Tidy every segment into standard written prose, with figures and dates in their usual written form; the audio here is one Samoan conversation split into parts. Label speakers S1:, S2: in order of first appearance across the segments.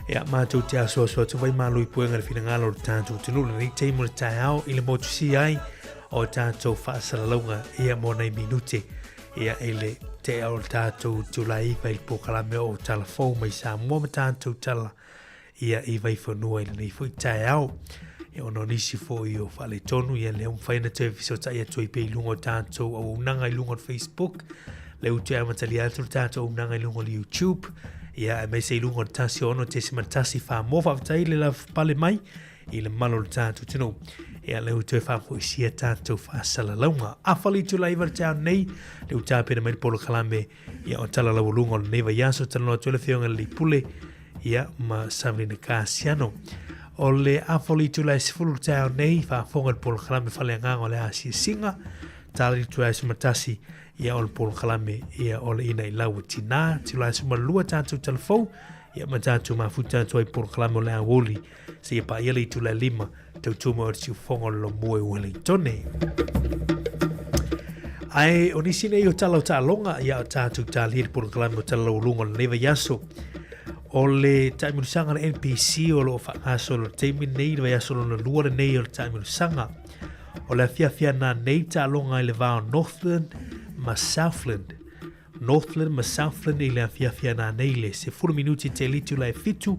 S1: Ia, matou te asoaso atu vai malo i puega le finagalo o le tatou atunuu lenei taimi o le taeao i le motusia ai o tatou faasalalauga ia mo nai minute ia i le tea o le tatou itula e 9 i le polokalame o Tala Fou mai Samoa ma tatou tala ia i Vaifanua i lenei foi taeao. Ia ona o nisi foi o faaletonu ia lea ua mafai ona toe fesootai atu ai pea i luga o tatou auaunaga i luga o le Facebook lea ua toe amatalia atu le tatou auaunaga i luga o le YouTube ia aemaise i luga o le 16.1 Samoa. Faafetai le lavapapale mai i le mamalu o le tatou atunuu. Ia lea ua toe faafoisia tatou faasalalauga. Afa le itula 9 le taeao nei, lea ua tapena mai le polokalame ia o Tala Laualuga o lenei vaiaso, talanoa atu ai le Afioga i le Pule ia ma Savelina Kasiano. O le afa o le itula e 10 le taeao nei, faafofoga i le polokalame Faleagaga o le Asiasiga, tala i le itula e 11 ia o le polokalame ia o le Ina i Lau o Tina, itula e 12 tatou talafou ia ma tatou mafuta atu ai polokalame o le aoauli seia paia le itula e 5 tautua mai o le siufofoga o le Lomue Ueligitone. Ae o nisi nei o tala o taaloga ia o tatou talia le polokalame o Tala Laualuga o lenei vaiaso. O le taimilosaga a le NPC o lo o faagasolo i le taimi lenei, le vaiaso lona lua lenei o le taimilosaga. O le afiafi ana nei taaloga i le va o Northland ma Southland. Northland ma Southland i le afiafi ana nei le 10 minuti te le itula e 7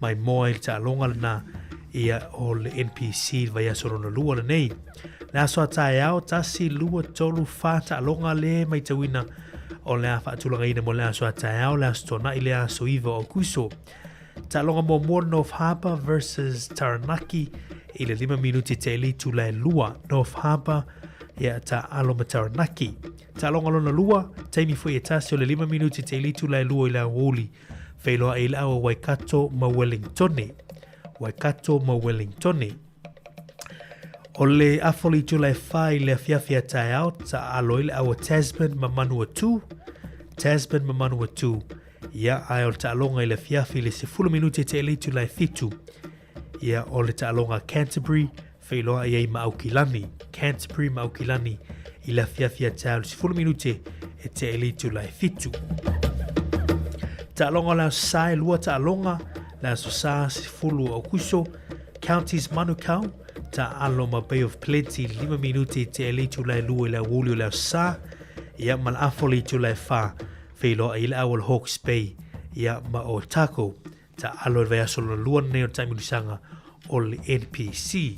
S1: mai moa i le taaloga lena ia o le NPC i le vaiaso lona lua lenei. Le aso a taeao, 1, 2, 3, 4 taaloga le maitauina o le a faatulagaina mo le aso a taeao, le aso Toonai, le aso 9 o Aukuso. Taaloga muamua North Harbour versus Taranaki i le 5 minuti te le itula e 2. North Harbour ia taalo ma Taranaki. Taaloga lona lua, taimi foi e tasi o le 5 minuti te le itula e 2 i le aoauli. Feiloai i le awa Waikato ma Wellingtone. Waikato ma Wellingtone. O le afa o le itula e 4 i le afiafi a taeao, taalo i le awa Tasman ma Manuatu. Tasman ma Manuatu. Ia, ae o le taaloga i le afiafi i le 10 minuti te le itula e 7. Ia, o le taaloga Canterbury, feiloai ai ma Aukilani. Canterbury ma Aukilani i le afiafi a taeao i le 10 minute e te le itula e 7. Taaloga o le aso Sa e lua taaloga, le aso Sa 10 o Aukuso, Counties Manukau, taalo ma Bay of Plenty 5 minute i te le itula e 2 i le aoauli o le aso Sa, ia ma le afa o le itula e 4, feiloai i le au o le Hawke's Bay, ia ma Otago. Taalo i le vaiaso lona lua lenei o le taimilosaga o le NPC.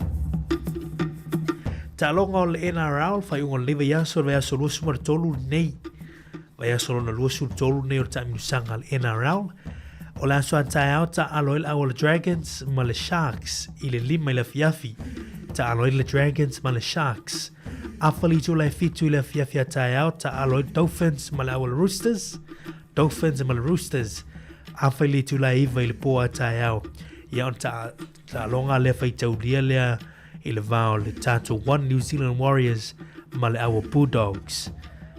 S1: Taaloga o le NRL, faaiuga o lenei vaiaso, le vaiaso 23 lenei. Vaiaso lona 23 lenei o le taimilosaga a le NRL. O le aso a taeao taalo ai le au o le Dragons ma le Sharks i le 5 i le afiafi. Taalo ai le Dragons ma le Sharks. Afa le itula e 7 i le afiafi a taeao taalo ai le Dolphins ma le au o le Roosters. Dolphins ma le Roosters. Afa i le itula e 9 i le pō a taeao. Ia ona ta, taaloga lea faitaulia lea i le va o le tatou One New Zealand Warriors ma le aua Bulldogs.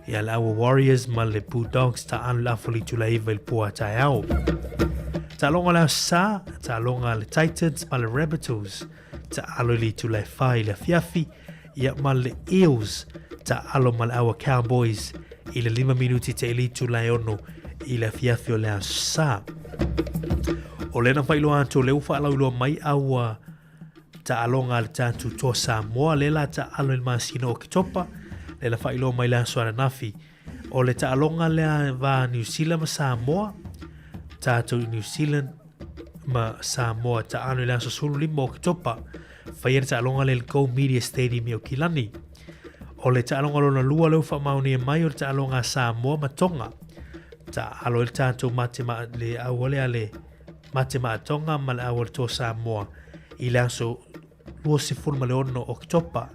S1: Ia le aua Warriors ma le Bulldogs taalo i le afa o le itula e 9 i le pō a taeao. Taaloga o le aso Sa, taaloga le Titans ma le Rabbitohs. Taalo i le itula e 4 i le afiafi. Ia ma le Eels taalo ma le aua Cowboys i le 5 minuti te i le itula e 6 i le afiafi o le aso Sa. O lena faailoa atu o lea ua faalauiloa mai aua taaloga a le tatou Toa Samoa lea la taalo i le masina o Oketopa, lea la faailoa mai le aso ananafi. O le taaloga lea va New Zealand ma Samoa, tatou i New Zealand ma Samoa taalo i le aso 15 o Oketopa, faia le taaloga lea i le Go Media Stadium i Aukilani. O le taaloga lona lua lea ua faamaonia mai o le taaloga a Samoa ma Tonga. Taalo ai le tatou mate ma le aua lea le mate Tonga ma le aua le Toa Samoa i le aso 26 o Oketopa.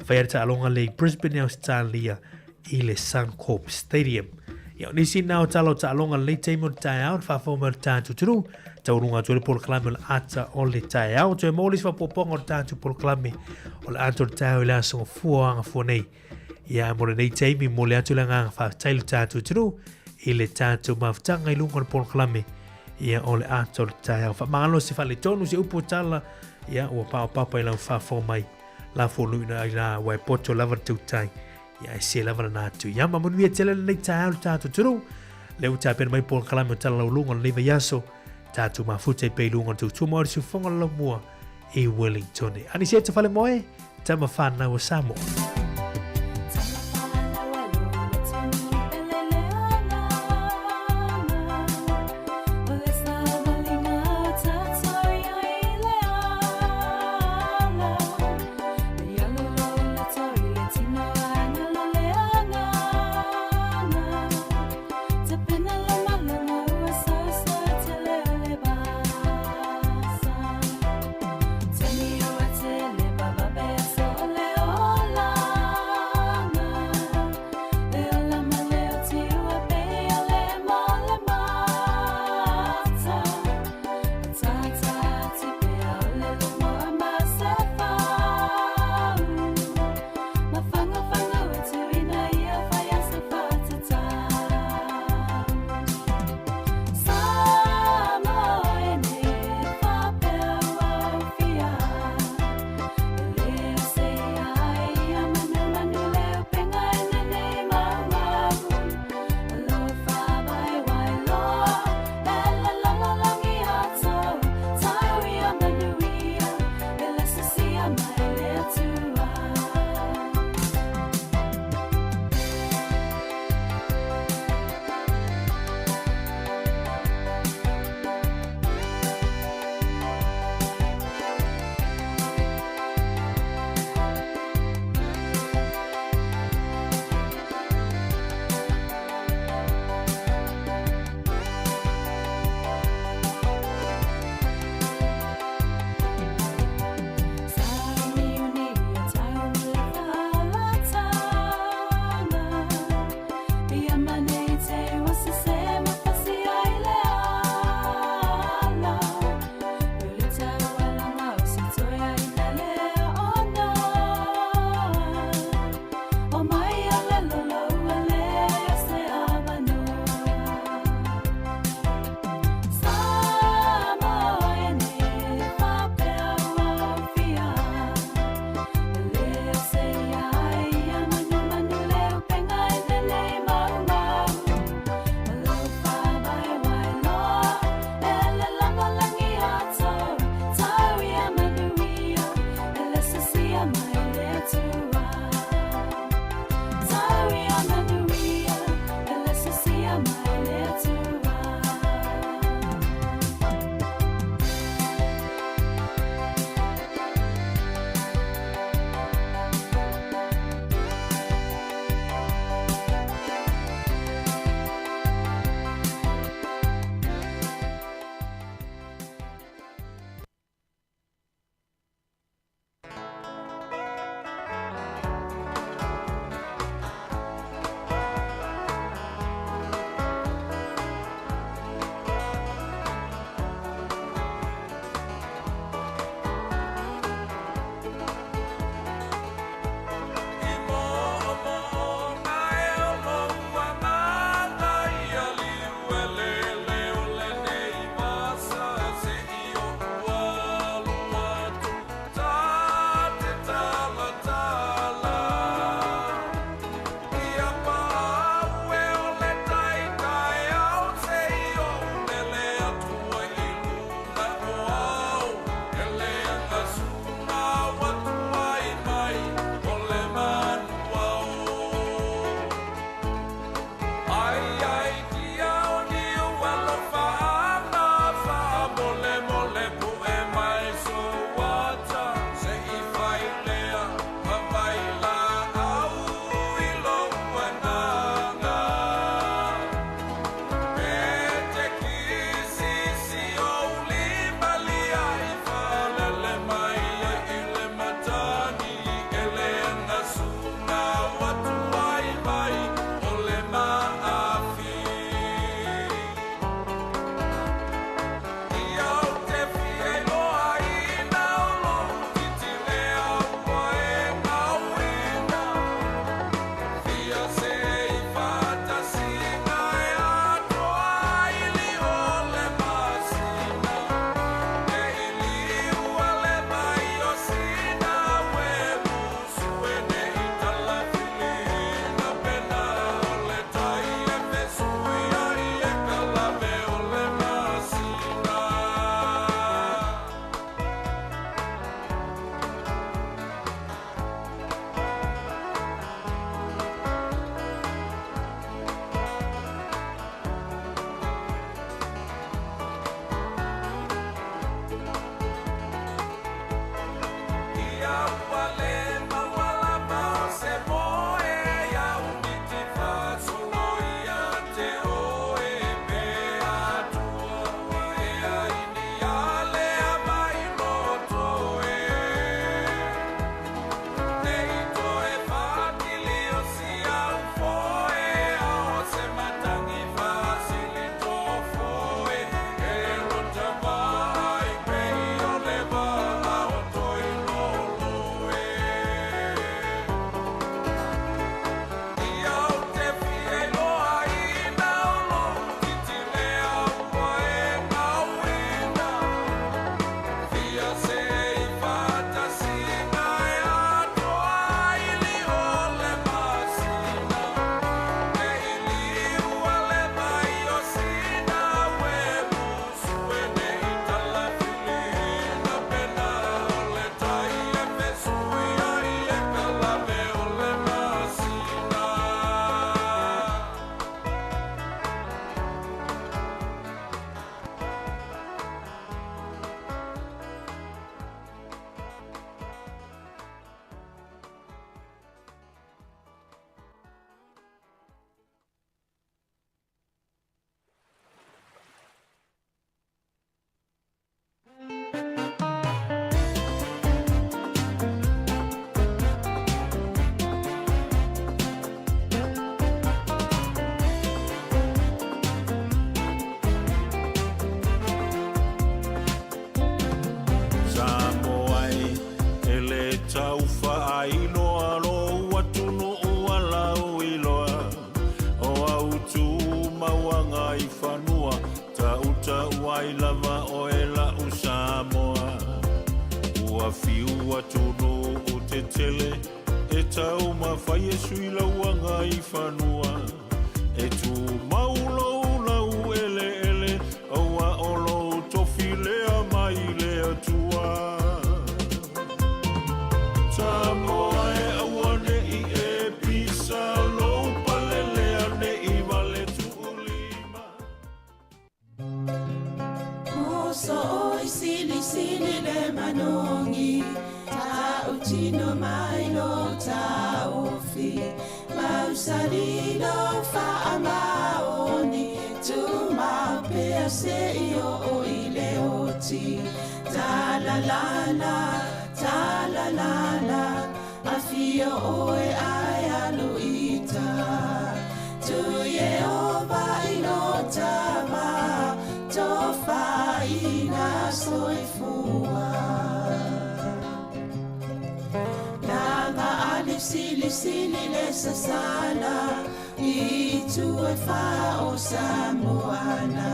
S1: Faia le taaloga lea i Brisbane, Australia i le Suncorp Stadium. Ia, o nisi na o tala o taaloga lenei taimi o le taeao, le faafofoga mai o le tatou atunuu, taualuga atu ai le polokalame o le ata o le taeao. Toe maua le isi faaopoopoga o le tatou polokalame o le ata o le taeao i le aso Gafua o Agafua nei. Ia, mo lenei taimi, momoli atu le agaga faafetai i le tatou atunuu i le tatou mafutaga i luga o le polokalame ia o le ata o le taeao. Faamagalo se faaletonu, se upu o tala, ia ua paopapa i lau faafofoga mai. La fonu ina ai la ua e poto lava le tautai. Ia e se lava lana atu. Ia ma manuia tele lenei taeao le tatou atunuu. Lea ua tapena mai polokalame o Tala Laualuga o lenei vaiaso. Tatou mafuta i pea i luga o le tautua ma o le siufofoga o le laumua i Wellington. Aniseta Falemoe, tama whānau o Samoa.
S2: Afiu atunuu tetele e taumafai e sui lauaga i fanua e tumau lou laueleele auā o lou tofi lea mai le Atua. Samoa e aua ne i e pisa lou palelea ne i vale tuulima.
S3: Moso oi sili sili le manogi Tautino mai lo taofi Mausali lo faamaoni Tumau pea seia oo i le oti Talalala, talalala Afio oe ae alu i uta Tu Ieova i lo ta va Tofaina soifua Laga ali sili sili le sasala I itu e fa o Samoana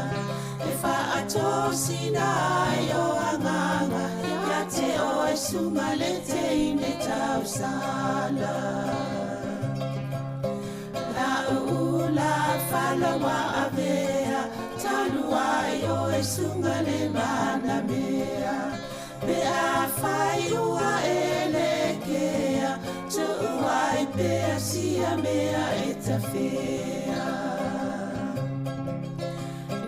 S3: E faatosina ai o agaga Ia te oe suga le teine tausala La'u ula fala ua avea Talu ai oe suga le manamea Pe afai ua e lekea Tuu ai pea sia mea e tafea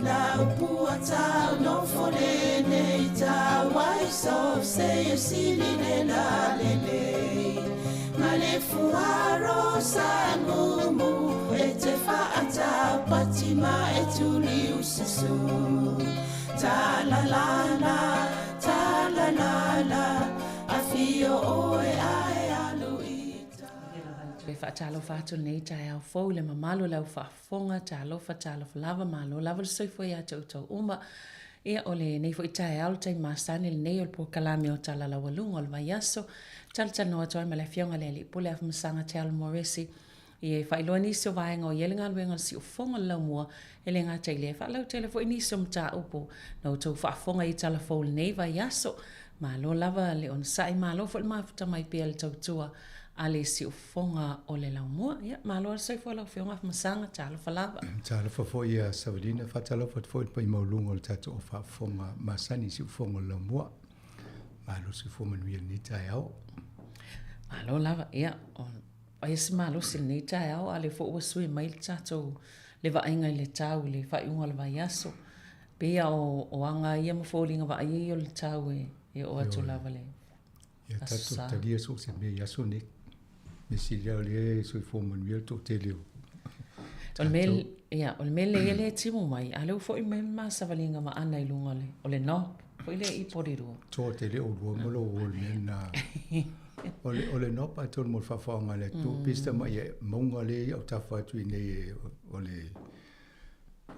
S3: Lau pua tau nofo lenei Tau ai so se e sili le lalelei Ma le fuaro sa mumu E te faataupati ma e tuliususu Talalala, talalala Afio oe ae alu i uta.
S4: E faatalofa atu lenei taeao fou i le mamalu o le au faafofoga, talofa, talofa lava, malo lava le soifua ia te outou uma. Ia, o lenei foi taeao, le taimi masani lenei o le polokalame o Tala Laualuga o le Vaiaso, talatalanoa atu ai ma le Afioga i le Alii Pule Afamasaga Tealo Moresi, ia e faailoa nisi o vaega o i ai le galuega o le siufofoga o le laumua, e le gata i lea, e faalautele foi nisi o mataupu na outou faafofoga i tala fou i lenei vaiaso. Malo lava le onosai, malo foi le mafuta mai pea i le tautua a le siufofoga o le laumua. Ia, malo lava le soifua lau Afioga Afamasaga, talofa lava.
S5: Talofa foi ia Savalina, faatalofa atu foi i le paia maualuga o le tatou faafofoga masani i siufofoga o le laumua. Malo le soifua manuia i lenei taeao.
S4: Malo lava, ia, aia se malosi i lenei taeao, a o lea foi ua sui mai le tatou, le vaaiga i le tau i le faaiuga o le vaiaso. Pei lava o aga ia ma foliga vaaia ia o le tau e oo atu lava i le
S5: Ia tatou talia so o se mea i aso nei. Mea sili lava o lea e soifua manuia le toatele o
S4: O le mea, ia, o le mea lelei lea e timu mai, a o lea ua foi mai le ma savaliga ma Ana i luga o le knob, foi lea i Porirua.
S5: Toa tele oulua ma lou uo i le mea lena. O le, o le knob atonu mo le faafofoga a le atunuu, pei se tamai mauga lea i autafa atu i inei o le,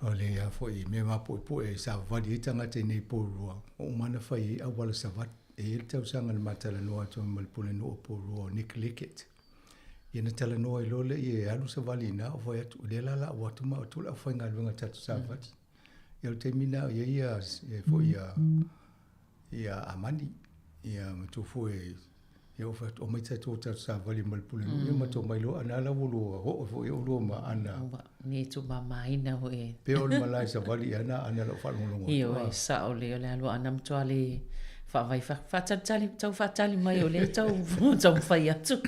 S5: o le a foi, mea mapuepue e savavali ai tagata i inei i Porirua, ua uma ona fai ai auala savali. E i ai le tausaga na ma talanoa atu ai ma le Pulenuu o Porirua o Nick Lickett. Ia na talanoa ai loa lea e alu savali i ina, ou fai atu, o lea la o le a ou atu ma au le aufaigaluega tatou savali. Ia o le taimi lena o i ai ia, ia foi ia, ia Amani, ia matua foi, ia ou fai atu, omai tatou o tatou savali ma le Pulenuu. Ia matou omai loa, a na la ua lua oo foi oulua ma Ana.
S4: Ua ne tumamaina foi.
S5: Pei o le malae savali i ana, ana lau faalogologo atu.
S4: Ioe, sao lelei o le alu a Ana matua le faavai faatalitali, tau faatali mai o lea tau taumafai atu.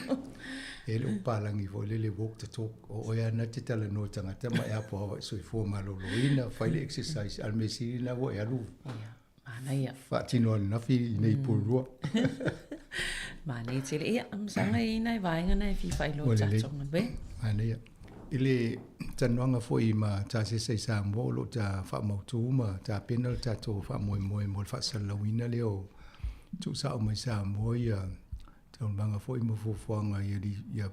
S5: E le o palagi foi lele walk the talk, o oe lava na te talanoa i tagata ma e apo hawa i soifua maloloina, fai le exercise, a o le mea sili lena ua e alu.
S4: Ia, manaia.
S5: Faatino ananafi i nei Porirua.
S4: Manaia tele. Ia, masaga e i ai nai vaega na e fia faailoa i tatou galuega.
S5: Manaia. I le talanoaga foi ma Tasesa i Samoa o lo o ta faamautu ma tapena le tatou faamoemoe mo le faasalalauina lea o tuusao mai Samoa ia taualumaga foi ma fuafuaga ia ia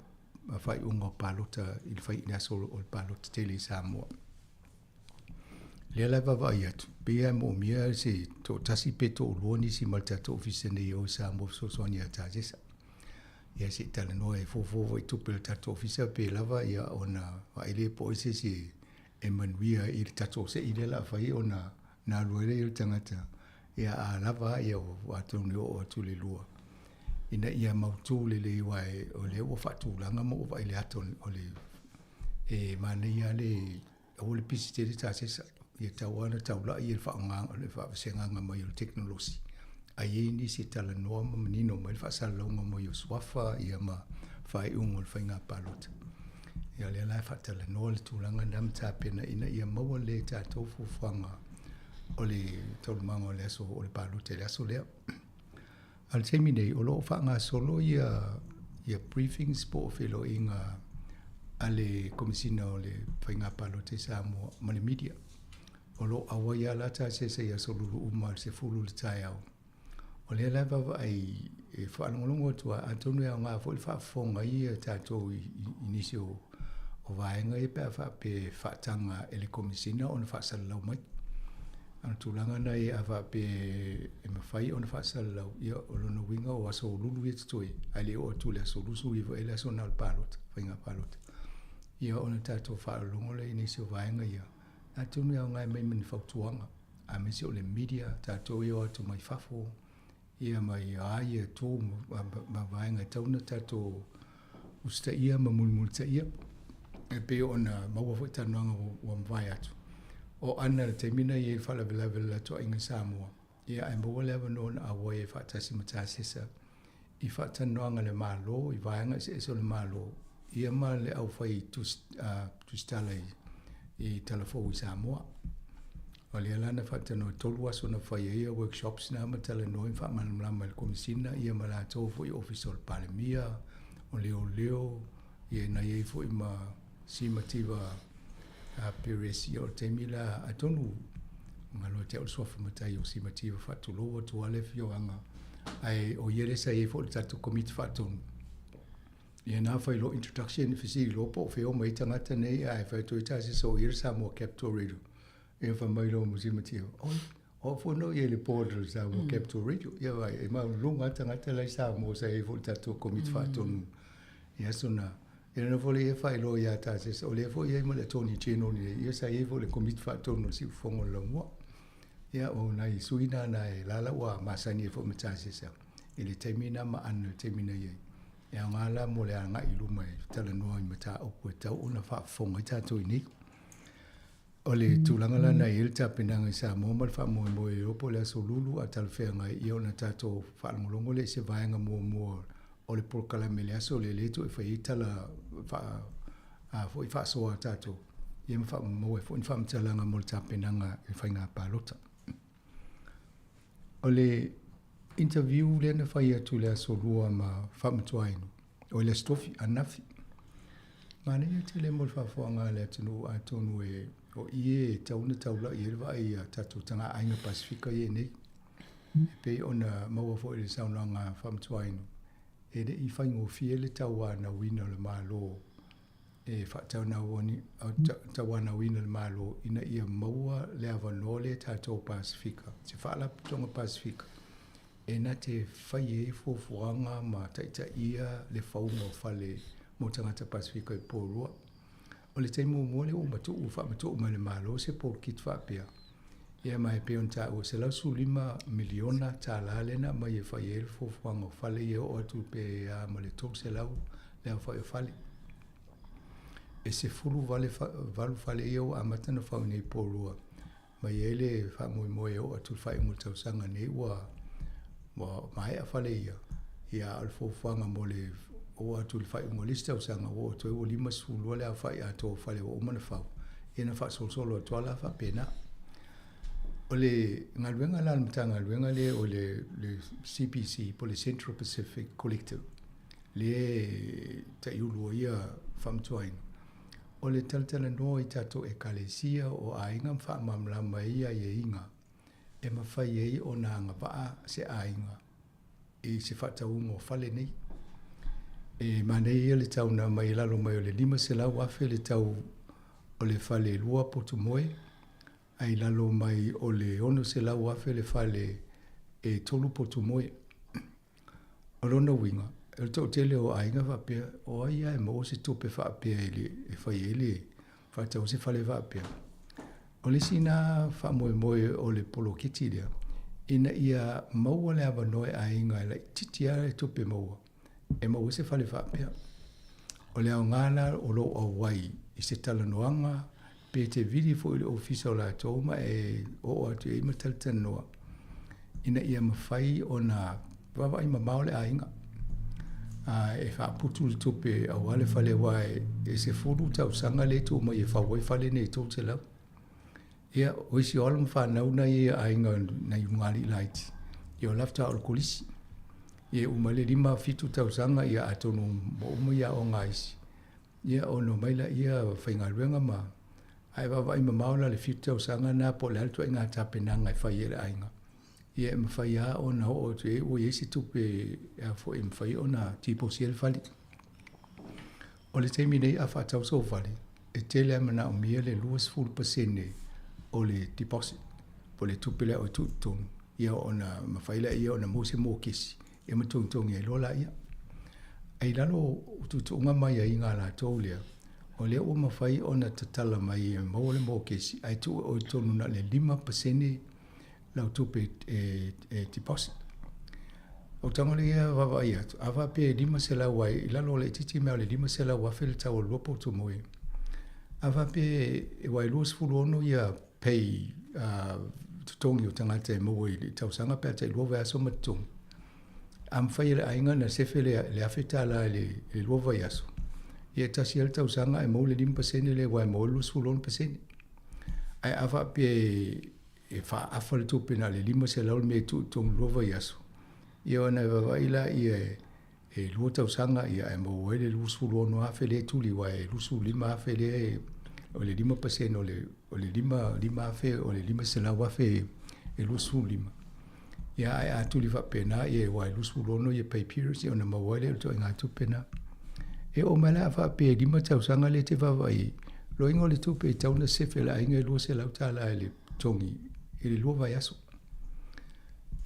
S5: faaiuga o palota i le fai i le aso o le palota tele i Samoa. Lea la e vaavaai atu, pei lava e moomia se toatasi pe toalua nisi ma le tatou ofisa nei o i Samoa fesoasoani ia Tasesa. Ia se i talanoa e fuafua foi i tupe a le tatou ofisa pe lava ia ona vaai lea po o ai se isi e manuia i le tatou se'i lea o le a fai ona na alu ai lea o le tagata. Ia a lava ia atonu e oo atu i le 2. ina ia mautū lelei aua o lea ua faatulaga ma ua vaai i le ata o le e manaia lava le aua le pisi tele tasesa ia tatau lava ona taulai le faaaoga le faavasegaga mai o le tekonolosi ae i ai nisi e talanoa ma manino mai le faasalalauga mai o suafa ia ma faaiuga o le faiga palota. Ia o lea la e faatalanoa le tulaga lena ma tapena ina ia maua lelei e tatou fuafuaga o le taualumaga o le aso o le palota i le aso lea. A o le taimi nei, o lo o faagasolo ia ia briefings po o feiloaiga a le Komesina o le Faiga Palota i Samoa ma le media. O lo o auai lava la tasesa i aso lulu uma i le 10 i le taeao. O lea la e vaavaai e faalogologo atu lava, atonu e aoga foi le faafofoga ai a tatou i nisi o vaega ia pe a faapea e faataga e le Komesina ona faasalalau mai. A o le tulaga lena a faapea e mafai ona faasalalau, ia o lona uiga o aso lulu ia e totoe, ae le i oo atu i le aso 29 ea le aso lena o le palota, faiga palota. Ia ona tatou faalogologo lea i nisi o vaega ia, atonu e aoga e aumai ma ni fautuaga, aemaise o le media, tatou ia e o atu mai fafo, ia ma a ia itu ma vaega e tatau ona tatou usitaia ma mulimulitaia. E pei ona maua foi talanoaga ua mavae atu, o Ana i le taimi na i ai i le faalavelave o le latou aiga i Samoa, ia ae maua le avanoa na auai ai faatasi ma Tasesa i faatalanoaga a le Malo, i vaega eseese o le Malo, ia ma le aufai tusitala i Talafou i Samoa. O lea la na faatalanoa, e 3 aso na fai ai workshops na ma talanoa ma faamalamalama e le Komesina ia ma latou foi Ofisa o le Palemia, o Leoleo, ia na i ai foi ma Simativa Perez, ia o le taimi la, atonu galo ia te au le suafa matai o Simativa, faatulou atu lava le afioaga, ae o ia lea sa i ai foi i le tatou Komiti Faatonu. Ia na fai loa introduction, fesili loa po o fea o omai ai tagata nei, ae fai atu ai Tasesa o ia le Samoa Capital Radio. Ia fai mai loa ma Simativa, oi, o au foi na ou i ai i le board o le Samoa Capital Radio. Ia vaai, e maualuluga lava tagata la i Samoa sa i ai foi i le tatou Komiti Faatonu i aso na. Ia na nofo lea faailoa ia Tasesa, o lea foi e i ai ma le Attorney General nei, ia sa i ai foi i le Komiti Faatonu o le Siufofoga o le Laumua. Ia o nai sui na na e lala ua masani ai foi ma Tasesa i le taimi na ma Ana i le taimi na i ai. E aoga la mo le agai i luma e talanoa i mataupu e tatau ona faafofoga ai tatou i nei. O le tulaga la na i ai le tapenaga i Samoa ma le faamoemoe e iloa po o le aso lulu a talafeagai ia ona tatou faalogologo lea i se vaega muamua o le polokalame i le aso lea, lea toe fai ai tala faa, a foi faasoa a tatou, ia ma faamaua ai foi ni faamatalaga mo le tapenaga i le faiga palota. O le interview lea na fai atu i le aso Lua ma Faamatuainu, o le Aso Tofi, ananafi. Manaia tele mo le faafofoga a le atunuu atonu e o i e tatau ona taulai ai le vaai a tatou tagaaiga Pasefika ia nei. E pei ona maua foi i le saunoaga a Faamatuainu, e le i faigofie le tauanauina o le Malo e faatauanauina le Malo ina ia maua le avanoa lea tatou Pasefika, se Faalapotopotoga Pasefika e na te fai ai fuafuaga ma taitaia le fauga o fale mo tagata Pasefika i Porirua. O le taimi muamua lea ua matuu, faamatuu mai e le Malo se poloketi faapea, ia ma e pei ona taua, $115 miliona tala lea na aumai e fai ai le fuafuaga o fale ia e oo atu pe a ma le 300 le aofai o fale. E 18 fale ia ua amata ona fau nei i Porirua, ma e i ai le faamoemoe e oo atu i le faaiuga o le tausaga nei ua maea fale ia, ia a o le fuafuaga mo le oo atu i le faaiuga o le isi tausaga ua oo atu ai ua 52 le aofai atoa o fale ua uma ona fau, ia na faasolosolo atu lava la faapena. O le galuega la a le Matagaluega lea o le CPC po o le Central Pacific Collective, lea e taiulu ai ia Faamatuaina, o le talatalanoa i tatou Ekalesia o aiga ma faamalamalama ai aiaiga e mafai ai ona agavaa se aiga i se faatauga o fale nei. E manaia ia le tau na aumai i lalo mai o le $500,000 le tau o le fale e 2 potu moe, ae i lalo mai o le $600,000 le fale e 3 potu moe. O lona uiga, o le toatele o aiga faapea, o ai lava e maua se tupe faapea e, le, e fai ai le faatau se fale faapea. O le isi na faamoemoe o le poloketi lea, Ina ia maua le avanoa e aiga e laitiiti lava le tupe maua e maua ai se fale faapea. O le aoga la o lou auai i se talanoaga pe te vili foi i le ofisa o latou ma e oo atu i ai ma talatalanoa ina ia mafai ona vaavaai mamao le aiga e faaputu le tupe aua le fale aua e 10 tausaga lea e tuu mai e fau ai fale nei e 300. Ia, o isi o alo ma fanau na i aiga nai ulugalii laiti, ia o la faatoa oo i le kolisi. Ia e uma ai le 5, 7 tausaga, ia atonu ua uma ia aoga a isi, ia ona omai laia faigaluega ma ae vaavaai mamao la i le 7 tausaga lena po o le a le ituaiga tapenaga e fai e le aiga. Ia e mafai lava ona oo atu i ai ua i ai se tupe e a foi e mafai ona tiposi ai le fale. O le taimi nei a faatau sou fale, e tele lava manaomia le 20% o le deposit po o le tupe lea e tuu i totonu, ia ona mafai lea ona maua se mokesi ia ma togitogi ai loa laia. Ae i lalo o tuutuuga ma aiaiga a latou lea, o lea ua mafai ona tatala mai e maua le mokesi ae tuu e oe i totonu na o le 5% lau tupe e deposit. O tago lea e vaavaai atu, a faapea e 500 ai, i lalo o laitiiti mea o le $500,000 le tau o le lua potu moe. A faapea aua e 26 ia pay totogi o tagata e maua i le tausaga pe a tai lua vaiaso ma totogi. A mafai e le aiga ona sefe le $1,000 i le lua vaiaso, ia e tasi lava le tausaga ae maua le 5% lea aua e maua ai le 26%. Ae a faapea e faaafa le tupe na o le 500 le mea e tuu i totonu i le lua vaiaso, ia ona e vaavaai lea e lua tausaga ae maua ai le $26,000 lea e tuli aua e $25,000 lea o le 5% o le 5,000 o le $500,000 e 25. Ia ae a tuli faapena ia aua e 26 ia pay periods ia ona maua ai lea o le ituaiga tupe lena. E oo mai la a faapea e 5 tausaga lea e te vaavaai ai, loiga o le tupe e tatau ona sefe e le aiga e $200 i le totogi i le lua vaiaso.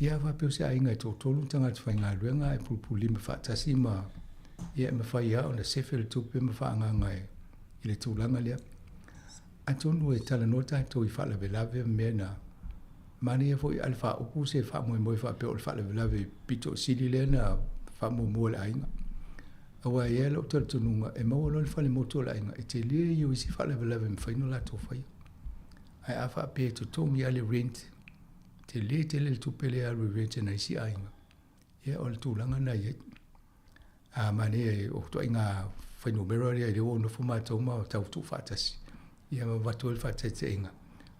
S5: Ia a faapea o se aiga e toatolu tagata faigaluega ae pulupululima faatasi ma ia e mafai lava ona sefe le tupe ma faaagaaga i le tulaga lea. Atonu e talanoa tatou i faalavelave ma mea na, manaia foi a le faaupu se faamoemoe faapea o le faalavelave pito sili lea na faamuamua e le aiga. Aua e i ai lou talitonuga e maua loa le fale motu o le aiga, e tele ia o isi faalavelave e mafai ona latou faia. Ae a faapea e totogi lava le rent, tele tele le tupe lea e alu i rent a nai isi aiga, ia o le tulaga lena e i ai. A manaia o ituaiga fuainumera lea lea ua nofo matou ma tau tuufaatasi ia ma avatu ai le faataitaiga,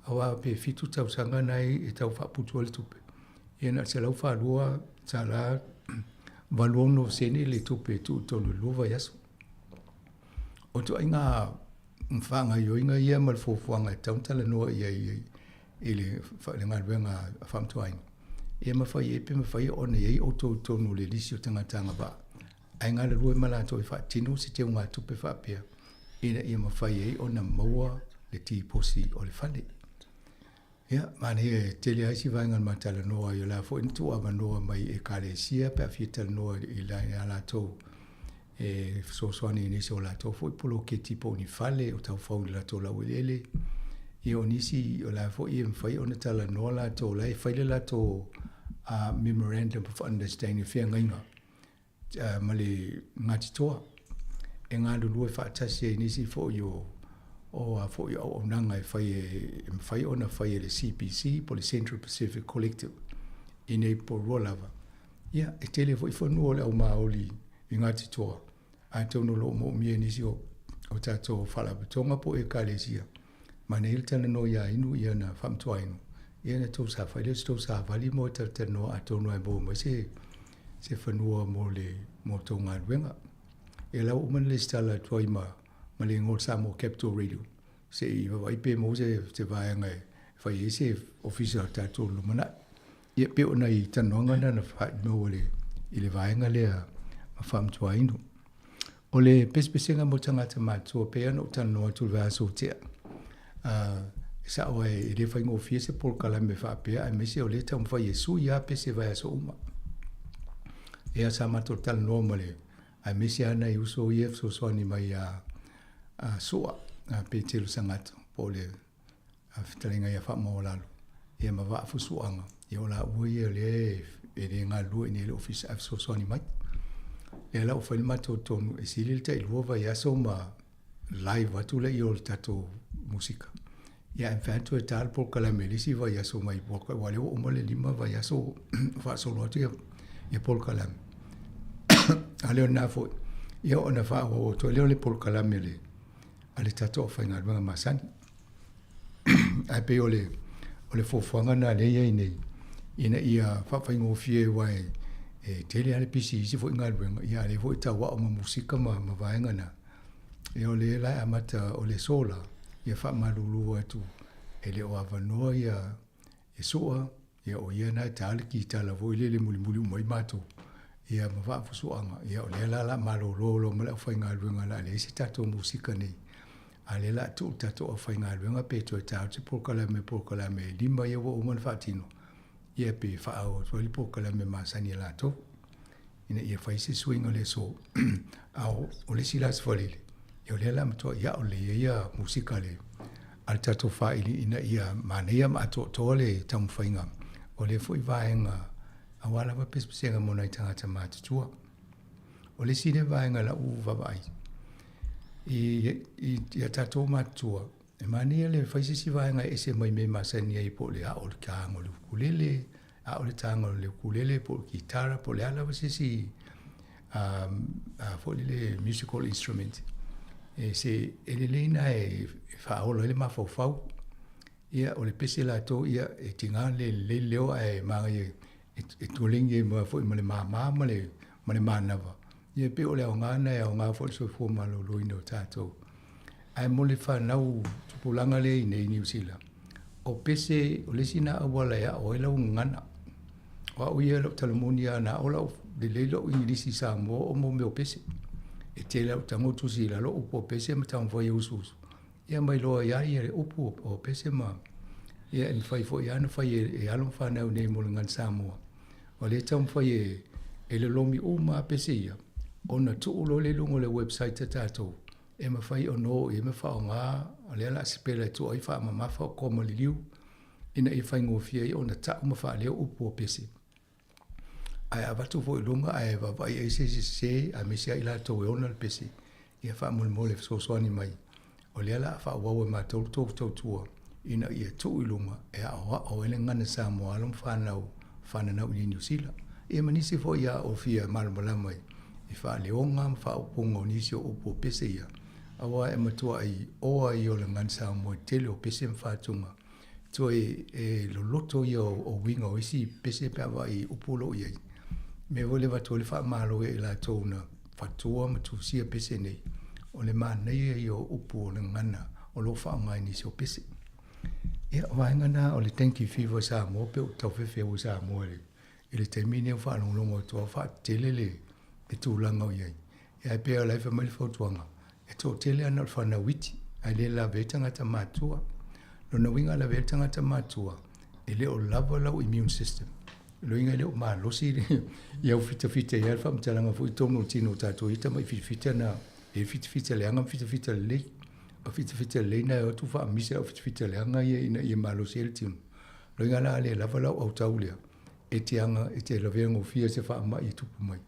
S5: aua pe 7 tausaga na e tau faaputu ai le tupe, ia na o le $142 86 sene le tupe e tuu i totonu i le lua vaiaso. O ituaiga faagaoioiga ia ma le fuafuaga e tatau ona talanoa i ai i le galuega a faamantuaina, ia mafai ai pe mafai ona i ai outou i totonu o le lisi o tagata agavaa ae galulue ma latou e faatino se teugatupe faapea ina ia mafai ai ona maua le tiposi o le fale. Ia, manaia e tele lava isi vaega na ma talanoa ai, o le a foi na tuuavanoa mai i Ekalesia pe a fia talanoa i a latou e fesoasoani i nisi o latou foi poloketi po o ni fale o taufau i latou laueleele. Ia o nisi o la foi e mafai ona talanoa latou, o la e fai le latou memorandum of understanding, feagaiga ma le Ngāti Toa e galulue faatasi ai nisi foi o o a foi auaunaga e fai e mafai ona fai e le CPC po o le Central Pacific Collective i nei Porirua lava. Ia, e tele foi fanua o le aumāoli i Ngāti Toa, atonu o lo o moomia e nisi o o tatou faalapotopotoga po o ekalesia, manaia le talanoa iā Inu ia na faamantuaina, ia na tou sa fai lea o se tou savali mo e talatalanoa atonu e maua mai se se fanua mo le mo tou galuega. Ia la ua uma ona lesitala atu ai ma ma le igoa o le Samoa Capital Radio se i vaavaai pe maua se se vaega e fai ai se ofisa o tatou i le lumanai. Ia pei o nai talanoaga na na faailoa i le vaega lea ma faamantuaina. O le pesepesega mo tagata matutua, pei lava ona ou talanoa atu i le vaiaso ua tea, e sao lava e le faigofie se polokalame faapea aemaise o lea e taumafai e sui lava pese i vaiaso uma. Ia sa matou talanoa ma le, aemaise lava nai uso ia e fesoasoani mai ia Sua, Petelo Sagato, po o le fetalaiga ia Faamaualalo, ia ma Vaa Fusuaga. Ia o laua ia lea e le galulue i inei i le ofisa ae fesoasoani mai. Lea la ua fai le matou tonu e sili le tailua vaiaso ma live atu lea o le tatou musika. Ia ae mafai lava ona toe ta le polokalame i le isi vaiaso mai aua o lea ua uma le 5 vaiaso o faasolo atu ia polokalame. A le o lena foi, ia ona faaauau atu ai lea o le polokalame a le tatou aufaigaluega masani. Ae pei o le o le fuafuaga lena lea e i ai nei, ina ia faafaigofie aua e e tele lava le pisi i isi foi galuega, ia a o lea foi e tauao ma musika ma ma vaega na. Ia o lea la e amata o le aso la, ia faamalulu atu e le o avanoa ia e Sua, ia o ia na e ta le kitala foi lele mulimuli uma ai matou, ia ma faafusuaga, ia o lea la o le a malolo loa ma le aufaigaluega o le a leai se tatou musika nei. A o lea o le a tuu i le tatou aufaigaluega pe toe ta atu se polokalame, polokalame e 5 ia ua uma ona faatino, ia pe faaauau atu ai le polokalame masani a latou ina ia fai se suiga o le aso. A o le isi la sefalili, ia o lea o le a matuai a'o lelei ai ia musika a le a le tatou faili ina ia manaia ma atoatoa le taumafaiga o lea foi vaega aua lava pesepesega mo nai tagata matutua. O le isi lea vaega i la'u vaavaai i i a tatou matutua, e manaia le fai se isi vaega e ese mai mea e masani ai po o le a'o o le taga o le ukulele, a'o le taga o le ukulele po o le kitara po o le a lava se isi foi lele musical instrument e se e lelei na e faaola ai le mafaufau. Ia o le pese latou ia e tiga le lelei le leo ae manaia e tuligi ai ma foi ma le māmā ma le ma le manava. Ia e pei o le aoga lena e aoga foi i le soifua maloloina o tatou. Ae mo le fanau tupulaga lea i inei i Niu Sila, o pese o le isi lena auala e aʻo ai lau gagana. O au ia i lou tala moni lava na aʻo lau lelei lou Igilisi i Samoa ona o mea o pese. E tele lava ina ou tago tusi i lalo upu o pese ma taumafai e usuusu, ia ma iloa ai lava ia upu o pese ma ia e mafai foi lava ona fai e alo ma fanau nei mo le Gagana Samoa. O lea e taumafai e e lolomi uma lava pese ia ona tuu loa lea i luga o le website a tatou e mafai ona o i ai ma faaaoga, o lea o le a sipela e tuu ai faamamafa o koma liliu ina ia faigofie ai ona tau ma faaleo upu o pese. Ae avatu foi i luga ae vaavaai i ai se isi sese aemaise lava i latou e ona le pese, ia faamolemole e fesoasoani mai. O lea o le a faaauau e matou le tou tautua ina ia tuu i luga e aoao ai le gagana Samoa a alo ma fanau fananau i inei i Niu Sila. Ia ma nisi foi a o fia malamalama i faaleoga ma faaupuga o nisi o upu o pese ia, aua e matuai oa ia o le gagana Samoa i le tele o pese ma fatuga. Toe e loloto ia o uiga o isi pese pe a vaai i upu o lo o i ai. Mea foi lea e avatu ai le faamalo ia i latou na fatua ma tusia pese nei, o le manaia ia o upu o le gagana o lo o faaaoga i nisi o pese. Ia, o vaega na o le dengue fever i Samoa pe ua tau fefeu i Samoa i le i le taimi lenei ua faalogologo atu lava ua faatetele le le tulaga o i ai. Ia ae pei o la e fai mai le fautuaga, e toatele lava na o le fanau iti, ae le lavea ai tagata matutua. Lona uiga a lavea ai le tagata matutua, e le o lava lau immune system. O lona uiga e le o malosi le ia au fitafita i ai le faamatalaga foi i totonu o le tino o tatou ia tamai fitafita na, e i ai fitafita leaga ma fitafita lelei. O fitafita lelei na e o atu faamisi au fitafita leaga ia ina ia malosi ai le tino. O lona uiga la a le lava lau autau lea, e te aga, e te lavea gofie i se faamai e tupu mai.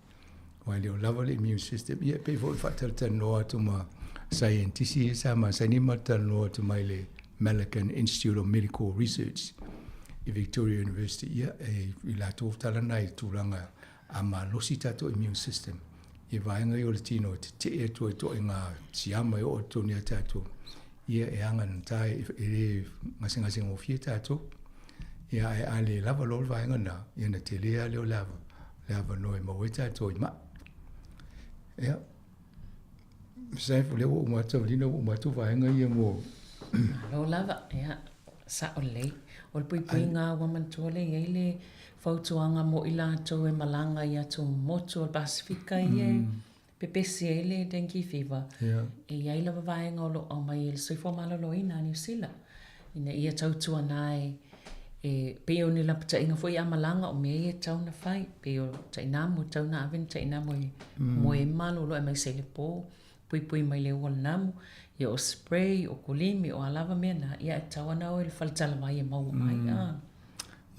S5: Aua e le o lava le immune system. Ia e pei foi ona faatalatalanoa atu ma saienitisi ia sa masani ma talanoa atu mai le Malaghan Institute of Medical Research i Victoria University. Ia, e, i latou tala na i tulaga a malosi tatou immune system i vaega ia o le tino e tetee atu ai ituaiga siama e oo i totonu ia tatou. Ia e aganata e le gasegase gofie tatou. Ia ae a le lava loa le vaega lena, ia ona tele lava lea o le ava, le avanoa e maua ai tatou i mai. Ia, Masai, o lea ua uma atu Avelina, ua uma atu vaega ia mo...
S4: Malo lava, ia, sao lelei. O le puipuiga ua manatua lea e i ai le fautuaga mo i latou e malaga i atumotu o le Pasefika ia e pepesi ai le dengue fever, e i ai lava vaega o lo o aumai e le Soifua Maloloina a Niu Sila ina ia tautuana e e pei o ni lapataiga foi a malaga o mea ia e tatau ona fai, pei o tainamu, e tatau ona ave ni tainamu e moe ai malolo aemaise i le po, puipui mai le ua o le namu, ia o spray, o kulimi, o a lava mea na, ia e tatau lava ona o i le faletalavai e maua ai.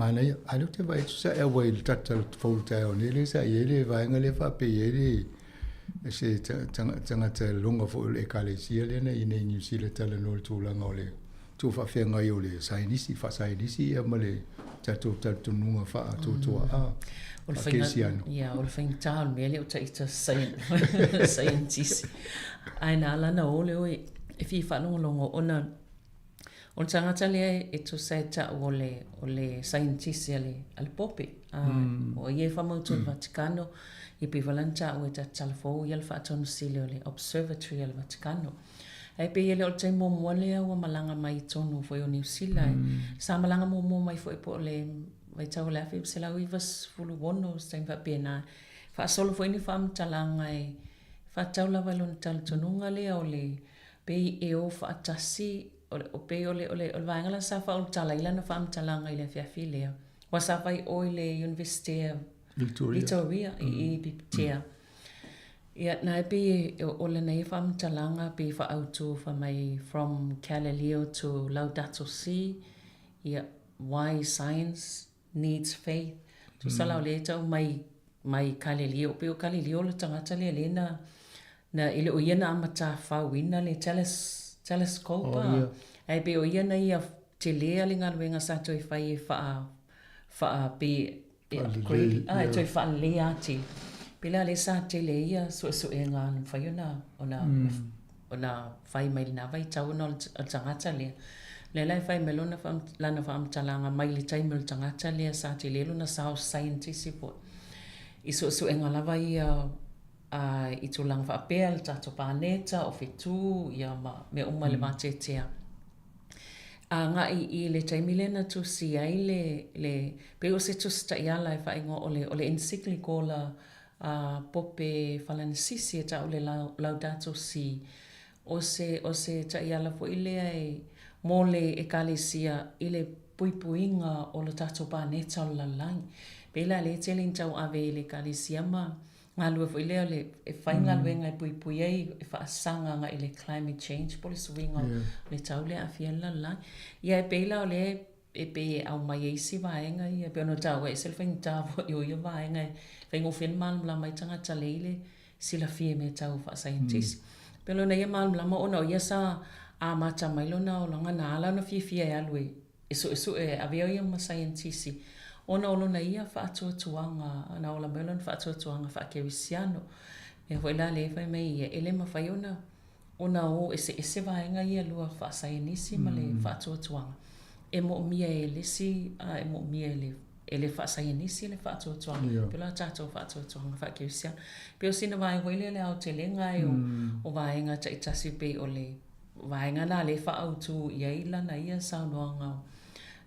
S5: Manaia, a o lea ou te vaai atu sa e auai i le tatou fou i le taeao nei lea sa i ai le vaega lea faapea e i ai le se tagata loga foi o le Ekalesia lea na i inei i Niu Sila e talanoa i le tulaga o le tuufaafeagai o le saienisi, faasaienisi ia ma le tatou talitonuga faatuatua a faakerisiano.
S4: Ia, o le faigata o le mea lea o taita saienitisi. Ae na ala ona o lea e fia faalogologo ona O le tagata lea e tusa e ta'u o le o le saienitisi a le a le Pope, a o ia e faamautu i le Vatikano, ia pei foi la ona ta'ua e ta te talafou ia le Faatonu Sili o le Observatory a le Vatikano. Ae pei e le o le taimi muamua lea ua malaga mai i totonu foi o Niu Sila, sa malaga muamua mai foi po o le vaitau o le 1996 se taimi faapena, faasolo foi ni faamatalaga e faatatau lava i lona talitonuga lea o le Pei e o faatasi, o pei o le, o le vaega la sa faaulutala ai lana faamatalaga i le afiafi lea, aua sa fai i o i le Iunivesite o Victoria i i Pipitea. Ia, na e pei e, o lana ia faamatalaga pei e faaautu fai mai from Galileo to Laudato Si, ia, why science needs faith. Tusa la o lea e tau mai, mai Galileo, pei o Galileo le tagata lea lea na, Na, e le o ia na amatafauina le teles, telescope, oh, yeah. Ae pei o ia na ia telē le galuega sa toe fai e faa, faa pe, e upgrade, ah, e toe faalelei atili. Pei la lea sa tele ai ia suesuega na mafai ona, ona, ona fai mai lena vaitau ona o le tagata lea. Lea la e fai mai lona, lana faamatalaga mai le taimi o le tagata lea sa tele lona sao saienitisi foi i suesuega lava ia A i tulaga faapea le tatou paneta, o whetū, ia ma mea uma i le vateatea. Agai i le taimi lea na tusi ai le, le, pei o se tusi taiala e faaigoa o le, o le encyclical a, a Pope Falanisisi e tau o le Laudato Si. O se, o se taiala foi lea e, mo le Ekalesia i le puipuiga o le tatou paneta o le lalolagi. Pei la lea e tele ina tauave e le Ekalesia ma galue foi lea le, e fai galuega e puipui ai, e faasaga agai i le climate change po o le suiga o le tau lea e aafia ai le lalolagi. Ia e pei la o lea e pei e aumai ai isi vaega ia, e pei ona taua e ese le faigata foi o ia vaega e faigofie ona malamalama ai tagata lea i le silafia i mea tau faasaienitisi. Pei o lona ia malamalama ona o ia sa amata mai lona olaga na ala ona fiafia e alu e e suesue e avea ia ma saienitisi ona o lona ia faatuatuaga, na ola mai lona faatuatuaga faakerisiano. Mea foi la lea e fai mai ia, e le mafai ona ona o eseese vaega ia e lua faasaienisi ma le faatuatuaga. E moomia e le isi, a e moomia e le e le faasaienisi le faatuatuaga, yeah. Pei la tatou faatuatuaga faakerisiano. Pei o sina vaega foi lea le aotelega ai o, o vaega taitasi pei o le vaega lena lea e faaautu i ai lana ia saunoaga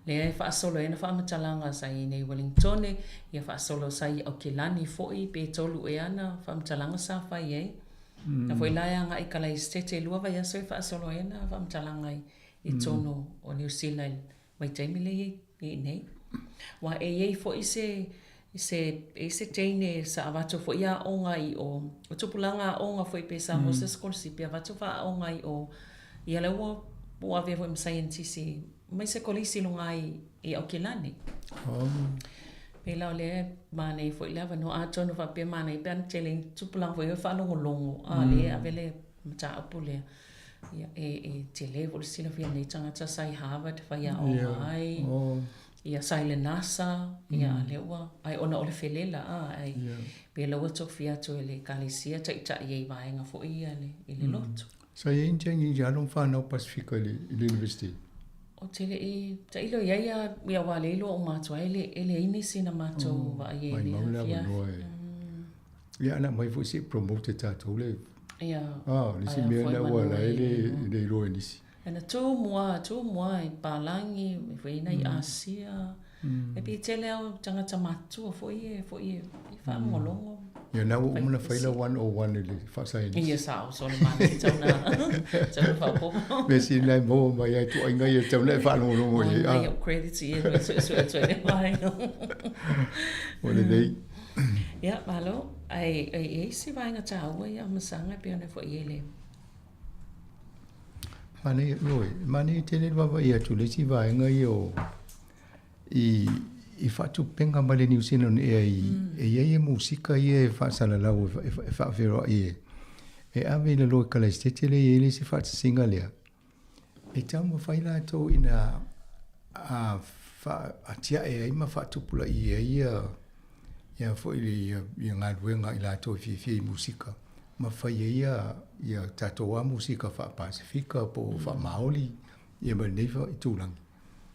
S4: lea e faasolo ai ana faamatalaga sa i ai nei i Welingtone, ia faasolo sa i Aukilani foi pe tolu ea ana faamatalaga sa fai ai. Na foi la e agai i Kalaisitete, e lua vaiaso e faasolo ai ana faamatalaga i totonu o Niu Sila i le vaitaimi lea e i ai nei. Aua e i ai foi se, se, e i ai se teine sa avatu foi aoga i o, o tupulaga aoga foi pe sa maua se sikolasipi avatu faaaoga i o, ia lea ua, ua avea foi ma saienitisi mai se kolisi i luga i, i Aukilani.
S5: Oh.
S4: Pēlā o lea e manaia foi le avanoa, atonu faapea manaia pe ana tele i tupulaga foi e faalogologo, a lea e ave le mataupu lea. Ia, e, e tele foi le silafia o lenei tagata sa i Harvard faiaoga ai, ia, sa i le NASA, ia, a lea ua, ai ona o le felela, a, ai, pei la ua tofia atu e le Ekalesia taitai ai i vaega foi ia i le, i le lotu.
S5: Sa i ai ni taimi i alo ma fanau Pasifika i le, i le University?
S4: Ou te le i tailo i ai a, ia aua o lea e iloa uma atu ai, e le, e leai nisi na matou vaai ai i lea
S5: Maimau le avanoa e. Ia ana aumai foi se i promote e tatou le
S4: Ia.
S5: Ah, le isi mea lena ua ala ai le le iloa e nisi.
S4: Ana tū mua, tū mua i Pālagi, e foi ina i Asia. E pei tele lava o tagata matutua foi e foi e faalogologo.
S5: Ia na ua uma ona fai lau 101 i le faasaienisi.
S4: Ia sao, so le mana e tau na, tau na faaopoopo.
S5: Mea sili lena e maua mai ai ituaiga ia e tatau ona e faalogologo i ai.
S4: Ona ia o credits ia e suesue atu ai le vaega.
S5: Ua lelei.
S4: Ia, malo. Ae e i ai se vaega taua ia Amasaga e pei ona foi i ai le.
S5: Manaia, ioe, manaia tele le vaavaai atu i le isi vaega ia o, i, i faatupega mai le Niu Sila ea i e i ai e musika ia e faasalalau e faafeoai e e ave i lalo i Kalaisitete lea e i ai le isi faatasiga lea, e taumafai latou ina a faatiae ai ma faatupulaia ai ia ia foi ia, ia galuega i latou e fiafia i musika ma fai ai ia, ia tatou lava musika faa-Pasefika po o faa-Maoli ia ma lenei tulaga.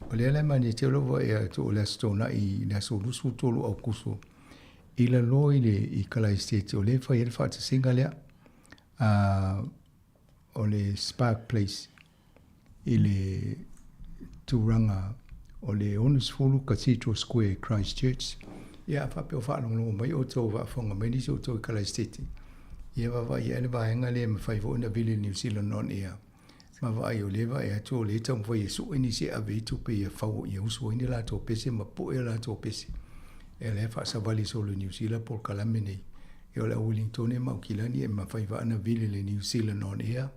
S5: O lea la e manaia tele lou vaai atu o le Aso Toonai i le aso 23 Aokuso i lalo i le i Kalaisitete o lea e fai ai le faatasiga lea o le Spark Place i le tulaga o le 60 Cathedral Square Christchurch. Ia a faapea o faalogologo mai outou faafofoga mai nisi o outou i Kalaisitete, ia vaavaai ae le vaega lea e mafai foi ona vili i le New Zealand On Air. Ma vaai o lea e vaai atu o lea e taumafai e sue nisi e ave ai tupe ia fau ia usu ai ni latou pese ma pue a latou pese. Ia lea e faasavali solo i Niu Sila polokalame nei. Ia o le au Uilintone ma Aukilani e mafai vaa ona vili le New Zealand On Air.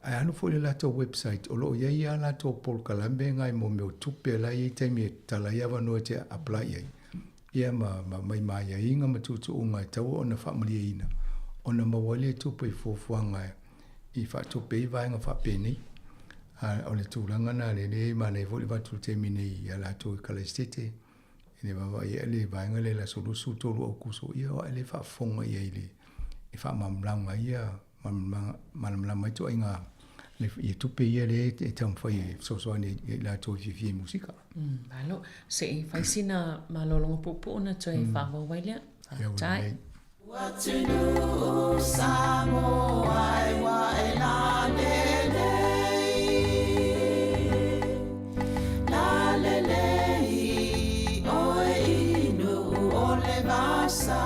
S5: Ae alu foi i le latou website o lo o i ai a latou polokalame ngai mo mea o tupe la e i ai taimi e tatala ai avanoa e te apply i ai. Ia ma ma mai ma aiaiga ma tuutuuga e tatau ona faamalieina ona maua ai lea tupe i fuafuaga i faatupe ai vaega faapenei. A o le tulaga lena lea e manaia foi le avatu i le taimi nei ia latou i Kalaisitete i le vaavaai ae le vaega lea i le aso 23 Aokuso, ia o ae lea e faafofoga i ai i le e faamalamalama ai ia malamalama ai ituaiga ia tupe ia lea e taumafai e fesoasoani ai i latou e fiafia i musika.
S4: Malo. Se i fai sina malologa puupuu ona toe faaauau ai lea. Faafetai.
S3: Atunuu Samoa e ua e lalelei, lalelei oe i nuu o le vasa.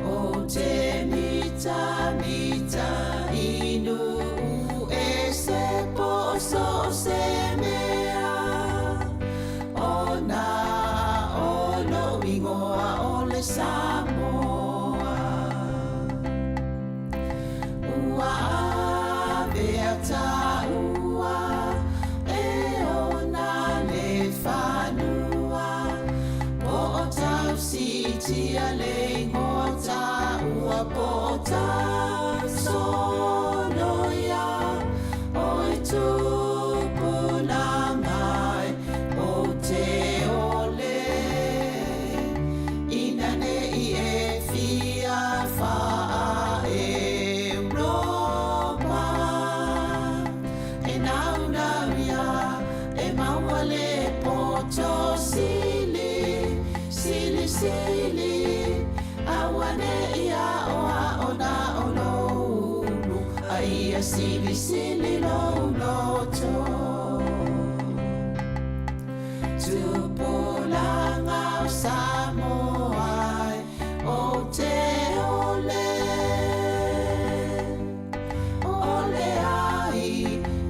S3: O te mitamita i nuu ese po o so o se mea. Ona o lou ingoa o le Samoa. Ua avea taua e ona le fanua. Po o tausiitia le ingoa taua po o tausoloia o i tupulaga o te ole ina ne i e fia faa-Europa e naunau ia e maua le poto sili, sili, sili auane'i aoao na o lou ulu a ia silisili lou loto. Tupulaga o Samoa e ou te ole, ole ai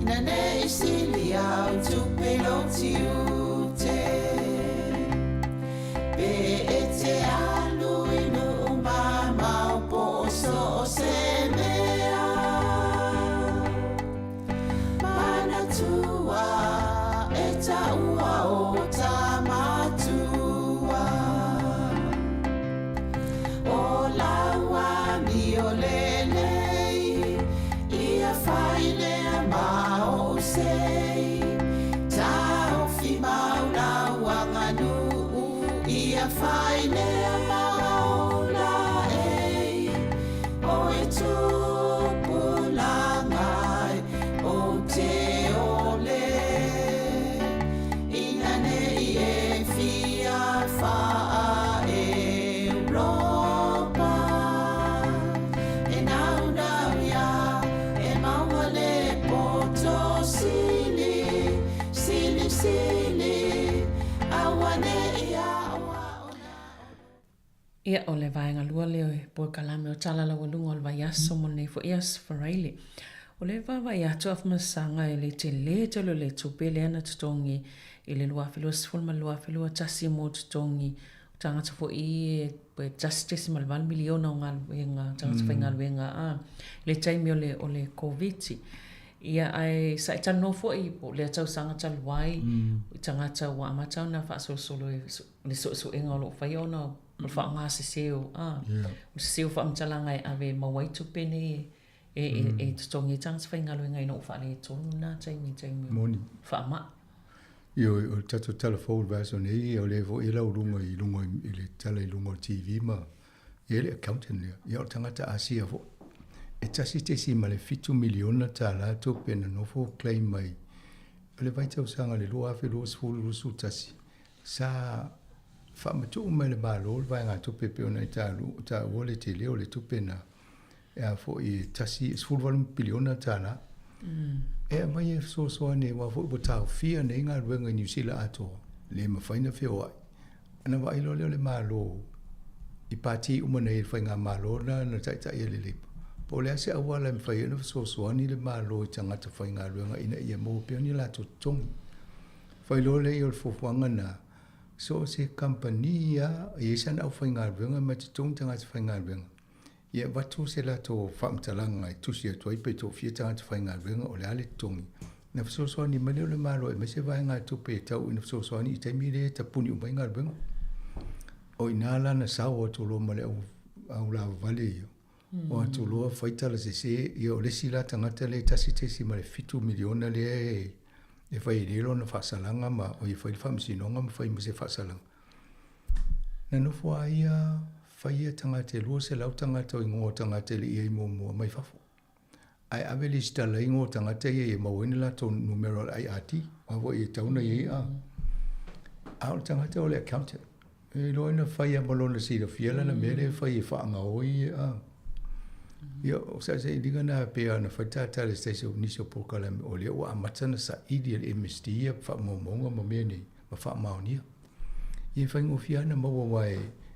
S3: ina ne i sili au tupe lou tiute. Pe e te alu i nuu mamao po o so o se mea. Manatua e taua o Tamatua. O lau amio lelei, ia fai lea ma ou sei. Taofi mau lau aganuu, ia fai lea ma ou laei. O e tupulaga e ou te ole, ina ne i e fia faa-Europa. E naunau ia e maua le poto sili, sili, sili, auane'i aoao na o.
S4: Ia, o le vaega lua lea o polokalame o Tala Laualuga o le Vaiaso mo lenei foi aso Faraile. O le vaavaai atu a Afamasaga e le tele tele o le tupe lea na totogi i le 2020 ma le 2021 mo totogi o tagata foi e 1.8 miliona o galuega, tagata faigaluega a le taimi o le, o le Koviti. Ia, ae sa e talanoa foi po o lea tausaga talu ai, i tagata ua amata ona faasolosolo i le suesuega o lo o faia ona o le faaaoga sese o, a, o le sese o faamatalaga e ave e maua ai tupe nei e, e, e totogi ai tagata faigaluega ina ua faaletonu lena taimi i taimi o faamai.
S5: Ioe, o le tatou tala fou i le vaiaso nei, o lea foi e lauluga i luga i le tala i luga o le TV ma e i ai le accountant lea, ia o le tagata Asia foi. E $1.7 miliona tala tupe na nofo claim mai o le vaitausaga i le 2020, 2021, sa faamatuu mai e le Malo le vaegatupe e pei ona e taua le tele o le tupe na e a foi e tasi, e $18 piliona tala. E aumai e fesoasoani aua foi ua taofia nei galuega i Niu Sila atoa, le mafai ona feoai. Ona vaai loa lea o le Malo i pati uma nei i le faigamalo lena na taitai e le Labour, po o le a se auala e mafai ai ona fesoasoani le Malo i tagata faigaluega ina ia maua pea ni latou totogi. Fai loa lea o le fuafuaga lena, so o se kamupani lava e i ai sana aufaigaluega ma e totogi tagata faigaluega, Ia avatu se latou faamatalaga e tusi atu ai pe toafia tagata faigaluega o le a le totogi. Na fesoasoani mai lea o le Malo e aumai se vaegatupe e tau ina fesoasoani i taimi lea e tapuni uma ai galuega. O i ina la na sao atu loa ma le au, au lavavale ia. O atu loa fai tala sese, ia o le isi la tagata lea e $1.7 miliona lea e, e fai ai nei lona faasalaga ma o ia fai le faamasinoga ma fai ma se faasalaga. Na nofo a ia faia tagata e 200 tagata o igoa o tagata e le i i ai muamua mai fafo. Ae ave lesitala igoa o tagata ia ia maua ai ni latou numera o le IRD, aua foi e tatau ona i ai a. A o le tagata o le accountant. E iloa ina fai lava ma lona silafia lana mea lea e fai e faagaoi a. Ia, o sailiiliga na pei ona fai tata i se tasi o nisi o polokalame, o lea ua amata ona saili e le MSD ia faamaumauga ma mea nei ma faamaonia. Ia e faigofie lava ona maua aua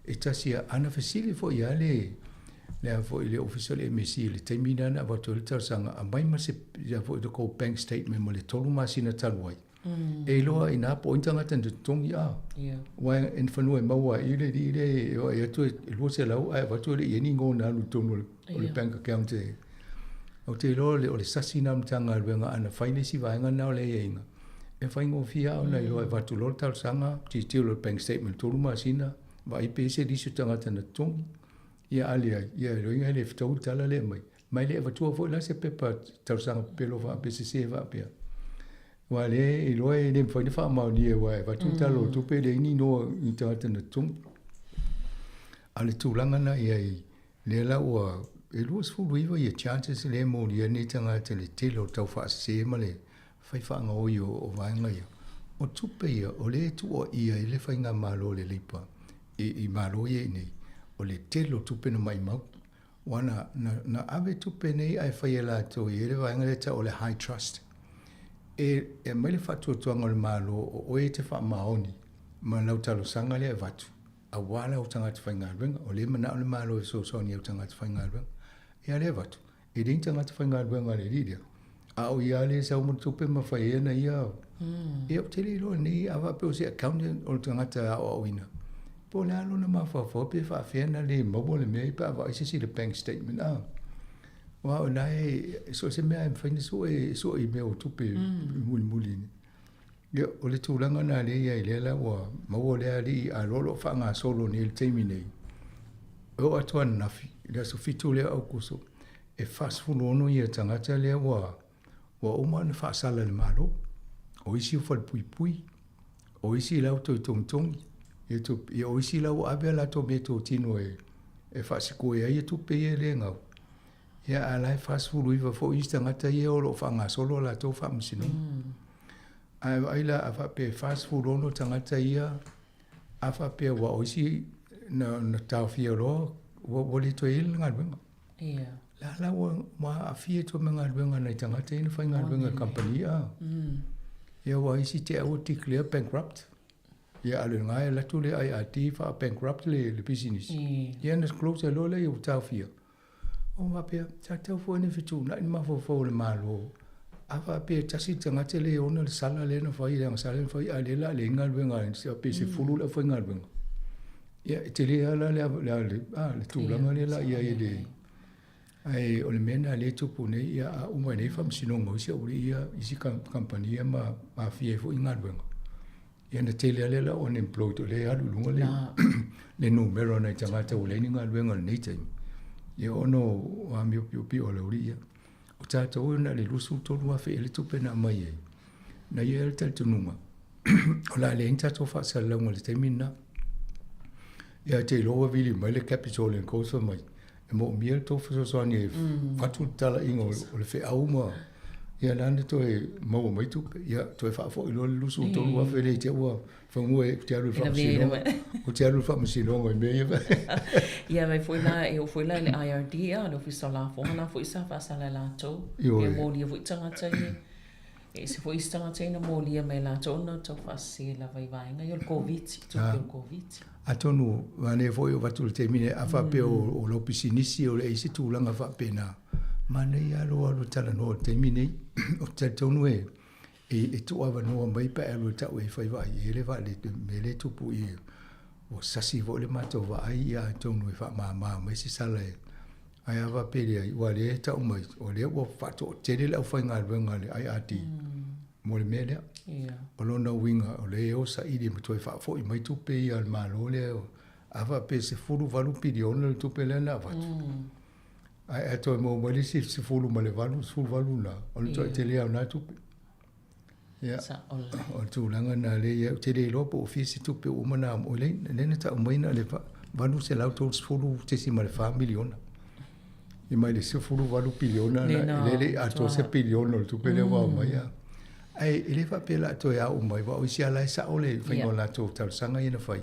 S5: e tasi lava, ana fesili foi lava le le a foi le Ofisa o le MSC i le taimi lena na avatu ai le talosaga, aumai ma se a foi le tou bank statement mo le 3 masina talu ai. E iloa i ina po o ai ni tagata na totogi a. Aua e fanua e maua ai i le alii lea e vaai atu e 200 ae avatu e le i i ai ni igoa na alu i totonu o le bank account e. Ou te iloa o le sasi lena o le Matagaluega ana fai le isi vaega lena o le aiaiga, e faigofie lava ona iloa e avatu loa le talosaga, tilotilo i le bank statement 3 masina, vaai pe i ai se lisi o tagata na totogi, ia a leai, ia lona uiga e le fetaui le tala lea e aumai. Ma e le avatua foi la se pepa talosaga pepelo faapea sese faapea. Aua o lea e iloa e le mafai ona faamaonia aua e avatu le tala o le tupe e leai ni igoa i tagata na totogi. A o le tulaga lena i ai, lea la ua e 29 ia charges lea e molia nei tagata i le tele o le tau faasese ma le fai faagaoi o vaega ia. O tupe ia o lea e tuuaia ai le faigamalo a le Labour i Malo ia i inei, o le tele o tupe na maimau. Ua na, na, na ave tupe nei ae fai e latou i ai le vaega lea e tau o le high trust. E, e aumai le faatuatuaga o le Malo o oe e te faamaoni ma lau talosaga lea e avatu aua lau tagata faigaluega. O lea e manao le Malo e fesoasoani i au tagata faigaluega. Ia lea e avatu, e leai ni tagata faigaluega a le alii lea, a o ia lea e sau ma le tupe ma fai ai ana ia. Ia ou te le iloa nei a faapea o se accountant o le tagata e aoaoina, po o le a lona mafaufau pe faapefea ona le maua le mea ia pe a vaai se isi i le bank statement a. Aua o lena e so o se mea lava e mafai ona sue, e sue i mea o tupe mulimuli. Ia o le tulaga lena lea e i ai lea la ua maua lea alii a o lo o faagasolo nei i le taimi nei, e oo atu ananafi i le aso 7 lea o Aokuso, e 46 ia tagata lea ua ua uma ona faasala e le Malo. O isi o falepuipui, o isi la ua toe togitogi, ia o isi la ua ave a latou meatotino e e faasikoe ai tupe ia e le gau. Ia a o la e 49 foi isi tagata ia o lo o faagasolo a latou faamasinoga. Ae vaai la a faapea e 46 tagata ia a faapea aua o isi na, na taofia loa ua, ua le toe i ai le galuega.
S4: Ia.
S5: La la ua, ua aafia atu ma galuega a nai tagata ia na faigaluega i le kamupani a. Ia aua isi te au ua declare bankrupt. Ia a o lena e alu atu le IRD faa-bankrupt le, le pisinisi. Ia na close ai loa lea ua taofia. O faapea, sa tatau foi ona fetuunai le mafaufau o le Malo. A faapea e tasi le tagata lea e ona le sala lea na fai, le agasala lea na fai, a o lea o le a leai ni galuega a pe 10 le aufaigaluega. Ia, e tele lava la le, le, le, a, le tulaga lea la i ai i le... Ae o le mea lena o lea e tupu nei, ia a uma nei faamasinoga o isi aualii ia, isi kamupani ia ma aafia ai foi galuega, ia ona tele lava lea o le au unemployed o lea e alu i luga le, le numera o nai tagata ua leai ni galuega i lenei taimi, ia ona o amio piopio a le aualii ia. O tatou na o le $23,000 ea le tupe na aumai ai, na i ai le talitonuga, o le a leai ni tatou faasalalauga i le taimi lena. Ia te iloa ua vili mai le Capital and Coast fai mai, e moomia le tou fesoasoani e avatu le talaiga o le feau ma ia la na toe maua mai tupe. Ia toe faafoi loa le $23,000 lea i te i ua fanua ou te alu i le faamasinoga. Ou te alu i le faamasinoga i mea ia.
S4: Ia mai foi la, e oo foi la i le IRD, a, le Ofisa o Lafoga na foi sa faasala e latou. Ia molia foi tagata ia. E ese foi isi tagata ia na molia mai e latou ona tau faasese lava i vaega ia o le Koviti, tupe o le Koviti.
S5: Atonu, manaia foi oo atu i le taimi lenei, a faapea o lau pisinisi o le i ai se tulaga faapena, manaia lava lou alu e talanoa i le taimi lenei. Ou te talitonu e e tuuavanoa mai pe a e alu e tau e fai vaai i ai le mea lea e tupu i ua sasi foi le matou vaai, ia atonu e faamama mai se sala e Ae a faapea e leai, aua o lea e tau mai, o lea ua faatoatele le aufaigaluega a le IRD mo le mea lea. O lona uiga, o lea e o saili ma toe faafoi mai tupe ia a le Malo lea. A faapea e 18 piliona le tupe lea na avatu, ae a toe maua mai le isi 18, 18 na, o le toatele lava o na tupe. Ia, o le tulaga lena lea e i ai. Ou te le iloa po o fia se tupe ua uma ona amo. Lea na tau mai na o le $830.4 miliona. I mai le 18 piliona lena, e le i atoa se piliona o le tupe lea ua aumai. Ae e le faapea o le a toe ao mai, aua o isi lava la e sao le faiga o latou talosaga ia na fai,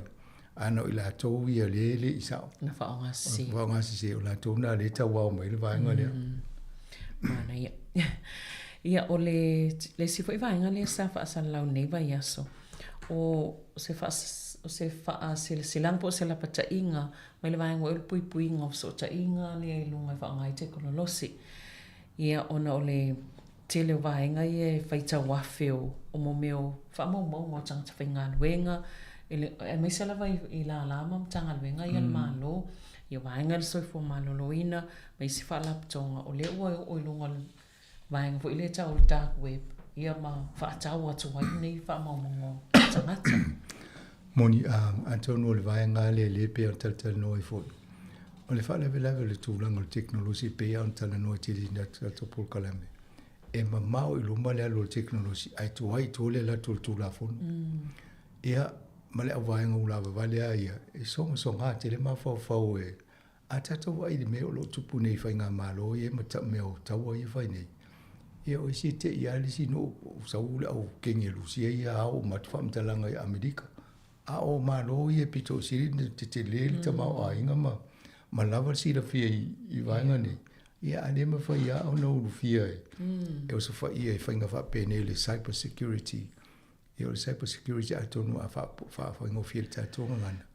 S5: ae na o i latou ia lea e le i sao.
S4: Na faaaogasese.
S5: Faaaogasese, o latou na lea e tau ao mai le vaega lea.
S4: Manaia. Ia, o le, le isi foi vaega lea sa faasalalau i lenei vaiaso, o se faa, o se faasilasilaga po o se lapataiga mai le vaega o le puipuiga o fesootaiga lea i luga e faaaoga ai tekonolosi. Ia, ona o le tele o vaega ia e faitau afe o, o mo mea o faamaumauga o tagata faigaluega, aemaise lava i lala ma Matagaluega ia a le Malo, ia vaega i le soifua maloloina ma isi faalapotopotoga, o lea ua oo i luga o le vaega foi lea e tau o le dark web, ia ma faatau atu ai nei faamaumauga o tagata.
S5: Moni, atonu o le vaega lea lea e pei ona talatalanoa ai foi, o le faalavelave o le tulaga o le tekonolosi e pei lava ona talanoa tele i tatou polokalame, e mamao i luma le alu o le tekonolosi ae tuai i tua le alu atu o le Tulafono. Ia, ma le auvaega ulavavale lava ia, e sogasoga tele mafaufau e a tatou vaai i le mea o lo o tupu nei i faigamalo ia ma mea o taua ia e fai nei, ia o isi e te i lava le isi nuu sau le au kegi a Lusia ia ao uma atu faamatalaga i Amerika. A o Malo ia e pito sili ona tetele le tamaoaiga ma ma lava le silafia i vaega nei, ia a le mafai lava ona ulufia e osofaia i faiga faapenei le cyber security. Ia o le cyber security atonu a faafaigofie i le tatou gagana,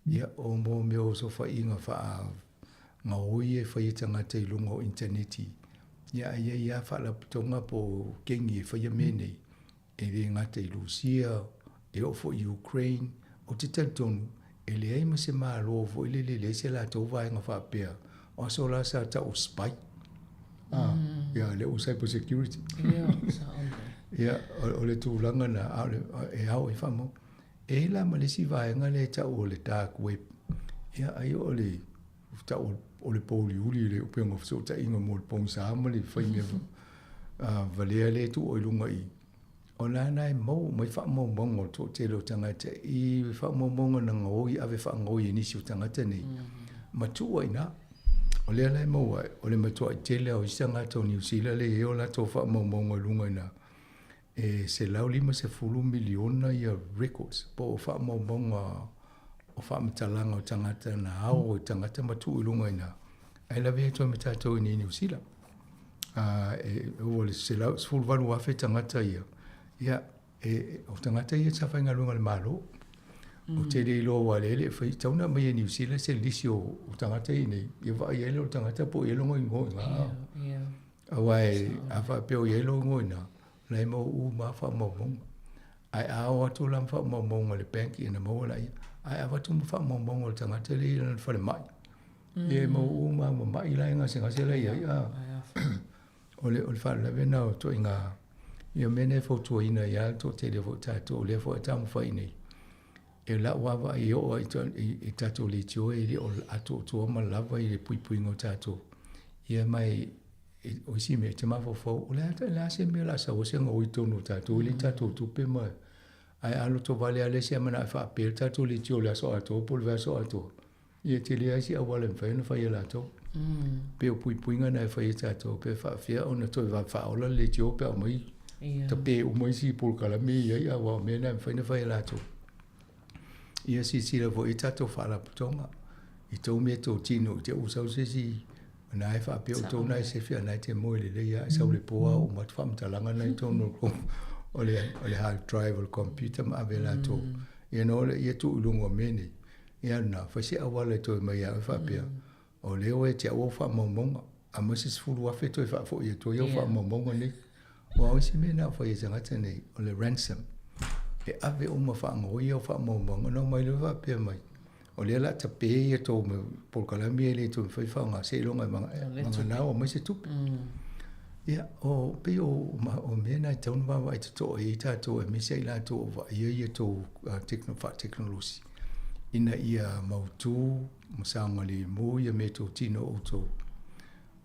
S5: ia o mo mea o osofaiga faagaoi e fai e tagata i luga o initaneti, ia ae i ai lava faalapotopotoga po o kegi e faia mea nei, e le gata i Lusia, e oo foi i Ukraine. Ou te talitonu, e leai ma se Malo foi lele e leai se latou vaega faapea, o aso la sa tau o spy. Ah, ia, lea ua cyber security. Ia, o le tulaga na, a o le, e ao ai faamau. E i ai la ma le isi vaega lea e tau o le dark web. Ia, ai o le tau o le pouliuli le upega o fesootaiga mo le pogisa ma le fai mea valea lea e tuu i luga i o la na e maua mai faamaumauga o le toatele o tagata i faamaumauga na gaoi ave faagaoi e nisi o tagata nei ma tuu ai i ina. O lea la e maua ai, o le matuai tele o isi tagata o Niu Sila lea e i ai o latou faamaumauga i luga i ina, e 150 miliona ia records po o faamaumauga o faamatalaga o tagata na ao i tagata ma tuu i luga i ina, ae lavea atu ai ma tatou i inei i Niu Sila. E ua le 18,000 tagata ia, ia, e, o tagata ia sa faigaluega i le Malo. Ou te le iloa aua o lea e le i fai, tatau ona aumai e Niu Sila se lisi o, o tagata ia nei, ia vaai ai lea o le tagata po o i ai lona igoa i ina. Aua e, a faapea o i ai lou igoa i ina, o la e maua uma lava faamaumauga. Ae a o atu la ma faamaumauga i le bank ia ona maua laia. Ae avatu ma faamaumauga o le tagata lea i lana falemai. Ia e maua uma lava ua ma'i la e gasegase la e i ai a. O le o le faalavelave lena o ituaiga ia mea na e fautuaina ai lava le toatele foi o tatou o lea foi e taumafai nei, e lau lava vaai e oo lava i tatou leitio e le o atoatoa ma lava i le puipuiga o tatou. Ia ma e o isi mea e te mafaufau, o le a se mea o le a sau ai se gaoi i totonu o tatou e leai ni tatou tupe ma ae a lotovale lava le isi ae manao e faape le tatou leitio i le aso atoa po o le vaiaso atoa, ia e tele lava isi auala e mafai ona fai e latou. Pei o puipuiga na e fai e tatou pe faapefea ona toe vave faaola le leitio pe a omai tape uma isi polokalame ia e i ai, aua o mea na e mafai ona fai e latou. Ia silasila foi i ai tatou faalapotopotoga i tou meatotino i te i ua sau se isi o na e faapea outou na e sefe a o na e te moe lelei lava, e sau i le po lava uma atu faamatalaga na i totonu o le hard drive o le computer ma ave e latou. Ia ona o lea tuu i luga o mea nei. Ia na, fai se auala e toe aumai ia oe faapea, o lea ua ia te au au faamaumauga, aumai se $10,000 toe faafoi atu ai au faamaumauga nei. Aua o isi mea na o fai e tagata nei, o le ransom. E ave uma faagaoi au faamaumauga ona omai lea faapea mai, o lea o le a tape ia tou polokalame ia e le toe mafai ona faaaoga seiloga e vagana ua aumai se tupe. Ia, o, pei o, o mea na e tatau ona vaavaai totoa i ai tatou aemaise i latou o vaaia ia tou faatekonolosi ina ia mautu ma saogalemu ia meatotino o outou.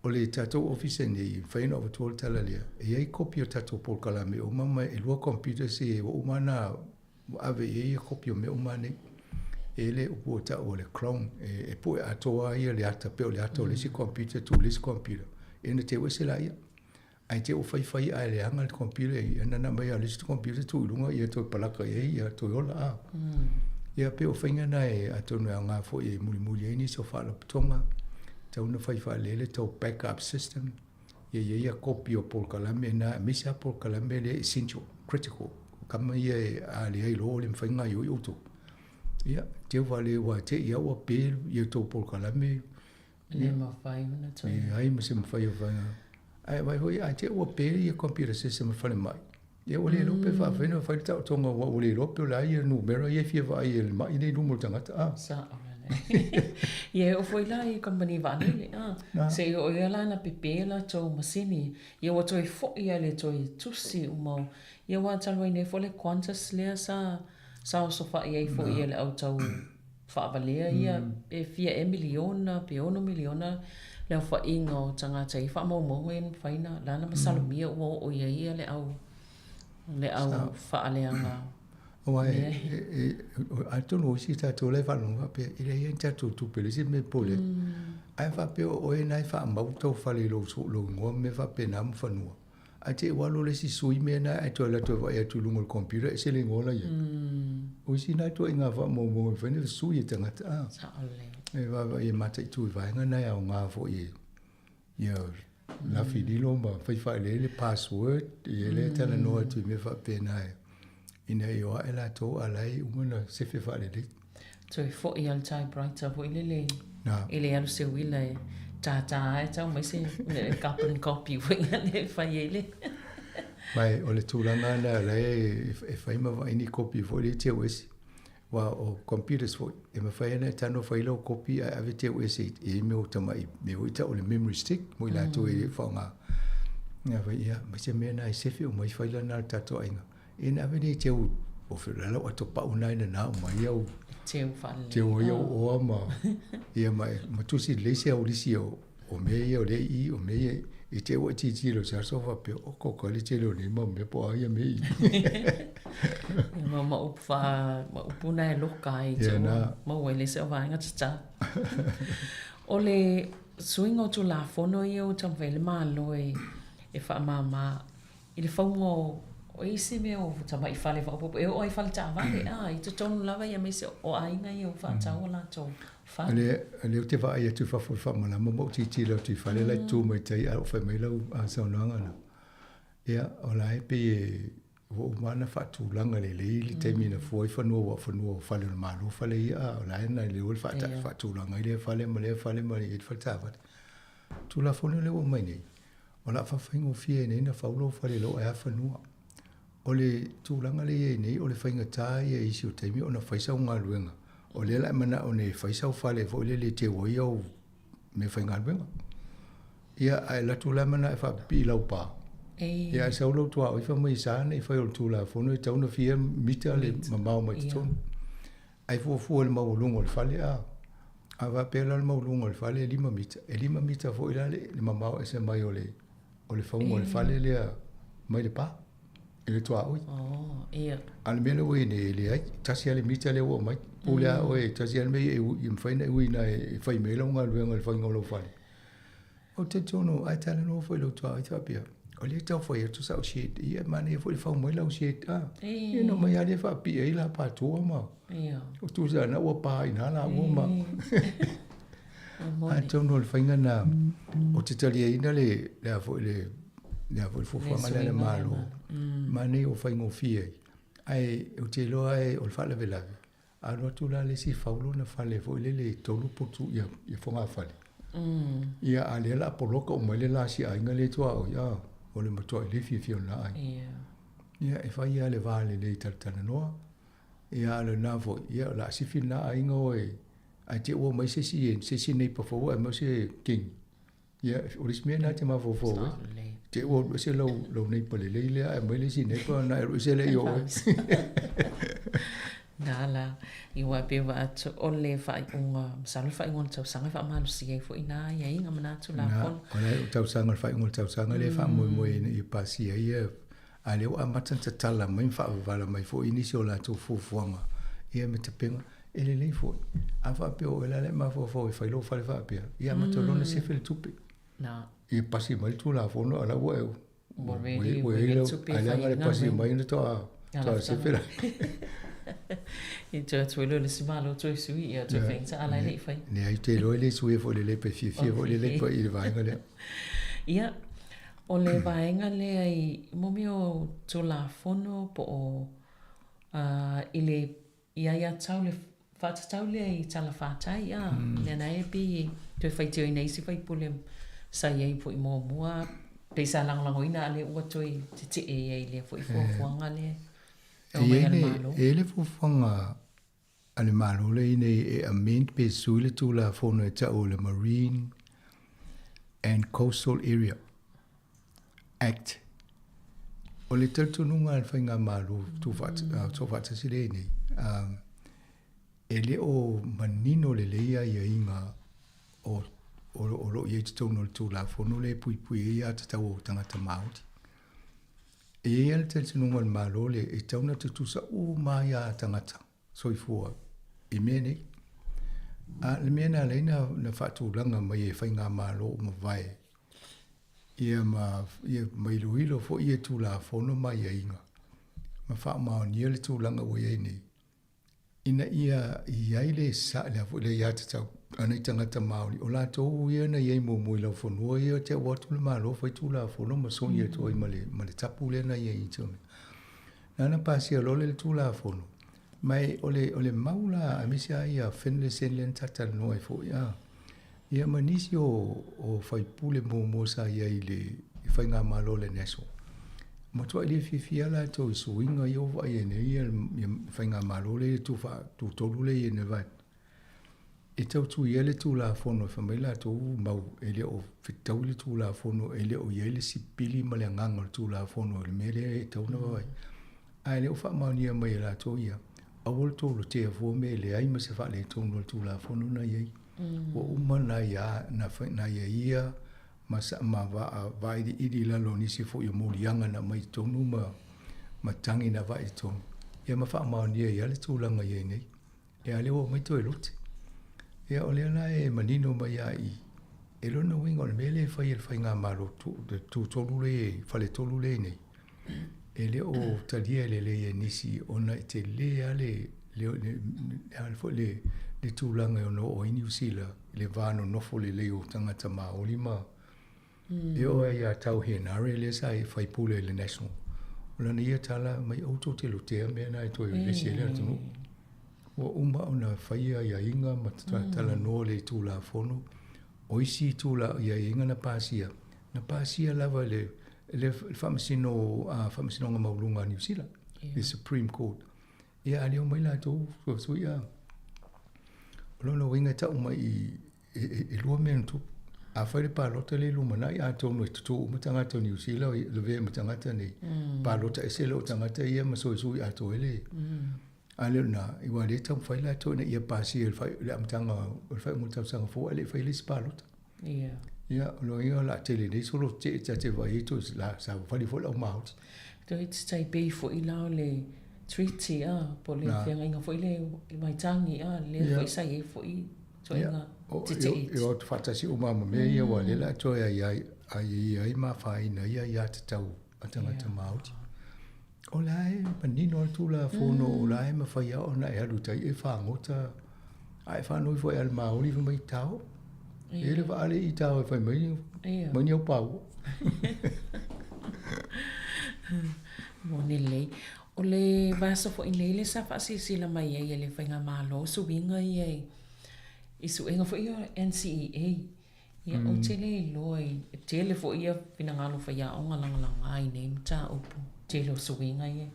S5: O le tatou ofisa nei, e mafai ona avatua le tala lea, e i ai kopi o tatou polokalame uma ma e 2 computers e ua uma ona ave i ai kopi o mea uma nei. E i ai le upu ua tau o le clone, e pue atoa lava le ata, pei o le ata o le isi computer tuu i le isi computer, ia ona teu ese laia. Ae te i ua faifai ae leaga le computer ia ona aumai lava o le isi computer tuu i luga ia toe palaka i ai ia toe ola a. Ia pei o faiga na e atonu e aoga foi e mulimuli ai nisi o faalapotopotoga, tatau ona fai faalele tou backup system, ia i ai ia kopi o polokalame na, aemaise lava polokalame lea essential, critical, kama ia e a leai loa ua le mafai ona gaoioi outou. Ia, teu vale aua te i lava ua pe ia tou polokalame.
S4: Le mafai ona toe.
S5: Leai ma se mafai o faiga. Ae vaai foi, a te i ua pe ia computer system a le falemai, ia ua le iloa pe faafefea ona fai le taotoga aua ua le iloa pe o le a ia numera ia e fia vaai e le mai lea i luma o le tagata. A.
S4: Sao lelei. Ia e oo foi la i kamupani vaalele, a. Se i oo ia la ina pepe latou masini, ia ua toe foi lava i le toe tusi uma o, ia aua talu ai nei foi le Qantas lea sa sa osofai ai foi e le au tau faavalea ia pe fia ea miliona pe ono miliona le aofaiga o tagata i faamaumauga ia na mafai ona la na masalomia ua oo i ai ia le au le au faaleaga
S5: Aua e, atonu o isi tatou la e faalogo faapea, e leai lava ni tatou tupe i le isi mea e popole ai. Ae faapea o oe na e faamau tau fale i lou igoa ma mea faapena ma fanua. Ae te i ua alu le isi sui mea na ae toe alu atu e vaai atu i luga o le computer ese le igoa la i ai. O isi na ituaiga faamaumauga e mafai ona sui e tagata a.
S4: Sao lelei.
S5: E vaavaai e mataitu i vaega na e aoga foi e ia lafi lilo ma fai faalelei le password ia lea e talanoa atu i mea faapena e ina ia o ae latou a la e uma ona sefe faalelei.
S4: Toe foi lava le typewriter foi lele e le alu se uila e tātā ai tau mai se carbon copy foi lea e fai ai le.
S5: Ma o le tulaga lena o la e fai ma vaai ni kopi foi lea e teu ese. Aua o computers foi, e mafai ona e tago fai lau kopi ae ave teu ese i ai mea o tamai mea foi tau o le memory stick mo i latou e le faaaoga. Ia fai, ia, ma se mea na e sefe uma ai faila na a le tatou aiga. Ia na ave nei teu o fe la lau ato pau na ina na uma ai au
S4: teu faalelei.
S5: Teu ai au oa ma ia ma ma tusi lelei se au lisi o o mea ia o lea i o mea ia i te ua tilotilo i se aso faapea o ko ka le tele o nei mau mea po o a ia mea i.
S4: Ia ma ma upu fa ma upu na e loka ai te ua maua ai le isi au vaega tatau. O le suiga o Tulafono ia ua taumafai ai le Malo e e faamama I le fauga o isi mea o tamai fale faaopoopo e oo ai fale taavale a i totonu lava ia aemaise o aiga ia ua faatau o latou
S5: fale. O lea ou te vaai atu i fafo i le faamalama ma ou tilotilo atu i fale la e tu mai tai a o fai mai lau saunoaga na. Ia, o la e pei e ua uma ona faatulaga lelei le taimi na fua ai fanua aua o fanua o fale o le Malo fale ia a o la e na leo le faatulaga ai lea fale ma lea fale ma le fale taavale. Tulafono lea ua aumai nei, O le a faafaigofie ai nei ona fau lou fale i lou aea fanua. O le tulaga lea e i ai nei, o le faigata ia i isi o taimi ona fai sau galuega. O lea la e manao nei e fai sau fale foi lele e teu ai au meafaigaluega. Ia, a e alu atu la ma na e faapipii i lau pa. Ia, ae sau lou tuaoi fai mai sa ne i fai o le Tulafono e tatau ona fia mita le mamao mai totonu. Ae fuafua i le maualuga o le fale a. A faapea la o le maualuga o le fale e 5 mita, e 5 mita foi la le mamao ese mai o le o le fauga o le fale lea mai le pa i le tuaoi. A o le mea lea ua i ai nei, e leai, tasi lava le mita lea ua aumai. Pule lava oe, e tasi lava le mea e mafai ona e uina e fai mai ai lau galuega i le faiga o lou fale. Ou te talitonu, a e talanoa foi i lou tuaoi faapea, o lea e tau fai atu sau shed, ia e manaia foi le fau mai lau shed, a. Ia ona omai lava lea faapipii ai la patua ma o tusa na ua pa i ina laua ma. Atonu o le faiga lena, ou te taliaina le le a foi le le a foi le fuafuaga lea a le Malo, manaia ua faigofie ai. Ae ou te iloa o le faalavelave, A alu atu la le isi fau lona fale foi lele e tolu putu ia ia fogafale. Ia a lea la poloka uma ai le la si aiga lea tuaoi a o le matuai le fiafia o lena aiga. Ia e fai lava le va lelei talatalanoa. Ia a o lena foi, ia o le a sifi lena aiga oe ae te i ua omai se isi se isi neighbour fou ae aumai se keni. Ia, o le isi mea lena e te mafaufau ai. Te i ua alu ese lau, lau neighbour lelei lea ae aumai le isi neighbour ona e alu ese lea i o oe.
S4: Na la, i ua pei ua atu o le faaiuga, masalo le faaiuga o le tausaga e faamalosia ai foi na aiaiga ma na Tulafono.
S5: Na, o le tausaga, le faaiuga o le tausaga lea e faamoemoe ina ia pasia ai ia, a o lea ua amata ona tatala mai ma faavavala mai foi nisi o latou fuafuaga ia ma tapena. E lelei foi, a faapea o oe la le mafaufau e fai lou fale faapea, ia amata loa ona sefe le tupe.
S4: Na.
S5: Ia pasi mai le Tulafono a o la ua e
S4: Ua ready, ua i ai le tupe e
S5: fai ai le pasi mai ona toa sefe la.
S4: I toe atu ai loa le isi Malo toe sui, ia toe faigata a la e le i fai.
S5: Leai, ou te iloa e le suia foi le Labour, e fiafia foi le Labour i le vaega lea.
S4: Ia, o le vaega lea i mo mea o Tulafono po o i le I aiatatau le faatatau lea i talafatai a, lea na e pei e toe faitioina ai isi faipule sa i ai foi muamua, pei sa lagolagoina a o lea ua toe tetee ai i lea foi fuafuaga lea e omai a le Malo.
S5: E i ai le fuafuaga a le Malo lea ina ia e amend pe sui le Tulafono e tau o le Marine and Coastal Area Act. O le talitonuga a le Faigamalo Soofaatasi lea i nei, e le o manino lelei aiaiga o lo o i ai i totonu o le Tulafono lea e puipui ai aiatatau a tagata Māori. E i ai lava le talitonuga o le Malo lea, e tatau ona tutusa uma lava aia tagata soifua i mea nei. A o le mea na ala ai ona faatulaga mai e Faigamalo ua mavae ia ma ia ma iloilo foi ia Tulafono ma aiaiga ma faamaonia le tulaga ua i ai nei, ina ia i ai le sa, le a foi le aiatatau a nai tagata Māori, o latou ia na i ai muamua i laufanua ia te au atu le Malo fai Tulafono ma sogi atu ai ma le, ma le tapu lea na i ai i tonu. Na ona pasia loa lea le Tulafono, ma e o le, o le mau la, aemaise lava ia Finlayson lea na ta talanoa ai foi, a, ia ma nisi o, o faipule muamua sa i ai i le Faigamalo a le National. Matuai le fiafia lava latou i suiga ia ua vaai ai nei ia, ia Faigamalo lea e tutolu lea i ai nei E tau tuia le Tulafono e fai mai latou mau e le o fetaui le Tulafono, e le o i ai le sipili ma le agaga o le Tulafono i le mea lea e tatau ona vaavaai. Ae le o faamaonia mai e latou ia, aua le tou lotea fua mea e leai ma se faaletonu o le Tulafono na i ai. Ua uma ona aia, na aiaia ma ma vailiili i lalo o nisi foi o moliaga na aumai i totonu ma ma tagi na vaai i totonu, ia ma faamaonia ai lava le tulaga e i ai nei. Ia a lea ua omai toe lote. Ia o lea la e manino mai lava i i, e lona uiga o le mea lea e fai e le Faigamalo tutolu lea e, faletolu lea e i nei, e le o talia lelei e nisi ona e tele lava le, le, le, foi le, le tulaga e ono oo ai Niu Sila i le va nonofo lelei o tagata Māori ma E oo ai ia Tau Henare lea sa e faipule i le National. O lana ia tala mai aua tou te lotea mea na e toe vevesi ai le atunuu. Ua uma ona fai aiaiga ma talanoa le Tulafono. O isi tula aiaiga na pasia, na pasia lava e le le Faamasino Faamasinoga Maualuga a Niu Sila, le Supreme Court. Ia a le omai latou sui a. O lona uiga e tau mai i e lua mea na tupu. A fai le palota lea i lumanai, atonu e tutū uma tagata o Niu Sila o lavea ma tagata nei, palota ese loa o tagata ia ma suisui atoa ai le. A le o lena, aua o lea e taumafai latou ina ia pasia i le amataga o le faaiuga o le tausaga fou ae le i faia le isi palota. Ia, o lona uiga o le a tele nei solo tetee ta te vaai ai toe la savavali foi le au Māori.
S4: Toe tai pei foi la o le treaty a, po o le feagaiga foi lea i Waitangi a, lea foi sa i ai foi ituaiga tetee.
S5: E o atu faatasi uma lava ma mea ia aua o lea o le a toe aiaia ai ma afaina ai aiatatau a tagata Māori. O la e manino le Tulafono, o la e mafai lava ona e alu i tai e fagota, a e faanoi foi ia le Māori fai mai tao. E le vaa le i tao e fai mai, mai ni au paua.
S4: Moni lelei. O le vaiaso foi nei lea sa faasilasila mai ai e le Faigamalo suiga ia i suega foi ia o le NCEA. Ia, ou te le iloa i e tele foi ia finagalo o faiaoga lagalaga i nei mataupu, tele o suiga ia.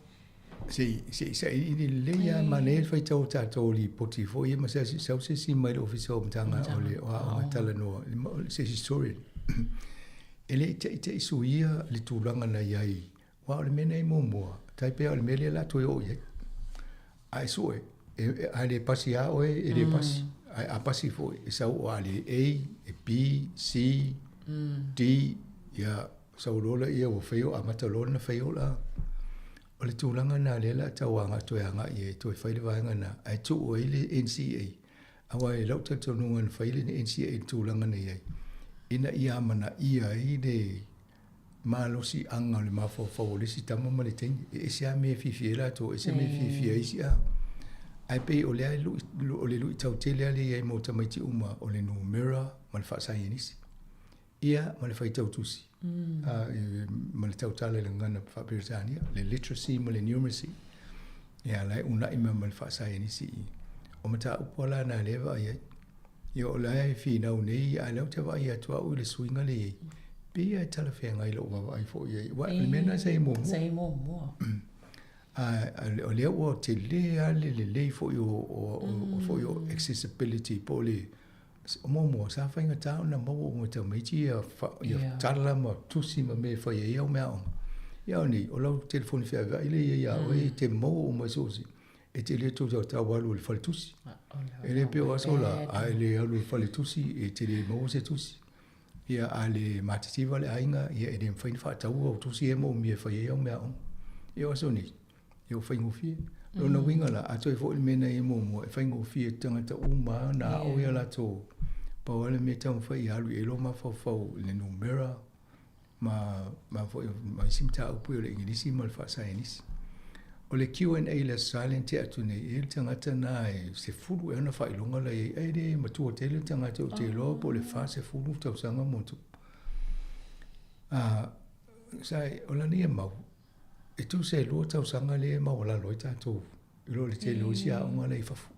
S5: Se i, se i sailiili lelei lava, manaia le faitau o tatou lipoti foi ia ma se asi, sau se isi mai le Ofisa o Matagaluega o le o Aoga Talanoa, se isi historian. E le i taita'i suia le tulaga na i ai, aua o le mea na i ai muamua, tai pei o le mea lea o le a toe oo i ai. A e sue, e, a le pasi lava oe, e le pasi. Ae a pasi foi, e sau o a le A, e B, C, D, ia, sau loa lea ua fail, amata loa ona fail la. O le tulaga lena lea o le a tau agai, toe agai i ai, toe fai le vaega lena, ae tuu ai le NCEA. Aua i lou talitonuga na fai le NCEA i le tulaga na i ai, ina ia amanaia ai le malosiaga o le mafaufau o le isi tama ma le teine. E ese lava mea e fiafia ai latou, ese mea e fiafia ai isi a. Ae pei o lea e lui, o le luitau tele lava lea e i ai mo tamaiti uma, o le numera ma le faasaienisi. Ia, ma le faitau tusi, ma le tautala i le gagana faa-Peretania, le literacy ma le numeracy. Ia, la e uunai mai ma le faasaienisi i. O mataupu lava la na lea e vaai ai. Ia o la e finau nei, a o lea ou te vaai atu au i le suiga lea e i ai, pei lava e talafeagai i lou vaavaai foi i ai, aua o le mea lena sa i ai muamua.
S4: Sa i ai muamua.
S5: A o lea ua tele lava le lelei foi o foi o accessibility po o le muamua sa faigata ona maua uma e tamaiti ia tala ma tusi ma mea e fai ai au meaaoga. Ia a o nei, o lau telefoni feaveai lea e i ai ia oe, e te maua uma i so o se E te le toe tau alu i le faletusi. E le pei o aso la, a e le alu i le faletusi, e te le maua se tusi. Ia, a le matitiva le aiga, ia e le mafai ona faataua au tusi ia e moomia e fai ai au meaaoga. Ia o aso nei, ia ua faigofie. Lona uiga la, a toe foi i le mea na i ai muamua, e faigofie i tagata uma lava ona ao ia latou. Pau lava le mea e taumafai ia alu i ai lou mafaufau i le numera, ma ma foi ma isi mataupu o le Igilisi ma le faasaienisi. O le Q&A i le Aso Sa lea na tea atu nei, e i ai le tagata na e 10 ea ona faailoga la e i ai, ae le matua tele le tagata ou te iloa po o le 40 tausaga ma ona tupu. A, sa, o lana ia mau, e tusa e 2 tausaga lea e maualalo ai tatou i lo le tele o isi aoga la i fafo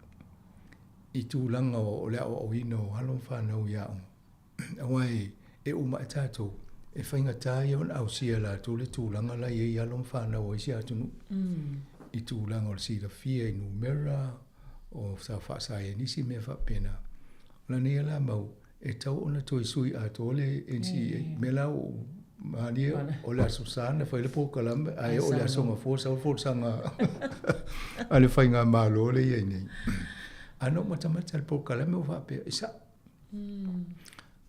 S5: i tulaga o le aoaoina o alo ma fanau i aoga. Aua e uma ae tatou, e faigata ia ona ausia e latou le tulaga la e i ai alo ma fanau a isi atunuu i tulaga o le silafia i numera, o sa faasaienisi mea faapena. O lana ia la mau, e tatau ona toe sui atoa le NCEA. O le mea la ua ou malie, o le Aso Sa na fai le polokalame, ae oo i le Aso Gafua sau le folasaga a le Faigamalo lea e i ai nei. Ae na ou matamata i le polokalame ou faapea, e sao.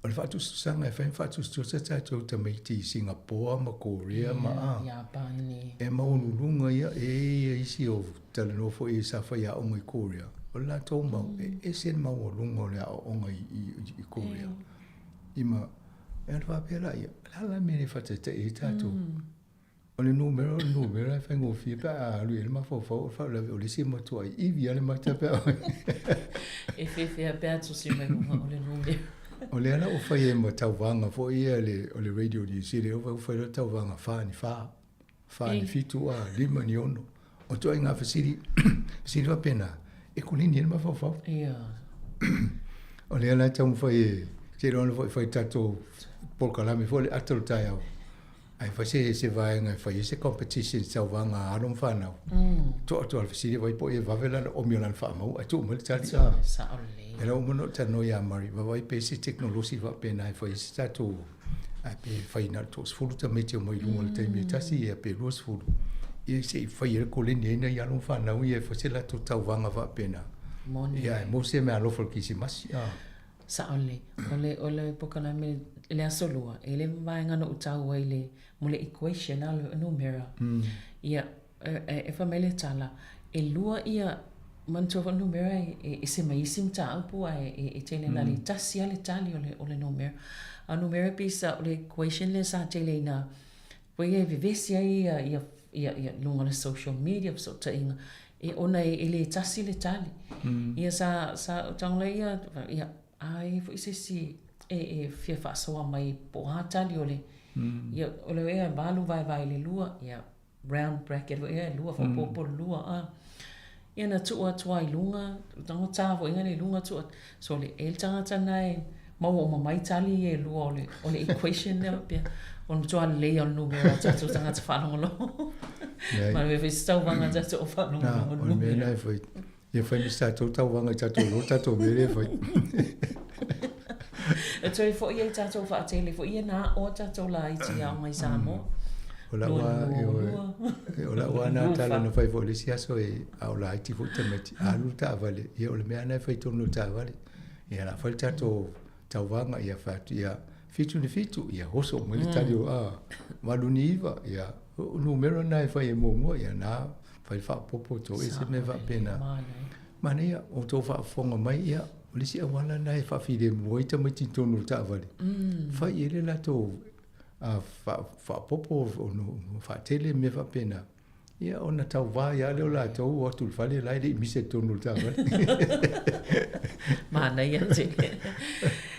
S5: O le faatusatusaga e fai ma faatusatusa tatou tamaiti i Singapoa ma Korea ma a.
S4: Iapani.
S5: E maualuluga ia, e i ai isi o talanoa foi sa faiaoga i Korea, o le latou mau, e ese le maualuga o le aoaoga i Korea. I ma, e ona faapea laia, o le a la le mea e le faataitai ai tatou? O le numera o le numera e faigofie pe a alu i ai le mafaufau, o le faalavelave o le isi e matuai ivi lava le mata pe a
S4: E whewhea pea tusi mai luga o le numera.
S5: O lea la ua fai ai ma tauvaga foi ia le, o le Radio New Zealand, ua fai loa tauvaga fa ni fa, fa ni fitu a, lima ni ono. O ituaiga fesili, fesili faapena, e koleni ai le mafaufau.
S4: Ia.
S5: O lea la e taumafai e, seiloga foi e fai tatou polokalame foi le ata o le taeao. Ae fai se se vaega e fai ai se competition i tauvaga a alo ma fanau. To'a to'a le fesili vaai po o ia vave lana omi o lana faamau ae tuu mai le tali a.
S4: Sao lelei.
S5: E lau uma ona ou talanoa ia Murray, vaavaai pe i ai se tekonolosi faapena e fai ai se tatou ae pe fai na o le toasefulu tamaiti e omai i luga i le taimi e tasi ia pe 20 ia se i fai ai le koleni ai nai alo ma fanau ia e fai se latou tauvaga faapena.
S4: Moni.
S5: Ia ae maua se meaalofa i le Kerisimasi a.
S4: Sao lelei. O le, o le polokalame i le Aso Lua, e le vaega na ou tau ai i le, mo le equation a, o le numera. Ia, e fai mai le tala, e lua ia, manatua foi le numera e ese mai isi mataupu ae e tele na o le tasi lava le tali o le numera. A o le numera pei sa, o le equation lea sa tele ina foi e vevesi ai ia, ia, ia, ia luga o le social media fesootaiga, e ona e le tasi le tali. Ia sa, sa ou tago lea ia, ia, a i ai foi se isi e, e fia faasoa mai po o a tali o le, ia, o le ea e valu vaevae i le lua, ia, round bracket foi ia e lua faaopoopo le lua a. Ia na tuu atu lava i luga, tago ta foi i luga tuu atu, sole e le tagata lena e maua uma mai tali ia e lua o le, o le equation lea faapea. O le matua lelei lava o le numera o tatou tagata faalogologo. Ma le mea foi se tauvaga a tatou faalogologo
S5: i le numera. O le mea lena e fai, ia fai ma se tatou tauvaga i tatou iloa le tatou mea lea e fai.
S4: E toe foi ai tatou faatele foi ia na aʻo a tatou laiti i aoga i Samoa.
S5: O lau lava, ioe, o lau lava na tala na fai foi i le isi aso e, a o laiti foi tamaiti, alu le taavale, ia o le mea lava lena e fai i totonu o le taavale. Ia o le a fai le tatou tauvaga, ia fai atu, ia, fitu i le fitu, ia oso mai le tali o, a, valu i le iva, ia, o numera na e fai ai muamua, ia na fai le faaopoopo toese mea faapena. Manaia, o outou faafofoga mai, ia, o le isi auala lena e faafilemu ai tamaiti i totonu o le taavale, fai i ai le latou faaopoopo, faatele mea faapena, ia ona tauva ai lava lea o latou o atu i le fale la e le i misa i totonu o le taavale.
S4: Manaia tele.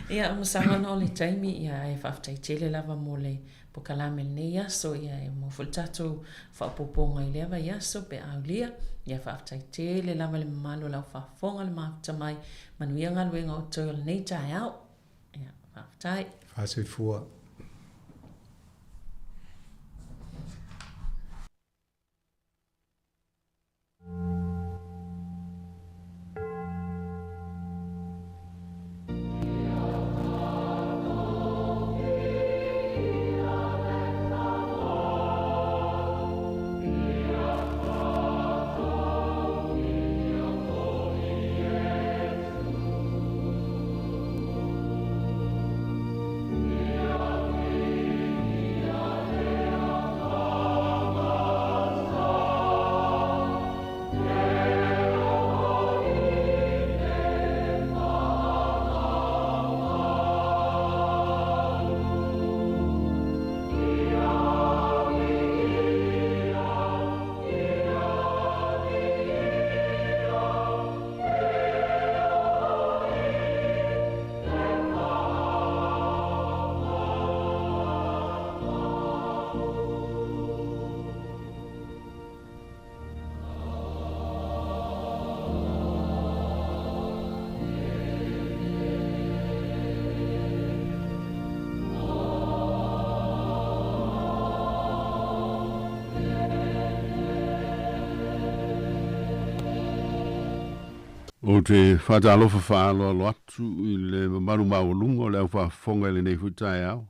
S4: Ia, masalo ona o le taimi, ia, ae faafetai tele lava mo le polokalame i lenei aso, ia e maua foi le tatou faaopoopoga i lea vaiaso pe a aulia. Ia faafetai tele lava i le mamalu o lau faafofoga le mafuta mai, manuia galuega o totoe o lenei taeao. Ia, faafetai.
S5: Faasoifua.
S2: Ou te faatalofa faaaloalo atu i le mamalu maualuga o le au faafofoga i lenei foi taeao,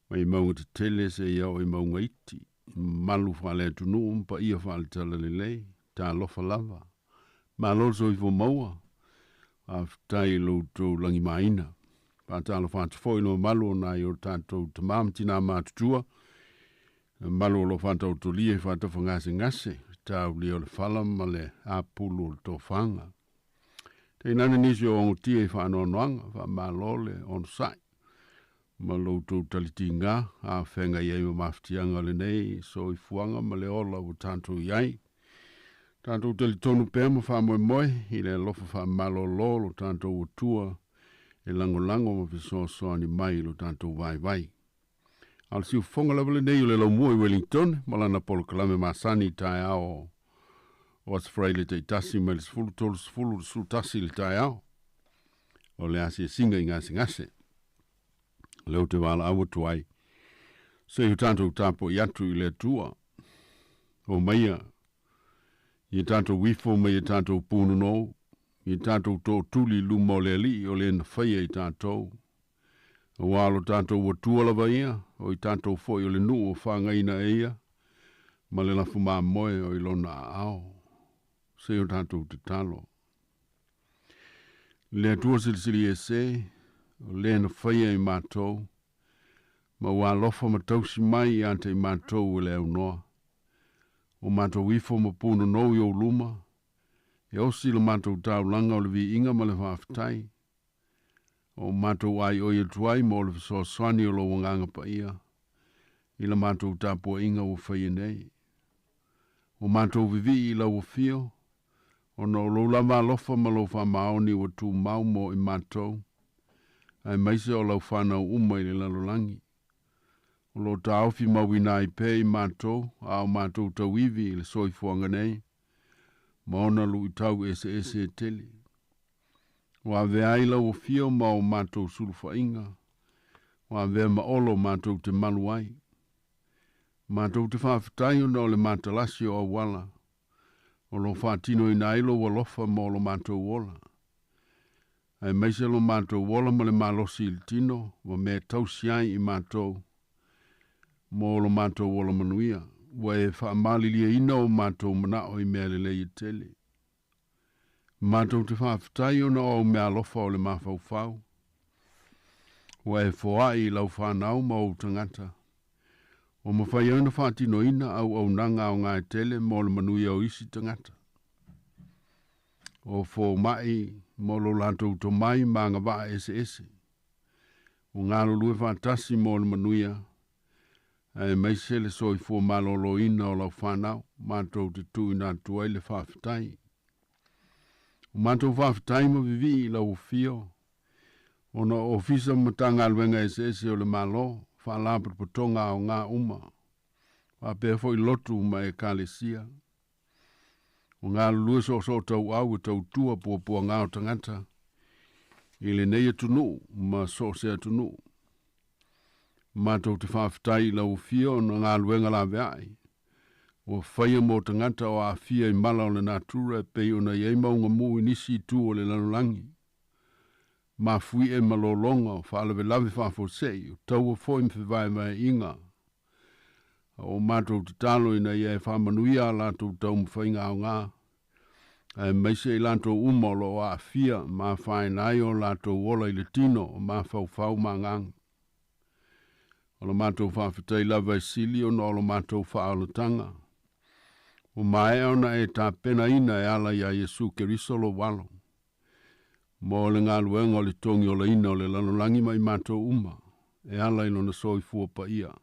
S2: mai mauga tetele seia oo i mauga iti, mamalu faale-atunuu ma paia faale-talalelei, talofa lava. Malo le soifua maua, faafetai i lo outou lagimaina. Faatalofa atu foi i le mamalu o nai o tatou tama ma tina matutua, le mamalu o lo o faataotolia i faatafagasegase, le taulia o le fala ma le apulu o le tofaga. Tainane nisi o ogotia i faanoanoaga, faamalo le onosai ma lo outou talitiga a feagai ai ma mafatiaga o lenei soifuaga ma le ola ua tatou i ai. Tatou talitonu pea ma faamoemoe i le alofa faamalolo o lo tatou Atua e lagolago ma fesoasoani mai i lo tatou vaivai. A o le siufofoga lava lenei o le laumua i Wellington ma lana polokalame masani i taeao o Aso Faraile taitasi mai le 13:30 i le 11 i le taeao o le asiasiga i gasegase. O lea ou te valaau atu ai, Se i o tatou tapuai atu i le Atua. O maia ia tatou ifo ma ia tatou punonou, ia tatou tootuli i luma o le Alii o le na faia i tatou. Auā lo tatou Atua lava ia, o i tatou foi o le nuu o faagaina e ia, ma le lafu mamoe o i lona aao. Se i o tatou tatalo. Le Atua Silisili Ese, o le na faia i matou, ma ua alofa ma tausi mai ia te i matou e le aunoa. O matou ifo ma punonou i ou luma, e osi le matou taulaga o le viiga ma le faafetai. O matou aioi atu ai mo le fesoasoani o lou Agaga Paia i la matou tapuaiga ua faia nei. O matou vivii i lau afio, ona o lou lava alofa ma lou faamaoni ua tumau mo i matou, aemaise o lau fanau uma i le lalolagi. O lo o taofi mauina ai pea i matou a o matou tauivi i le soifuaga nei, ma ona luitau eseese e tele. Ua avea ai lau afio ma o matou sulufaiga, ua avea ma olo matou te malu ai. Matou te faafetai ona o le matalasi o auala, o lo o faatinoina ai lou alofa mo lo matou ola. Aemaise lo matou ola ma le malosi i le tino, ua mea tausi ai i matou mo lo matou ola manuia. Ua e faamaliliaina o matou manao i mea lelei e tele. Matou te faafetai ona o au mea alofa o le mafaufau. Ua e foai i lau fanau ma ou tagata. Ua mafai ai ona faatinoina auaunaga aoga e tele mo le manuia o isi tagata. O fomai mo lo latou tomai ma agavaa eseese. Ua galulue faatasi mo le manuia, aemaise le soifua maloloina o lau fanau, matou te tuuina atu ai le faafetai. O matou faafetai ma vivii i lau afio, ona o ofisa ma Matagaluega eseese o le Malo, faalapotopotoga aoga uma, faapea foi lotu ma ekalesia. Ua galulue soosoo tauau e tautua puapuaga o tagata i lenei atunuu ma so o se atunuu. Matou te faafetai i lau afio ona galuega laveai ua faia mo tagata o aafia i mala o le natura e pei ona i ai mauga mu i nisi itu o le lalolagi. Mafuie ma lologa o faalavelave faafuasei, o taua foi ma fevaevaeaiga. A o matou tatalo ina ia e faamanuia a latou taumafaiga aoga, aemaise i latou uma o lo o aafia ma afaina ai o latou ola i le tino o mafaufau ma agaga. O le matou faafetai lava e sili ona o lo matou faaolataga. Ua maea ona e tapenaina e ala iā Iesu Keriso lou alo, mo le galuega o le togiolaina o le lalolagi ma i matou uma, e ala i lona soifua paia.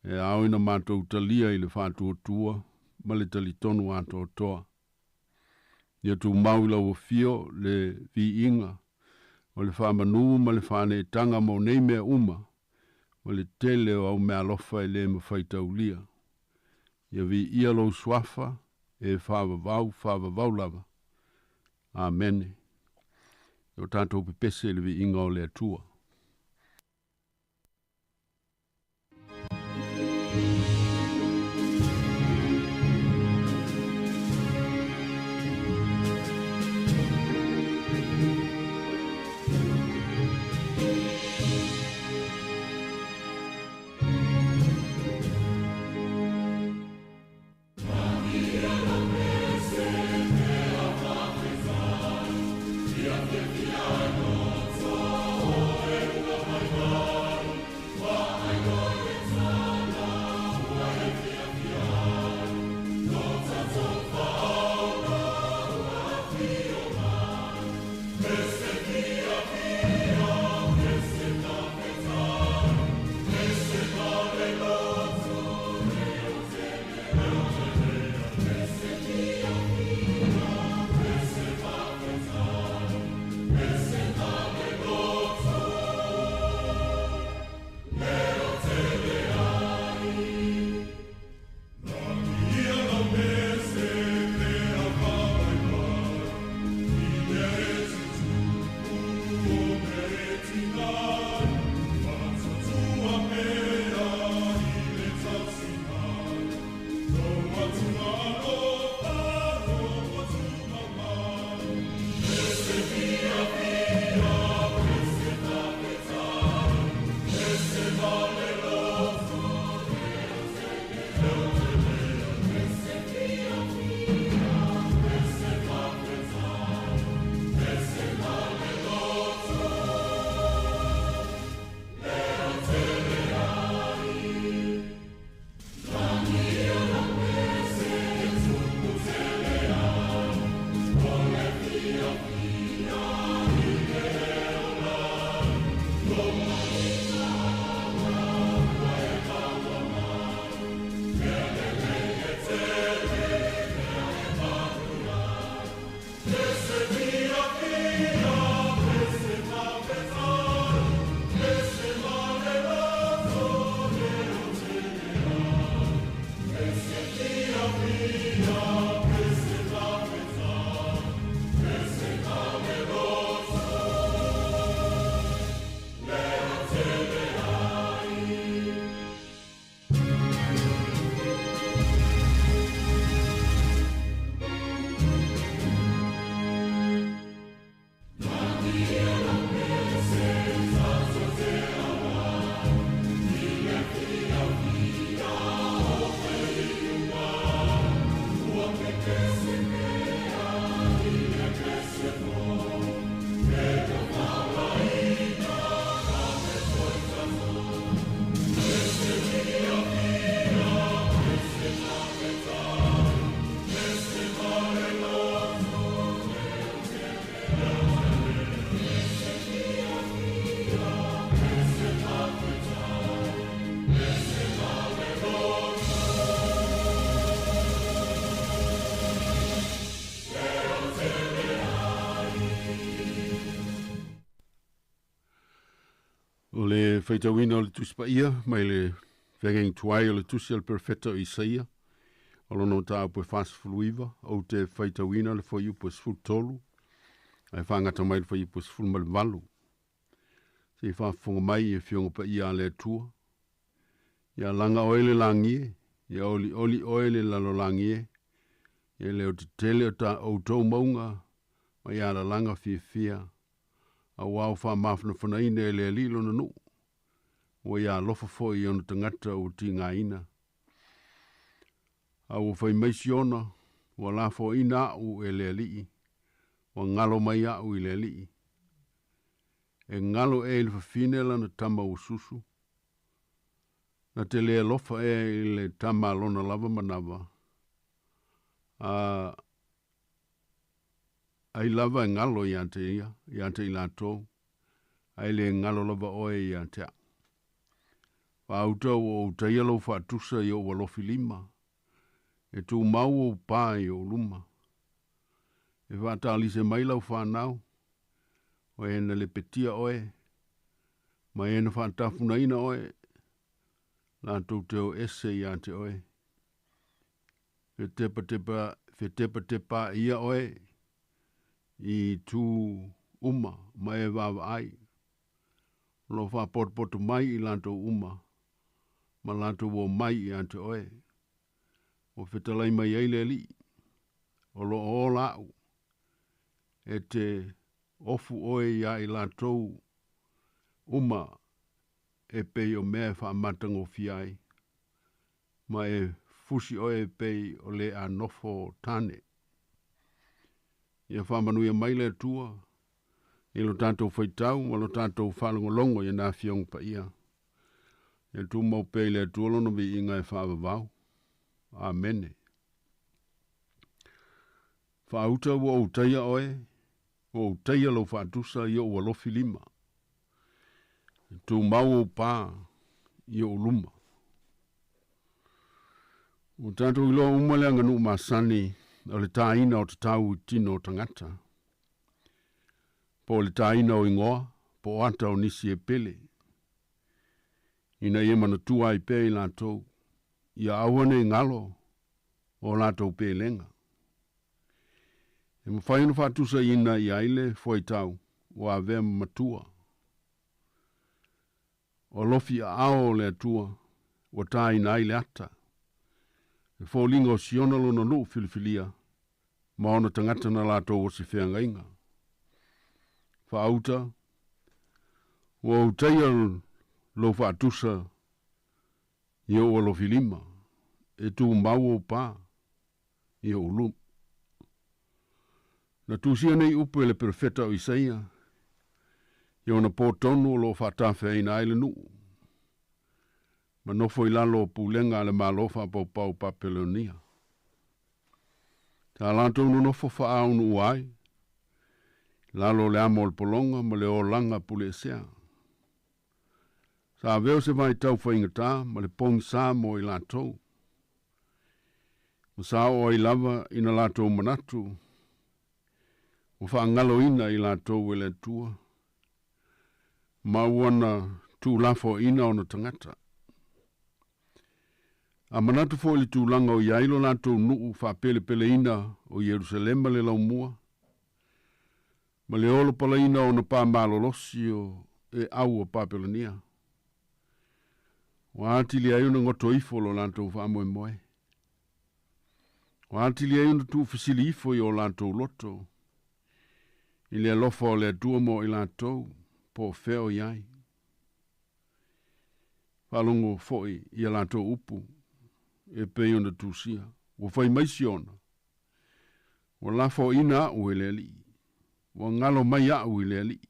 S2: E ao ina matou talia i le faatuatua ma le talitonu atoatoa. Ia tumau i lau afio le viiga o le faamanu ma le faaneetaga mo nei mea uma, ma le tele o au meaalofa e lē mafai taulia. Ia viia lou suafa e faavavau faavavau lava. Amene. Ia o tatou pepese i le viiga o le Atua. O le faitauina o le Tusi Paia mai le Feagaiga Tuai o le Tusi a le Perofeta o Isaia, o lona mataupu e 49, ou te faitauina le fuaiupu e 13, ae faagata mai le fuaiupu e 18. Se i faafofoga mai i afioga paia a le Atua. Ia laga oe le lagi e, ia olioli oe le lalolagi e, ia leo tetele o ta outou mauga ma ia lalaga fiafia auā ua faamafanafanaina e le Alii lona nuu, ua ia alofa foi i ona tagata ua tigaina. A ua fai mai Siona, Ua lafoaina au e le Alii, ua galo mai au i le Alii. E galo ea i le fafine lana tama ua susu? Na te le alofa ea i le tama a lona lava manava? A Ai lava e galo ia te ia, ia te i latou, ae le galo lava oe ia te au. Faauta ua ou taia lou faatusa i ou alofi lima, e tumau ou pa i ou luma. E faatalise mai lau fanau, o e na lepetia oe, ma e na faatafunaina oe, latou te o ese ia te oe. Fetepatepa, fetepatepaʻia oe i itu uma ma e vaavaai. O lo o faapotopoto mai i latou uma ma latou omai ia te oe. Ua fetalai mai ai le Alii, O lo o ola au, e te ofu oe iā i latou uma e pei o mea e faamatagofie ai, ma e fusi oe e pei o le a nofo tane. Ia faamanuia mai le Atua i lo tatou faitau ma lo tatou faalogologo i ana Afioga Paia. Ia tumau pea i le Atua lona viiga e faavavau. Amene. Faauta ua ou taia oe, ua ou taia lou faatusa i ou alofi lima. E tumau ou pa i ou luma. Ua tatou iloa uma le aganuu masani o le tāina o tatau i tino o tagata, po o le tāina o igoa po o ata o nisi e pele, ina ia manatua ai pea i latou, ia aua ne i galo o latou pelega. E mafai ona faatusaina i ai le fuaitau ua avea ma matua. O alofi aao o le Atua ua tāina ai le ata, e foliga o Siona lona nuu filifilia ma ona tagata na latou o se feagaiga. Faauta, ua ou taia lou faatusa i ou alofi lima, e tumau ou pa i ou luma. Na tusia nei upu e le perofeta o Isaia i ona pō tonu o lo o faatafeaina ai le nuu, ma nofo i lalo o pulega a le Malo faapaupau o Papelonia. Sa latou nonofo faaaonuua ai, i lalo o le amo o le pologa ma le olaga puleesea. Sa avea o se vaitau faigata ma le pogisa mo i latou, ma sa oo ai lava ina latou manatu ua faagaloina i latou e le Atua, ma ua na tuulafoaiina ona tagata. A manatu foi i le tulaga o i ai lo latou nuu faapelepeleina o Ierusalema le laumua, ma le olopalaina o ona pa malolosi o eau o Papelonia, ua atili ai ona goto ifo lo latou faamoemoe. Ua atili ai ona tuufesili ifo i o latou loto i le alofa o le Atua mo i latou, po o fea o i ai. Faalogo foi i a latou upu e pei ona tusia, ua fai mai Siona, Ua lafoaiina au e le Alii, ua galo mai au i le Alii.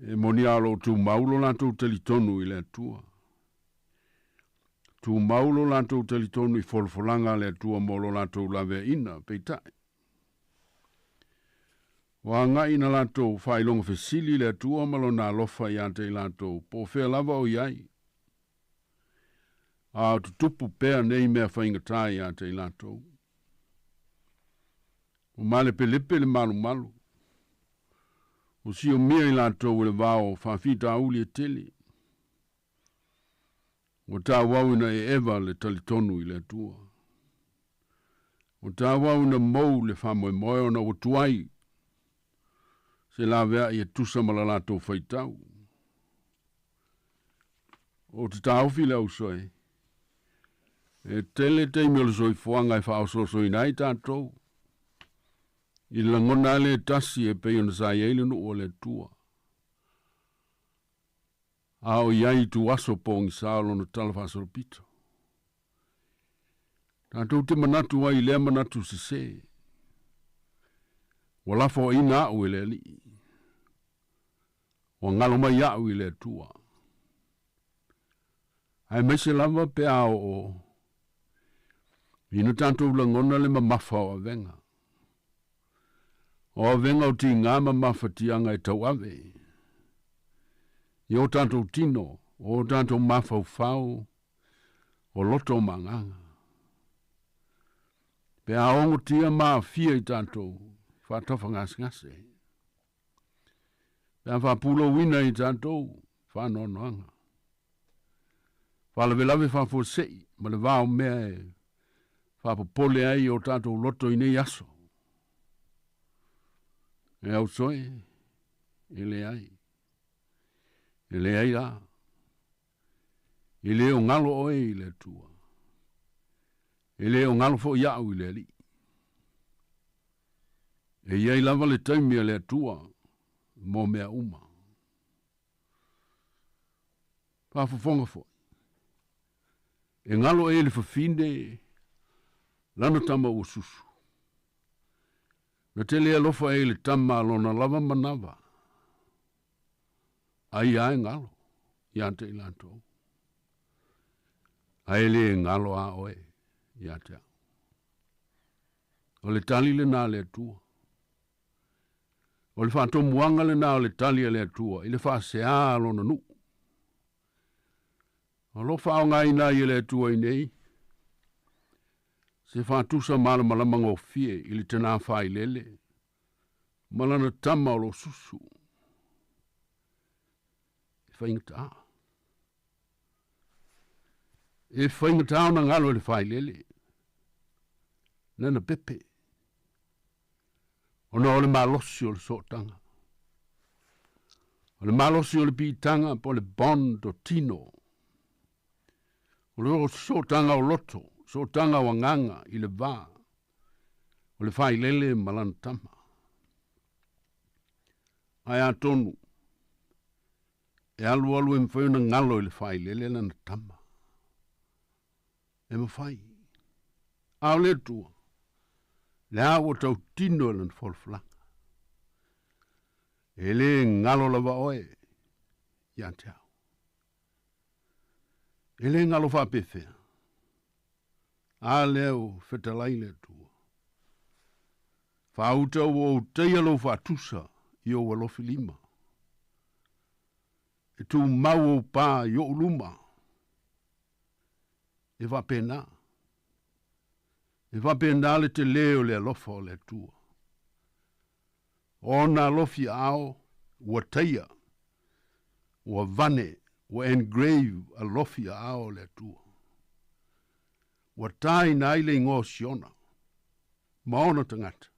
S2: E moni lava o lo o tumau lo latou talitonu i le Atua. Tumau lo latou talitonu i folafolaga a le Atua mo lo latou laveaiina, peitai, ua agai ina latou faailoga fesili i le Atua ma Lona alofa ia te i latou, po o fea lava o i ai. A o tutupu pea nei mea faigata ia te i latou. Ua malepelepe le malumalu.
S6: Ua siomia i latou e le vao faafitauli e tele. Ua tauau ina e eva le talitonu i le Atua. Ua tauau ina mou le faamoemoe ona ua tuai se laveai e tusa ma la latou faitau. Ou te taofi le ausoe, e tele taimi o le soifuaga e faaosoosoina ai tatou, i le lagona lava lea e tasi e pei ona sa i ai le nuu o le Atua, a o i ai i ituaso pogisa o lona talafaasolopito. Tatou te manatu ai i lea manatu sesē, ua lafoaiina a'u e le Alii, ua galo mai a'u i le Atua. Aemaise lava pe a oo ina tatou lagona le mamafa o avega. O avega o tigā ma mafatiaga e tauave i o tatou tino, o o tatou mafaufau, o loto ma agaga. Pe a ogotia ma aafia i tatou faatafagasegase. Pe a faapulouina i tatou faanoanoaga. Faalavelave faafuasei ma le va o mea e faapopole ai o tatou loto i nei aso. E ausoe, e leai. E leai la. E le o galo oe i le Atua. E le o galo foi a'u i le Alii. E i ai lava le taimi a le Atua mo mea uma. Faafofoga foi. E galo ea i le fafine lana tama ua susu. Na tele alofa ea i le tama a lona lava manava. Ai a e galo ia te i latou. Ae le galo a oe ia te au. O le tali lena a le Atua. O le faatomuaga lena o le tali a le Atua i le faasea a lona nuu. O lo o faaaogaina ai e le Atua i nei se faatusa malamalama gofie i le tinā failele ma lana tama o lo o susu. E faigata. E faigata ona galo e le failele lana pepe ona o le malosi o le sootaga. O le malosi o le piitaga po o le bond o tino. O le sootaga o loto, sootaga o agaga i le va o le failele ma lana tama. Ae atonu e alualu e mafai ona galo i le failele lana tama. E mafai. A o le Atua, le a ua tautino e lana folafolaga. E le galo lava oe ia te au. E le galo faapefea. A lea ua fetalai le Atua. Faauta ua ou taia lou faatusa i ou alofi lima. E tumau ou pa i ou luma. E faapena. E faapena le telē o le alofa o le Atua. O ona alofi aao ua taia, ua vane, ua engrave alofi aao o le Atua. Ua tāina ai le igoa o Siona, ma ona tagata,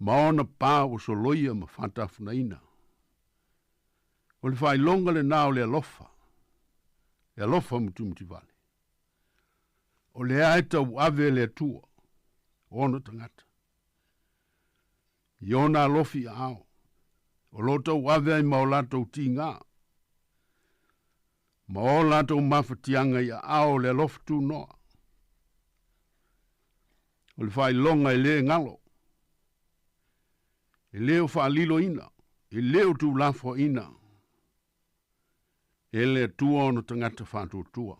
S6: ma ona pa ua soloia ma faatafunaina. O le faailoga lenā o le alofa, le alofa mutimutivale. O lea e tauave e le Atua ona tagata i ona alofi aao, o lo o tauave ai ma o latou tigā, ma o latou mafatiaga i aao o le alofa tunoa. O le faailoga e le galo, e le o faaliloina, e le o tuulafoaiina e le Atua ona tagata faatuatua,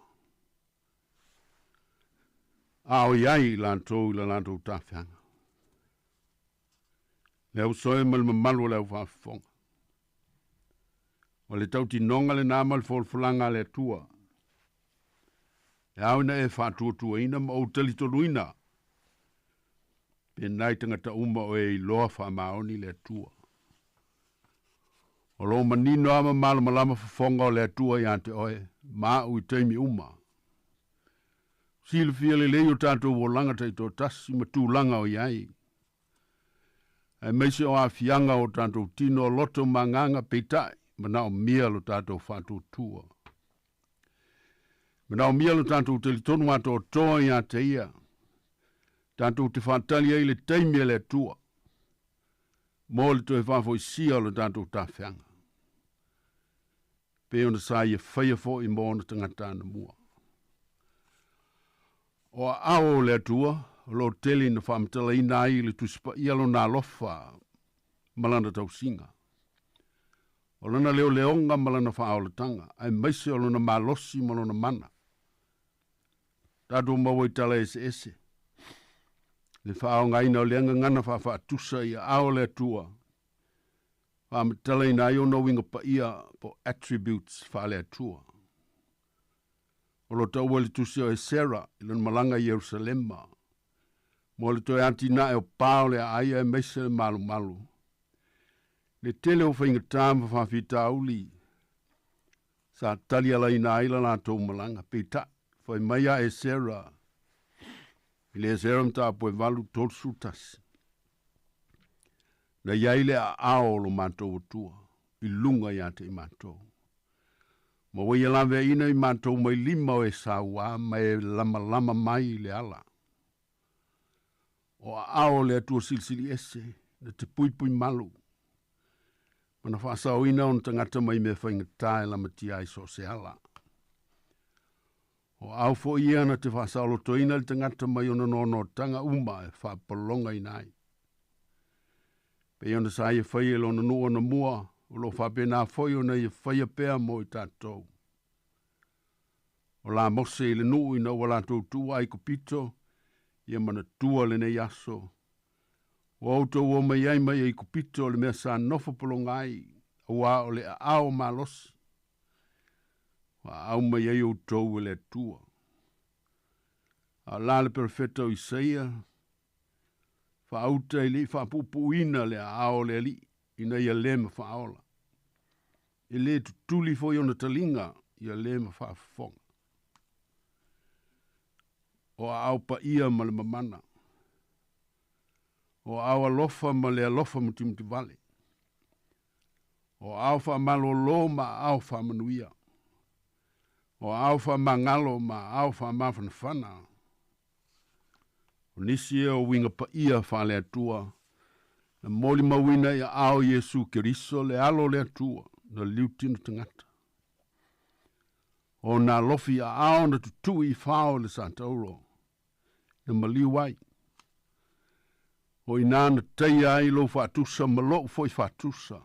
S6: a o i ai i latou i la latou tafeaga. Le ausoe ma le mamalu o le aufaafofoga. O le tautinoga lenā ma le folafolaga a le Atua, e ao ina e faatuatuaina ma ou talitonuina, pe nai tagata uma o e iloa faamaoni le Atua. O loo manino a ma malamalama fofoga o le Atua iā te oe ma aʻu i taimi uma. Silafia lelei o tatou olaga taitoatasi ma tulaga o iai, aemaise o aafiaga o tatou tino o loto ma agaga, peitai manaomia lo tatou faatuatua. Manaomia lo tatou talitonu atoatoa iā te ia, tatou te faatali ai le taimi a le Atua mo le toe faafoisia o lo tatou tafeaga, pei ona sa ia faia foʻi mo ona tagata anamua. O aao o le Atua o loo tele ina faamatalaina ai le Tusi Paia lona alofa ma lana tausiga, o lana leoleoga ma lana faaolataga, aemaise o lona malosi ma lona mana. Tatou maua i tala eseese le faaaogaina o le agagana faafaatusa i aao o le Atua, faamatalaina ai ona uiga paia po attributes faale-Atua. O lo taua i le tusi o Esera i lona malaga i Ierusalema mo le toe atinae o pa o le aai aemaise le malumalu. Le tele o faigata ma faafitauli sa tali alaina ai la latou malaga, peitai fai mai a Esera i le Esera mataupu e 8:31. Na iai le aao o lo matou Atua i luga iā te i matou. Ma ua ia laveaiina i matou mai lima o e sauā ma e lamalama mai i le ala. O aao o le Atua silisili ese na te puipui malu ma na faasaoina ona tagata mai mea faigata e lamatia ai so o se ala. O aao foi ia na te faasaolotoina le tagata mai ona noanoataga uma e faapologaina ai. Pei ona sa ia faia i lona nuu ona mua, o loo faapena foi ona ia faia pea mo i tatou. O la Mose i le nuu ina ua latou tuua Aikupito, ia manatua lenei aso. Ua outou o mai ai mai Aikupito o le mea sa nofo pologa ai, auā o le aao malosi. Ua aau mai ai outou e le Atua. A o la le perofeta o Isaia, faauta i le i faapuupuuina le aao o le Alii ina ia lē ma faaola. E lē tutuli foi ona taliga ia lē ma faafofoga. O aao paia ma le mamana. O aao alofa ma le alofa mutimutivale. O aao faamalōlō ma aao faamanuia. O aao faamagalo ma aao faamafanafana. O nisi e o uiga paia faale-Atua na molimauina i aao Iesu Keriso le alo o le Atua na liutino tagata. O na alofi aao na tutui i fao le satauro na maliu ai. O ina na taia ai lou faatusa ma lou foi faatusa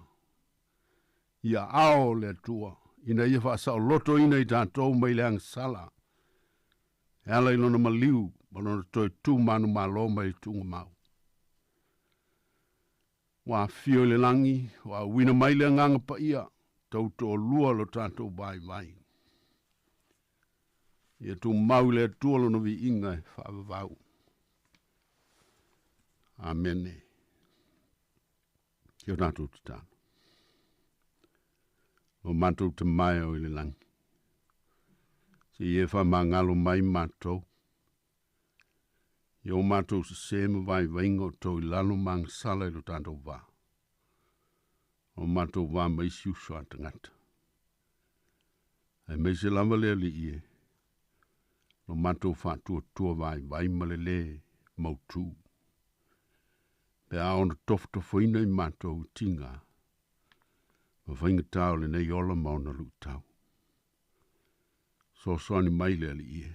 S6: i aao o le Atua ina ia faasaolotoina i tatou mai le agasala e ala i lona maliu ma lona toe tu manumalo mai le tuugamau. Ua afio i le lagi, ua auina mai le agaga paia, tautoalua lo tatou vaivai. Ia tumau i le Atua lona viiga e faavavau. Amene. Ki o tatou tatalo. O matou te mae o i le lagi. Se i e faamagalo mai matou. Ia o matou sesē ma vaivaiga o tou i lalo ma agasala i lo tatou va. O matou va ma isi uso a tagata. Aemaise lava le Alii e, lo matou faatuatua vaivai ma le lē mautū. Pe a ona tofotofoina i matou i tiga ma faigata o lenei ola ma ona luitau. Soasoani mai le Alii e,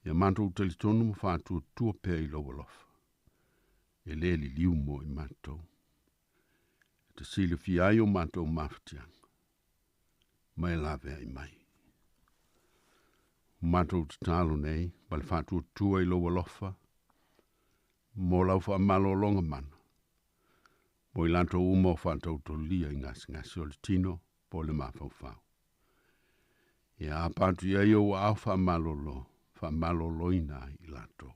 S6: ia matou talitonu ma faatuatua pea i lou alofa, e lē liliu mo i matou. E te silafia ai o matou mafatiaga, ma e laveai mai. O matou tatalo nei, ma le faatuatua i lou alofa, mo lau faamalologa mana, mo i latou uma o faatautolia i gasegase o le tino po o le mafaufau. Ia apa atu i ai ou aao faamalolo, faamaloloina ai i latou.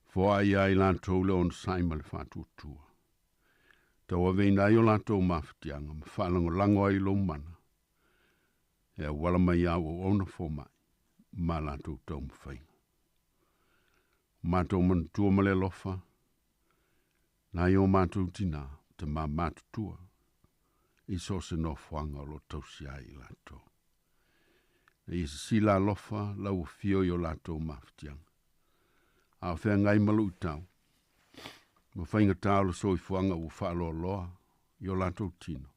S6: Foai ai latou le onosai ma le faatuatua. Tauaveina ai o latou mafatiaga ma faalagolago ai i lou mana e auala mai au auauna fomai ma latou taumafaiga. O matou manatua ma le alofa, nai o matou tinā, tamā matutua, i so o se nofoaga o lo o tausia ai i latou. Ina ia sisila alofa lau afio i o latou mafatiaga. A o feagai ma luitau, ma faigata o le soifuaga ua faaloaloa i o latou tino,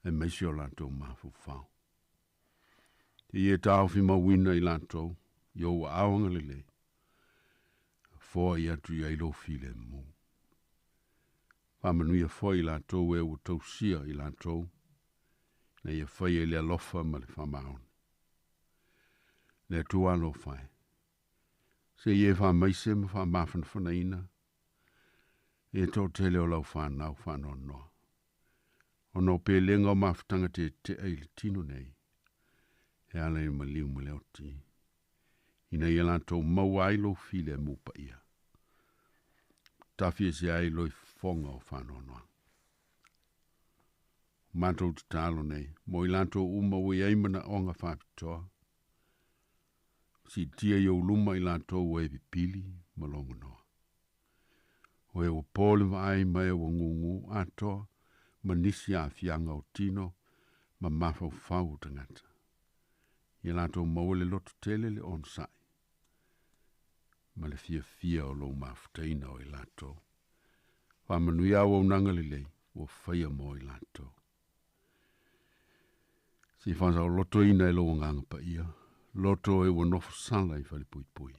S6: aemaise o latou mafaufau. Te ia taofi mauina i latou i ou aao agalelei, foai atu i ai lou filemu. Faamanuia foi i latou e ua tausia i latou, ina ia faia i le alofa ma le faamaoni. Le Atua alofa e, se i e faamaise ma faamafanafanaina e toatele o lau fanau faanoanoa, ona o pelega o mafutaga tetea i le tino nei, e ala i le maliu ma le oti, ina ia latou maua ai lou filemu paia, tafi ese ai loifofoga o faanoanoaga. O matou tatalo nei, mo i latou uma ua i ai manaoga faapitoa, siitia i ou luma i latou ua e pipili ma logonoa. O e ua po le vaai ma e ua gūgū atoa ma nisi aafiaga o tino ma mafaufau o tagata. Ia latou maua le loto tele le onosai ma le fiafia o lou mafutaina o i latou. Faamanuia auaunaga lelei ua faia mo i latou. Se i faasaolotoina e lou Agaga Paia, loto e ua nofo sala i falepuipui,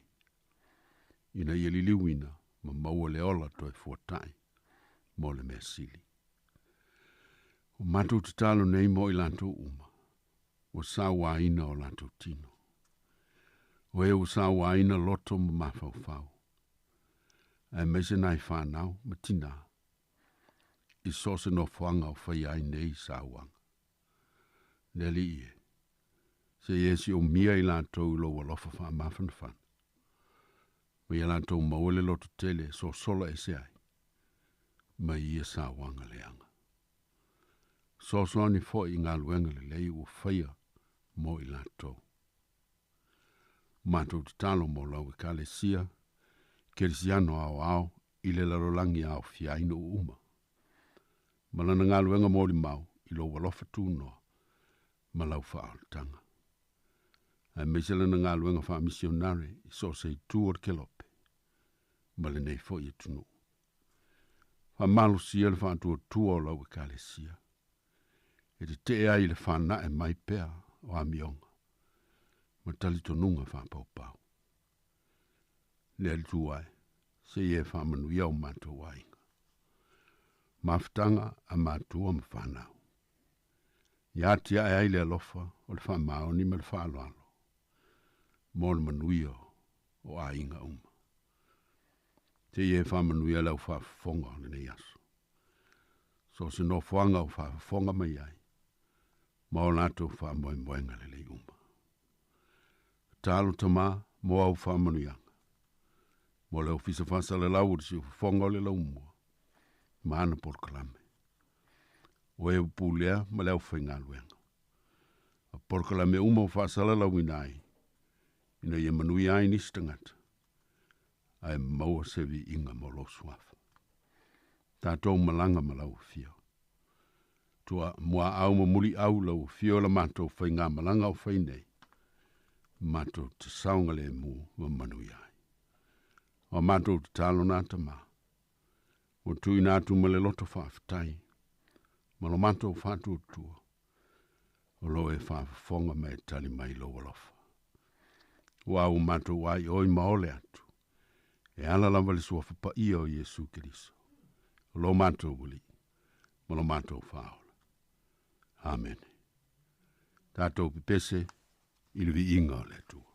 S6: ina ia liliuina ma maua le ola toe fuatai mo le mea sili. O matou tatalo nei mo i latou uma, ua sauaina o latou tino. O e ua sauaina loto ma mafaufau, aemaise nai fanau ma tinā, i so o se nofoaga o faia ai nei sauaga. Le Alii e, se i e siomia i latou i lou alofa faamafanafana, ma ia latou maua le loto tele e sosola ese ai mai ia sauaga leaga. Soasoani foi i galuega lelei ua faia mo i latou. Matou tatalo mo lau Ekalesia Kerisiano aoao i le lalolagi a aofia ai nuu uma, ma lana galuega molimau i lou alofa tunoa ma lau faaolataga, aemaise lana galuega faamisionare i so o se itu o le kelope ma lenei foi atunuu. Faamalosia le faatuatua o lau Ekalesia e tetee ai i le fanae mai pea o amioga ma talitonuga faapaupau. Le Atua e, se i e faamanuia o matou aiga, mafutaga a matua ma fanau. Ia atiae ai le alofa o le faamaoni ma le faaaloalo mo le manuia o aiga uma. Se i e faamanuia le au faafofoga o lenei aso. So o se nofoaga o faafofoga mai ai, ma o latou faamoemoega lelei uma. Tatalo Tamā mo au faamanuiaga, mo le Ofisa Faasalalau o le Siufofoga o le Laumua, ma ana polokalame. O e ua pulea ma le aufaigaluega. A polokalame uma o faasalalauina ai, ina ia manuia ai nisi tagata, ae maua se viiga mo lou suafa. Tatou malaga ma lau afio. Tua muaau ma muliau lau afio o la matou faigamalaga o fai nei, matou te saogalemu ma manuia ai. O a matou tatalo na Tamā, ua tuuina atu ma le loto faafetai, ma lo matou faatuatua, o lo o e faafofoga ma e tali mai lou alofa. Ua ua matou aioi ma ole atu, e ala lava le suafa paia o Iesu Keriso, o lo matou Alii ma lo matou Faaola. Amene. Tatou pepese i le viiga o le Atua.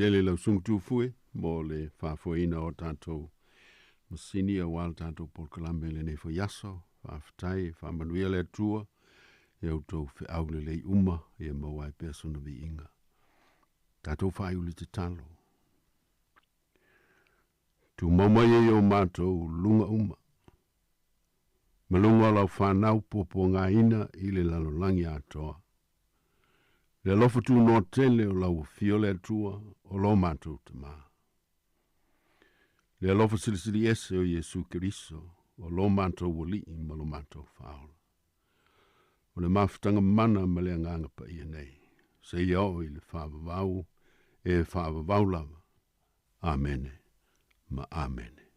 S6: tele lau susuga Tufue mo le faafoeina o tatou masini auā le tatou polokalame i lenei foi aso. Faafetai, faamanuia le Atua i a outou feau lelei uma ia maua ai pea sona viiga. Tatou faaiu le tatalo. Tumau mai e i o matou luga uma. Ma luga o lau fanau puapuagaina i le lalolagi atoa. Le alofa tunoa tele o lau afio le Atua o lo matou Tamā. Le alofa silisili ese o Iesu Keriso o lo matou Alii ma lo matou Faaola. O le mafutaga mana ma le Agaga Paia nei, seia oo i le faavavau e faavavau lava. Amene ma Amene.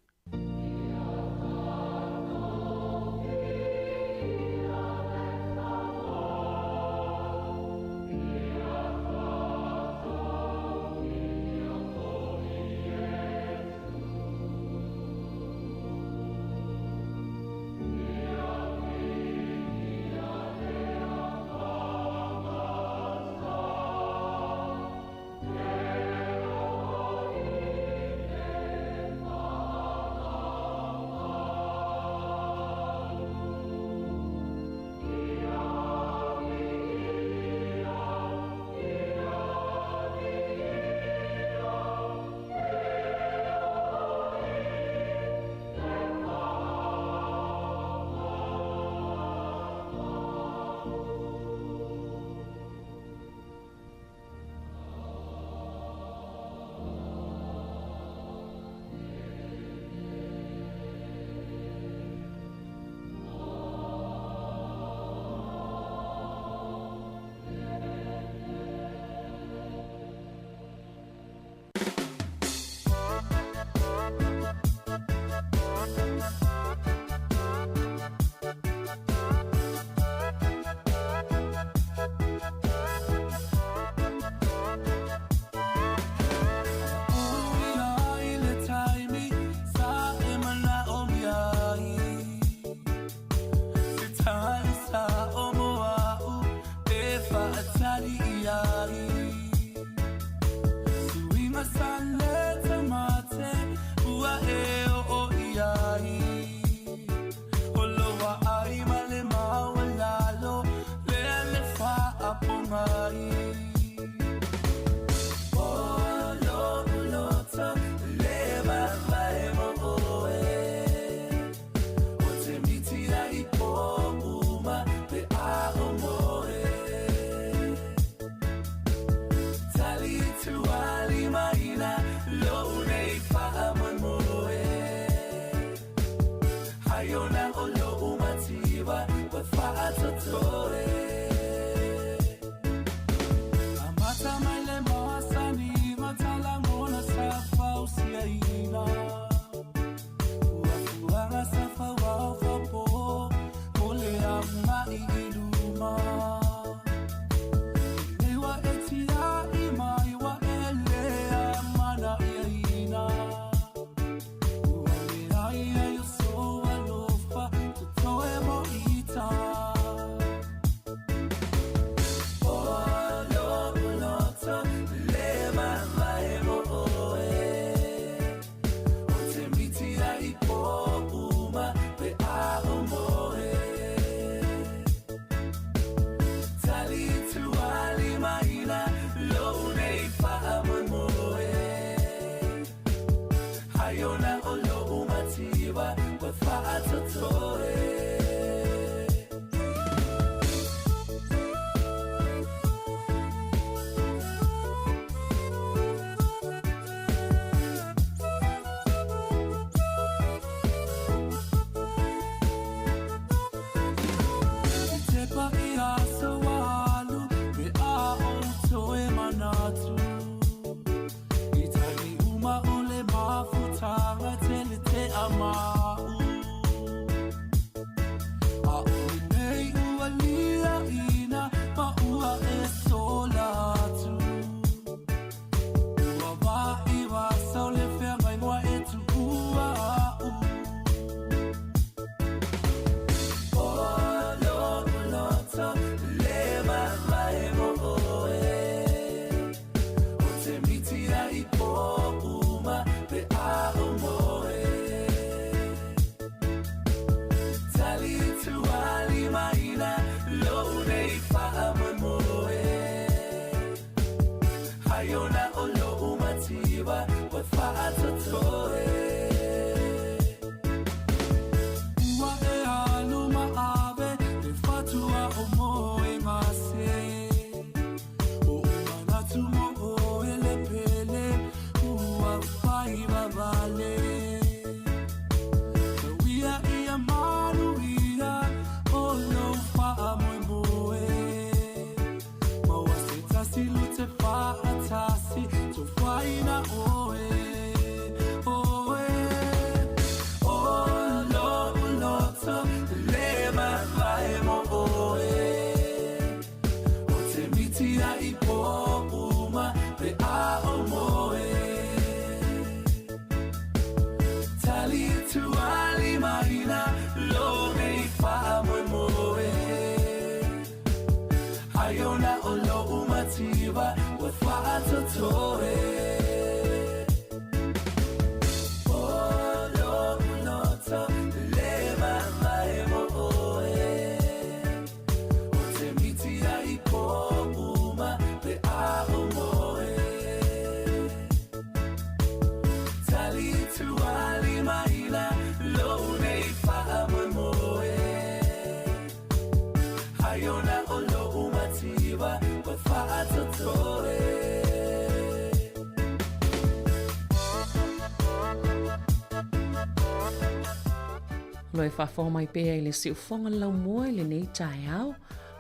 S4: Lo e faafofoga mai pea i le siufoga laumua i lenei taeao.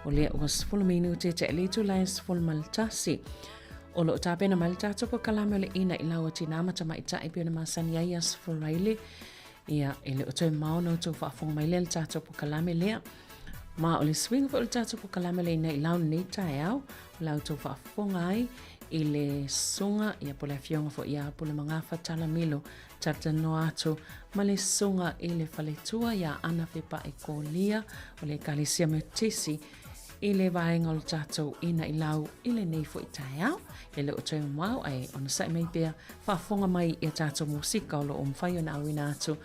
S4: O lea ua 10 minute te le itula e 11. O loo tapena mai le tatou polokalame o le ina i lau o tinā ma tamaitai pei ona masani ai Aso Faraile. Ia, e le o toe mao ona outou faafofoga mai lea i le tatou polokalame lea. Ma o le suiga foi o le tatou polokalame le ina i lau lenei taeao, o la outou faafofoga ai i le susuga, ia po o le afioga foi ia Pulemagafa Talamilo, talatalanoa atu ma le susuga i le faletua ia Ana Fepai Kolia o le Ekalesia Metotisi i le vaega o le tatou ina i lau i lenei foi taeao. E le o toe mamao ae onosai mai pea faafofoga mai i a tatou musika o lo o mafai ona auina atu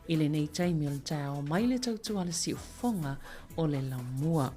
S4: i lenei taimi o le taeao mai le tautua a le siufofoga o le laumua.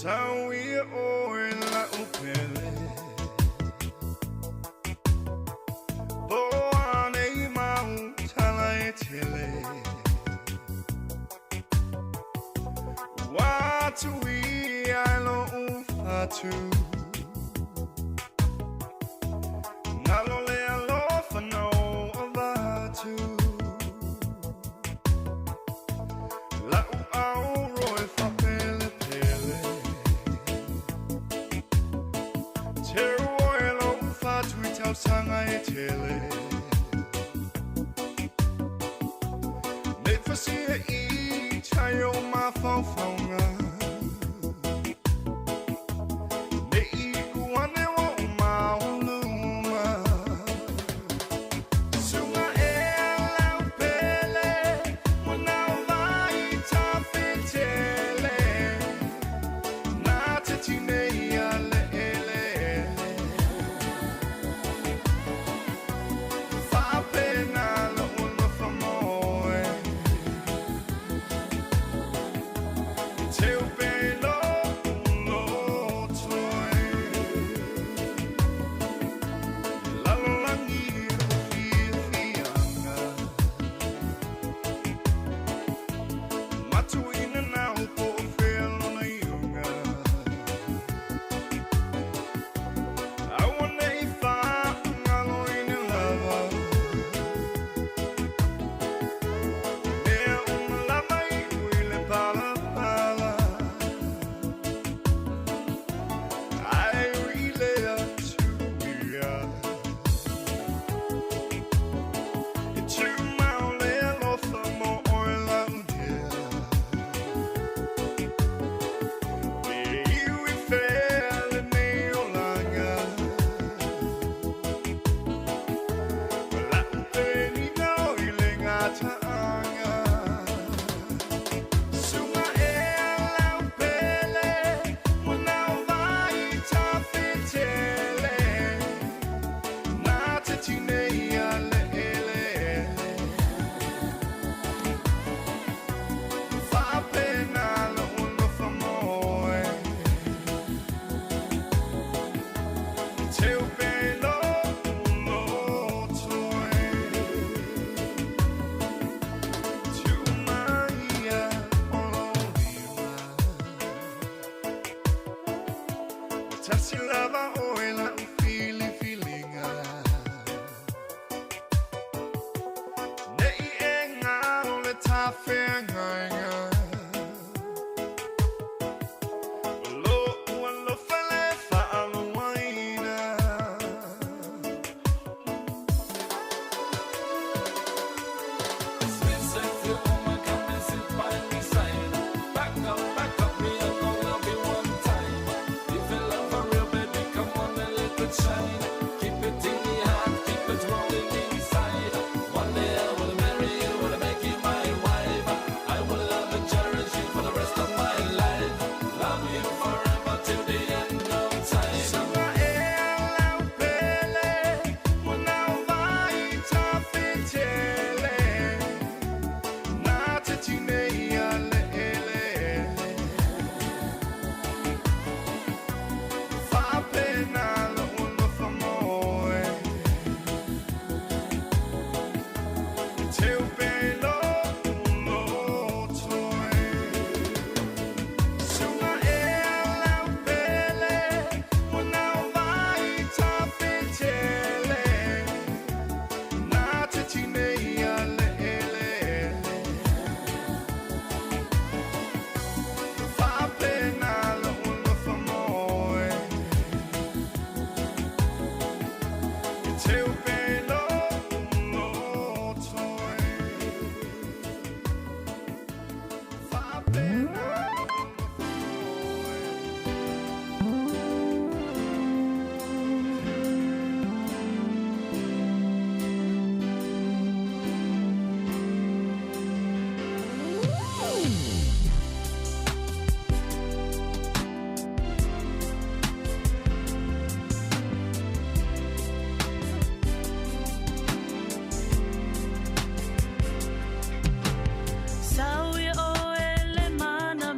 S2: Sauia oe la upele Po ane mau tala e tele Watu i ai lo ufatu Ngalo le alofa no avatu Lau au roe whapele pele Te oe lo ufatu i tausanga e tele Nei whasia i tai o mawhauwhaunga Nei i uane o mauluma Sunga e lau pele Mwana vai tawhitele Nā te tinei a le ele Whapena lo alofa moe Te upe lo ulotoe Lalolangi o fiafianga Matuina nau po o whenona iunga Aua nei whaangalo ina lava Mea uma lava i uile pala pala Ai ui lea tuia E tū mau le alofa mo oe lau dea Me iwi whea le nei olanga Lau peni nau i le ngā taanga Sunga e lau pele Mwana vai tawhitele Nā te tinei a le ele Whapena lo alofa moe Te upe lo ulotoe Tu maia o lo lima O tasi lava oe la u fili filinga Nei e ngaro le tawhengainga Lo ua lo fele whaaluaina
S7: Sweet sexy woman, come and sit by me side. Back up, back up, me I'm gonna love you one time. If you love for real, baby, come on and let it shine. Keep it in your heart, keep it rolling inside. One day I will marry you, will make you my wife. I will love and cherish you for the rest of my life. Love you forever till the end of time.
S2: Sunga e lau pele Mwana vai tawhitele Nā te tinei a le ele Whapena lo alofa moe Te upe lo ulotoe Sunga e lau pele Mwana vai tawhitele Nā te tinei a le ele Whapena lo alofa moe Te upe lo ulotoe Whapena lo alofa moe
S8: Sauia o ele mana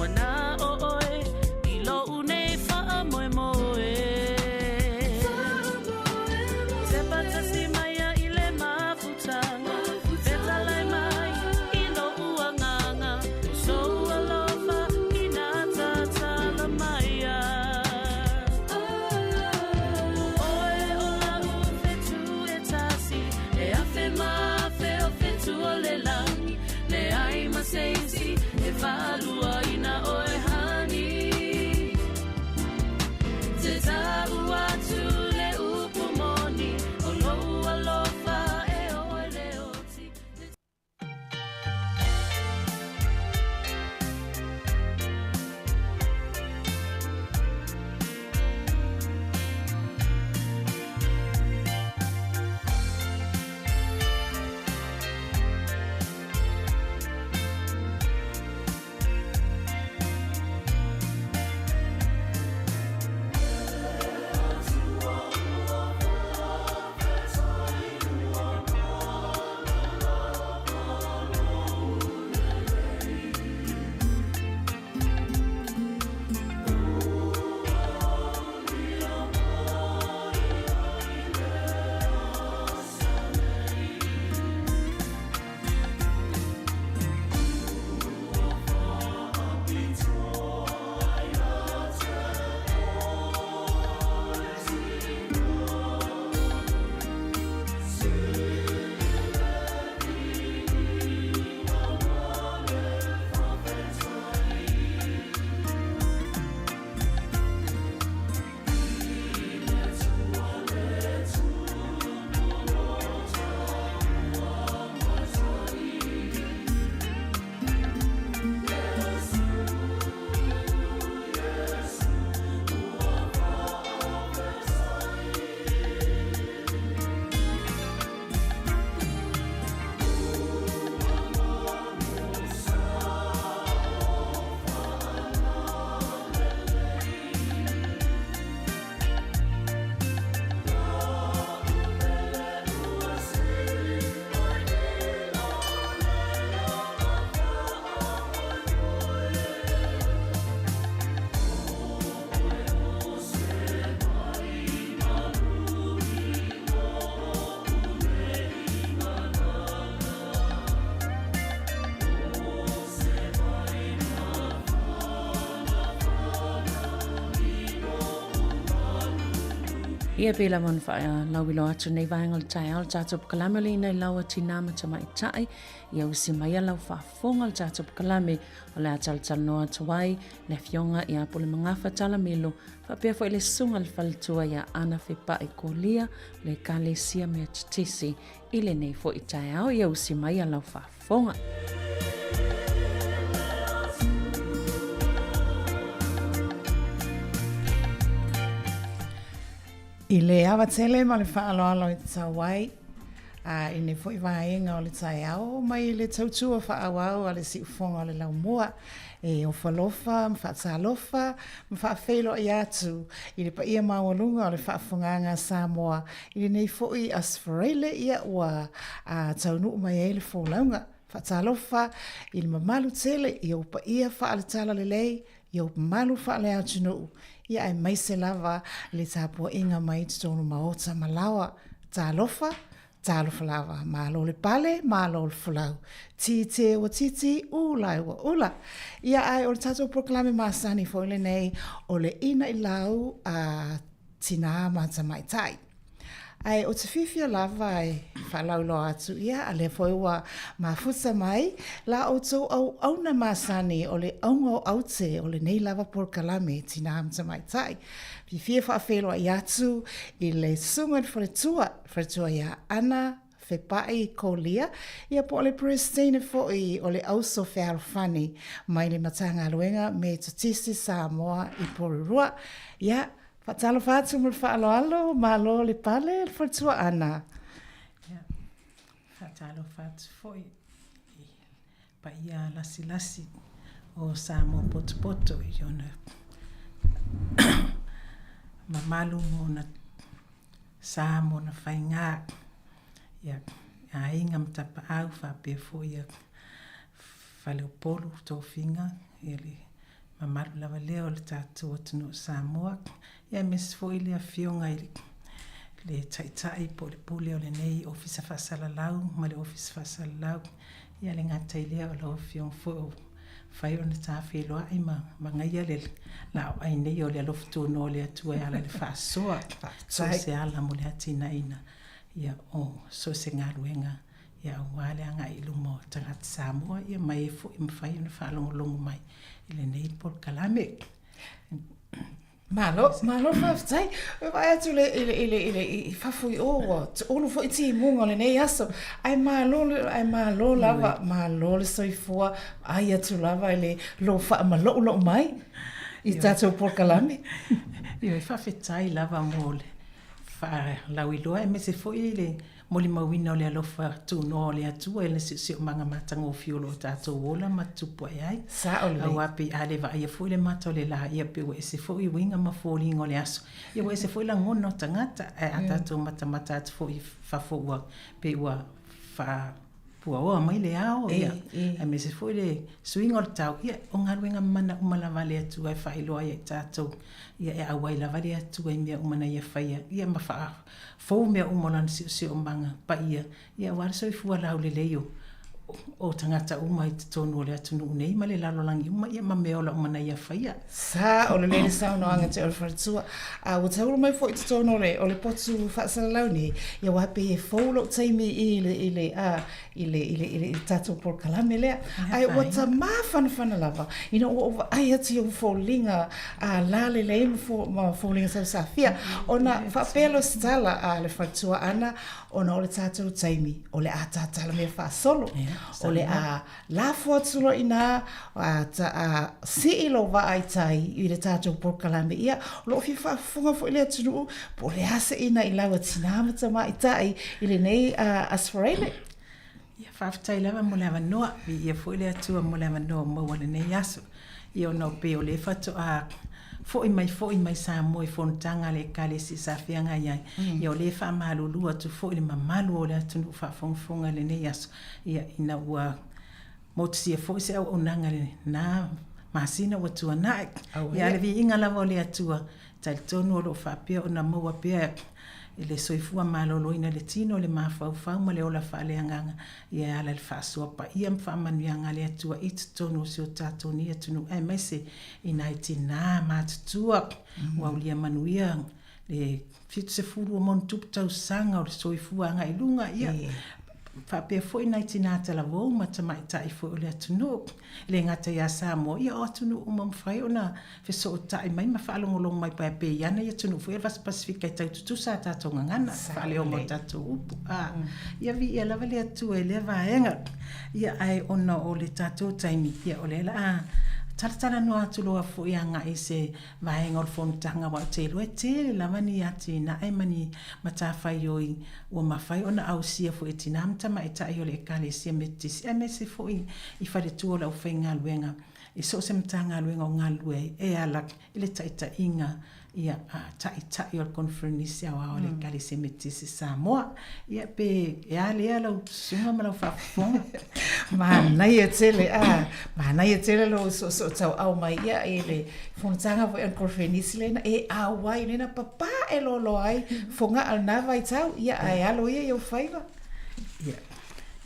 S8: Ua na o ʻoe i loʻu nei faamoemoe. Tepa tasi mai ia i le mafutaga, Fetalai mai i loʻu agaga, O sou alofa ina tatala mai ia. O ʻoe o laʻu fetu e tasi, E afe ma afe o fetu o le lani, Leai ma se isi e faaluaina ʻoe honey. Te tau atu le upu moni, O lou alofa e ʻoe le oti.
S4: Ia pei lava ona faalauiloa atu nei vaega o le taeao le tatou pkalame o le ina i lau a tinā ma tamaitai ia usi mai a lau faafofoga le tatou pkalame o le a talatalanoa atu ai le afioga ia Pulemagafa Talamelo faapea foi le susuga le faletua ia Ana Fepai Kolia le Ekalesia Metotisi i lenei foi taeao ia usi mai a lau faafofoga.
S9: I le ava tele ma le faaaloalo e tatau ai, a i nei foi vaega o le taeao mai le tautua faaauau a le siufofoga o le laumua, e ofalofa ma faatalofa ma faafeiloai atu i le paia maualuga o le faafofogaaga a Samoa i lenei foi Aso Faraile ia ua taunuu mai ai le folauga. Faatalofa i le mamalu tele i ou paia faale-talalelei, i ou mamalu faale-atunuu, ia aemaise lava le tapuaiga mai totonu maota ma laoa. Talofa, talofa lava, malo le pale, malo le folau. Tite ua titi, ula ua ula. Ia ae o le tatou polokalame masani foi lenei o le Inailau a Tinā ma Tamaitai. Ae ou te fiafia lava e faalauiloa atu, ia, a lea foi ua mafuta mai la outou auauna masani o le auga o aute o lenei lava polokalame Tinā ma Tamaitai. Fiafia faafeiloai atu i le Susuga i le Faletua, le Faletua ia Ana Fepai Kolia, ia po o le Peresetene foi o le Auso Fealofani mai le Matagaluega Metotisi Samoa i Porirua. Ia, Faatalofa atu ma le faaaloalo, malo le pale, le faletua Ana.
S10: Ia, faatalofa atu foi i paia lasilasi o Samoa potopoto i ona mamalu ma ona sa ma ona faiga. Ia, aiga ma tapaau faapea foi ia Faleupolu, tofiga, ia le. mamalu lava lea o le tatou atunuu o Samoa, ia aemaise foi le Afioga i le Taitai po o le Pule o lenei Ofisa Faasalalau ma le Ofisa Faasalalau, ia le gata i lea o lau Afioga foi ua mafai ona ta feiloai ma magaia le laoai nei o le alofa tunoa o le Atua e ala i le faasoa, so o se ala mo le atinaeina ia o so o se galuega ia aua le agai i luma o tagata Samoa ia ma e foi e mafai ona faalogologo mai i lenei polokalame.
S9: Malo, malo faafetai. E vaai atu i le, i le, i le, i le, i fafo i o, ua ulu foi timuga o lenei aso. Ae malo, ae malo lava, malo le soifua, ai atu lava i le lou faamaloulou mai i tatou polokalame.
S10: Ioe, faafetai lava mo le faalauiloa aemaise foi le molimauina o le alofa tunoa o le Atua i lana siosiomaga matagofie o lo o tatou ola ma tupu ae ai.
S9: Sao lelei.
S10: Aua pei a le vaaia foi le mata o le la, ia pei ua ese foi uiga ma foliga o le aso, ia ua ese foi lagona o tagata, ae a tatou matamata atu foi i fafo ua pei ua faa puaoa mai le ao, ia, aemaise foi le suiga o le tau, ia, o galuega mana uma lava a le Atua e faailoa ai ia i tatou, ia, e auai lava le Atua i mea uma na Ia faia, ia, ma faafou mea uma o Lana siosiomaga paia, ia, aua le soifua laulelei o, o tagata uma i totonu o le atunuu nei ma le lalolagi uma, ia, ma meaola uma na Ia faia.
S9: Sao lelei le saunoaga te o le faletua. A ua taulu mai foi i totonu o le, o le potu faasalalau nei, ia aua pei e fou lou taimi i le, i le, a, i le, i le, i le, i le tatou polokalame lea. Ae ua ta mafanafana lava ina ua ou vaai atu i ou foliga a lalelei ma, fo, ma foliga sausafia. Ona faapea lea o se tala a le faletua Ana, ona o le tatou taimi, o le a tatala mea faasolo. O le a Lafo atu loa i ina, a, ta, a, sii lou vaa i tai i le tatou polokalame, ia, o lo o fia faafofoga foi le atunuu po o le a se ina i lau a tinā ma tamaitai i lenei a, Aso Faraile.
S10: Ia, faafetai lava mo le avanoa. Viia foi le Atua mo le avanoa ua maua i lenei aso. Ia ona o pei o lea faatoa foi mai foi mai Samoa i fonotaga a le Ekalesia sa feagai ai, ia o lea e faamalulu atu foi i le mamalu o le atunuu faafogafoga i lenei aso, Ia, ina ua motusia foi se auaunaga i lena masina ua tuanai. Ia, a o le viiga lava o le Atua, e talitonu o lo o faapea ona maua pea i le soifua maloloina i le tino, le mafaufau ma le ola faaleagaga, ia e ala i le faasoa paia ma faamanuiaga a le Atua i totonu o si o tatou nei atunuu, aemaise i nai tinā matutua ua aulia manuia le 70 o maonutupu tausaga o le soifua agai i luga, ia, faapea foi nai tinā talavou ma tamaitai foi o le atunuu. E le gata ia Samoa, ia o atunuu uma mafai ona fesootai mai ma faalogologo mai pae pei ana i atunuu foi ia le Vasa Pasefika e tau tutusa a tatou gagana, faaleoga o tatou upu. A, ia viia lava le Atua i lea vaega. Ia, ae ona o le tatou taimi, ia o lea o le a talatalanoa atu loa foi agai i se vaega o le fonotaga aua ou te iloa e tele lava ni atinae ma ni matafaioi ua mafai ona ausia foi e tinā ma tamaitai o le Ekalesia Metotisi aemaise foi i faletua o le aufaigaluega i so o se Matagaluega o galulue ai e ala i le taitaiga ia a Taitai o le Koneferenisi Aoao a le Ekalesia Metotisi Samoa. Ia pe e a lea lau susuga ma lau faafofoga?
S9: Manaia tele, a, manaia tele lou soosootauau mai ia i le fonotaga foi a le Koneferenisi lena e auai lena papae loaloa ai fogaa lena vaitau, ia ae alo ia i ou faiva.
S10: Ia,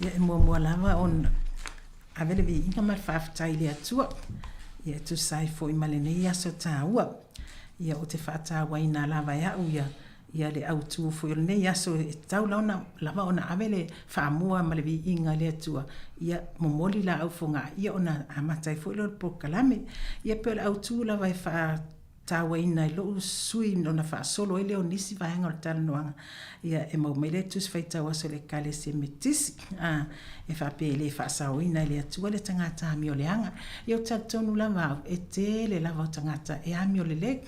S10: ia e muamua lava ona ave le viiga ma le faafetai i le Atua, ia e tusa ai foi ma lenei aso taua. Ia ou te faatauaina lava e au ia Ia le autu foi o lenei aso e tatau lava ona ave le faamua ma le viiga i le Atua, ia momoli laau fogaa ia ona amata ai foi lea o le polokalame. Ia pei o le autu lava e faatauaina i lou sui usufono ona faasolo ai lea o nisi vaega o le talanoaga, ia e maua mai lea tusi faitau aso a le Ekalesia Metotisi, a, e faapea e le faasaoina e le Atua le tagata amioleaga. Ia ou te talitonu lava au, e tele lava o tagata e amiolelei.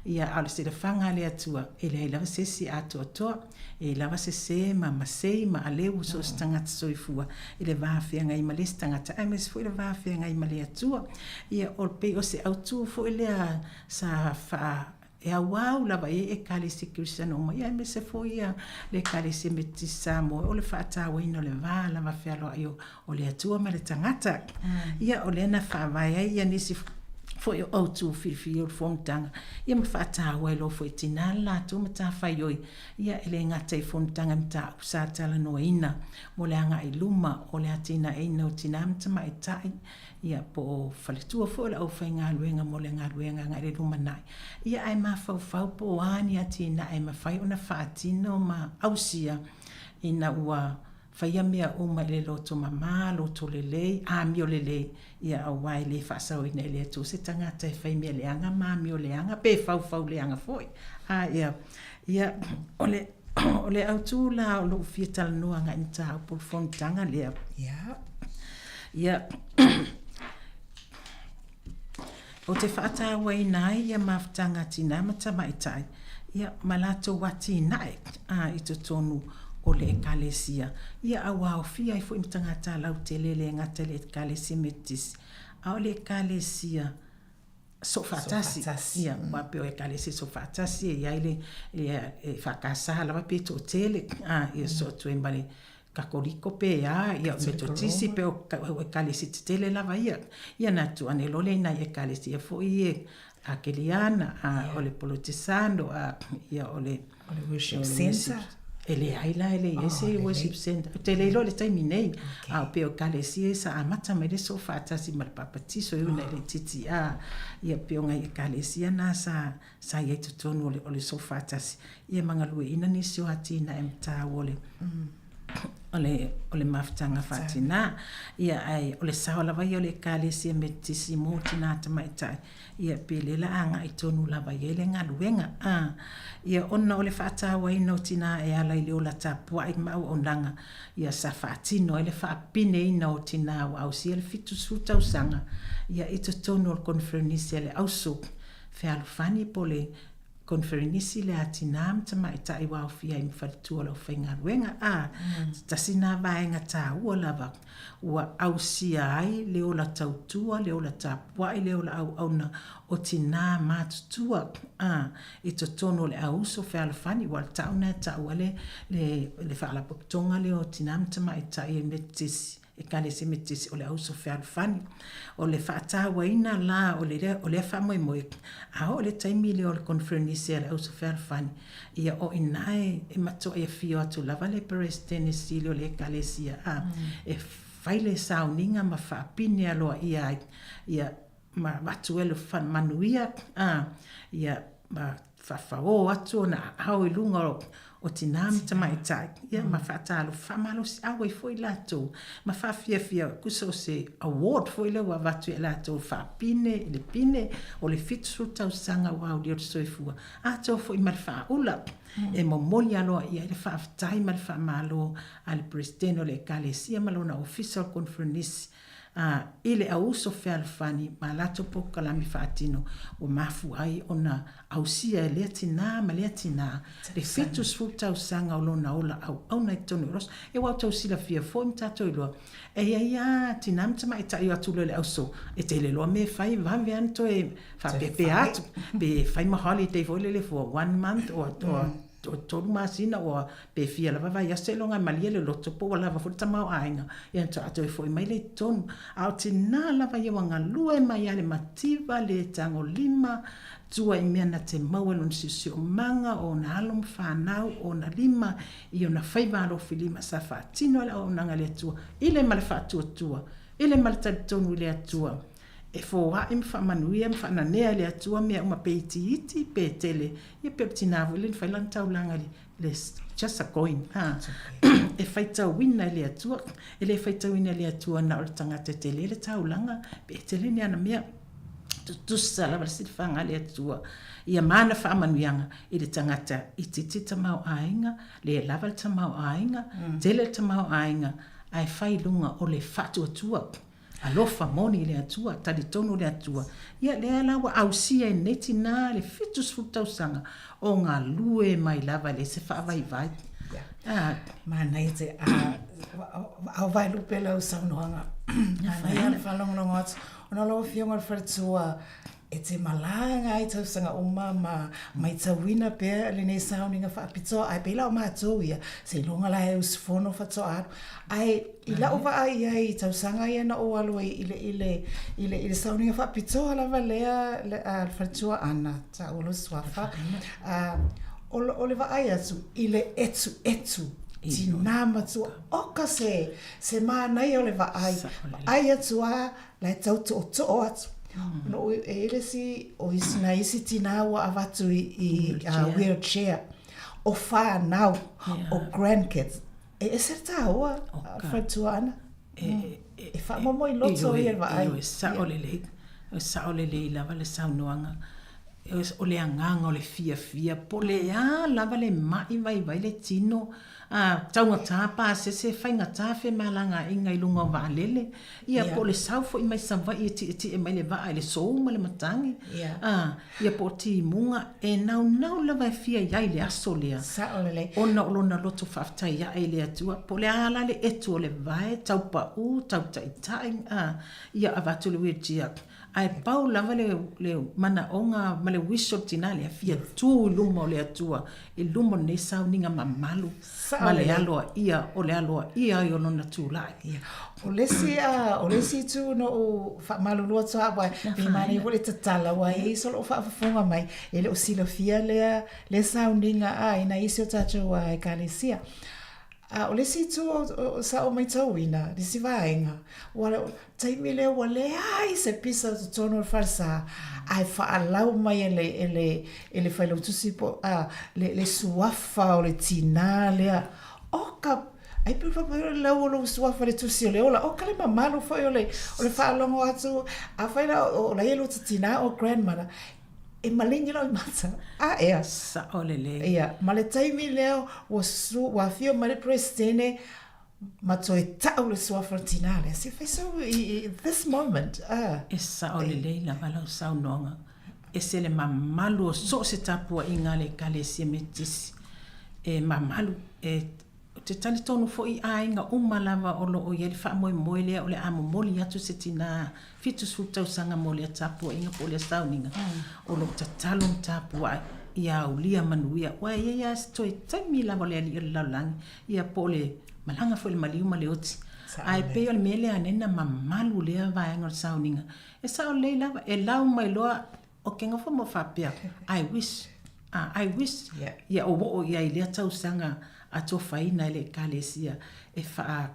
S10: Ia, a o le silafaga a le Atua, e leai lava se isi atoatoa, e i ai lava sese ma masei ma aleu o so o se tagata soifua i le va feagai ma le isi tagata, aemaise foi le va feagai ma le Atua. Ia, o pei o se autu foi lea sa faa e auau lava i ai Ekalesia Kerisiano uma, ia aemaise foi ia le Ekalesia Metotisi Samoa, o le faatauaina o le va lava fealoai o le Atua ma le tagata. Ia, o lea na faavae ai ia nisi Foi o autū filifili o le fonotaga, ia ma faataua ai loa foi e tinā le latou matafaioi, ia e le gata i fonotaga i mataupu sa talanoaina mo le agai i luma o le atinaeina o tinā ma tamaitai, ia po o faletua foi o le aufaigaluega mo le galuega agai i le lumanai, ia ae mafaufau po o a ni atinae e mafai ona faatino ma ausia ina ua Faia mea uma i le loto mama, loto lelei, amio lelei, ia aua e le faasaoina e le Atua se tagata e fai mea leaga ma amio leaga pe faufau leaga foi. A ia, ia, o le, o le autu la o lou fia talanoa agai i mataupu o le fonotaga lea.
S9: Ia.
S10: Ia, ou te faatauaina ai ia mafutaga a tinā ma tamaitai, ia, ma latou atinae, a, i totonu o le Ekalesia, ia, a ua aofia ai foi ma tagata lautele e le gata i le Ekalesia Metotisi, a o le Ekalesia Soofaatasi. Ia, aua pei o Ekalesia Soofaatasi e i ai le, ia, EFKS lava pe toatele, a, ia, soo atu ai ma le Kakoliko pe a, ia o Metotisi pe o Ekalesia tetele lava ia. Ia na atu ane loa lea i nai Ekalesia foi ia Akeliana, a o le Polotesano, a ia o le
S9: O le worship centre.
S10: E leai la, e leai se worship centre. Ou te le iloa i le taimi nei, a o pei o Ekalesia ia sa amata mai le soofaatasi ma le papatiso e ui ina e le itiiti, a ia pei o nai Ekalesia na sa sa i ai totonu o le, o le soofaatasi, ia ma galueaiina nisi o atinae mataua o le, o le, o le mafutaga faatinā. Ia, ae o le sao lava ia o le Ekalesia Metotisi mo tinā tamaitai, ia, pe lea la agai tonu lava i ai le galuega. A, ia, ona o le faatauaina o tinā e ala i le ola tapuai ma auaunaga, ia, sa faatino ai le faapineina o tinā ua ausia le 70 tausaga, ia, i totonu o le Koneferenisi a le Auso Fealofani po o le Koneferenisi le a Tinā ma Tamaitai ua aofia ai ma faletua o le aufaigaluega. A, se tasi lena vaega taua lava ua ausia ai le ola tautua, le ola tapuai, le ola auauna o tinā matutua, a, i totonu o le Auuso Fealofani, ua tau lena e tau ai le, le, le Faalapotopotoga lea o Tinā ma Tamaitai e Metotisi. Ekalesia Metotisi o le Auso Fealofani. O le faatauaina la o le, o lea faamoemoe, a oo i le taimi lea o le Koneferenisi a le Auso Fealofani, ia o i ina e, e matuai afio atu lava le Peresetene Sili o le Ekalesia, a, e fai le sauniga ma faapine aloaia ai, ia, ma avatu ai le manuia, a, ia, ma faafaō atu ona aao i luga o, o tinā ma tamaitai, ia, ma faatalofa faamalosiau ai foi latou, ma faafiafia, tusa o se award foi lea ua avatu ia i latou faapine i le pine o le 70 tausaga ua aulia o le soifua, atoa foi ma le faaula, e momoli aloaia ai le faafetai ma le faamalo a le Peresetene o le Ekalesia ma lona Ofisa o le Koneferenisi ā, i le auuso fealofani ma a latou polokalame faatino ua mafua ai ona ausia e lea tinā ma lea tinā le 70 tausaga o lona ola auauna i totonu o Ross. E ua outou silafia foi ma tatou iloa, e i ai lava tinā ma tamaitai o atu loa i le auso, e tele loa mea e fai, vave lava ona toe faapeapea atu, pe fai ma holiday foi lele for one month or, or 3 masina ua pe fia lava vaiaso seiloga e malie le loto po ua lava foi le tamaoaiga ia ona faatoa toe foi mai lea i totonu. A o tinā lava ia ua galue mai lava le mativa, le tagolima, tua i mea na te maua i lona siosiomaga, o ona alo ma fanau, o ona lima i ona faiva alofilima sa faatino ai le auaunaga a le Atua i le ma le faatuatua, i le ma le talitonu i le Atua. E foai ma faamanuia ma faananea e le Atua mea uma pe itiiti pe tele, ia pe o le tina foi lea na fai lana taulaga i le just a coin, a, e faitauina e le Atua, e le faitauina e le Atua na o le tagata e tele le taulaga pe tele ni ana mea. Tutusa lava le silafaga a le Atua ia ma ana faamanuiaga i le tagata itiiti tamaoaiga, le lava le tamaoaiga, tele le tamaoaiga, ae fai i luga o le faatuatua. Alofa moni i le Atua, talitonu i le Atua. Ia, lea la ua ausia e lenei tinā le 70 tausaga o galue mai lava e leai se faavaivai.
S9: Ia. Ah. Manaia te, a, a o vaelupe lau saunoaga. Manaia le faalogologo atu. Ona o lau Afioga i le Faletua, E te malaga ai tausaga uma ma maitauina pea lenei sauniga faapitoa ae pei la o matou ia seiloga la e usufono faatoa alu. Ae i la'u vaai i ai i tausaga ia na ou alu ai i le i le i le i le sauniga faapitoa lava lea a le faletua Ana taua lou suafa a o le vaai atu i le etuetu tinā matua oka se se manaia o le vaai vaai atu a la e tau tootoo atu. No, e i ai le isi, o isi, nai isi tinā ua avatu i, i uh, wheelchair, o whānau, o grandkids. E ese le tāua, whaitua ana. E, e, e whaamomoi loto ia le vaai.
S10: Ioe, sao lelei, sao lelei lava le saunoaga. O le agaga o le fiafia, po o le a lava le ma'i vaivai le tino, a taugata pasese, faigata femalagaaiga i luga o vaalele, ia po o le sau foi mai Savaii e tietie mai le vaa i le sou ma le matagi, a, ia po o timuga, e naunau lava e fia i ai i le aso lea, ona o lona loto faafetai ae i le Atua, po o le a la le etu o le vae, tau pau, tau taitai, a, ia avatu le wheelchair. Ae pau lava le, le manaoga ma le wish o le tinā lea, fia tu i luma o le Atua, i luma o lenei sauniga mamalu ma le aloaia o le aloaia ai o lona tulai.
S9: Ia. O le isi, a, o le isi itu na ou faamalulu atu lava, aua e manaia foi le tatala, aua e i ai solo o faafofoga mai, e le o silafia lea, lea sauniga a i nai isi o tatou Ekalesia. A o le isi itu o, sa ou matauina, le isi vaega, ua le taimi lea ua leai se pisa o totonu o le falesa, ae faalau mai e le, e le, e le failautusi po, a, le, le suafa o le tinā lea. Oka, ai pe faapea le lau o lou suafa i le tusi o le ola, oka le mamalu foi o le, o le faalogo atu, afai la o la e lua tinā o grandmother, e maligi lau mata. A ea.
S10: Sao lelei.
S9: Ia, ma le taimi lea ua susu, ua afio mai le Peresetene ma toe tau le suafa o le tinā lea. Se fai sau i, i this moment.
S10: Ah. E sao lelei lava lau saunoaga. Ese le mamalu o so o se tapuaiga a le Ekalesia Metotisi. E mamalu, e Ou te talitonu foi i aiga uma lava o lo o i ai le faamoemoe lea o le a momoli atu se tinā 70 tausaga mo lea tapuaiga po o lea sauniga o lo o tatalo ma tapuai ia aulia manuia aua e i ai lava se toe taimi lava o le alii o le lalolagi ia po o le malaga foi i le maliu ma le oti. Ae pei o le mea lea ane na mamalu lea vaega o le sauniga e sao lelei lava e lau mai loa Ou te nofo ma faapea, I wish, ah, I wish ia ou oo i ai i lea tausaga atofaina e le Ekalesia e faa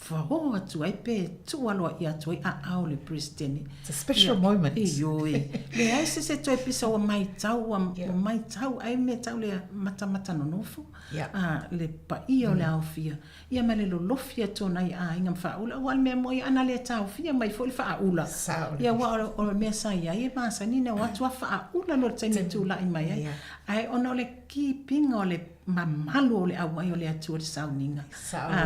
S10: faoo atu ai pe tuu aloaia atu ai aao o le Peresetene.
S9: It's a special moment.
S10: Ioe. Leai se se toe pisa ua maitau, ua maitau ai mea tau le matamata nonofo, ah, le paia o le aofia. Ia ma le lolofi atu o nai aiga ma faaula, aua o le mea moi ana le taofia mai foi le faaula. Ia aua o le mea sa i ai e masani ona o atu a faaula loa i le taimi e tulai mai ai. Ae ona o le keep-iga o le mamalu o le auai o le Atua i le sauniga,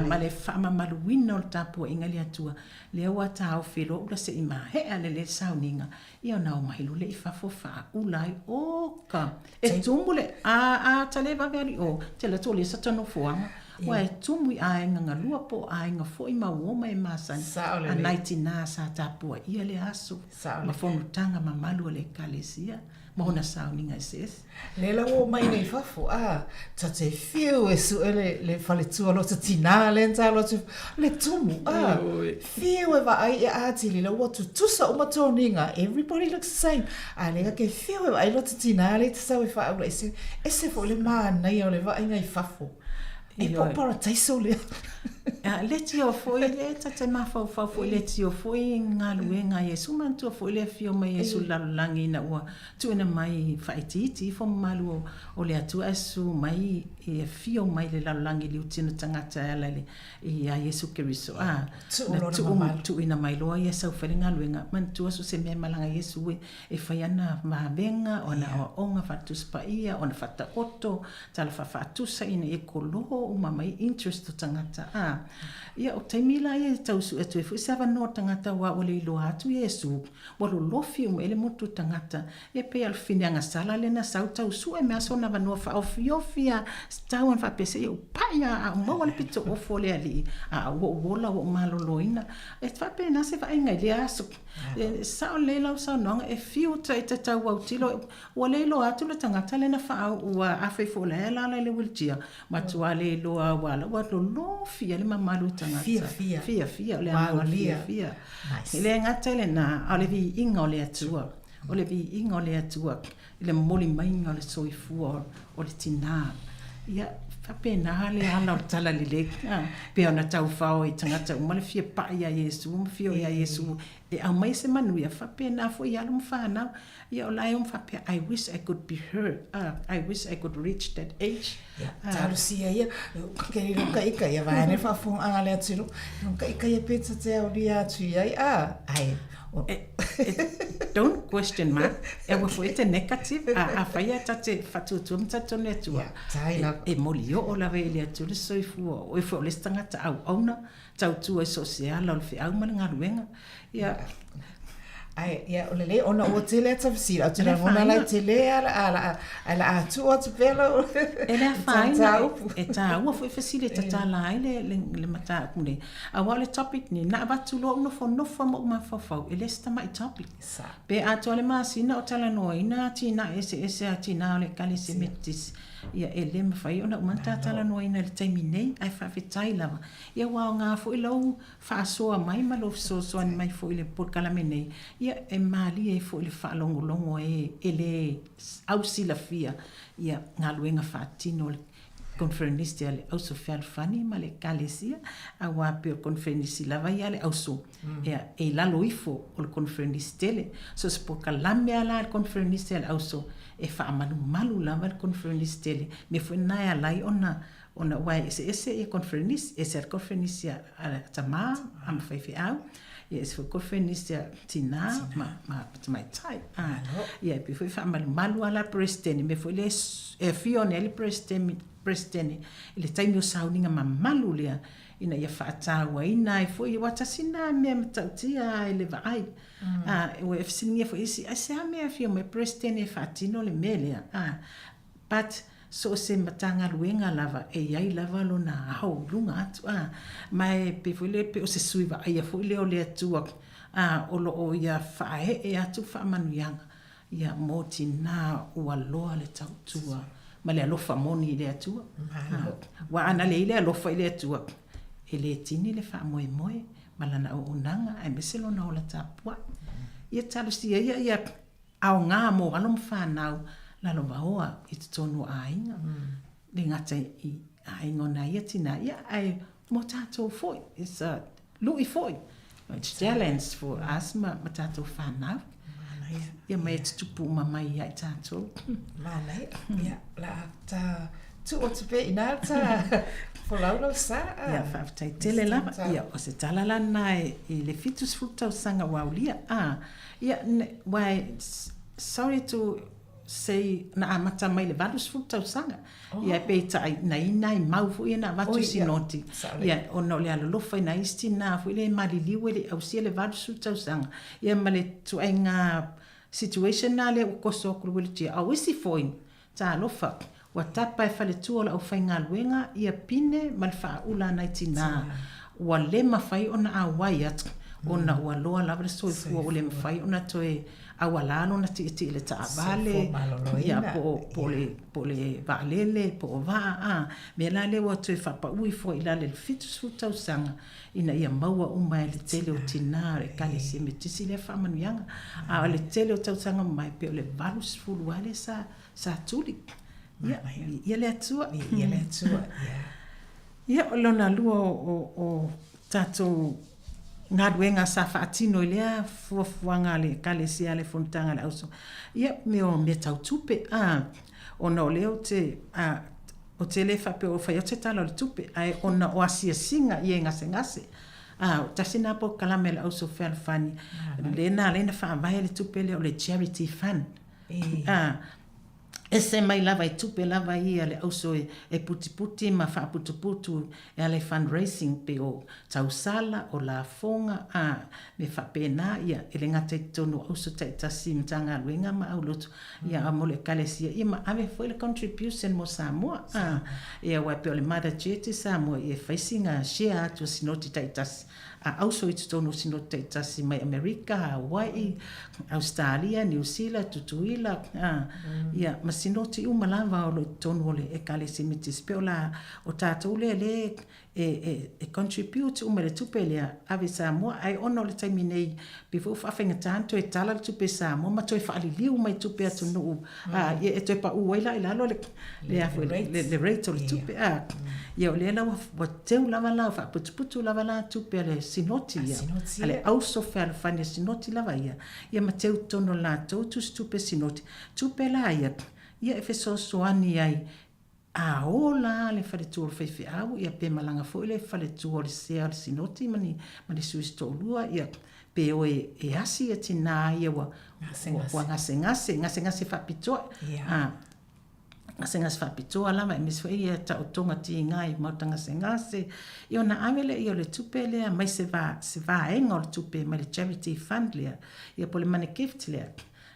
S10: ma le faamamaluina o le tapuaiga i le Atua, lea ua taofi loa ula se i maea lelei le sauniga, Ia ona omai loa lea i fafo faaula ai, oka! E tumu le, a, a ta le vave alu i o, te alu atu o lea sa ta nofoaga. Ua e tumu i aiga galua po o aiga foi ma uo ma e masani. A nai tinā sa tapuaia lea aso ma fonotaga mamalu a le Ekalesia ma ona sauniga eseese.
S9: Lea la ua omai nei i fafo, a, ta te whiu e sue le, le faletua lota tinā lea na talo atu, le tumu, a, whiu e vaai e atili la ua tutusa uma toniga, everybody looks the same, a lea ke whiu e vaai lota tinā lea i te sau e faaula ese, ese foi le manaia o le vaaiga i fafo. E po o parataiso lea.
S10: Le tio foi, le ta te mafaufau foi le tio foi galuega a Iesu, manatua foi le afio mai Iesu i le lalolagi ina ua Tuuina mai faaitiiti ifo mamalu o le Atua ae susu mai e afio mai i le lalolagi i le utino tagata e ala ia Iesu Keriso. A, na tuu, tuuina mai loa ia sau fai le galuega, manatua so o se mea e malaga Iesu e, e fai ana vavega, o ana aoaoga faatusa paia, o ana faataoto, tala faafaatusa ina ia koloho uma mai interest o tagata. A, ia o taimi la ia e tau sue atu ai foi se avanoa o tagata aua ua le iloa atu Iesu. Ua lolofi uma i ai le motu tagata. E pei a le fine agasala lea na sau tau sue mea sona avanoa faaofiofi a Tau ona faapea se i ou pai a a ou maua le pito ofo o le Alii, a ua ou ola ua ou maloloina. E faapena se vaaiga i lea aso. E sao lelei lau saunoaga, e fiu e te tau autilo, ua le iloa atu le tagata lea na faauu, aua afai foi o la e alaala i le wheelchair, matua le iloa aua la ua lolofi ai le mamalu o tagata.
S9: Fiafia.
S10: Fiafia, o le agaga fiafia. E le gata i lena, a o le viiga o le Atua. O le viiga o le Atua i le momoli maiga o le soifua o le tinā. Ia, faapena le ala o le talalelei, pei ona taufao i tagata uma le fia pai ia Iesu ma fia o ia Iesu e aumai se manuia, faapena foi i alo ma fanau. Ia o la e faapea, I wish I could be her, I wish I could reach that age.
S9: Ia, talosia ia, ke riro ka ika ia vaeane faafofoga a le atunuu, ka ika ia pe ta te aulia atu i ai, a, ai,
S10: Don't question ma, e ua foi te negative, a, afai e ta te faatuatua ma tatou le Atua, e moli oo lava i le Atua le soifua, o oe foi o le isi tagata auauna, tautua i so o se ala o le feau ma le galuega. Ia.
S9: Ae, ia, o lelei, ona ua tele ata fesili, ou te lagona la e tele a la, a la, ae la a tuu atu pea lau
S10: E le afaina, e taua foi fesili e tatala ai le, le, le mataupu nei. Aua o le topic nei, na avatu loa ou nofonofo ma ou mafaufau, e le se tamai topic. Pe atoa le masina o talanoaina atinae eseese a tina o le Ekalesia Metotisi, ia e le mafai ona uma ona ta talanoaina i le taimi nei, ae faafetai lava. Ia ua aoga foi lou faasoa mai ma lou fesoasoani mai foi i le polokalame nei, ia e malie ai foi i le faalogologo a e e le ausilafia ia galuega faatino a le Koneferenisi a le Auso Fealofani ma le Ekalesia, aua pei o le Koneferenisi lava ia a le Auso, ia e i lalo ifo o le Koneferenisi tele. So o se polokalame lava la a le Koneferenisi a le Auso e faamalumalu lava le Koneferenisi tele, mea foi lena e ala ai ona Ona ua e eseese ia koneferenisi, ese lava le koneferenisi a tama ma faifeau, ia ese foi le koneferenisi a tina ma ma tamaitai. Ia e pei foi e faamalumalu lava la le Peresetene, mea foi lea e afio ane ai le Peresetene i le taimi o sauniga mamalu lea ina ia faatauaina ai foi, aua tasi lena mea e matautia lava i le vaai. Ua e fesiligia foi isi, aisea mea e afio mai ai le Peresetene e faatino le mea lea? But so o se Matagaluega lava e i ai lava lona ao i luga atu a, ma e pei foi lea pei o se sui vaaia foi lea o le Atua a o lo o ia faaee atu faamanuiaga ia mo tina ua loa le tautua ma le alofa moni i le Atua. Aua ana leai le alofa i le Atua e le tini le faamoemoe ma lana auaunaga aemaise lona ola tapuai. Ia talosia ia ia Aoga mo alo ma fanau lalovaoa i totonu o aiga, le gata i aiga o nai ia tina, ia ae mo tatou foi, it's a lui foi, it's challenge for us ma, ma tatou fanau.
S9: Manaia.
S10: Ia mai e tutupu uma mai ia i tatou.
S9: Manaia. Ia, la ta tuu atu pea i ina ta folau lau sa.
S10: Ia, faafetai tele lava. Ia, o se tala la lena i le 70 tausaga ua aulia. A, Ia, aua e, sorry to say, na amata mai le 80 tausaga. Oh. Ia, peitai, na i nai mau foi ia na avatu i sinoti. Ia, ona o le alolofa i nai isi tinā foi lea e maliliu e le i ausia le 80 tausaga. Ia, ma le ituaiga situation lena lea ua koso atu i le wheelchair. A o isi foi, Talofa, ua tapa e faletua o le aufaigaluega ia pine ma le faaula a nai tinā. Ua le mafai ona auai atu ona ua loa lava le soifua ua le mafai ona toe auala lona tietie i le taavale, ia po o le po o le vaalele, po o vaa, a mea la lea ua toe faapaui foi i lalo i le 70 tausaga ina ia maua uma e le tele o tinā o le Ekalesia Metotisi lea faamanuiaga. A o le tele o tausaga mamae, pei o le 80 lava lea sa, sa tuli. Ia, viia le Atua.
S9: Viia le Atua, ia.
S10: Ia, o lona lua o, o, o tatou galuega sa faatino i lea fuafuaga a le Ekalesia a le Fonotaga a le Auso, ia, mea o mea tau tupe, a, ona o lea ou te, a, Ou te le faapea ua fai atu se tala o le tupe, ae ona o asiasiga ia e gasegase. A, o tasi lena polokalame a le Auso Fealofani, lea na ala ai ona faavae le tupe lea o le Charity Fund. A, Ese mai lava i tupe lava ia le auso e putiputi ma faaputuputu e ala i fundraising pei o tausala, o lafoga, a mea faapena, ia, e le gata i totonu o auso taitasi i Matagaluega ma aulotu, ia, a mo le Ekalesia, ia ma ave foi le contribution mo Samoa, a, ia, aua e pei o le Mother Church i Samoa, ia, e fai sina share atu a Sinoti taitasi, a auso i totonu o Sinoti taitasi mai Amerika, Hawaii, Ausetalia, Niu Sila, Tutuila, a, ia, ma Sinoti uma lava o lo o i totonu o le Ekalesia Metotisi. Pei o la, o tatou lea lea e, e, e contribute uma i le tupe lea, ave i Samoa, ae ona o le taimi nei, pei foi ua faafaigata ona toe tala le tupe i Samoa ma toe faaliliu mai tupe atunuu, a, ia e toe pau ai la i lalo le, le, a foi, le, le rate o le tupe, a. Ia o lea la ua, ua teu lava la, ua faaputuputu lava la tupe a le Sinoti ia, a le auso fealofani a Sinoti lava ia, ia ma teu i totonu o le latou tusitupe Sinoti, tupe la ia, ia e fesoasoani ai A ola le faletua o le faifeau, ia pe malaga foi le faletua o le sea o le sinoti ma ni ma ni sui se toalua, ia pe o e e asi ia tinā ia ua ua gasegase, gasegase faapitoa, a gasegase faapitoa lava aemaise foi ia taotoga tiga i maota gasegase, ia ona ave lea ia o le tupe lea mai se va se vaega o le tupe mai le charity fund lea, ia po o le money gift lea.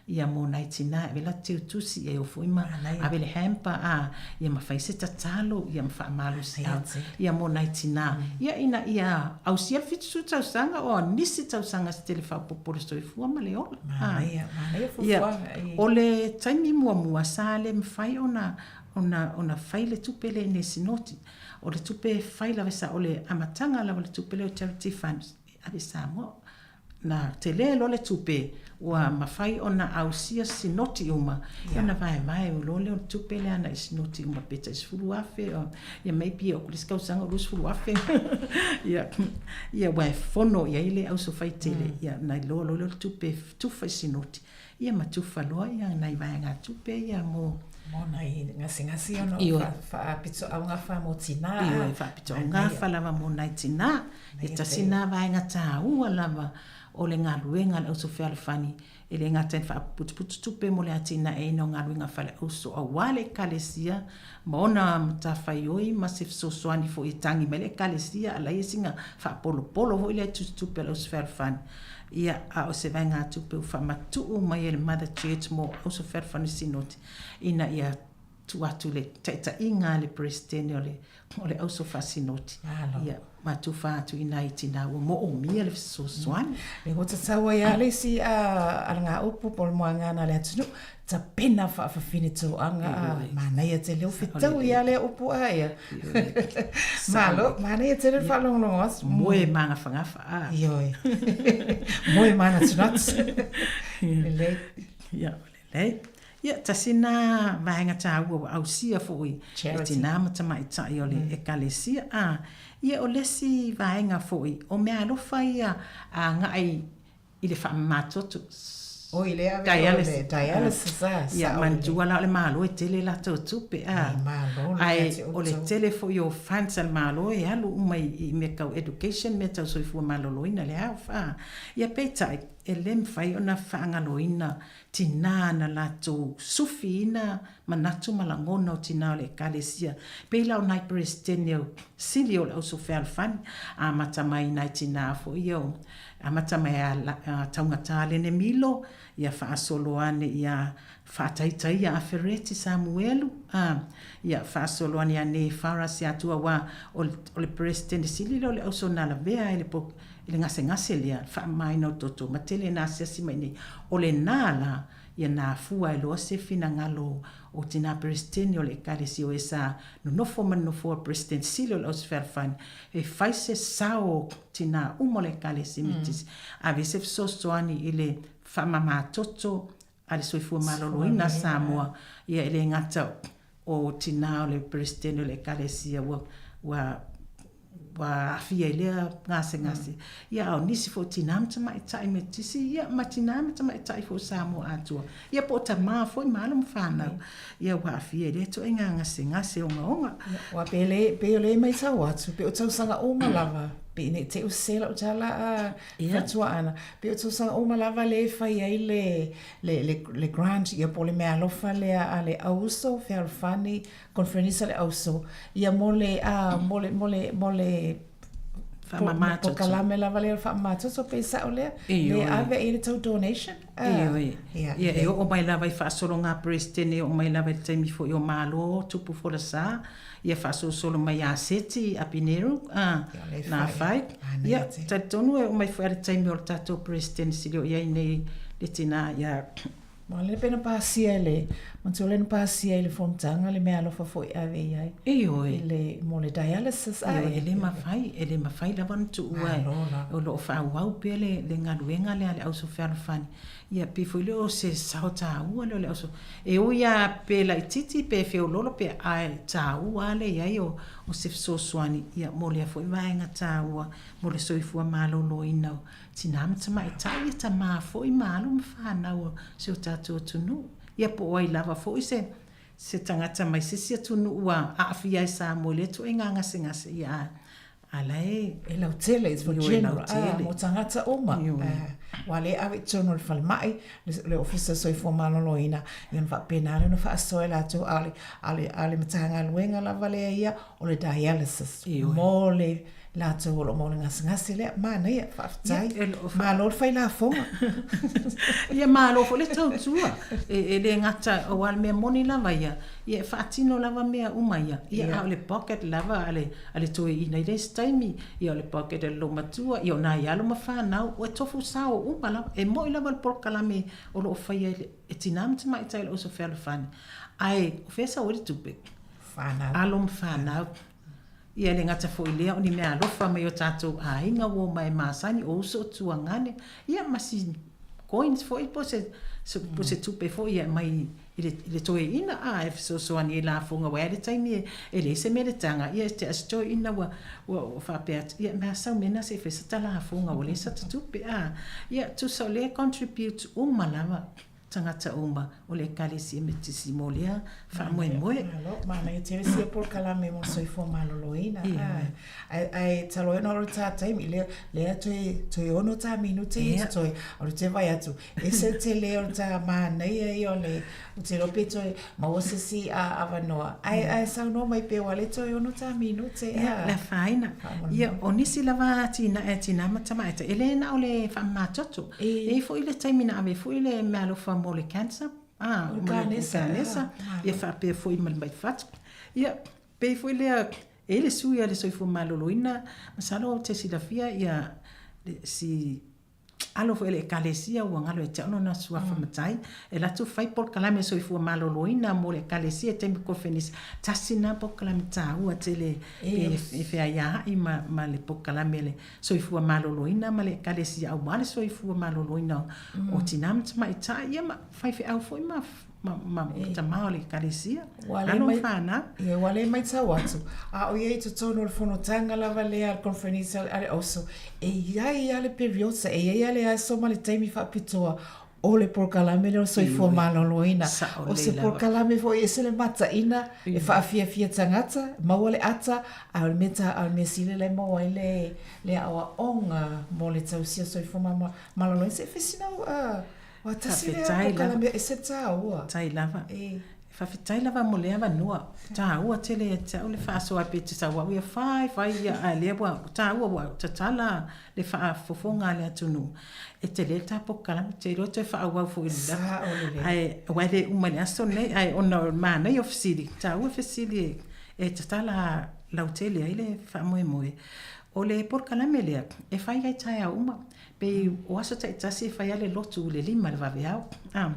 S10: Ia mo nai tinā e ave la teu tusi ia e o foi ma ave le hamper a ia ma fai se tatalo ia ma faamalosi au ia mo nai tinā ia ina ia ausia le 70 tausaga o nisi tausaga se tele faaopoopo o le soifua ma le ola. Ia o le taimi muamua sa le mafai ona ona ona fai le tupe lea i nei sinoti. O le tupe e fai lava sa o le amataga lava o le tupe lea o charity funds e ave i Samoa. Na tele loa le tupe ua mafai ona ausia sinoti uma, ia ona vaevae loa lea o le tupe lea agai i sinoti uma pe tai $10,000, ia maybe o le isi tausaga o $20,000. Ia, ia aua e fono i ai le auso faitele, ia ona iloa loa lea o le tupe e tufa i sinoti, ia ma tufa loa ia nai vaegatupe ia mo
S9: Mo nai gasegase ona o faapitoaugafa mo tinā.
S10: Ioe, faapitoaugafa lava mo nai tinā. E tasi nā vaega tāua lava o le galuega a le Auso Fealofani, e le gata i le faaputuputu tupe mo le atinaeina o galuega faale-auso aua le Ekalesia ma ona matafaioi ma se fesoasoani foi e tagi mai le Ekalesia a laia sina faapolopolo foi lea i tusitupe a le Auso Fealofani. Ia, a o se vaegatupe ua faamatuu mai e le Mother Church mo Auso Fealofani Sinoti ina ia tuu atu i le taitaiga a le Peresetene o le o le auso faasinoti, ia, ma tufa atu i nai tinā ua moomia le fesoasoani.
S9: Le ua tatau ai lava le isi alagaupu po o le moagana a le atunuu, tapena faafafine toaga a manaia tele o fetaui lava lea upu a ia. Malo, manaia tele le faalogologo atu.
S10: Moe magafagafa a.
S9: Ioe. Moe manatunatu. Lelei.
S10: Ia, lelei. Ia, tasi na vaega taua ua ausia foi e tinā ma tamaitai o le Ekalesia. A, ia, o le isi vaega foi, o meaalofa ia a agai i le faamamatoto.
S9: Oi, lea ave o le dialysis, a,
S10: sao. Ia, manatua la o le Malo e tele latou tupe, a. Ae o le tele foi o funds a le Malo e alu uma i mea tau education, mea tau soifua maloloina, le health, a. Ia, peitai, e le mafai ona faagaloina tinā na latou sufiina manatu ma lagona o tinā o le Ekalesia. Pei la o nai Peresetene o sili o le Auso Fealofani, amata mai nai tinā foi ia o, amata mai ia Taugata Lene Milo, ia faasolo ane ia Faataitaia Afereti Samuelu, a, ia faasolo ane ia Ne Fara Siatua aua o le Peresetene sili lea o le Auso na lavea ai le i le gasegase lea, le faamamaina o toto, ma tele ina asiasi mai nei. O lena la, ia na afua ai loa se finagalo o tinā Peresetene o le Ekalesia o e sa nonofo ma le nofoa Peresetene sili o le Ausi Fealofani, e fai se sao o tinā uma o le Ekalesia Metotisi, ave se fesoasoani i le faamama toto a le Soifua Maloloina a Samoa, ia e le gata o tinā o le Peresetene o le Ekalesia ua, ua, ua aafia i lea gasegase, ia a o nisi foi o tinā ma tamaitai Metotisi, ia ma tinā ma tamaitai foi o Samoa atoa, ia po o tamā foi ma alo ma fanau, ia ua aafia i lea ituaiga gasegase ogaoga.
S9: Aua pe le, pei o lea e matau atu, pei o tausaga uma lava. Pei ne i te i ua sese lau tala a fatuaana, pei o tausaga uma lava lea e fai ai le, le, le, le grant ia po o le meaalofa lea a le Auuso Fealofani, Conferenisa le Auuso, ia mo le, a, mo le, mo le, mo le
S10: Faamama toto.
S9: Polokalame lava lea o le faamama toto pe sao lea, lea ave i le tou donation.
S10: Ioe. Ia e oo mai lava i faasologa a Peresetene, e oo mai lava i le taimi foi o Malo, Tupu Folasa, ia faasolosolo mai ia Seti, Apineru, a, na fai. Ia, talitonu e oo mai foi a le taimi o le tatou Peresetene sili o i ai nei le tina ia.
S9: Ma le pe na pasia i le, manatua lea na pasia i le fonotaga le meaalofa foi e ave i ai.
S10: Ioe.
S9: I le, mo le dialysis a.
S10: Ioe, e le mafai, e le mafai lava ona tuua e, o lo o faaauau pea le, le galuega lea a le Auso Fealofani. Ia, pei foi lea o se sao taua lea o le auso, e ui lava pe laitiiti pe feoloolo pe, ae taua lava le i ai o, o se fesoasoani, ia, mo lea foi vaega taua mo le soifua maloloina o Tinā ma tamaitai, ia tamā foi ma alo ma fanau o si o tatou atunuu. Ia po o ai lava foi se se tagata mai se isi atunuu ua aafia ai Samoa i lea ituaiga gasegase, ia a a la e
S9: E lautele, it's for general, a, mo tagata uma. Aua lea e ave i totonu o le falemai, le Ofisa o le Soifua Maloloina, ia ona faapena lea ona faasoa e latou, a o le, a o le, a o le Matagaluega lava lea ia, o le dialysis mo le latou o lo o maua i le gasegase lea. Manaia, faafetai. Malo le fai lafoga.
S10: Ia malo foi le tautua. E le gata, aua o le mea moni lava ia, ia e faatino lava mea uma ia, ia a o le pocket lava a le, a le toeaina i le isi taimi, ia o le pocket a le loomatua, ia o nai alo ma fanau, ua tofu sao uma lava. E moi lava le polokalame o lo o faia e tinā ma tamaitai o le Auso Fealofani, ae o fea e sau ai le tupe?
S9: Fanau.
S10: Alo ma fanau. Ia e le gata foi i lea, o ni mea alofa mai o tatou aiga ua omai masani, o uso o tuagane, ia ma si coins foi po se, po se tupe foi e aumai i le, i le toeaina, a, e fesoasoani ai lafoga, aua e i ai le taimi e, e leai se mea le taga, ia e te a si toeaina ua, ua, ua faapea atu, ia mea sau mea na se i fai sa ta lafoga ua leai sa ta tupe, a. Ia, tusa o lea e contribute uma lava. tagata uma o le Ekalesia Metotisi mo lea faamoemoe.
S9: Malo, manaia tele sia polokalame mo le soifua maloloina. Ae, ae talo ai ona o le tā taimi, lea, lea toe, toe ono tā minute ia totoe, o le te vai atu, ese le tele o le tā manaia ia o le, ou te iloa pe toe maua se isi avanoa. Ae, ae saunoa mai pea aua o lea toe ono tā minute.
S10: Ia, le afaina. Ia, o nisi lava atinae a tinā ma tamaitai, e le na o le faamamatoto. E i ai foi le taimi na ave foi le meaalofa mo le cancer, a, mo le kanesa, ia faapea foi ma le mai fatu. Ia, pei foi lea, e i ai le sui a le Soifua Maloloina, masalo ou te silafia ia si alo foi o le Ekalesia ua galo ia te au lona suafa matai, e alu atu fai polokalame Soifua Maloloina mo le Ekalesia i taimi kofenisi. Tasi lena polokalame taua tele e feaiaai ma le polokalame a le Soifua Maloloina ma le Ekalesia aua le soifua maloloina o tinā ma tamaitai, ia ma faifeau foi ma ma ma tama o le Ekalesia, alo ma fanau.
S9: Ia, ua le maitau atu, a o i ai i totonu o le fonotaga lava lea a le Conference a le Auso, e i ai lava le periods, e i ai lava le aso ma le taimi faapitoa o le polokalame lea o le soifua maloloina. O se polokalame foi e ese le mataina, e faafiafia tagata, maua le ata, a o le mea ta, a o le mea sili la e maua ai le, le aoaoga mo le tausia soifua maloloina. Se i fai sina ua tasi lea polokalame e ese le taua.
S10: Tai lava. E. Faafetai lava mo lea avanoa. E taua tele ia te au le faasoa pe te sau au ia fai, fai ia, ae lea ua taua ua tatala le faafofoga a le atunuu. E tele le ta polokalame, ou te iloa toe faaauau foi i le
S9: Sao lelei.
S10: Ae aua e le uma i le aso lenei, ae ona o le manaia o fesili, taua fesili e tatala lautele ai le faamoemoe. O le polokalame lea, e fai ai taeao uma. Pei o aso taitasi e fai ai le lotu i le lima i le vaveao, a,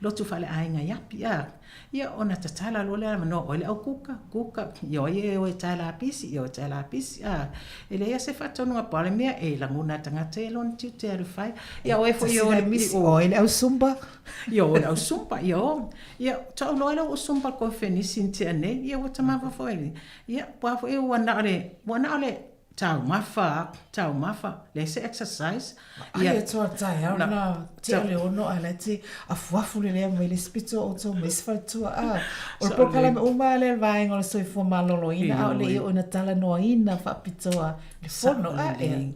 S10: lotu faaleaiga i Api, a, ia ona tatala loa lea avanoa, o ai le au kuka, kuka, ia o ai e o e tae lapisi, ia o e tae lapisi, a. E leai lava se faatonuga pau le mea e lagona e le tagata ia lona tiute e alu fai. Ia o ai foi e o i le
S9: O ai le au zumba.
S10: Ia o le au zumba, ia o. Ia, tau loa le au zumba i le konifenisi na tea nei, ia ua tamava foi. Ia, aua foi ua na o le, ua na o le. Taumafa, taumafa, leai se exercise.
S9: Ai e toa taeao na tea le ono a la te afuafu le lea mai le isi pito o outou ma isi faletua a. O le polokalame uma lea le vaega o le soifua maloloina a o le i oo ina talanoaina faapitoa le fono a ea.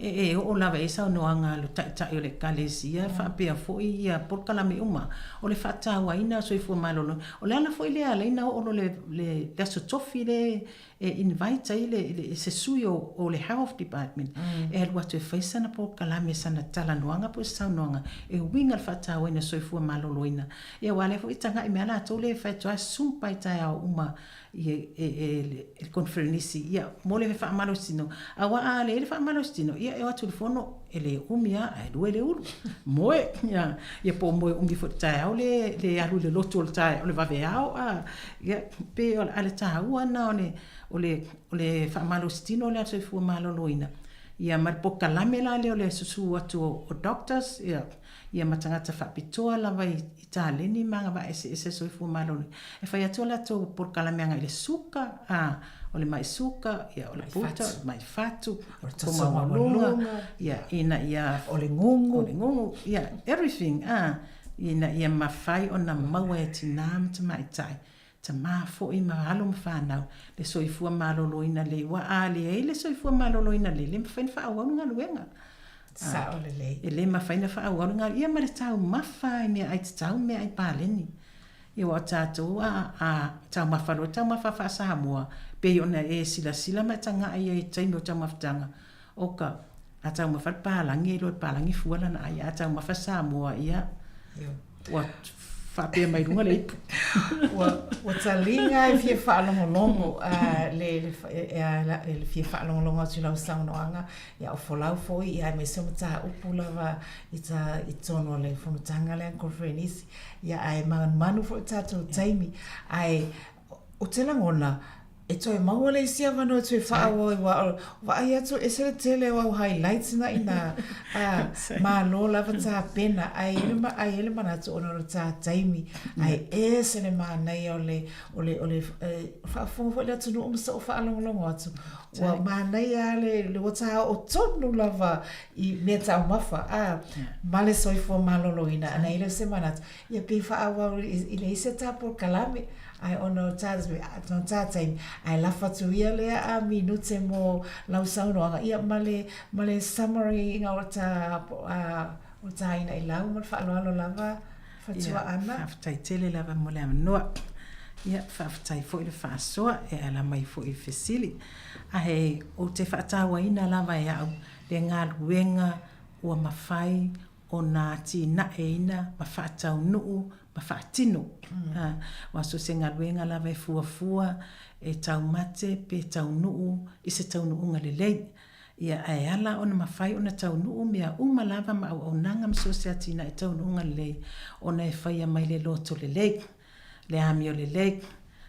S10: E oo lava i ai saunoaga a le Taitai o le Ekalesia faapea foi ia polokalame uma o le faatauaina o le soifua maloloina. O le ala foi lea e ala ai ona oo loa le Aso Tofi le e invite ai le se sui o le Health Department e alu atu e fai sana polokalame, sana talanoaga po o se saunoaga e uiga i le faatauaina o le soifua maloloina. Ia aua o lea foi e tagai mai lava latou lea e fai atu lava Zumba i taeao uma i le koneferenisi ia mo le faamalositino. Aua a leai le faamalositino, ia e o atu i le fono e le umi lava ae lue le ulu, moe, ia po o moe umi foi i le taeao le alu i le lotu o le taeao, o le vaveao a. Ia, pei o le taua lena o le, o le, o le faamalositino lea a le soifua maloloina, ia ma le polokalame la lea o le susu atu o doctors, ia, ia ma tagata faapitoa lava i taleni ma agavaa eseese o le soifua maloloina, e fai atu a latou polokalame agai i le suka, a, o le mai suka, ia, o le puta, o le mai fatu, o le toto maualuga, ia, ina ia...
S9: O le gugu.
S10: O le gugu, ia, everything, a. Ina ia mafai ona maua e tinā ma tamaitai, tamā foi ma alo ma fanau, le soifua maloloina lelei, aua a leai le soifua maloloina lelei, e le mafai ona faaauau le galuega.
S9: Sao lelei.
S10: E le mafai ona faaauau le galuega, ia ma le taumafa i meaai tatau ma meaai paleni. Ia aua o tatou a, a taumafa loa taumafa faa-Samoa, pei ona e silasila ma e tagai ai i taimi o taumafataga, Oka, a taumafa le palagi e iloa e le palagi fua lana ai, a taumafa Samoa, ia, ua faapea mai luga le ipu.
S9: Ua, ua taliga e fia faalogologo, a, le, le, e, le fia faalogologo atu i lau saunoaga, ia o folau foi, ia aemaise o mataupu lava i ta, i totonu o le fonotaga lea a Koneferenisi, ia ae manumanu foi le tatou taimi, ae ou te lagona, E toe maua le isi avanoa e toe faaauau ai aua o vaai atu e ese le tele o au highlights na ina a malo lava tapena ae i ai le manatu ona o le ta taimi ae ese le manaia o le o le o le faafofoga foi le atunuu ma so'o faalogologo atu ua manaia lava le le ua ta oo tonu lava i mea taumafa a ma le soifua maloloina ana i ai lea o se manatu Ia pei faaauau i le isi o ta polokalame, ae ona o ta, ona o ta taimi, ae lafo atu ia lea a minute mo lau saunoaga, ia ma le, ma le summary ina o ta, o ta ina i lau ma le faaaloalo lava Fatuaana.
S10: Ia, faafetai tele lava mo le avanoa. Ia, faafetai foi le faasoa e ala mai foi i fesili. Ae ou te faatauaina lava e au le galuega ua mafai ona atinaeina ma faataunuu ma faatino. Aua so o se galuega lava e fuafua e taumate pe taunuu i se taunuuga lelei. Ia, ae ala ona mafai ona taunuu mea uma lava ma auaunaga ma so o se atinae taunuuga lelei ona e faia mai le loto lelei, le amio lelei,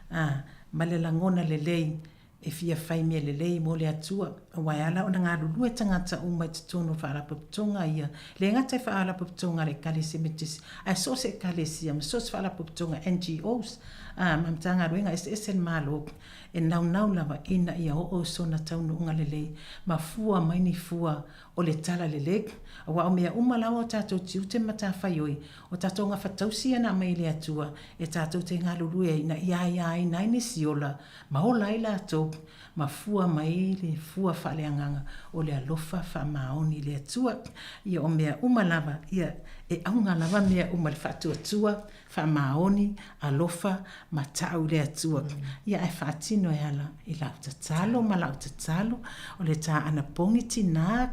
S10: ma le lagona lelei e fia fai mea lelei mo le Atua, aua e ala ona galulue tagata uma i totonu o faalapotopotoga ia, le gata i faalapotopotoga a le Ekalesia Metotisi, ae so o se Ekalesia ma so o se faalapotopotoga, NGOs, ma Matagaluega eseese a le Malo, e naunau lava ina ia oo i sona taunuuga lelei ma fua mai ni fua o le tala lelei. Aua o mea uma lava o tatou tiute ma matafaioi, o tatou gafatausi ia na aumai e le Atua e tatou te galulue ai ina ia aiaina ai nisi ola Ma ola ai latou, ma fua mai le fua faaleagaga o le alofa faamaoni i le Atua. Ia o mea uma lava, ia, e auga lava mea uma i le faatuatua, faamaoni, alofa, ma tau i le Atua. Ia ae faatino e ala i lau tatalo ma lau tatalo, o le ta anapogi tina,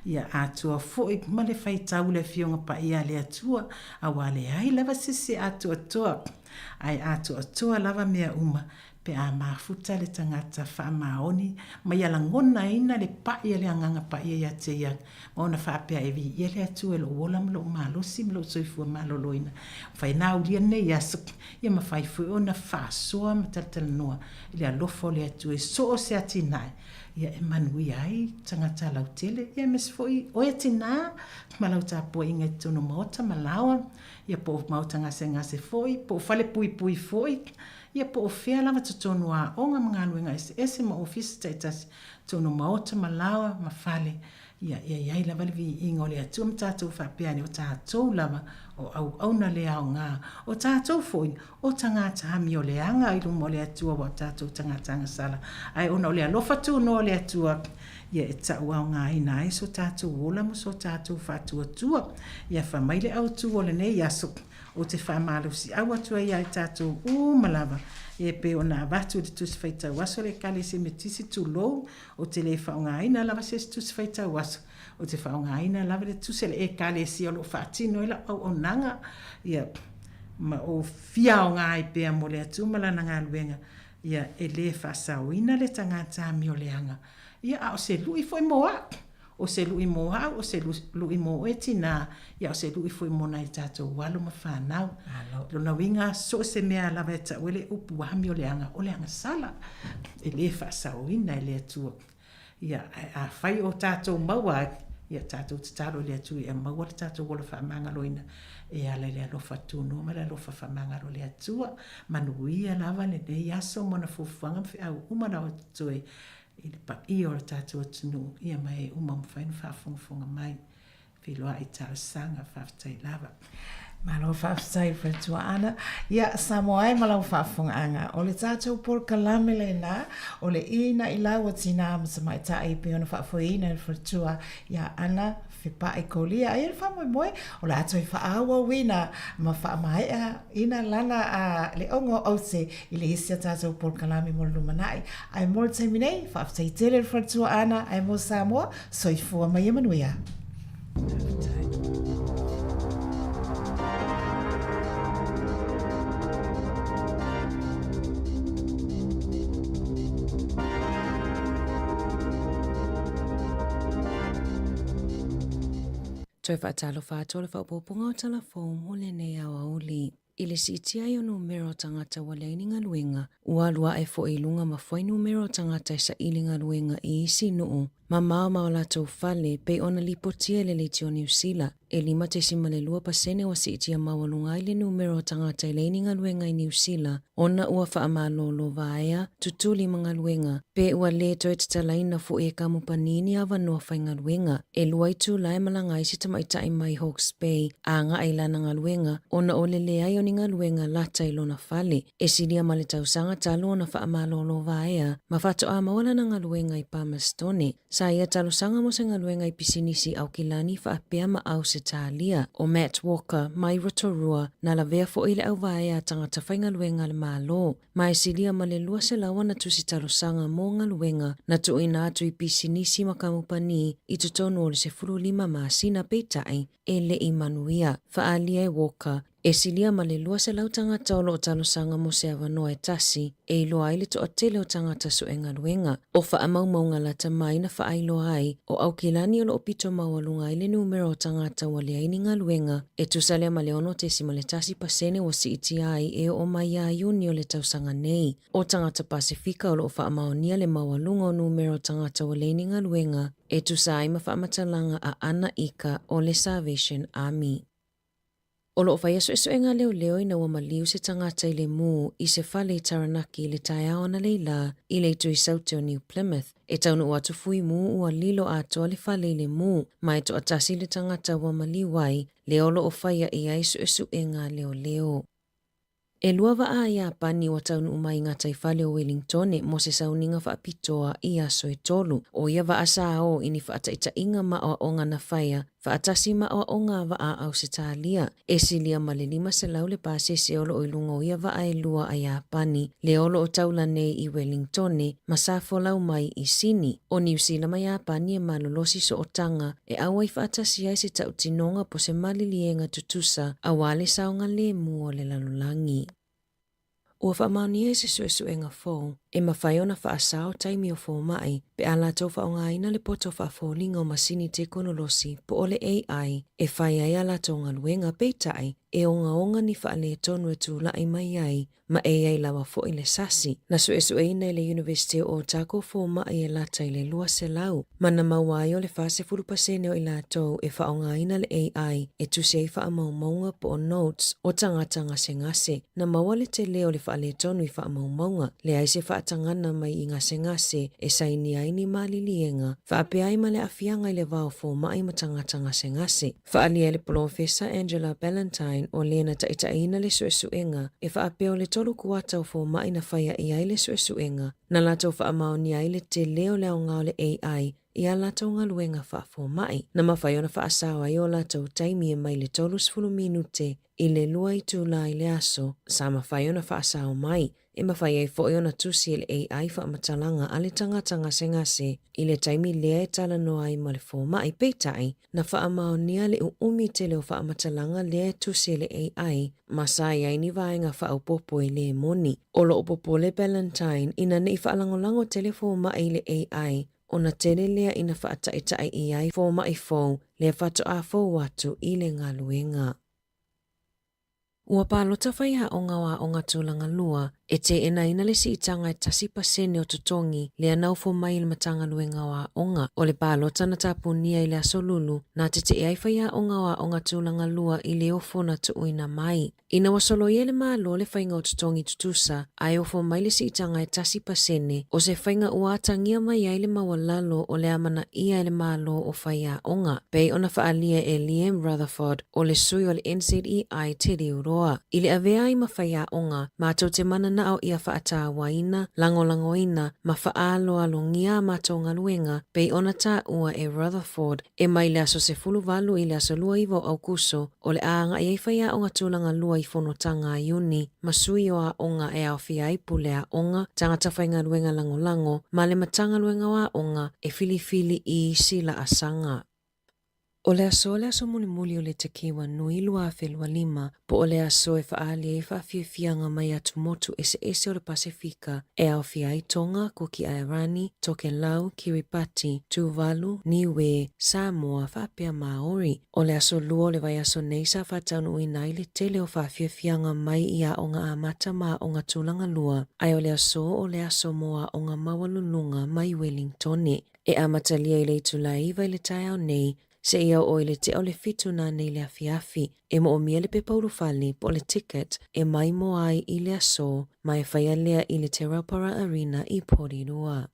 S10: ia atoa foi ma le faitau i le Afioga Paia a le Atua, aua leai lava se isi e atoatoa. Ae atoatoa lava mea uma pe a mafuta le tagata faamaoni ma ia lagonaina le pai a le Agaga Paia ia te ia, ma ona faapea e viia le Atua i lou ola ma lou malosi ma lou soifua maloloina. Mafai ona aulia lenei aso, ia mafai foi ona faasoa ma talatalanoa i le alofa o le Atua i so o se atinae, ia e manuia ai tagata lautele, ia aemaise foi oe tinā ma lau tapuaiga i totonu o maota ma laoa. Ia po o maota gasegase foi, po o fale puipui foi, ia po o fea lava totonu o aoga ma galuega eseese ma ofisa taitasi, totonu o maota ma laoa ma fale. Ia, ia i ai lava le viiga o le Atua ma tatou faapea ane, o tatou lava o auauna le aoga, o tatou foi o tagata amioleaga i luma o le Atua aua o tatou tagata agasala, ae ona o le alofa tunoa o le Atua, ia e tauaogaina ai so tatou ola ma so tatou faatuatua. Ia fai mai le autu o lenei aso, ou te faamalosiau atu ai ia i tatou uma lava, e pei ona avatu i le Tusi Faitau Aso a le Ekalesia Metotisi, tulou, Ou te le faaaogaina lava se isi tusi faitau aso, ou te faaaogaina lava le tusi a le Ekalesia o lo o faatino ai lau auaunaga, ia, ma ou fia aoga ai pea mo le Atua ma Lana galuega, ia, e le faasaoina le tagata amioleaga, ia, a o se lui foi mo au, o se lui mo au, o se lui mo oe tinā, ia, o se lui foi mo nai tatou alo ma fanau. Lona uiga, so o se mea lava e tau ai le upu amioleaga, o le agasala, e le faasaoina e le Atua. Ia, ae afai o tatou maua ai, ia tatou tatalo i le Atua ia maua le tatou ola faamagaloina e ala i le alofa tunoa ma le alofa faamagalo o le Atua. Manuia lava lenei aso ma ona fuafuaga ma feau uma lava o totoe i le paia o le tatou atunuu, ia ma e uma o mafai ona faafogafoga mai. Feiloai talosaga, faafetai lava.
S9: Malo faafetai faletua Ana. Ia, Samoa e ma lau faafofogaaga, o le tatou polokalame lena, o le ina'i lau o tinā ma tamaitai e pei ona faafoeina e le faletua ia Ana Fepa'i Kolia. Aia le faamoemoe, o le a toe faaauauina ma faamae'aina lana a le auga o aute i le isi a tatou polokalame mo le lumanai. Ae mo le taimi nei, faafetai tele le faletua Ana, ae mo Samoa, Soifua ma ia manuia.
S4: Toe faatalofa atu o le faaopoopoga o Tala Fou mo lenei aoauli. I le siitia ai o numera o tagata ua leai ni galuega, ua alu aʻe foi i luga ma fuainumera o tagata e saili galuega i isi nuu mamao ma o latou fale, pei ona lipotia e le Leitio Niu Sila. E 5.2 pasene ua siitia maualuga ai le numera o tagata e leai ni galuega i Niu Sila, ona ua faamalōlō vaea, tutuli ma galuega, pe ua lē toe tatalaina foi e kamupani ni avanoa faigaluega. E lua itula e malaga ai se tamaitai mai Hawke's Bay a agai i lana galuega ona o le leai o ni galuega lata i lona fale. E silia ma le tausaga talu ona faamalōlō vaea ma faatoa maua lana galuega i Palmerstone. Sa ia talosaga mo se galuega i pisinisi Aukilani faapea ma Ausetalia. ʻO Matt Walker, mai Rotorua, na lavea foi i le auvaea a tagata faigaluega a le Malo. Ma e silia ma le 200 ana tusi talosaga mo galuega na tuuina atu i pisinisi ma kamupani i totonu o le 15 masina peitai e le i manuia. Faaalia e Walker, E silia ma le 200 tagata o lo o talosaga mo se avanoa e tasi e iloa ai le toatele o tagata sue galuega. O faamaumauga lata mai na faailoa ai, o Aukilani o lo o pito maualuga ai le numera o tagata ua leai ni galuega, e tusa lea ma le 6.1 pasene ua siitia ai e oo mai ia Iuni o le tausaga nei. O tagata Pasefika o lo o faamaonia le maualuga o numera o tagata ua leai ni galuega, e tusa ai ma faamatalaga a Ana Ika o le Salvation Army. O lo o faia suesuega leoleo ina ua maliu se tagata i le mū i se fale i Taranaki i le taeao analeila i le itu i Saute o New Plymouth. E taunuu atu fui mū ua lilo atoa le fale i le mū, ma e toatasi le tagata ua maliu ai, lea o lo o faia i ai suesuega leoleo. E lua vaa a Iapani ua taunuu mai i gataifale o Welingtone mo se sauniga faapitoa i aso e tolu. ʻO ia vaa sa o i ni faataitaiga ma aoaoga na faia faatasi ma aoaoga a vaa Ausetalia. E silia ma le 500 le pasese o lo o i luga o ia vaa e lua a Iapani, lea o lo o taula nei i Welingtone ma sa folau mai i Sini. ʻO Niu Sila ma Iapani e malolosi sootaga e ʻauai faatasi ai se tautinoga po se maliliega tutusa aua le saogalemu o le lalolagi. Ua faamaonia i se suesuega fou, e mafai ona faasao taimi o fomai pe a latou faaaogaina le poto faafoliga o masini tekonolosi po o le AI e fai ai a latou galuega, peitai,
S11: e ogaoga ni faaletonu e tula'i mai ai ma e i ai lava fo'i le sasi. Na su'esu'eina e le Iunivesite o Otago foma'i e lata i le 200, ma na maua ai o le 40% o i latou e faaaogaina le AI e tusi ai faamaumauga po o notes o tagata gasegase. Na maua le telē o le faaletonu i faamaumauga, leai se faatagana mai i gasegase e sainia ai ni maliliega, faapea ai ma le aafiaga i le va o foma'i ma tagata gasegase. Faaalia e le Polofesa Angela Ballantyne o le na taʻitaʻiina le suʻesuʻega e faapea o le tolu kuata o fomaʻi na faia i ai le suʻesuʻega na latou faamaonia ai le telē o le aoga o le AI i a latou galuega faafomaʻi. Na mafai ona faasao ai o latou taimi e mai le 30 minute i le lua itulā i le aso sa mafai ona faasao mai E mafai ai foi ona tusi e le AI faamatalaga a le tagata gasegase i le taimi lea e talanoa ai ma le fomai. Peitai, na faamaonia le uumi tele o faamatalaga lea e tusi e le AI ma sa i ai ni vaega faaopoopo e lē moni. O loo popole Ballantyne ina nei faalagolago tele fomai i le AI ona tele lea ina faataʻitaʻi i ai fomai fou lea faatoa fou atu i le galuega. Ua palota faiaoga o Aoga Tulaga Lua e teenaina le siitaga e 1% o totogi lea na ofo mai i le Matagaluega o Aoga. O le palota na tapunia i le Aso Lulu, na teteʻe ai faiaoga o Aoga Tulaga Lua i le ofo na tuuina mai. Ina ua soloia e le Malo le faiga o totogi tutusa ae ofo mai le siitaga e 1%, o se faiga ua atagia mai ai le maualalo o le amanaia e le Malo o faiaoga, pei ona faaalia e Liam Rutherford, o le sui o le NZEI Te Riuroa. I le avea ai ma faiaoga, matou te mananao ia faatauaina, lagolagoina ma faaaloalogia a matou galuega pei ona taua e Rutherford e mai le aso 18 i le aso 29 o Aukuso o le a agai ai faiaoga tulaga lua i fonotaga a Iuni ma sui o aoga e aofia ai pule aoga, tagata faigaluega lagolago ma le Matagaluega o Aoga e filifili i isi laasaga. O le aso le aso mulimuli o le Tekiwa nui 2025, po o le aso e faaali ai faafiafiaga mai atumotu eseese o le Pasefika e aofia ai Tonga, Kuki Airani, Tokelau, Kiribati, Tuvalu, Niue, Samoa faapea Maori. O le aso lua o le vaiaso nei sa faataunuuina ai le tele o faafiafiaga mai i aoga amata ma aoga tulaga lua, ae o le aso o le aso mo aoga maualuluga mai Welingtone. E amatalia i le itula e 9 i le taeao nei, seia oo i le tea o le 7 nanei le afiafi. E moomia le pepa ulufale po o le ticket e maimoa ai i le aso ma e faia lea i le Te Raupara Arena i Porirua.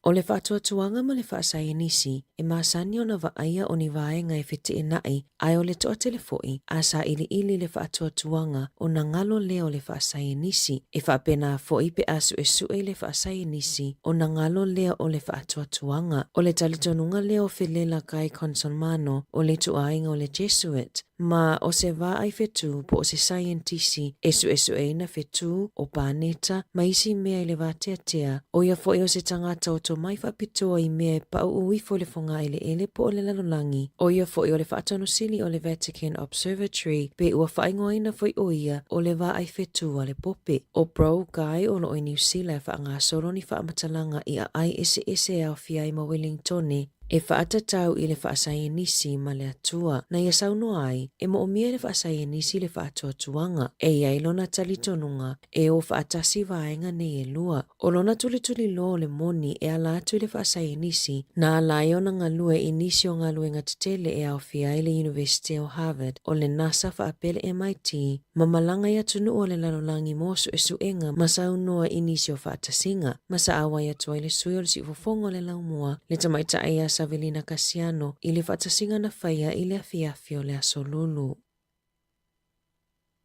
S11: O le faatuatuaga ma le faasaienisi e masani ona vaaia o ni vaega e feteenai ae o le toatele foi a sailiili le faatuatuaga ona galo lea o le faasaienisi. E faapena foi pe a suesue le faasaienisi ona galo lea o le faatuatuaga. O le talitonuga lea o Felela Guy Consolmano o le ituaiga o le Jesuit, ma o se vaai fetu po o se saienitisi e suesueina fetu o paneta ma isi mea i le vateatea, ʻo ia foi o se tagata o tomai faapitoa i mea e paʻuʻu ifo i le fogaeleele po o le lalolagi, ʻo ia foi o le faatonusili o le Vatican Observatory pe ua faaigoaina foi ʻo ia o le vaai fetu a le Pope. ʻO Bro Guy o lo o i Niu Sila e faagasolo ni faamatalaga i aai eseese e aofia ai ma Welingtone, E faatatau i le faasaienisi ma le Atua na ia saunoa ai, e moomia e le faasaienisi le faatuatuaga, e i ai lona talitonuga e o faatasi vaega nei e lua. O lona tulituliloa o le moni e ala atu i le faasaienisi, na ala ai ona galue i nisi o galuega tetele e aofia ai le Iunivesite o Harvard, o le NASA faapea le MIT, ma malaga i atunuu o le lalolagi mo suesuega ma saunoa i nisi o faatasiga, ma sa auai atu ai le sui o le siufofoga o le laumua, le tamaitai ia Savelina Kasiano, i le faatasiga na faia i le afiafi o le Aso Lulu.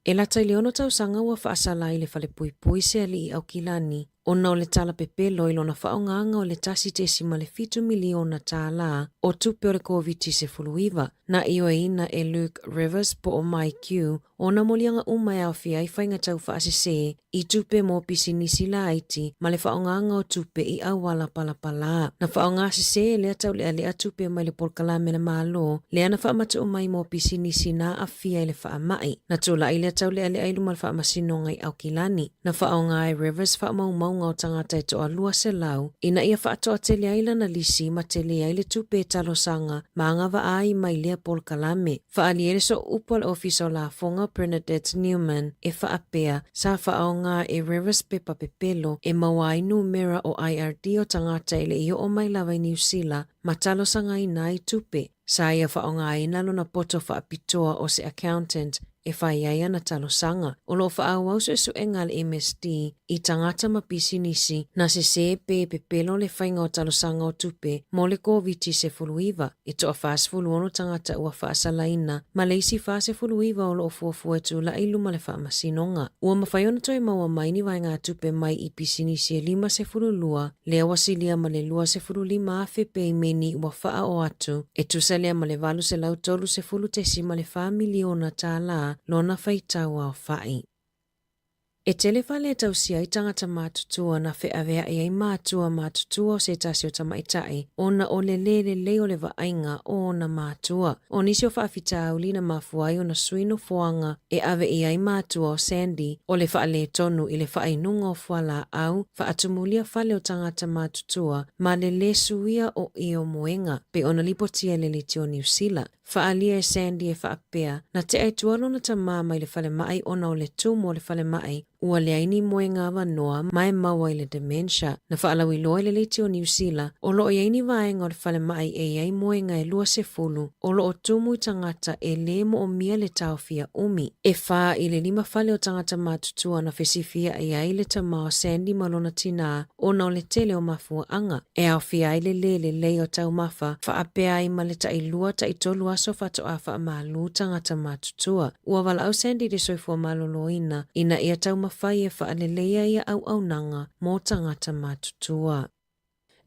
S11: E lata i le ono tausaga ua faasala ai le falepuipui se alii Aukilani ona o le tala pepelo i lona faaaogaga o le $1.7 miliona tālā o tupe o le Koviti-19, na ioeina e Luke Rivers po o MyQ ona moliaga uma e aofia ai faiga taufaasese i tupe mo pisinisi laiti ma le faaaogaga o tupe i auala palapalā. Na faaaogasese e lea taulealea tupe mai le polokalame a le Malo lea na faamatuu mai mo pisinisi na aafia i le faamai. Na tulai lea taulealea i luma o le faamasinoga i Aukilani. Na faaaoga ai Rivers faamaumauga luga o tagata e toalua selau ina ia faatoatele ai lana lisi ma tele ai le tupe e talosaga ma agavaa ai mai lea polokalame. Faaalia ai le sooupu a le Ofisa o Lafoga Bernadette Newman e faapea, sa faaaoga e Rivers pepa pepelo e maua ai numera o IRD o tagata e le i oo mai lava i Niu Sila ma talosagaina ai tupe. Sa ia faaaogaina lona poto faapitoa o se accountant e fai ai ana talosaga. O lo o faaauau suesuega a le MSD i tagata ma pisinisi na sesē pe pepelo le faiga o talosaga o tupe mo le Koviti-19. E toa-46 tagata ua faasalaina ma le isi 49 o lo o fuafua e tulai i luma le faamasinoga. Ua mafai ona toe maua mai ni vaegatupe mai i pisinisi e 52 lea ua silia ma le 25,000 peimeni ua faaoo atu, e tusa lea ma le $830.4 miliona tālā lona faitau aofai. E tele fale e tausia ai tagata matutua na feaveai ai matua matutua o se tasi o tamaitai ona o le lē lelei o le vaaiga o ona matua. O nisi o faafitauli na mafua ai ona sui nofoaga e ave i ai matua o Sandy o le faaletonu i le faainuga o fualaau faatumulia fale o tagata matutua ma le lē suia o io moega pei ona lipotia e le Leitio Niu Sila. Faaalia e Sandy e faapea, na tea i tua lona tamā mai le falemai ona o le tumu o le falemai, ua leai ni moega avanoa ma e maua i le dementia. Na faalauiloa i le Leitio Niu Sila, o lo o i ai ni vaega o le falemai e i ai moega e 20 o lo o tumu i tagata e lē moomia le taofia umi. E whā i le lima fale o tagata matutua na fesifiaʻi ai le tamā o Sandy ma lona tinā ona o le tele o mafuaaga e aofia ai le lē lelei o taumafa faapea ai ma le tailua taitolu aso faatoa faamalu tagata matutua. Ua valaau Sandy i le soifua maloloina ina ia taumafai e faaleleia ia auaunaga mo tagata matutua.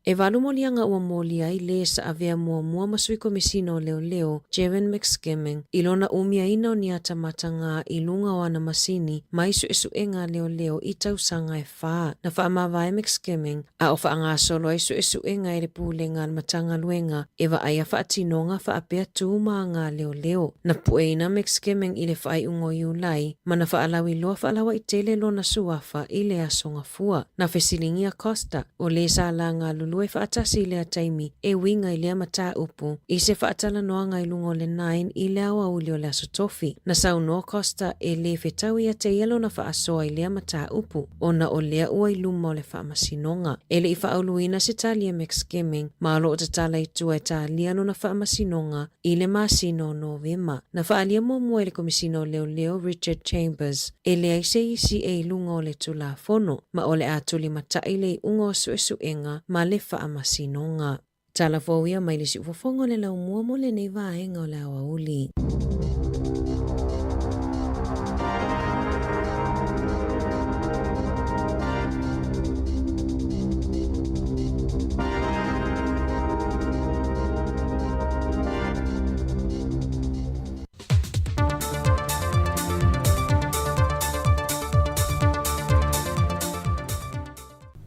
S11: E valu moliaga ua molia ai lē sa avea muamua ma Sui Komesina o Leoleo, Jevon McSkimming, i lona umiaina o ni ata matagā i luga o ana masini mai suesuega a leoleo i tausaga e whā. Na faamavae McSkimming, a o faagasolo ai suesuega e le Pulega a le Matagaluega e vaaia faatinoga faapea tū ma aga a leoleo. Na pueina McSkimming i le faaiuga o Iulai ma na faalauiloa faalauaitele lona suafa i le aso Gafua. Na fesiligia Costa, o lē sa la galulue faatasi i lea taimi e uiga i lea mataupu i se faatalanoaga i luga o le Nine i le aoauli o le Aso Tofi. Na saunoa Costa e lē fetau ia te ia lona faasoa i lea mataupu ona o lea ua i luma o le faamasinoga. E le i faauluina se tali a McSkimming ma o lo o tatala i tua e talia lona faamasinoga i le masina o Novema. Na faaalia muamua e le Komisina o Leoleo Richard Chambers e leai se isi e i luga o le Tulafono ma o le a tulimatai le iuga o suesuega ma le faamasinoga. Tala fou ia mai le siufofoga o le laumua mo lenei vaega o le aoauli.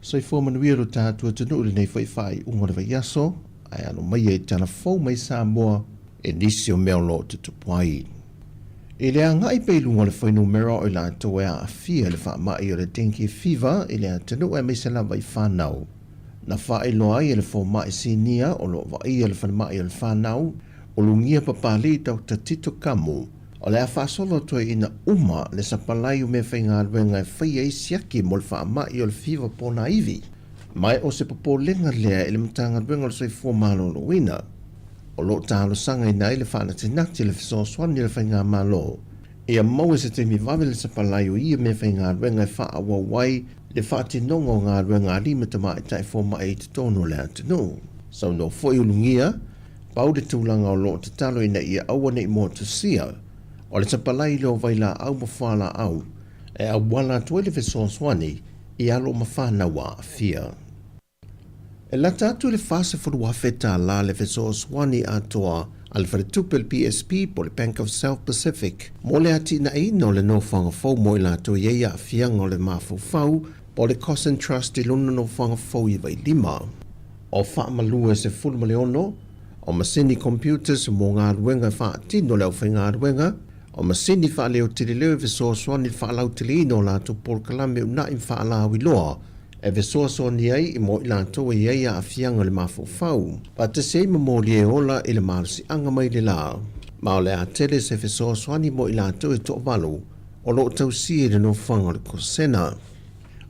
S12: Soifua manuia lo tatou atunuu i lenei foi faaiuga o le vaiaso, ae alo maia i tala fou mai Samoa e nisi o mea o lo o tutupu ai. I le agai pea i luga o le fuainumera o i latou e aafia i le faamai o le dengue fever i le atunuu aemaise lava i fanau. Na faailoa ai e le fomai sinia o lo o vaaia le falemai o le fanau, o Lugia Papalii Doctor Tito Kamu, o le a faasolo atu ai ina uma le sapalai o meafaigaluega e faia ai siaki mo le faamai o le fiva ponaivi. Ma e o se popolega lea i le Matagaluega o le Soifua Maloloina, o lo o talosagaina ai le faanatinati le fesoasoani a le Faigamalo ia maua se taimi vave le sapalai o ia meafaigaluega e faaauau ai le faatinoga o galuega a alii ma tamaitai fomai i totonu o le atunuu. Saunoa foi o Lugia, pau le tulaga o lo o tatalo ina ia aua ne i motusia, o le sapalai lea o vailaau ma fualaau e auala atu ai le fesoasoani i alo ma fanau aafia. E lata atu i le $40,000 tālā le fesoasoani atoa a le faletupe o le BSP po o le Bank of South Pacific mo le atinaeina o le nofoaga fou mo i latou e i ai aafiaga o le mafaufau po o le Cossan Trust i lona nofoaga fou i Vailima. O faamalu e 16 o masini computers mo galuega e faatino e le aufaigaluega, o masini faaleotileleo e fesoasoani i le faalauteleina o latou polokalame uunai ma faalauiloa. e fesoasoani ai i mo i latou e i ai aafiaga o le mafaufau, faatasi ai ma moli e ola i le malosiaga mai le la. Ma o le a tele se fesoasoani mo i latou e toavalu o lo o tausia i le nofoaga o le Kosena.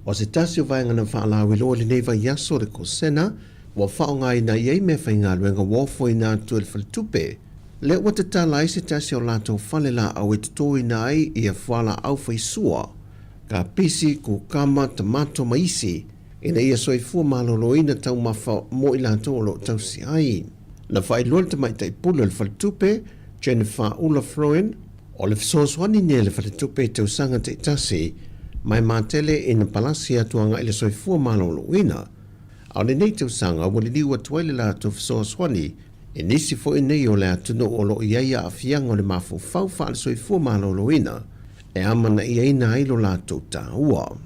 S12: O se tasi o vaega na faalauiloa i lenei vaiaso o le Kosena ua faaaogaina i ai meafaigaluega ua ofoina atu e le faletupe, lea ua tatala ai se tasi o latou fale laau e totoina ai ia fualaau faisua, kapisi, kukama, tamato ma isi, ina ia soifua maloloina taumafa mo i latou o lo o tausi ai. Na faailoa le tamaitai pule o le faletupe, Jennifer Ula Froen, o le fesoasoani nei a le faletupe i tausaga taitasi ma e matele ina palasi atu agai le soifua maloloina. A o lenei tausaga ua liliu atu ai le latou fesoasoani i nisi foi nei o le atunuu o lo o i ai aafiaga o le mafaufau faale-soifua maloloina e amanaiaina ai lo latou taua.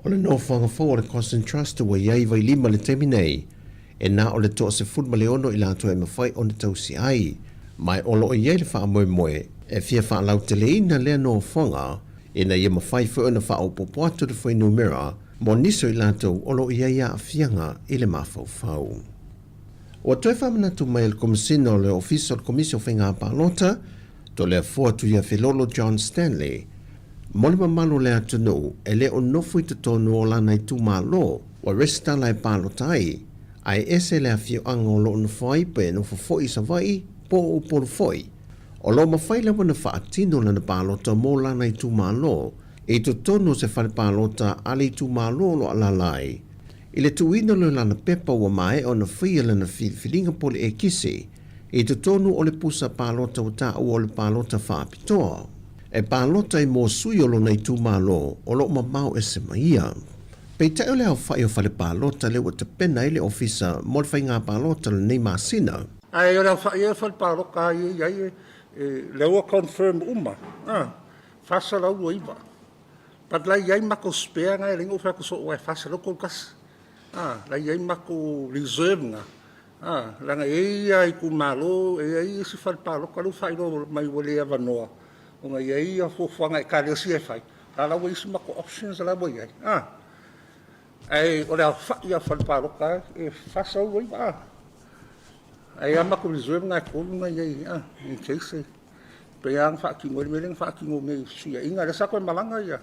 S12: O le nofoaga fou o le Cossin Trust ua i ai i Vailima i le taimi nei, e na o le 16 i latou e mafai ona tausi ai, ma o lo o i ai le faamoemoe e fia faalauteleina lea nofoaga ina ia mafai foi ona faaopoopo atu le fuainumera mo nisi o i latou o lo o i ai aafiaga i le mafaufau. Ua toe faamanatu mai e le Komesina o le Ofisa o le Komisi o Faiga Palota, Toleafoa Tuiafelolo John Stanley, mo le mamalu o le atunuu e le o nofo i totonu o lana itumalo ua resitala e palota ai, ae ese le afioaga o lo o nofo ai pe nofo foi i Savaii po o Upolu foi. O lo o mafai lava ona faatino lana palota mo lana itumalo i totonu o se fale palota a le itumalo o lo o alaala ai. I le tuuina loa o lana pepa ua maea ona faia lana filifiliga po o le ekisi i totonu o le pusa palota ua taua o le palota faapitoa e palota ai mo sui o lona itumalo o lo o mamao ese ma ia. Peitai o le aofai o fale palota lea ua tapena ai le ofisa mo le faiga palota o lenei masina.
S13: Ae o le aofai ia o fale palota lava ia e i ai lea ua confirm uma, 429. But la i ai matou spare na e leai na ou fai atu soo aua e 431. A, la i ai matou reserve na, a, leaga e i ai ia itumalo, e i ai isi fale palota lea ua faailoa mai ua le avanoa, ona e i ai ia fuafuaga a Ekalesia e fai, a la ua i ai isi matou options la ua i ai, a. Ae o le aofai lava o fale palota e 409, a. Ae i ai lava matou reserve na e tolu na i ai, a, in case e Pei lava ona faatino ai le mea lea na faatino nei i fesuiaiga. Lea sa toe malaga ia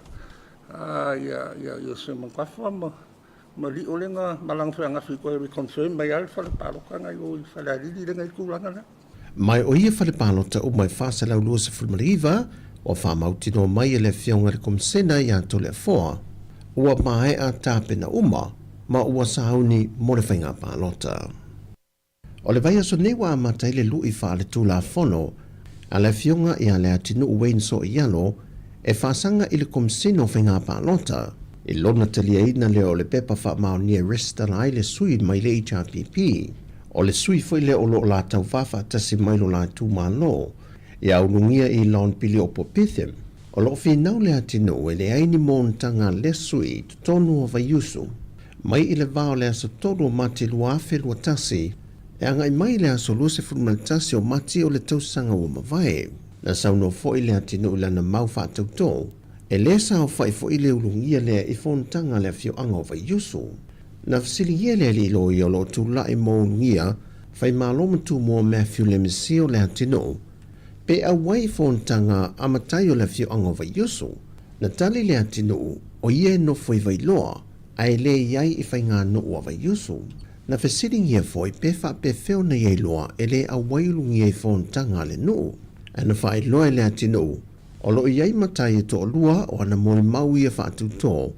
S13: Iosefa Manutafa ma Lio lea na malaga foi ananafi e toe reconfirm mai lava le fale palota lena i o i Falealili lea na i ai le tulaga lea.
S12: Ma o ia fale palota uma e 429 ua faamautinoa mai e le Afioga i le Komisena ia Toleafoa ua maea tapena uma ma ua sauni mo le faiga palota. O le vaiaso nei ua amata ai le lui faaletulafono a le Afioga ia Leatinuu Wayne Soialo e faasaga i le Komesina o Faiga Palota i lona taliaina lea o le pepa faamaonia e resitala ai le sui mai le HRPP. O le sui foi lea o lo o la tauva faatasi mai lo la itumalo ia ulugia i Lon Piliopo Pitham. O lo o finau Leatinuu e leai ni moontaga a lea sui i totonu o Vaiusu Mai i le va o le aso 3 o Mati 2021 e agai mai i le aso 21 o Mati o le tausaga ua mavae. Na saunoa foi Leatinuu i lana mau faatautō, e lē saofai foi le ulugia lea i fonotaga a le afioaga o Vaiusu. Na fesiligia le alii loia o lo o tulai mo ulugia Faimalo ma Tumua Matthew Lemesio Leatinuu pe auai i fonotaga a matai o le afioaga o Vaiusu. Na tali Leatinuu, o ia e nofo i Vailoa, ae le i ai i faiganuu a Vaiusu. Na fesiligia foi pe faapefea ona ia iloa e le auai ulugia i fonotaga a le nuu. Ae na faailoa e Leatinuu, o lo o i ai matai e toalua o ana molimau ia faatutō,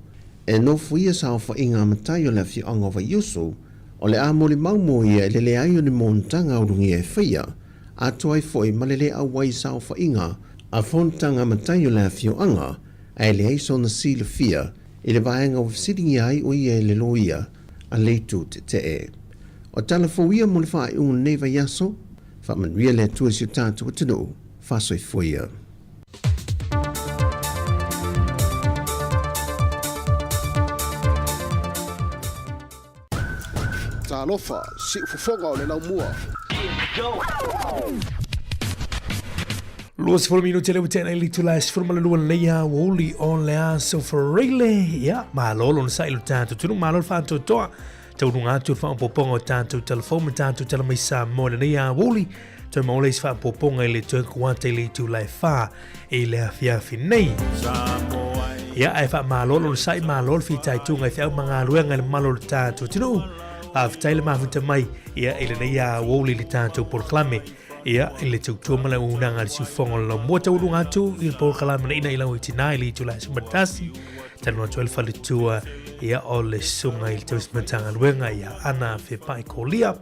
S12: e nofoia saofaiga a matai o le afioaga o Vaiusu, o le a molimau mo ia i le leai o ni monotaga ulugia e faia, atoa ai foi ma le le auai i saofaiga a fonotaga a matai o le afioaga, ae leai sona silafia i le vaega ua fesiligia ai o ia e le loia a Leitu Tetee. O tala fou ia mo le faaiuga o lenei vaiaso, faamanuia le Atua i si o tatou atunuu, faasoifua ia.
S6: Talofa, siufofoga o le laumua.
S1: 20 minute le ua i le itula e 12 lenei aoauli o le aso Faraile. Ia, malo lona sa'i lo tatou atunuu, malo le faatoatoa. Taunuga atu le faaopoopoga o tatou talafou ma tatou tala mai Samoa i lenei aoauli. Toe maua le isi faaopoopoga i le toe kuata i le itula e 4 i le afiafi nei. Ia, ae faamalo lona sa'i, malo le fitaituga i feau ma galuega i le mamalu o le tatou atunuu. Faafetai le mafuta mai ia i lenei aoauli i le tatou polokalame. Ia, i le tautua ma le auaunaga a le siufofoga o le laumua taualuga atu i le polokalame na ina i lau tina i le itula e 11, talanoa atu ai le faletua ia o le susuga i le tausi Matagaluega ia Ana Fepai Kolia,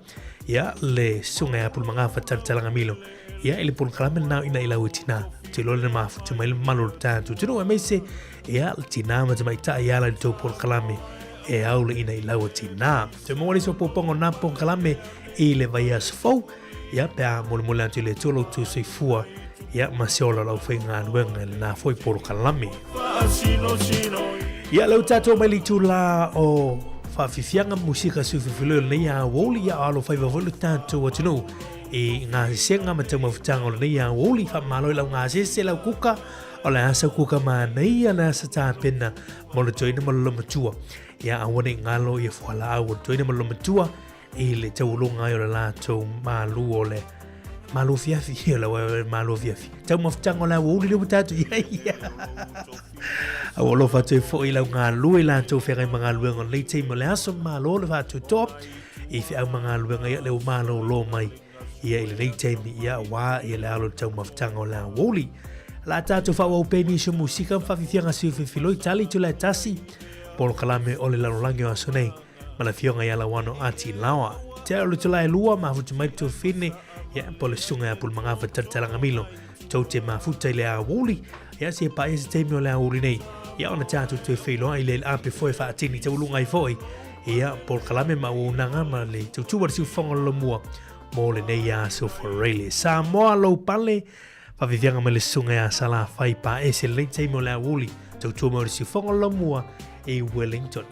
S1: ia le susuga ia Pulumagafa Talatalaga Milo, ia i le polokalame lena o ina i lau tina. Ou te iloa le mafuta mai le mamalu o le tatou atunuu aemaise ia le tina ma tamaitai e ala i le tou polokalame e au le ina i lau tina. Toe maua le isi faaopoopoga o na polokalame i le vaiaso fou. Ia, pe a molemole atu i le Atua lo outou soifua, ia, ma se ola o le aufaigaluega i lena foi polokalame. Ia, lea ua tatou mai le itula o faafiafiaga ma musika sufiufiloi o lenei aoauli, ia, o alofaiva foi lo tatou atunuu i gasesega ma taumafataga o lenei aoauli. Faamalo i lau gasese, lau kuka, o le a sau kuka manaia, le a sa tapena mo le toeaina ma le loomatua. Ia, aua ne i galo ia fualaau o le toeaina ma le loomatua, i le taualoga ai o le latou malu o le malu afiafi, o le malu afiafi. Taumafataga o le aoauli lea ua tatou i ai. A ua alofa atu ai foi i lau galue i latou feagai ma galuega o lenei taimi o le aso, malo le faatoatoa i feau ma galuega ia le ua malolo mai ia i lenei taimi ia aua ia le alo i le taumafataga o le aoauli. La tatou faaauau pea i nisi o musika ma faafiafiaga siufilfiloi tali itula e tasi polokalame o le lalolagi o aso nei. ma le afioga ia Lauano Ati Laoa. Te au le itula e lua, mafuta mai le tuafafine, ia, po o le susuga ia Pulemagafa Talatalaga Milo, tou te mafuta i le aoauli, ia, se paia se taimi o le aoauli nei, ia, ona tatou toe feiloai lea i le ape foi e faatini taualuga ai foi, ia, polokalame ma auaunaga ma le tautua a le siufofoga o le Lomua mo lenei aso Faraile. Samoa lou pale, faafiafiaga mai le susuga ia Salafai Paese i lenei taimi o le aoauli, tautua mai o le siufofoga o le Lomua i Wellington.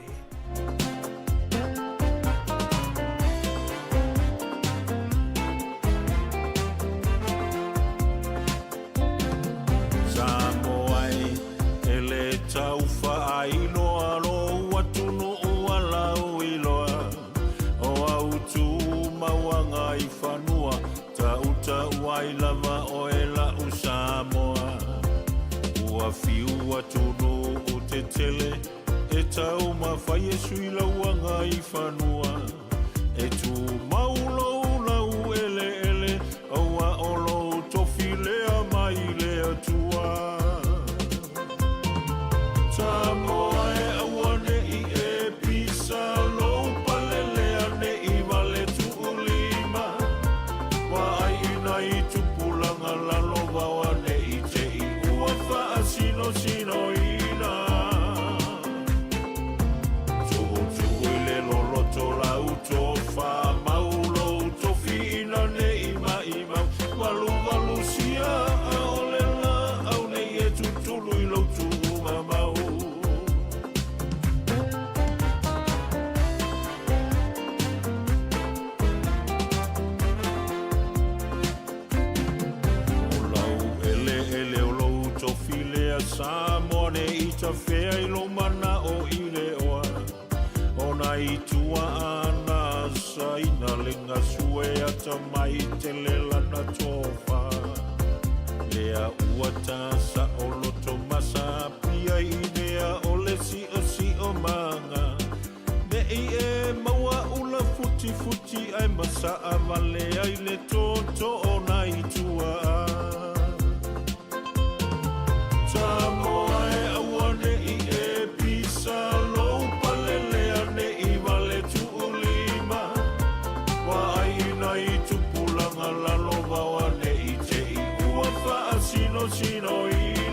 S2: Samoa e, e le tau faailoa lou atunuu a lau iloa O au tumauaga i fanua Tautau ai lava oe la'u Samoa Ua fiu atunuu tetele E taumafai e sui lauaga i fanua E tumau lou lau eleele Aua o lou tofi lea mai le Atua Samoa e aua ne'i e pisa lou palelea ne'i vale tuulima Vaai i nai tupulaga lalo vaoa ne'i te'i ua faasinosinoina Tuutuu i le loloto lau tofa mau lou tofi ina ne'i maʻimau Valuvalu sia ʻaʻole laʻau nei e tutulu i lou tuumamau. O lau eleele o lou tofi lea Samoa ne i tafea i lou manaʻo i le oa O nai tuaʻana saina le gasue atamai tele lana tofa Lea ua ta saʻoloto ma Sapia i mea o le siʻosiʻomaga Neʻi e maua ula futifuti ae masaʻa wale ai le toto o nai tuaʻa. Samoa e aua neʻi e pisa lou palelea neʻi wale tuulima Vaai i nai tupulaga lalo vaoa neʻi teʻi ua faasinosinoina.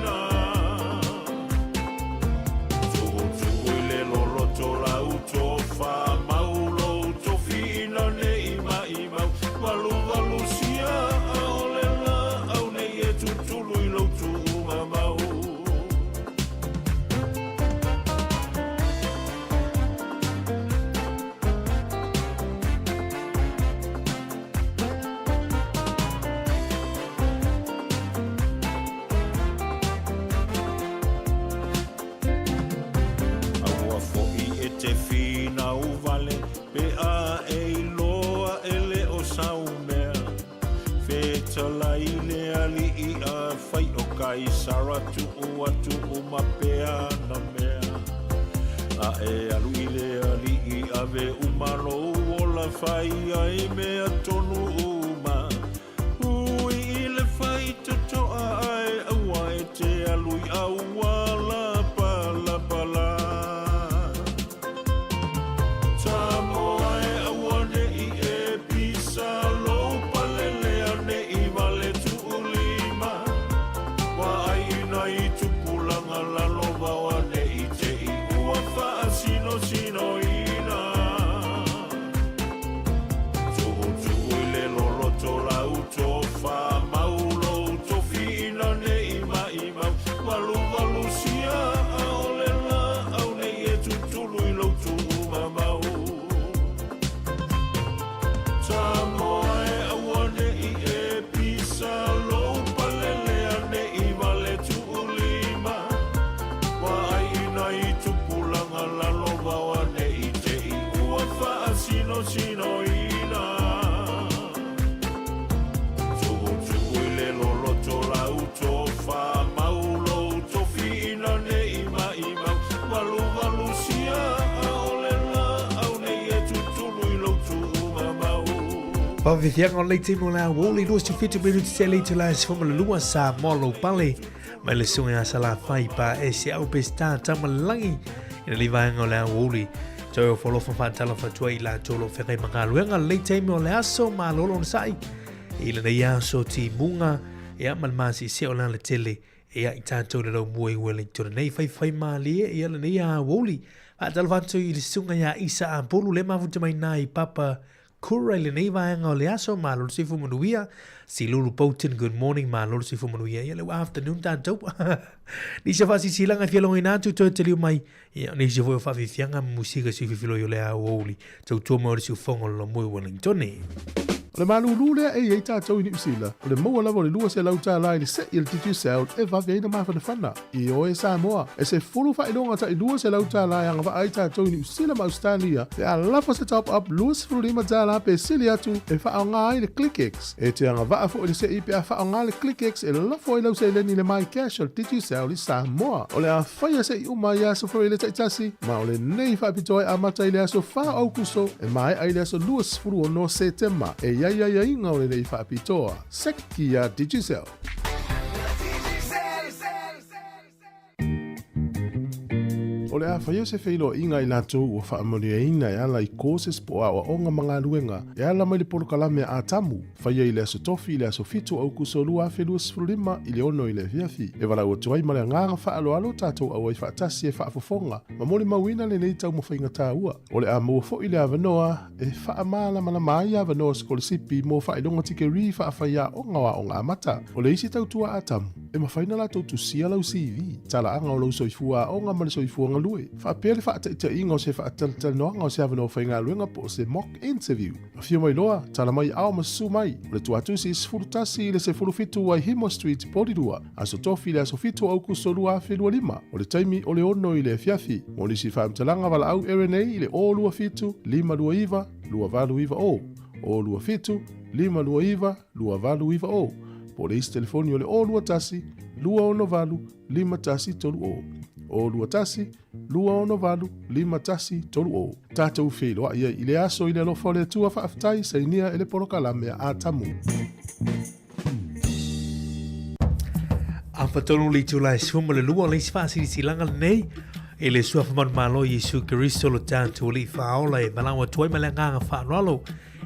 S2: te finau vale pe a e iloa e le o sau mea. Fetalai le alii afai o Kaisara tuu atu uma pea na mea. A e alu i le alii ave uma lou ola fai ai mea tonu uma. Ui i le faitotoa ae aua e te alu i auala palapala. Samoa e aua ne'i e pisa lou palelea ne'i vale tuulima. Vaai i nai tupulaga lalovaoa ne'i te i ua faasinosinoina. Tuutuu i le loloto lau tofa mau lou tofiina ne'i maimau. Valuvalu sia ʻaʻole laʻau nei e tutulu i lou tuumamau. Samoa e aua ne'i e pisa lou palelea ne'i vale tuulima. Vaai i nai tupulaga lalovaoa ne'i te i ua faasinosinoina. Tuutuu i le loloto lau tofa mau lou tofiina ne'i maimau. Valuvalu sia ʻaʻole laʻau nei e tutulu i lou tuumamau.
S1: Faafiafiaga o lenei taimi o le aoauli 27 minute se le itula e 12 Samoa lou pale mai le susuga ia Salafai pa e se au Pesita Tamalelagi i lenei vaega o le aoauli. Toe o folofa faatalofa atu ai i latou o lo o feagai ma galuega lenei taimi o le aso malolo onosai i lenei aso timuga ia ma le masiesie o le alatele ia i tatou le laumua i Wellington nei faifai malie ia lenei aoauli. Faatalofa atu i le susuga ia Isa Apulu le mafuta mai na i Papa Kura i lenei vaega o le aso, malo le soifua manuia. Silulu Bolton, good morning, malo le soifua manuia. Ia le ua afternoon tatou. Nisi o faasisilaga e fia logoina atu toe taliu mai. Ia, nisi foi o faafiafiaga ma musika sui fifiloi o le aoauli. Tautua mai o le siufogo o le Lomui Wellington.
S14: O le malūlū lea e i ai tatou i Niu Sila, o le maua lava o le $200 i le se'i a le Digicel e vave ai na mafanafana. Ioe Samoa, e 10 faailoga tai $200 e agavaa ai tatou i Niu Sila ma Ausetalia pe a lafo se top up $25 pe sili atu e faaaoga ai le ClickX. E te agavaa foi le se'i pe a faaaoga le ClickX e lafo ai lau seleni i le MyCash o le Digicel i Samoa. O le a faia se'i uma i aso foi le taitasi, ma o lenei faapitoa e amata i le aso 4 o Aukuso e maea i le aso 26 Setema. E i ai aiaiga o lenei faapitoa. Seki iā Digicel. O le a faia se feiloaiga i latou ua faamanuiaina e ala i courses po o aoaoga ma galuega e ala mai le polokalame a Atamu, faia i le aso Tofi i le aso 7 o Aukuso 2025 i le 6 i le afiafi. E valaau atu ai ma le agaga faaaloalo tatou auai faatasi e faafofoga ma molimauina lenei taumafaiga taua. O le a maua foi le avanoa e faamalamalama ai avanoa sikolasipi mo faailoga tikerii faafaiaoga o aoga amata. O le isi tautua Atamu, e mafai ona latou tusia lau CV, talaaga o lou soifua aoga ma le soifua galue, faapea le faataitaiga o se faatalatalanoaga o se avanoa faigaluega po o se mock interview. Afio mai loa, tala mai ao ma susu mai. O le tuatusi 11 i le 17 Waihemo Street, Porirua, aso Tofi i le aso 7 o Aukuso 2025. O le taimi o le 6 i le afiafi. Mo nisi faamatalaga valaau RNA i le 027 529 2890, 027 529 2890, po o le isi telefoni o le 021 268 5130, 021 268 5130. Tatou feiloai ai i le aso i le alofa o le Atua faafetai sainia e le polokalame a Atamu.
S1: Afa tonu le itula e 12 o le isi faasilasilaga lenei i le Suafa Manumalo Iesu Keriso lo tatou Alii Faaola e valaau atu ai ma le agaga faaaloalo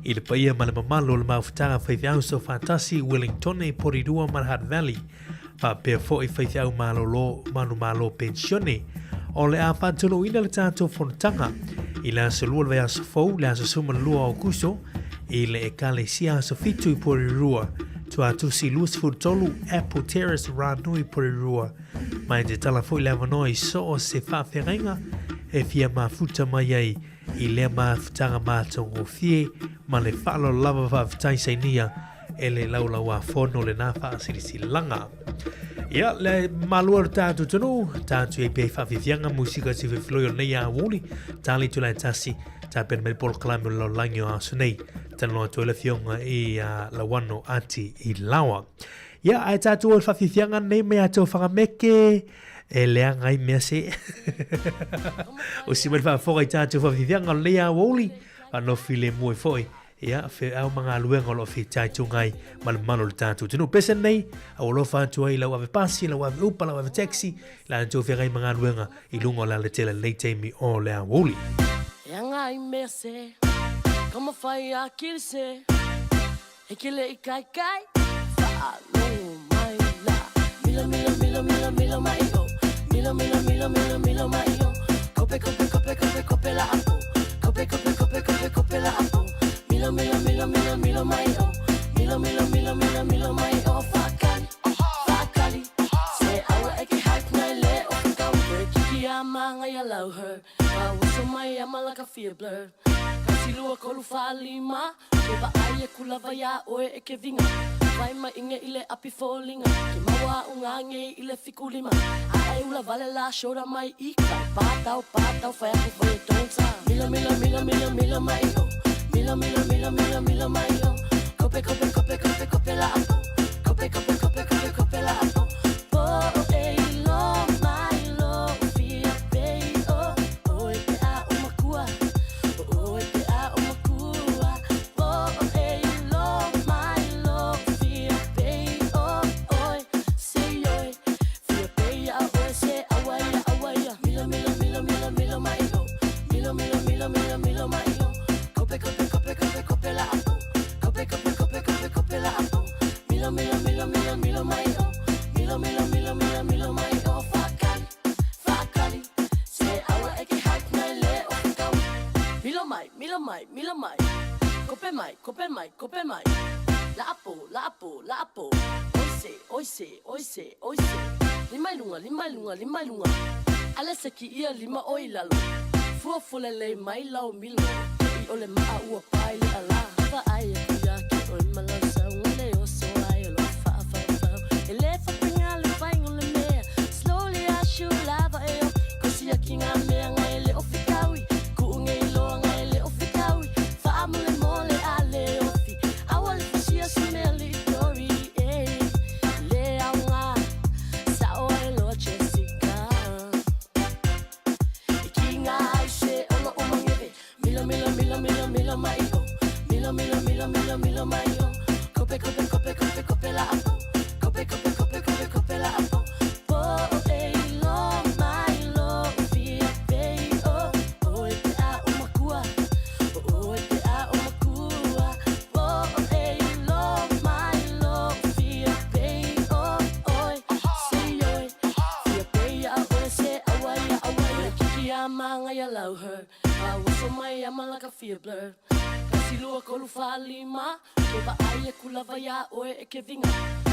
S1: i le paia ma le mamalu o le mafutaga faifeau Soofaatasi Wellingtone Porirua ma le Hutt Valley faapea foi faifeau malolo manumalo pensione. O le a faatonuina le tatou fonotaga i le aso 2 le vaiaso fou, le aso 12 o Aukuso, i le Ekalesia Aso Fitu i Porirua, Tuatusi 23, Apple Terrace, Ranui, Porirua. Ma e te tala foi le avanoa i soo se faafeagaiga e fia mafuta mai ai i lea mafutaga matagofie ma le faaaloalo lava faafetai sainia e le laulauafono lenā faasilasilaga. Ia, le malua le tātou tonu, tātou e pei whawhiwhianga musika si whiwhiloi o nei a woli, tāli tū lai tasi, tā pena mai polokalame o lalolagi o aso nei, tanoa atu ai le fionga i a Lawano Ati i Lawa. Ia, ai tātou o le whawhiwhianga nei me atou whangameke, e leanga ai mea se. O si mai le whaafoga i tātou whawhiwhianga o nei a woli, whanau file mue foi. Ia, feau ma galuega o lo o fitaituga ai ma le mamalu o le tatou atunuu. Pese nei, a ua alofa atu ai i lau ave pasi, lau ave upa, lau ave taxi, la outou feagai ma galuega i luga o le alatele i lenei taimi o le aoauli.
S8: E aga i mea se, ka mawhai a kiri se, He kele i kai kai, whaalogo mai la. Milo, milo, milo, milo, milo mai o. Milo, milo, milo, milo, milo mai o. Kope, kope, kope, kope, kope la apo. Kope, kope, kope, kope, kope la apo. Milo, milo, milo, milo, milo mai o. Milo, milo, milo, milo, milo mai o. Whakali, whakali. Se aua e ke hype nei le o whakau. Koe kiki a māngai a lau her. Ka uso mai a malaka fia blur. Kasi lua kolu wha lima. Ke vaai e kulava iā ʻoe e ke winga Vai mai inge i le api fōlinga Ke maua au ngā ngei i le fiku lima A e ula wale la shoulder mai i kai Pātau, pātau, whai aku whai e don't stop Milo, milo, milo, milo, milo mai o Milo, milo, milo, milo, milo mai o Kope, kope, kope, kope, kope la apo Kope, kope, kope, kope, kope la apo Po e ilo mai lo fia pei o Oi te a o makua Milo mai, milo mai, milo mai Kope mai, kope mai, kope mai Laapo, laapo, laapo Oi se, oi se, oi se, oi se Lima i luga, lima i luga, lima i luga Ale se ki ia lima o i lalo Fua fulelei mai lau milo Ke i ole maa ua pae le ala Vaai aku ia ke oi malau sau le oso ai o lo whaafaufau E le whapinga le whaingo le mea Slowly I shoot lava e o Kosi aki ngā mea ngai le o whikaui Kuu ngei loa ngai le o whikaui Whaamule mole a le ofi Awa le fasia si mea li tori eh Le au ngā Sao ai loa Jessica I ki ngā ai se ono o mangere Milo, milo, milo, milo, milo mai o Milo, milo, milo, milo, milo mai o Kope, kope, kope, kope, kope la apo Kope, kope, kope, kope, kope la apo Po e ilo mai lo fia pei o Oi te a o makua Oi te a o makua Po e ilo mai lo fia pei o Oi se oi Fia pei a oi se awa ia awa ia Kiki a māngai a lau her A uso mai a malaka fia blur Kasi lua kolu wha lima Ke vaai aku lava iā ʻoe e ke winga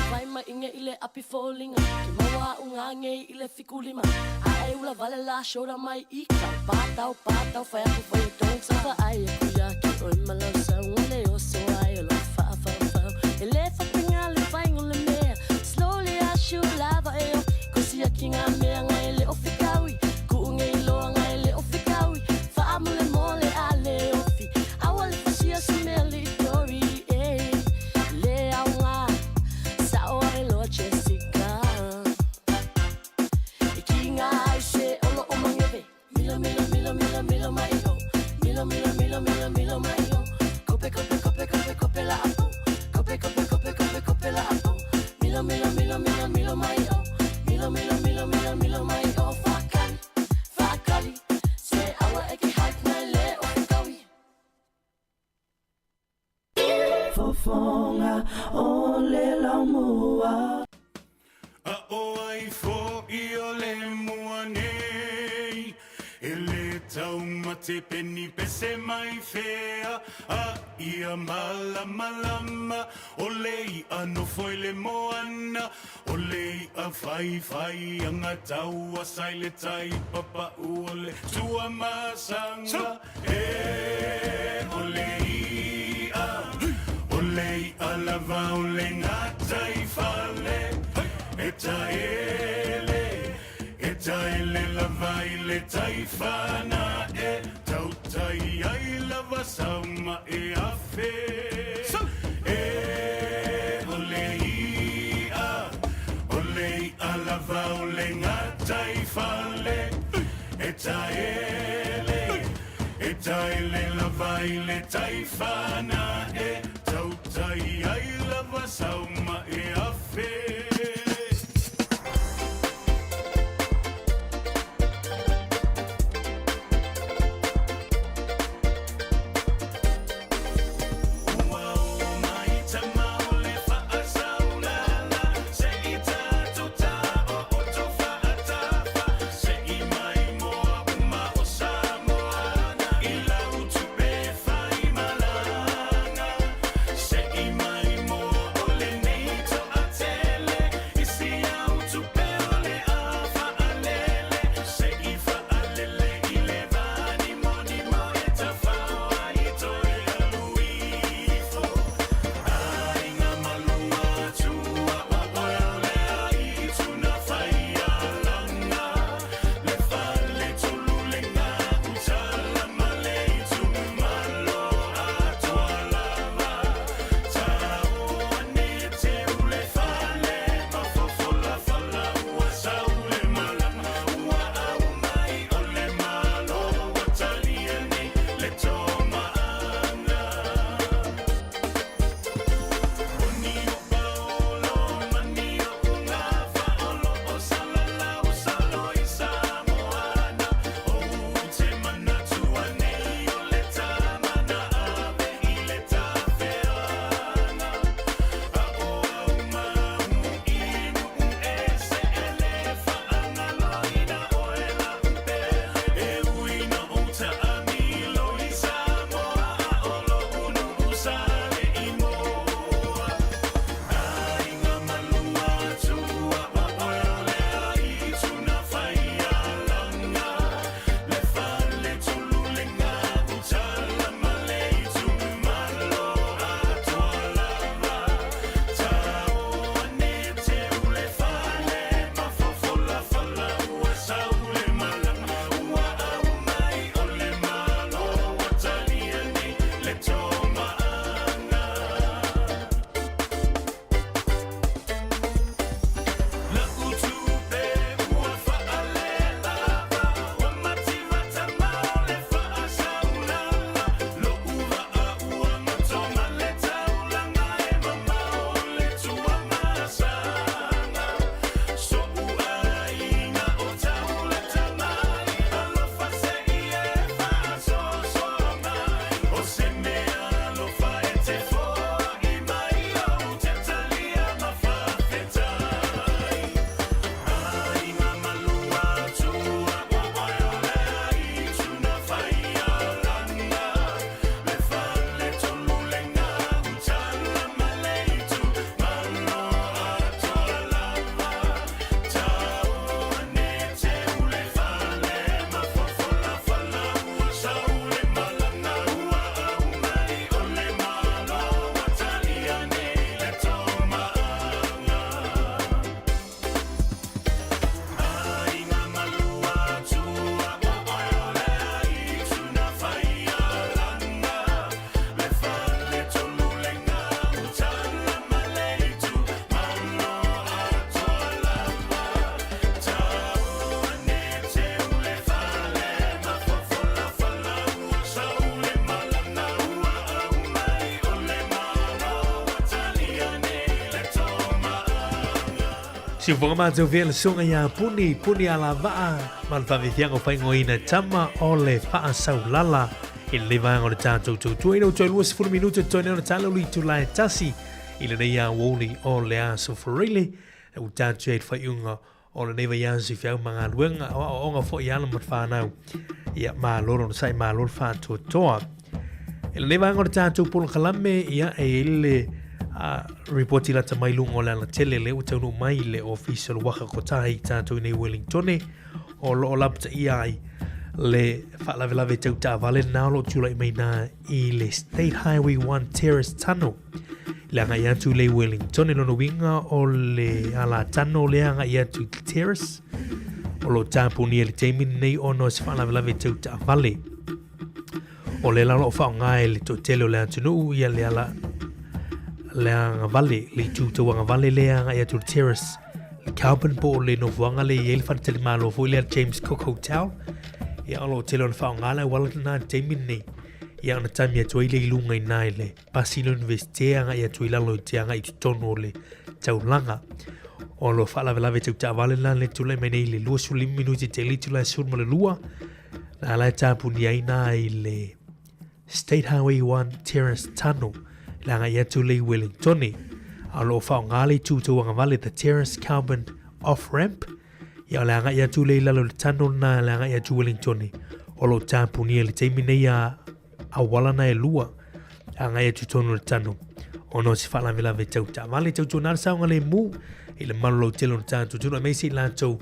S8: Vai mai inge i le api fōlinga Ke maua au ngā ngei i le fiku lima A e ula wale la shoulder mai i kai Pātau, pātau, whai aku whai e don't stop Vaai aku iā ke ʻoe ma lau sau le oso ai o lo whaafaufau E le whapinga le whaingo le mea Slowly I shoot lava e o Kosi aki ngā mea ngai le o whikaui Kuu ngei loa ngai le o whikaui Whaamule mole a le ofi Aua le fasia si mea li tori eh Le au ngā Sao ai loa Jessica I ki ngā ai se olo o mangere Milo, milo, milo, milo, milo mai o Milo, milo, milo, milo, milo mai o Kope, kope, kope, kope, kope la apo Kope, kope, kope, kope, kope la apo Milo, milo, milo, milo, milo mai o Milo, milo, milo, milo, milo mai o Whakali, whakali Se aua e ke hype nei le o whakaui
S3: Fofoga o le laumua.
S2: A ʻo ai foʻi o le mua nei E le taumate peni pese mai fea A ia malamalama O le iʻa nofo i le moana O le iʻa whaiwhai anga taua sai le tai papaʻu O le Tuamasaga e O le iʻa O le iʻa lava o le gataifale E tae. le taifana e tautai ai lava sau ma e afe. E o le i'a, o le i'a lava o le gataifale. E taele, e taele lava i le taifana e tautai ai lava sau ma e afe. Ua o mai tama o le faasaulala, se i tatou taooto faatafa, se i mai moa uma o Samoana i lau tupe fai malaga. Se i mai moa o lenei toatele i si au tupe o le a faalele, se i faalele i le vanimonimo e tafao ai toe alu ifo. Aiga malua tua o oe o le aitu na faialaga, le fale tolu le gautala ma le itumalo atoa lava. Tau ane teu le fale, mafofolafala ua sau le malama, ua au mai o le Malo ua talia nei le tomaaga. O ni o paolo mani o ugafa o lo o salalau salo i Samoana. O te manatua nei o le tama na ave i le tafeaga. A o au mau i nuu ese e le faagaloina oe lau pele. E ui na ou taamilo i Samoa, a o lo'u nuu sa le i moa. Aiga malua tua o oe o le aitu na faialaga, le fale tolu le gautala ma le itumalo atoa lava. Tau ane teu le fale, mafofolafala ua sau le malama, ua au mai o le Malo ua talia nei le tomaaga. Lau tupe ua faalelava, ua mativa tama o le faasaulala, lo'u vaa ua goto ma le taulaga e mamao le tuamasaga. So'u aiga o taulata mai, alofa se i e faasoasoa mai. O se mea alofa e te fo'i mai, ou te talia ma faafetai. Aiga malua tua o oe o le aitu na faialaga, le fale tolu le gautala ma le itumalo atoa lava. Tau ane teu le fale, mafofolafala ua sau le malaga, ua au mai o le Malo ua talia nei le tomaaga. Aiga malua tua o oe o le aitu na faialaga, le fale tolu le gautala ma le itumalo atoa lava. Tau ane teu le fale, mafofolafala ua sau le malaga, ua au mai o le Malo ua talia nei le tomaaga.
S1: Siufoga matou vea le susuga ia Puni, Puni Alavaa, ma le faafiafiaga o faaigoaina tama o le faasaulala i lenei vaega o le tatou tautua. Ina ua toe 20 minute totoe nei ona tala ulu itula e tasi i lenei aoauli o le aso Faraile, ua tatou i ai i le faaiuga o lenei vaiaso i feau ma galuega, o aoaoga foi i alo ma fanau. Ia, malo le onosai, malo le faatoatoa. I lenei vaega o le tatou polokalame, ia, e i ai le ripoti lata mai luga o le alatele lea ua taunuu mai i le ofisa o le Waka Kotahi i tatou i nei Wellingtone, o lo o lapataia ai le faalavelave tau taavale na o lo o tulai mai na i le State Highway 1 Terrace Tunnel. Le agai atu i le Wellington, lona uiga o le ala tano lea agai atu i Terrace. o lo o tapunia i le taimi lenei ona o se faalavelave tau taavale. O le la o lo o faaaoga e le toatele o le atunuu ia le ala le agavale, le itu tau agavale lea agai atu i le terrace, le Carbon po o le nofoaga lea e i ai le faletalimalo foi lea James Cook Hotel. Ia o lo o tele ona faaaoga le auala lena i le taimi lenei. Ia ona tami atu ai lea i luga i ina i le pasi le Universite agai atu i lalo i te agai i totonu o le taulaga. O lo o faalavelave tau taavale lena le tulai mai nei i le 25 minuti te le itula e 12 na la e tapunia ai na i le State Highway 1 Terrace Tunnel le agai atu le i Wellingtone. A o lo o faaaoga le itu tauagavale The Terrace Carbon Off Ramp Ia o le agai atu lea i lalo i le tunnel na le agai atu Wellingtone o lo o tapunia i le taimi nei a auala na e lua agai atu tonu i le tunnel ona o se faalavelave tau taavale tautuana le saogalemu i le malu lautele o le tatou atunuu aemaise i latou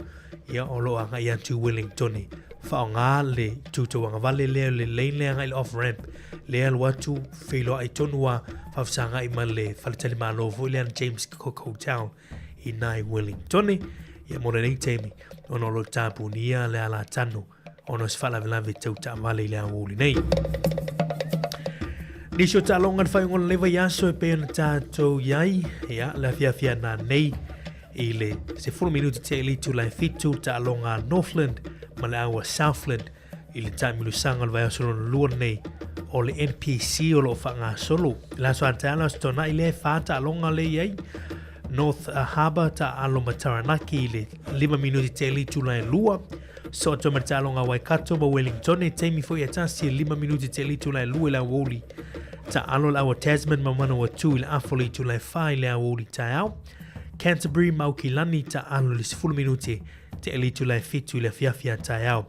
S1: ia o lo o agai atu i Wellingtone faaaoga le itu tauagavale lea le lane lea agai i le off ramp lea alu atu feiloai tonu a faafesagai ma le faletalimalo foi lea James Cook Hotel i nai Wellingtone ia mo lenei taimi ona o lo tapunia le ala tano ona o se faalavelave tau taavale i le aoauli nei. Nisi o taaloga le faaiuga o lenei vaiaso e pei ona tatou i ai, ia, le afiafi ana nei i le 10 minuti te i le itula e 7 taaloga a Northland ma le aua Southland i le taamilosaga o le vaiaso lona lua lenei o le NPC o lo o faagasolo. I le aso a taeao le Aso Toonai lea e whā taaloga le i ai. North Harbour taalo ma Taranaki i le 5 minuti te le itula e 2. So atu ma le taaloga Waikato ma Wellington e taimi foi e tasi e 5 minuti te le itula e 2 i le aoauli. Taalo le aua Tasman ma Manawatu i le afo le itula e 4 i le aoauli taeao. Canterbury ma Aukilani taalo i le 10 minuti te le itula e 7 i le afiafi a taeao.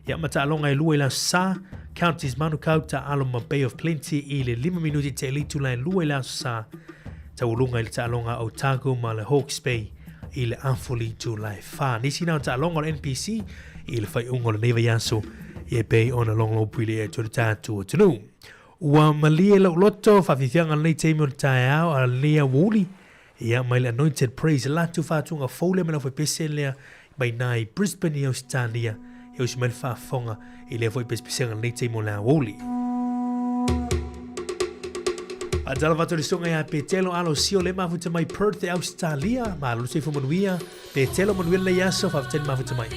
S1: Ia ma taaloga e lua i le aso Sa, Counties Manukau taalo ma Bay of Plenty i le 5 minuti te le itula e 2 i le aso Sa, taualuga i le taaloga Otago ma le Hawke's Bay i le afo le itula e 4. Nisi na o taaloga o le NPC i le faaiuga o lenei vaiaso e pei ona logologo pili atu le tatou atunuu. Ua malie lou loto, faafiafiaga lenei taimi o le taeao a lenei aoauli, ia mai le Anointed Praise latou faatuga fou lea mai lau faipese lea mai na i Brisbane i Ausetalia e usi mai le faafofoga i lea foi pesepesega lenei taimi o le aoauli. Faatalofa atu i le susuga ia Petelo Alo Sio le mafuta mai Perth e Ausetalia. Malo le soifua manuia. Petelo manuia lenei aso, faafetai le mafuta mai.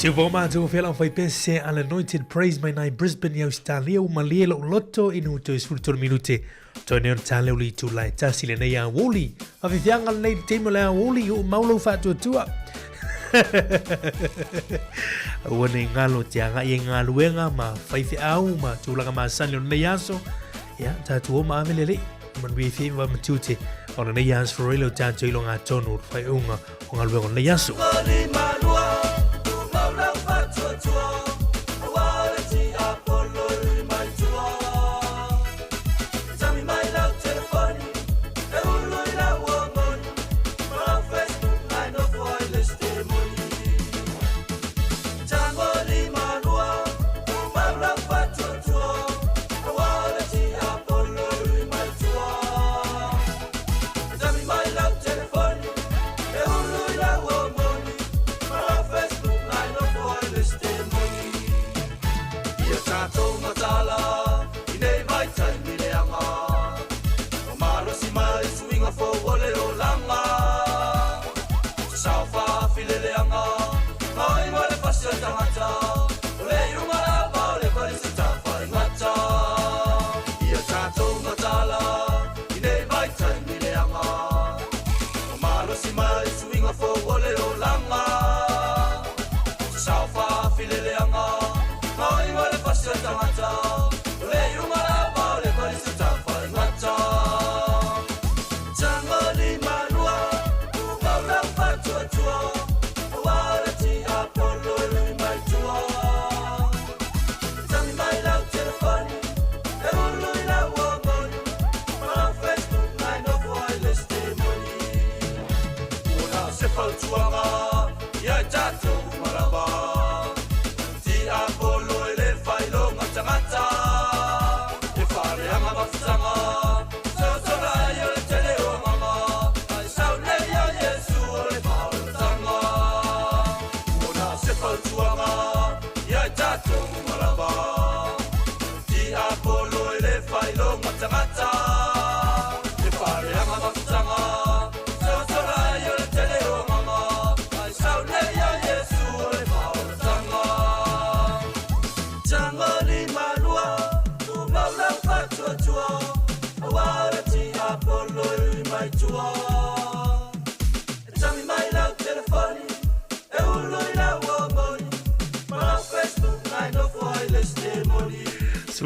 S1: Si o matou fela fai pese al Anointed Praise mai nai Brisbane i Australia u malie lou loto i nu toe 13 minute toe nei o le tale o le itula e tasi lenei aoauli. Faafefiaga lenei le taimi o le aoauli o mau lou faatuatua. Aua nei galo te agai e galuega ma faifeau ma tulaga masani o lenei aso. Ia, tatou o ma ave le Alii. Manuia i ma matute o lenei aso foroile o tatou iloga tonu o le faaiuga o galuega o lenei aso.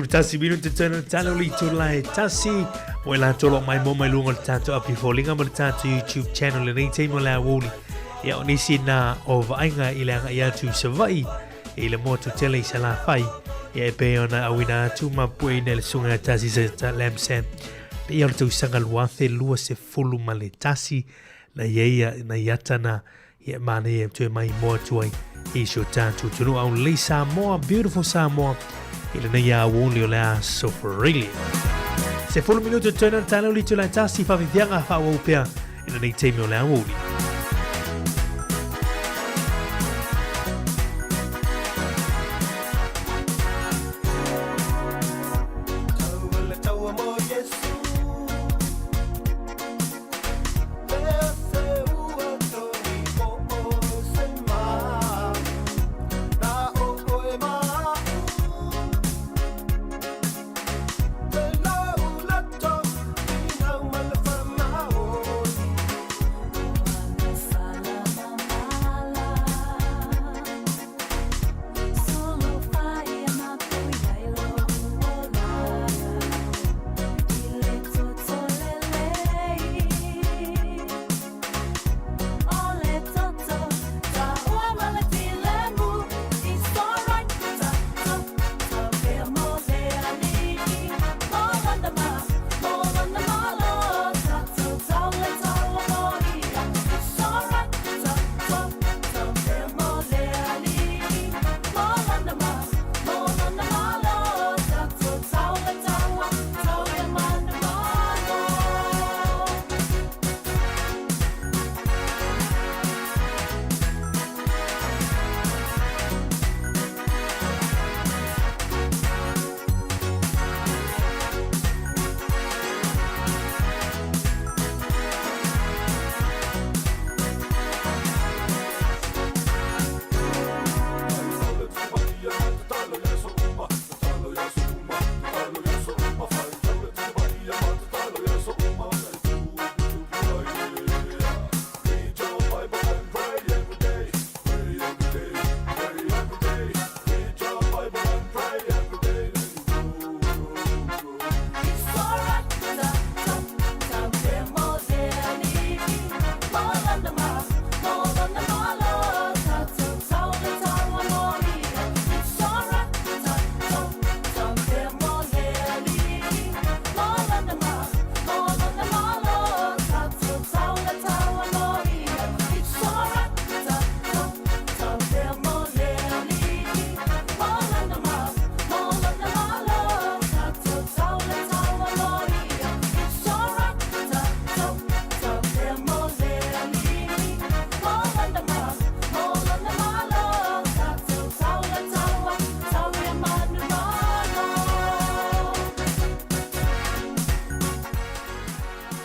S1: Tasi minute tonu talo li tula e tasi mo e latou lo mai mo mai luga o le tatou api foliga ma le tatou YouTube channel lenei taimi o le aoauli. Ia o nisi na o vaaiga i le agai atu i Savaii i le motu tele i Salafai. Ia e pei ona auina atu ma pueina e le susuga ia Tasi Seta Lamsam. Pei o le tausaga 2021 na i ai na i ata na ia manaia e toe mai mo atu ai i si o tatou atunuu. Aulelei Samoa, beautiful Samoa, i lenei aoauli o le aso Australia. 10 minutu toe na tala o le itula e tasi faafiafiaga faaauau pea i lenei taimi o le aoauli.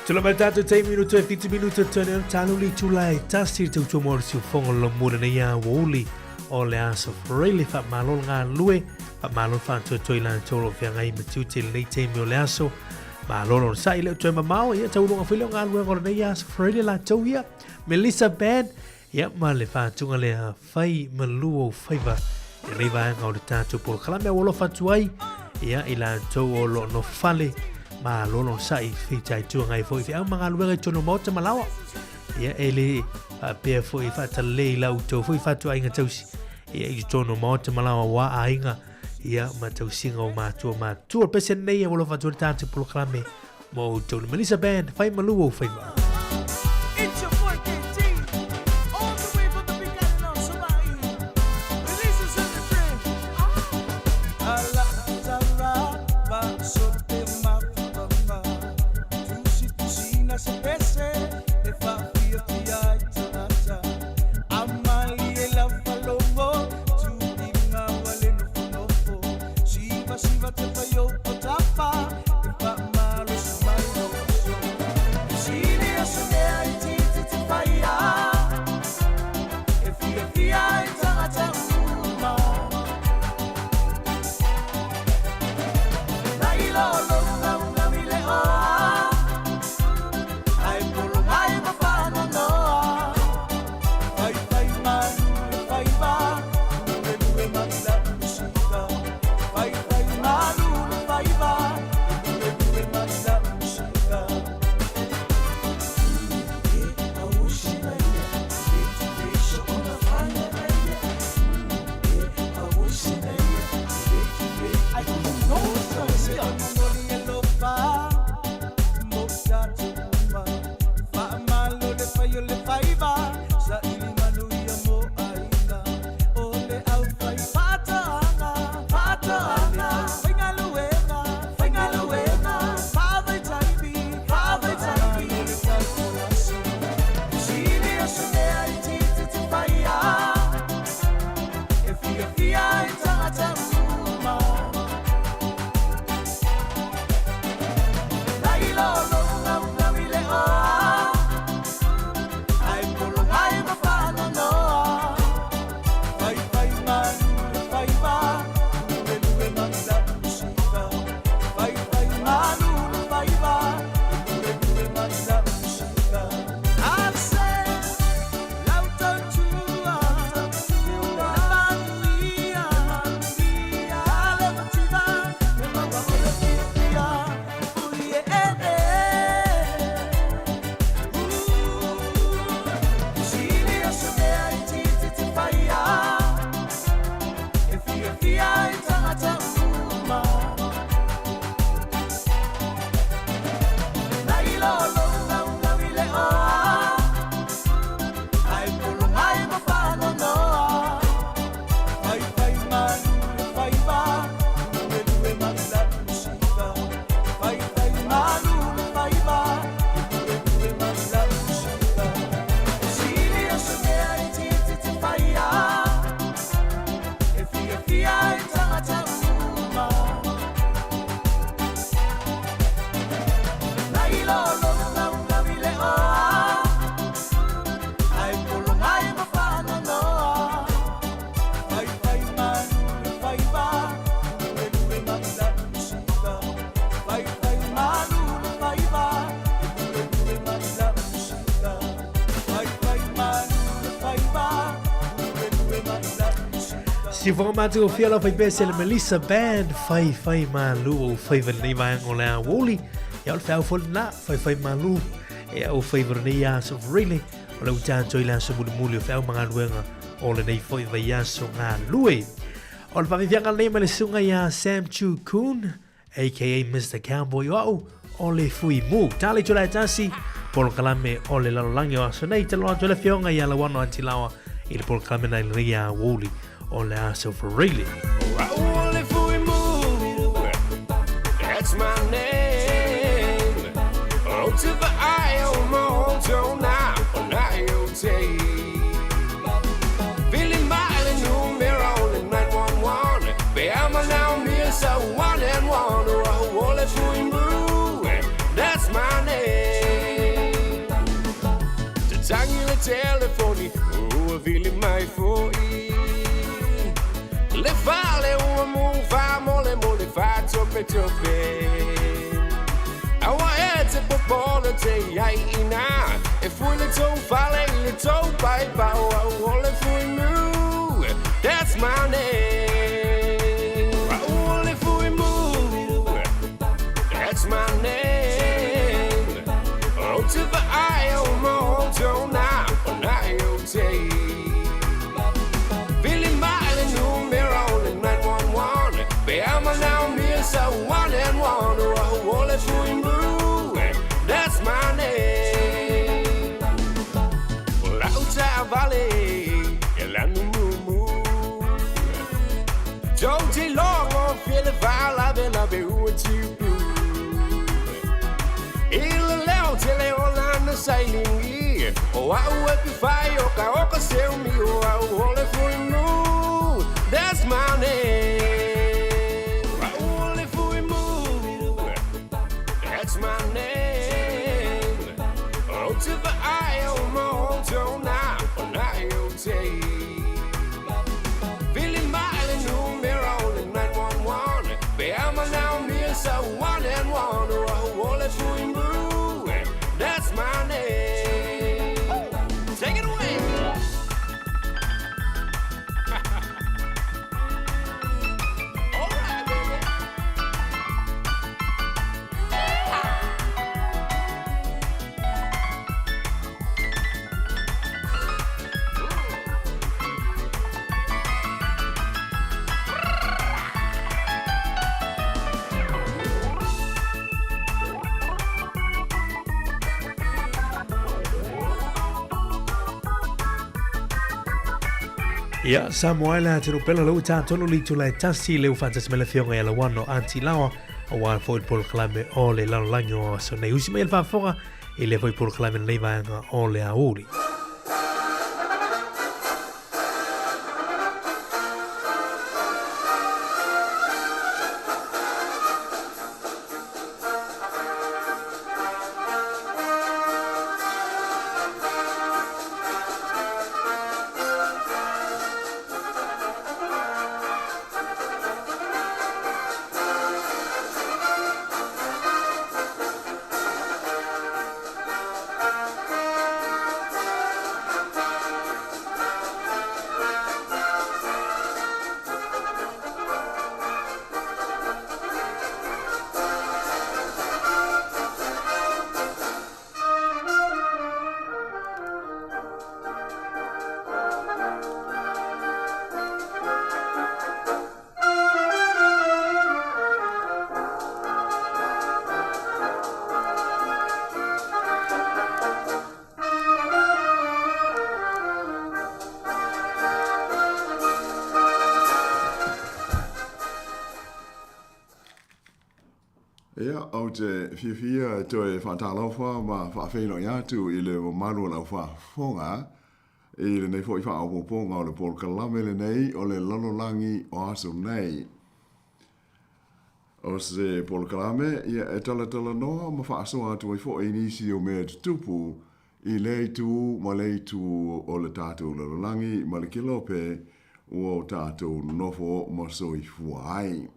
S1: Tula mai tātou taimi no toe 7 minuto tone o talo li tula e tasi te utua mo si ufongo lo mura nei a woli o le aso freile fa malo ngā lue fa malo fa toi toi la tolo fia ngai ma tute le nei taimi o le aso malo lo sa ile toe mamao ia taulunga fili o ngā lue ngolo nei aso freile la tau ia Melissa Band ia ma le whātunga le fai malu o faiva i lenei vaega o le tatou polokalame ua alofa atu ai ia i latou o lo o nofo fale malo lo sa'i fitaituga ai foi feau ma galuega i totonu o maota ma laoa ia e le faapea foi faatalelei i la outou foi fatuaiga tausi ia i totonu o maota ma laoa ua aiga ia ma tausiga o matua matua pese nei ua alofa atu ai le tatou polokalame mo outou le Melissa Band fai malu ou faiva.
S7: It's your boy KT, all the way from the big island of Savai'i. Releases in the train. Ala tara va sote mafutanga. Tusi tusina se pese e fa fia fia i tangata. Amali e la falongo, tuinga wale nofo nofo. Siva siva te paio o tapa, e fa malo si mai no so. Sini o se mea i titi te whaia, e fia fia i tangata uma. Nai lo lo ngau ngau i le oa, ai polo mai ma whana noa. Whai whai manu le whaiva, lue lue mai la musika. Whai whai manu le whaiva, lue lue mai la musika. E fia fia i tangata uma. Nai lo lo ngau ngau i le oa, ai polo ngai ma whana noa. Whai whai manu le whaiva, lue lue mai la musika. Whai whai manu le whaiva, lue lue mai la musika. I've said, lau tautua, le manuia, ale mativa, le maua o le fia fia, ui e e e. Sini o se mea i titi te whaia, e fia fia i tangata uma. Nai lo lo ngau ngau i le oa, ai polo ngai ma whana noa. Whai whai manu le whaiva, lue lue mai la musika. Whai whai manu le whaiva, lue lue mai la musika. Sini o se mea i titi te whaia, e fia fia i tangata uma. Nai lo lo ngau ngau i le oa, ai polo ngai ma whana noa. Whai whai manu le whaiva, lue lue mai la musika. Whai whai manu le whaiva, lue lue mai la musika. Whai whai manu le whaiva, lue lue mai la musika.
S1: Si fonga mātou o fia lau fai pese le Melissa Band fai fai malu o faiva lenei vaega o le aoauli ia o le feau foi lena fai fai malu e au faiva lenei aso really o le utato i le aso mulimuli o feau ma galuega o lenei foi vaiaso galue o le faafiafiaga lenei ma le susuga ia Sam Chu Kun aka Mr Cowboy o au o le Fui Mu tale tula e tasi polokalame o le lalolagi o aso nei talo atu le afioga ia Lauano Antilawa i le polokalame nai lenei aoauli o le aso Freely.
S7: That's my name. Oh, to the I O mo to na o na o te. Billy Miley numero 911. Be ama now me so one and one. Oh, ole fui mu. That's my name. telefoni ua vili mai foʻi le fale ua mufa molemole faatopetope aua e te popole te iai ina e fui le tou fale i le tou paipao au o le Fuimu. That's my name. Au o le Fuimu. That's my name. Ou te vaai au ma outou na o na e o te. Vili mai le numera o le 911 pe a manaomia sau 1 and 1. Au o le Fuimu. That's my name. O lau taavale e lanu mumu. Tou te logo fie le faalavelave ua tupu. I le leo tele o lana sailigi. O au e pifai o ka o ka seumi o au o le Fuimu. That's my name. Au o le Fuimu. That's my name. Ou te vaai au ma outou na o na e o te. Vili mai le numera o le 911 pe a manaomia sau 1 and 1. Au o le Fuimu. That's my name. Take it away. All right, baby.
S1: Ia, Samoa e le atunuu pele lou tatonu le itula e tasi le ufaatasi mai le afioga ia Lauano Anti Laoa aua foi le polokalame o le lalolagi o aso nei. Usi mai le faafofoga i lea foi polokalame lenei vaega o le aoauli.
S15: Ia, ou te fiafia e toe faatalofa ma faafeiloai atu i le mamalu o le aufaafofoga i lenei foi faaopoopoga o le polokalame lenei o le lalolagi o aso nei. O se polokalame ia e talatalanoa ma faasoa atu ai foi i nisi o mea tutupu i lea itu ma le itu o le tatou lalolagi ma le kelope ua o tatou nonofo ma soifua ai.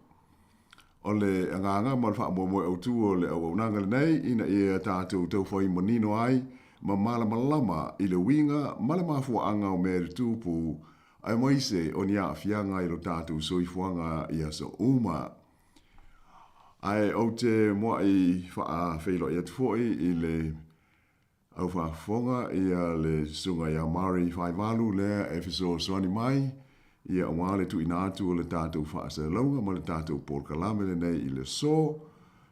S15: O le agaga ma le faamoemoe autu o le auaunaga lenei ina ia tatou taufai manino ai ma malamalama i le uiga ma le mafuaaga o mea tutupu aemaise o ni aafiaga i lo tatou soifuaga i aso uma. Ae ou te muai faafeiloai atu foi i le Aufaafofoga ia le Susuga ia Murray Faivalu lea e fesoasoani mai ia aua le tuuina atu o le tatou faasalalauga ma le tatou polokalame lenei i le aso.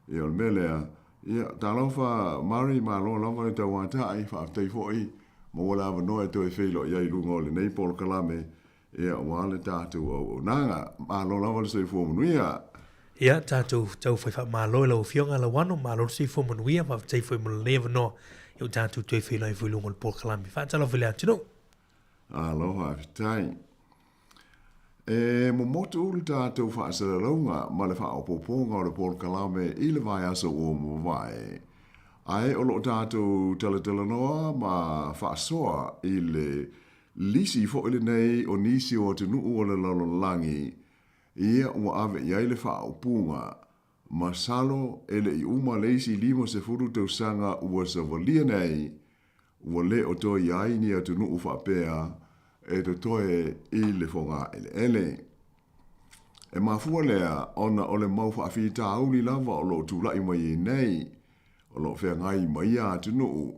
S15: Ia o le mea lea, ia talofa Murray, malo lava le tauatai, faafetai foi maua le avanoa e toe feiloai ai i luga o lenei polokalame ia aua le tatou auaunaga. Malo lava le soifua manuia.
S1: Ia, tatou taufai faamalo i lau Afioga Lauano, malo le soifua manuia, faafetai foi mo lenei avanoa ia ua tatou toe feiloai foi i luga o le polokalame. Faatalofa i le atunuu.
S15: Alo, faafetai. E momotu le tatou faasalalauga ma le faaopoopoga o le polokalame i le vaiaso ua mavae. Ae o loo tatou talatalanoa ma faasoa i le lisi foi lenei o nisi o atunuu o le lalolagi ia ua ave i ai le faaupuga, Masalo e le i uma le isi 50 tausaga ua savalia nei, ua le o toe i ai ni atunuu faapea e totoe i le fogaeleele. E mafua lea ona o le mau faafitauli lava o lo o tulai mai ai nei, o lo o feagai ma ia atunuu,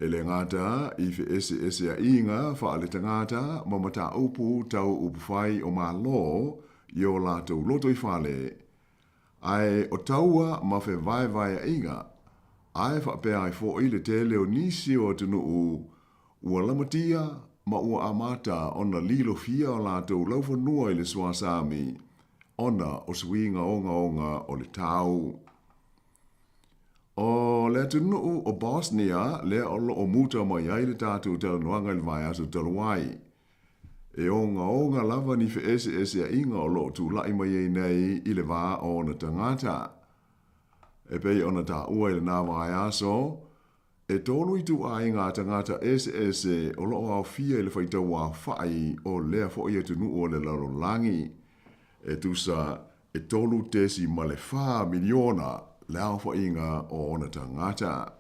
S15: e le gata i feeseeseaiga faaletagata ma mataupu tau upufai o Malo i o latou lotoifale, ae o taua ma fevaevaeaiga, ae faapea ai foi le tele o nisi o atunuu ua lamatia ma ua amata ona lilofia o latou laufanua i le suasami ona o suiga ogaoga o le tau. O le atunuu o Bosnia lea o lo o muta mai ai le tatou talanoaga i le vaiaso talu ai. E ogaoga lava ni feeseeseaiga o lo o tulai mai ai nei i le va o ona tagata. E pei ona taua i lena vaiaso, e tolu ituaiga tagata eseese o lo o aofia i le faitauaofai o lea foi atunuu o le lalolagi, e tusa e 3.4 miliona le aofaiga o ona tagata.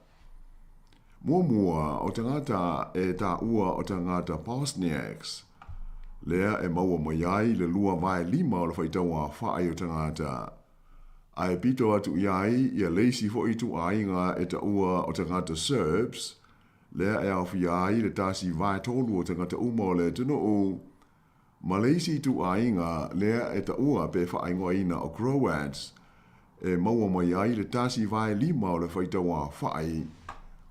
S15: Muamua, o tagata e taua o tagata Bosniaks, lea e maua mai ai le 2/5 o le faitauaofai o tagata. Ae pito atu i ai ia le isi foi ituaiga e taua o tagata Serbs, lea e aofia ai le 1/3 o tagata uma o le atunuu, ma le isi ituaiga lea e taua pe faaigoaina o Croats, e maua mai ai le 1/5 o le faitauaofai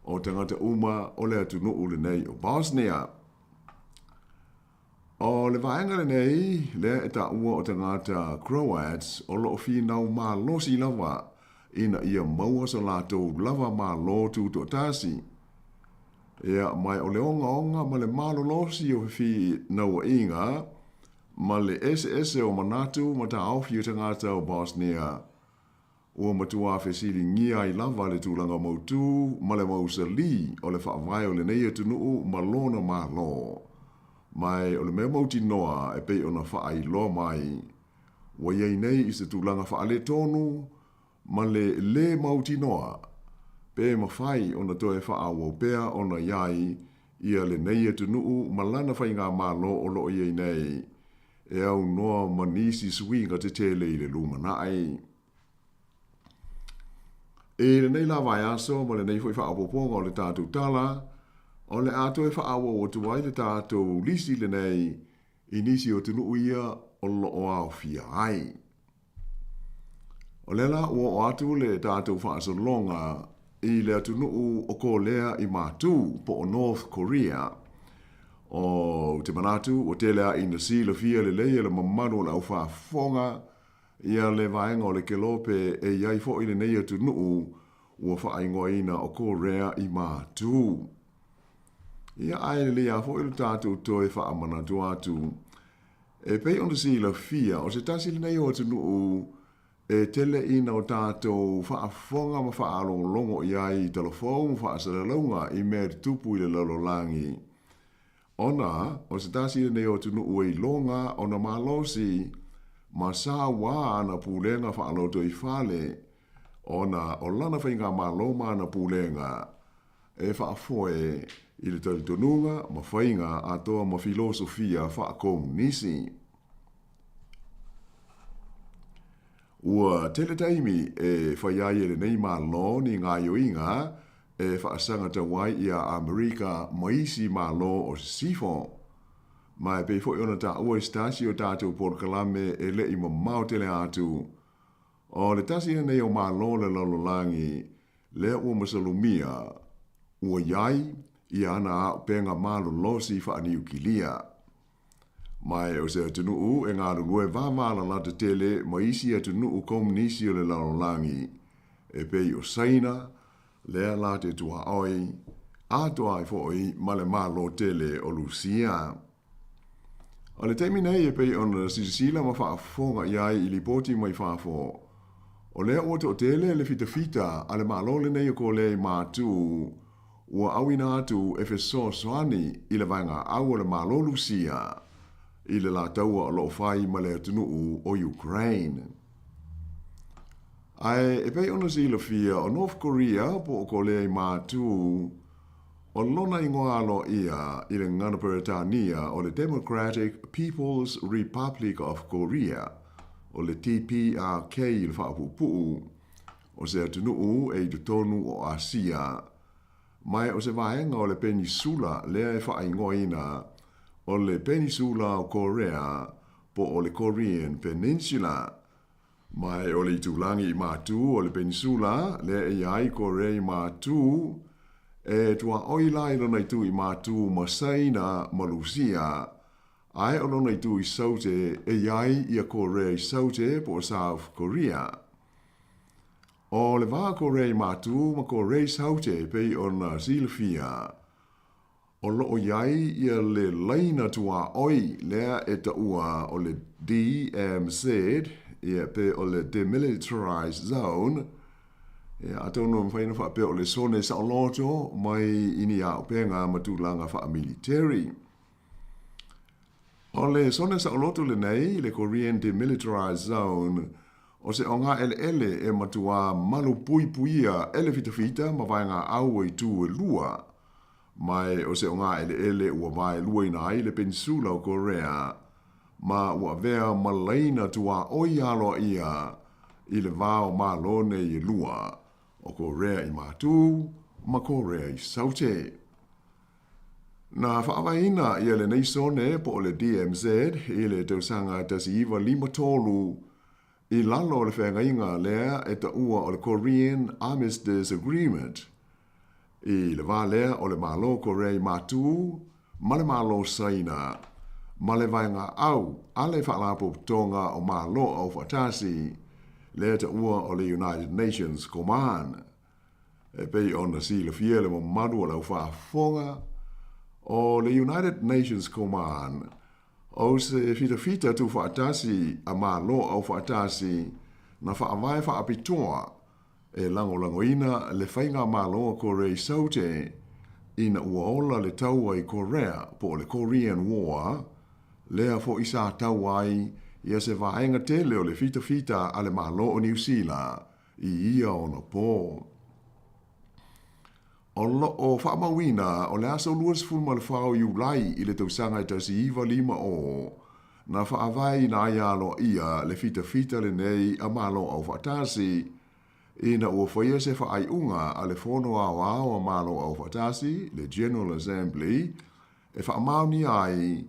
S15: o tagata uma o le atunuu lenei o Bosnia. O le vaega lenei lea e taua o tagata Croats o lo o finau malosi lava ina ia maua so latou lava Malo tutoatasi. Ia, mai o le ogaoga ma le malolosi o fefinauaiga ma le eseese o manatu ma taofi o tagata o Bosnia, ua matuā fesiligia ai lava le tulaga mautū ma le mausali o le faavae o lenei atunuu ma lona Malo. Mai o le mea mautinoa e pei ona faailoa mai, ua i ai nei i se tulaga faaletonu ma le lē mautinoa pe mafai ona toe faaauau pea ona i ai ia lenei atunuu ma lana faigamalo o lo o i ai nei e aunoa ma nisi suiga tetele i le lumanai. I lenei la vaiaso ma lenei foi faaopoopoga o le tatou tala, o le a toe faaauau atu ai le tatou lisi lenei i nisi o atunuu ia o lo o aofia ai. O lea la ua oo atu le tatou faasologa i le atunuu o Kolea i Matu po o North Korea. Ou te manatu ua tele lava ina silafia lelei e le mamalu o le aufaafofoga ia le vaega o le kelope e i ai foi lenei atunuu ua faaigoaina o Korea i Matu. Ia ae lelei lava foi lo tatou toe faamanatu atu. E pei ona silafia, o se tasi lenei o atunuu e tele ina o tatou faafofoga ma faalogologo i ai i talafou ma faasalalauga i mea e tutupu i le lalolagi. Ona o se tasi lenei o atunuu e iloga ona malosi ma saua ana pulega faalotoifale, ona o lana faigamalo ma ana pulega e faafoe i le talitonuga ma faiga atoa ma filosofia faakomunisi. Ua tele taimi e fai ai e lenei Malo ni gaoioiga e faasagatau ai iā Amerika ma isi Malo o Sisifo. Ma e pei foi ona taua i se tasi o tatou polokalame e le i mamao tele atu, o le tasi lenei o Malo o le lalolagi lea ua masalomia ua i ai ia ana auupega malolosi faaniukilia. Ma e o se atunuu e galulue vavalalata tele ma isi atunuu komunisi o le lalolagi, e pei o Saina, lea la te tuaoi, atoa ai foi ma le Malo tele o Lusia. O le taimi nei e pei ona silasila ma faafofoga i ai i lipoti mai fafo. O lea ua toʻatele le fitafita a le Malo lenei o Kolea i Matū ua auina atu e fesoasoani i le vaegaau o le Malo Lusia i le la taua o lo o fai ma le atunuu o Ukraine. Ae e pei ona silafia o North Korea po o Kolea i Matū, o lona igoa aloaia i le gagana Peretania o le Democratic People's Republic of Korea, o le DPRK i le faapuupuu, o se atunuu e i totonu o Asia, ma o se vaega o le penisula lea e faaigoaina o le Penisula o Korea po o le Korean Peninsula. Ma o le itulagi i Matū o le penisula lea e i ai Korea i Matū, e tuaoi la i lona itu i Matū ma Saina ma Lusia, ae o lona itu i Saute e i ai ia Korea i Saute po o South Korea. O le va o Korea i Matū ma Korea i Saute e pei ona silafia, O lo o i ai ia le laina tuaoi lea e taua o le DMZ, ia, pe o le Demilitarized Zone, ia, atonu e mafai ona faapea o le sone saoloto mai i ni auupega ma tulaga faamiliteri. O le sone saoloto lenei, le Korean Demilitarized Zone, o se ogaeleele e matuā malupuipuia e le fitafita ma vaegaau o itu e lua, Ma o se ogaeleele ua vaeluaina ai le Penisula o Korea, ma ua avea ma laina tuaoi aloaia i le va o Malo nei e lua, o Korea i Matū ma Korea i Saute. Na faavaeina ia lenei sone po o le DMZ i le tausaga 1953 i lalo o le feagaiga lea e taua o le Korean Armistice Agreement, I le va lea o le Malo Korea i Matū ma le Malo Saina, ma le vaegaau a le Faalapotopotoga o Malo Aufaatasi, lea taua o le United Nations Command. E pei ona silafia e le mamalu o le au faafofoga, o le United Nations Command, o se fitafita tuufaatasi a Malo Aufaatasi na faavae faapitoa e lagolagoina le faigamalo a Korea i Saute ina ua ola le taua i Korea po o le Korean War, lea foi sa taua ai ia se vaega tele o le fitafita a le Malo o Niu Sila i ia ona po. O lo o faamauina o le aso 24 o Iulai i le tausaga e 1950, na faavaeina ai aloaia le fitafita lenei a Malo Aufaatasi, ina ua faia se faaiuga a le Fono Aoao a Malo Aufaatasi, le General Assembly, e faamaonia ai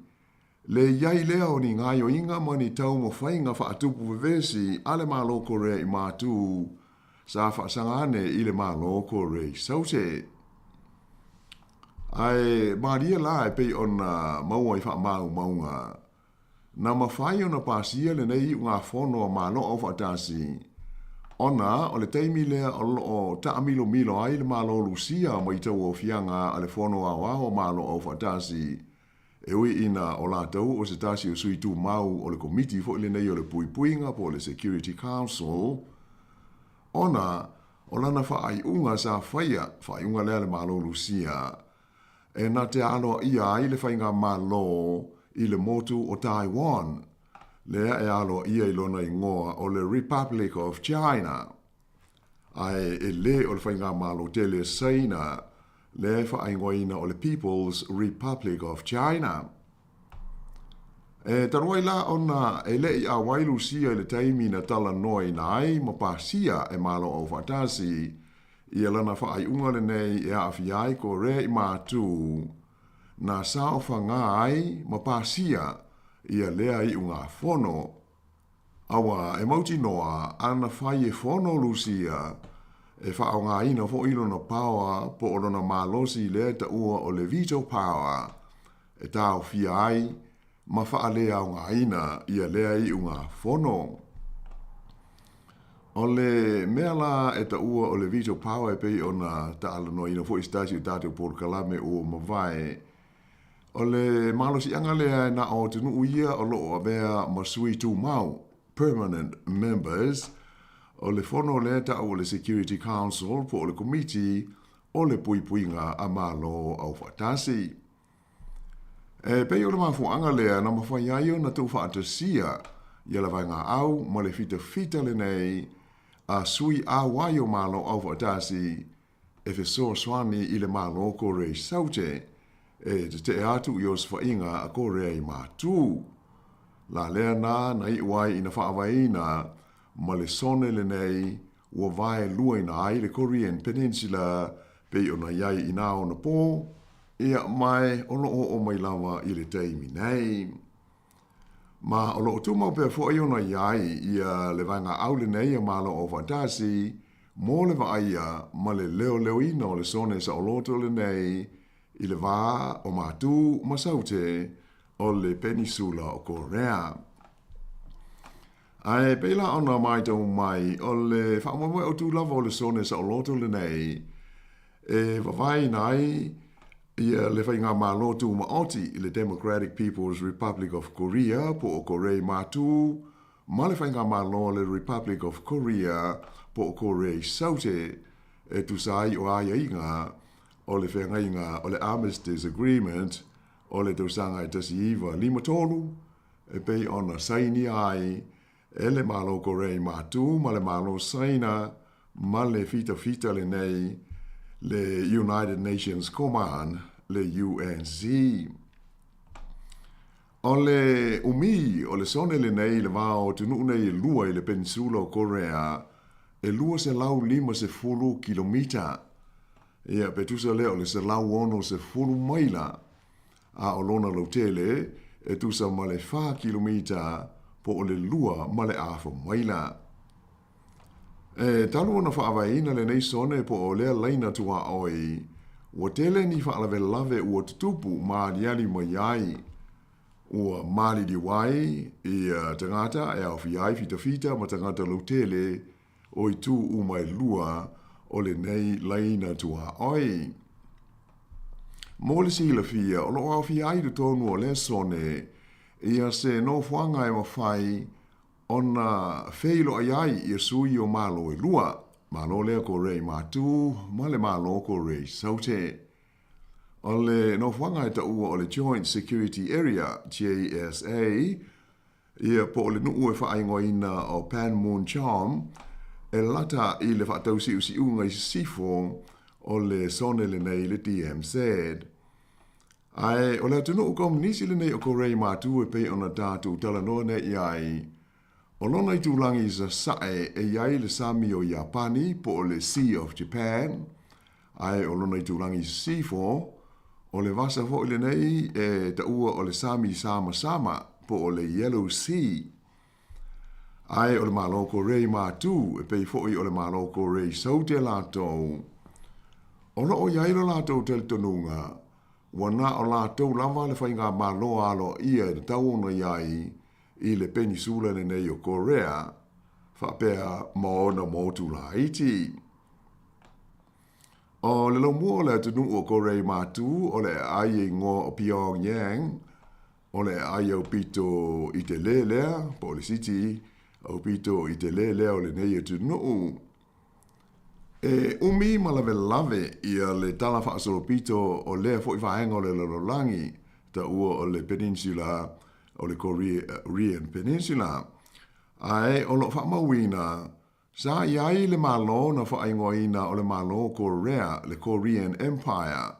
S15: le i ai lea o ni gaoioiga ma ni taumafaiga faatupu vevesi a le Malo Korea i Matū sa faasaga ane i le Malo Korea i Saute. Ae malie la e pei ona maua i faamaumauga, na mafai ona pasia lenei iugafono a Malo Aufaatasi, ona o le taimi lea o lo o taamilomilo ai le Malo Lusia mai tauaofiaga a le Fono Aoao a Malo Aufaatasi, e ui ina o latou o se tasi o sui tumau o le Komiti foi lenei o le Puipuiga po o le Security Council, ona o lana faaiuga sa faia, faaiuga lea a le Malo Lusia, e na te aloaia ai le faigamalo i le motu o Taiwan, lea e aloaia i lona igoa o le Republic of China. Ae e lē o le faigamalo tele Saina, lea e faaigoaina o le People's Republic of China. E talu ai la ona e le i ʻauai Lusia i le taimi na talanoaina ai ma pasia e Malo Aufaatasi ia lana faaiuga lenei e aafia ai Korea i Matū, na saofagā ai ma pasia ia lea iugafono. Aua e mautinoa ana fai e fono Lusia, e faaaogaina foi lona paoa po o lona malosi lea e taua o le veto power e taofia ai ma faaleaogaina ia lea iugafono. O le mea la e taua o le veto power e pei ona taalanoaina foi i se tasi o tatou polokalame ua mavae, O le malosiaga lea e na o atunuu ia o lo o avea ma sui tumau, permanent members, O le fono lea ta'u o le Security Council po o le Komiti o le Puipuiga a Malo Aufaatasi. E pei o le mafuaaga lea na mafai ai ona tuufaatasia ia le vaegaau ma le fitafita lenei a sui auai o Malo Aufaatasi e fesoasoani i le Malo o Korea i Saute e tete'e atu i osofaiga a Korea i Matu. La lea na na iu ai ina faavaeina ma le sone lenei ua vaeluaina ai le Korean Peninsula pei ona i ai i nā ona pō, ia mae o lo o oo mai lava i le taimi nei. Ma o lo o tumau pea foʻi ona i ai ia le vaegaau lenei a Malo Aufaatasi mo le vaaia ma le leoleoina o le sone saoloto lenei i le va o Matu ma Saute o le Penisula o Korea. Ae pei la ona maitau mai o le faamoemoe autu lava o le sone saoloto lenei e vavaeina ai ia le Faigamalo Tumaoti i le Democratic People's Republic of Korea po o Korei Matu ma le Faigamalo a le Republic of Korea po o Korei Saute e tusa ai o aiaiga o le feagaiga o le Armistice Agreement o le tausaga e 1953 e pei ona sainia ai e le Malo Korei Matu ma le Malo Saina ma le fitafita lenei le United Nations Command, le UNC. O le umi o le sone lenei i le va o atunuu nei e lua i le Peninsula o Korea e 250 kilomita. Ia, pe tusa lea o le 160 maila, a o lona lautele e tusa ma le 4 kilomita po o le 2 ma le afa maila. E talu ona faavaeina lenei sone po o lea laina tuaoi, ua tele ni faalavelave ua tutupu ma aliali mai ai. Ua maliliu ai ia tagata e aofia ai fitafita ma tagata lautele o itu uma e lua o lenei laina tuaoi. Mo le silafia, o lo o aofia ai i totonu o lea sone ia se nofoaga e mafai ona feiloai ai ia sui o Malo e lua, Malo lea Korea i Matu ma le Malo Korea i Saute. O le nofoaga e taua o le Joint Security Area, JSA, ia po o le nuu e faaigoaina o Panmunjom, e lata i le faatausiusiuga i sisifo o le sone lenei le DMZ. Ae o le atunuu komunisi lenei o Korea i Matu e pei ona tatou talanoa nei i ai, o lona itulagi i sasae e i ai le sami o Iapani po o le Sea of Japan, ae o lona itulagi i sisifo, o le vasa foi lenei e taua o le sami samasama po o le Yellow Sea. Ae o le Malo Korea i Matu, e pei foi o le Malo Korea i Saute latou, o lo o i ai lo latou talitonuga, ua na o latou lava le faigamalo aloaia e tatau ona i ai i le Penisula lenei o Korea, faapea ma ona motu laiti. O le laumua o le atunuu o Korea i Matu, o le aai e igoa o Pyongyang, O le aai aupito i te lē lea, po o le siti aupito i te lē lea o lenei atunuu. E umi ma lavelave ia le tala faasolopito o lea foi vaega o le lalolagi, taua o le Peninsula o le Korean Peninsula. Ae o lo o faamauina, sa i ai le Malo na faaigoaina o le Malo o Korea, le Korean Empire,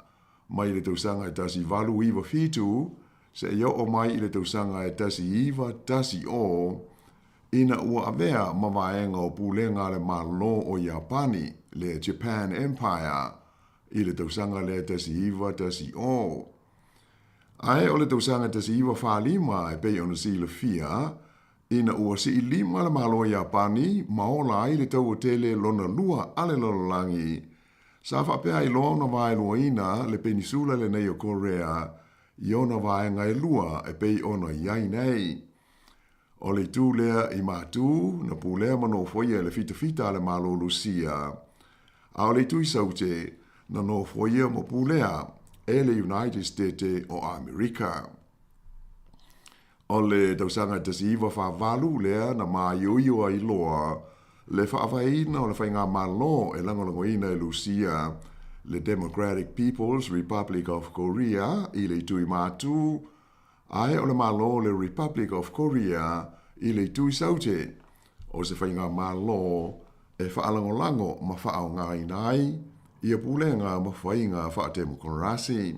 S15: mai le tausaga e 1897 seia oo mai i le tausaga e 1910, ina ua avea ma vaega o pulega a le Malo o Iapani, le Japan Empire, i le tausaga lea 1910. Ae o le tausaga 1945 e pei ona silafia, Ina ua sii lima le Malo Iapani ma ola ai le taua tele lona lua a le lalolagi, sa faapea ai loa ona vaeluaina le penisula lenei o Korea i ona vaega e lua e pei ona i ai nei. O le itu lea i Matu, na pulea ma nofoia e le fitafita a le Malo Lusia, a o le itu i Saute, na nofoia ma pulea e le United State o Amerika. O le tausaga e 1948 lea na māioio ai loa le faavaeina o le faigamalo e lagolagoina e Lusia le Democratic People's Republic of Korea i le itu i Matu, ae o le Malo o le Republic of Korea i le itu i Saute, o se faigamalo e faalagolago ma faaaogaina ai ia pulega ma faiga faatemokarasi.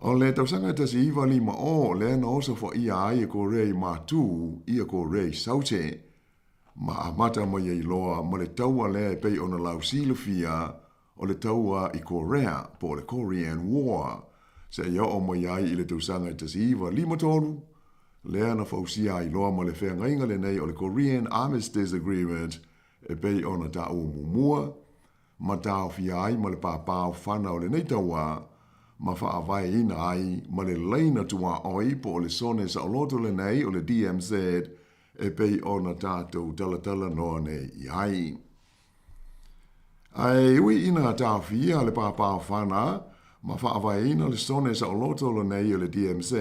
S15: O le tausaga e 1950 lea na osofaia ai e Korea i Matu ia Korea i Saute, ma amata mai ai loa ma le taua lea e pei ona lausilafia o le taua i Korea po o le Korean War, seia oo mai ai i le tausaga e 1953, lea na fausia ai loa ma le feagaiga lenei o le Korean Armistice Agreement e pei ona taua muamua, ma taofia ai ma le pāpāofana o lenei taua, ma faavaeina ai ma le laina tuaoi po o le sone saoloto lenei o le DMZ e pei ona tatou talatalanoa nei i ai. Ae ui ina taofia le pāpāofana ma faavaeina le sone saoloto lenei o le DMZ,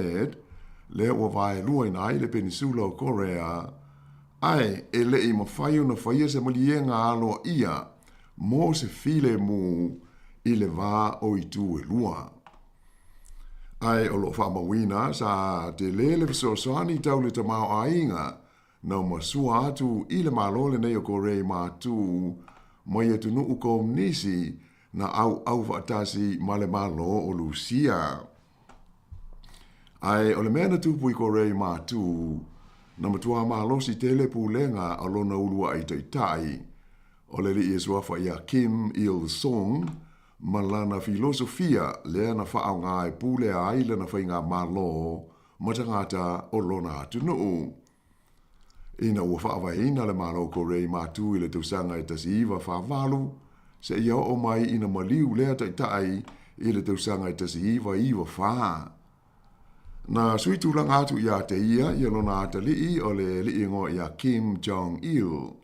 S15: lea ua vaeluaina ai le Penisula o Korea, Ae e le i mafai ona faia se maliega aloaia mo se filemu i le va o itu e lua. Ae o lo o faamauina sa tele le fesoasoani tau le tamaoaiga na masua atu i le Malo lenei o Korea i Matu mai atunuu Komunisi na auau faatasi ma le Malo o Lusia. Ae o le mea na tupu i Korea i Matu, na matua malosi tele pulega o lona uluai taitai, o le alii e suafa ia Kim Il Sung, ma lana filosofia lea na faaaoga e pulea ai lana faigamalo ma tagata o lona atunuu. Ina ua faavaeina le Malo o Korea i Matu i le tausaga e 1948, seia oo mai ina maliu lea taitai i le tausaga e 1994. Na sui tulaga atu ia te ia ia lona atalii o le alii igoa ia Kim Jong Il.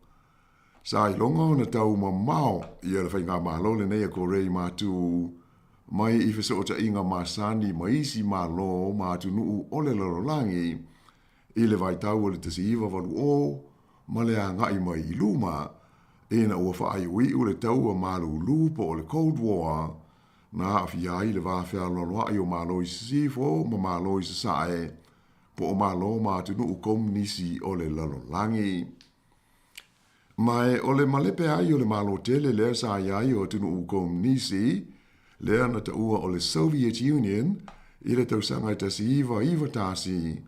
S15: Sa iloga ona tau mamao ia le faigamalo lenei a Korea i Matu mai i fesootaiga masani ma isi Malo ma atunuu o le lalolagi I le vaitau o le 1980 ma le agai mai i luma, ina ua faaiuiu le taua malūlū po o le Cold War, na aafia ai le va fealoaloaʻi o Malo i Sisifo ma Malo i Sasae, po o Malo ma atunuu Komunisi o le lalolagi. Ma e o le malepe ai o le Malo tele lea sa i ai o atunuu Komunisi, lea na taua o le Soviet Union i le tausaga e 1991,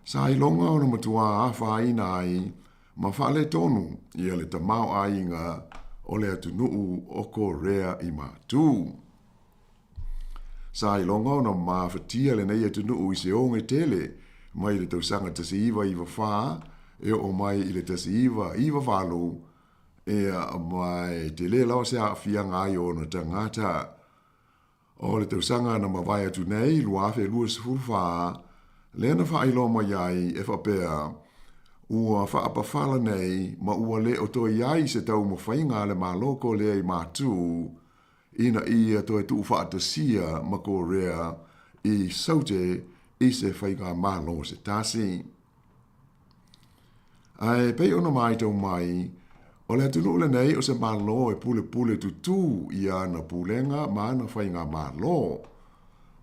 S15: sa iloga ona matuā afaina ai ma faaletonu ia le tamaoaiga o le atunuu o Korea i Matu. Sa iloga ona mafatia lenei atunuu i se oge tele mai le tausaga 1994 e oo mai i le 1998, ea, ma e tele lava se aafiaga ai o ona tagata. O le tausaga na mavae atu nei, 2024, lea na faailoa mai ai e faapea, ua faapafala nei ma ua le o toe i ai se taumafaiga a le Malo Kolea i Matu ina ia toe tuufaatasia ma Korea i Saute i se faigamalo se tasi. Ae pei ona maitau mai, o le atunuu lenei o se Malo e pulepule tutū i ana pulega ma ana faigamalo,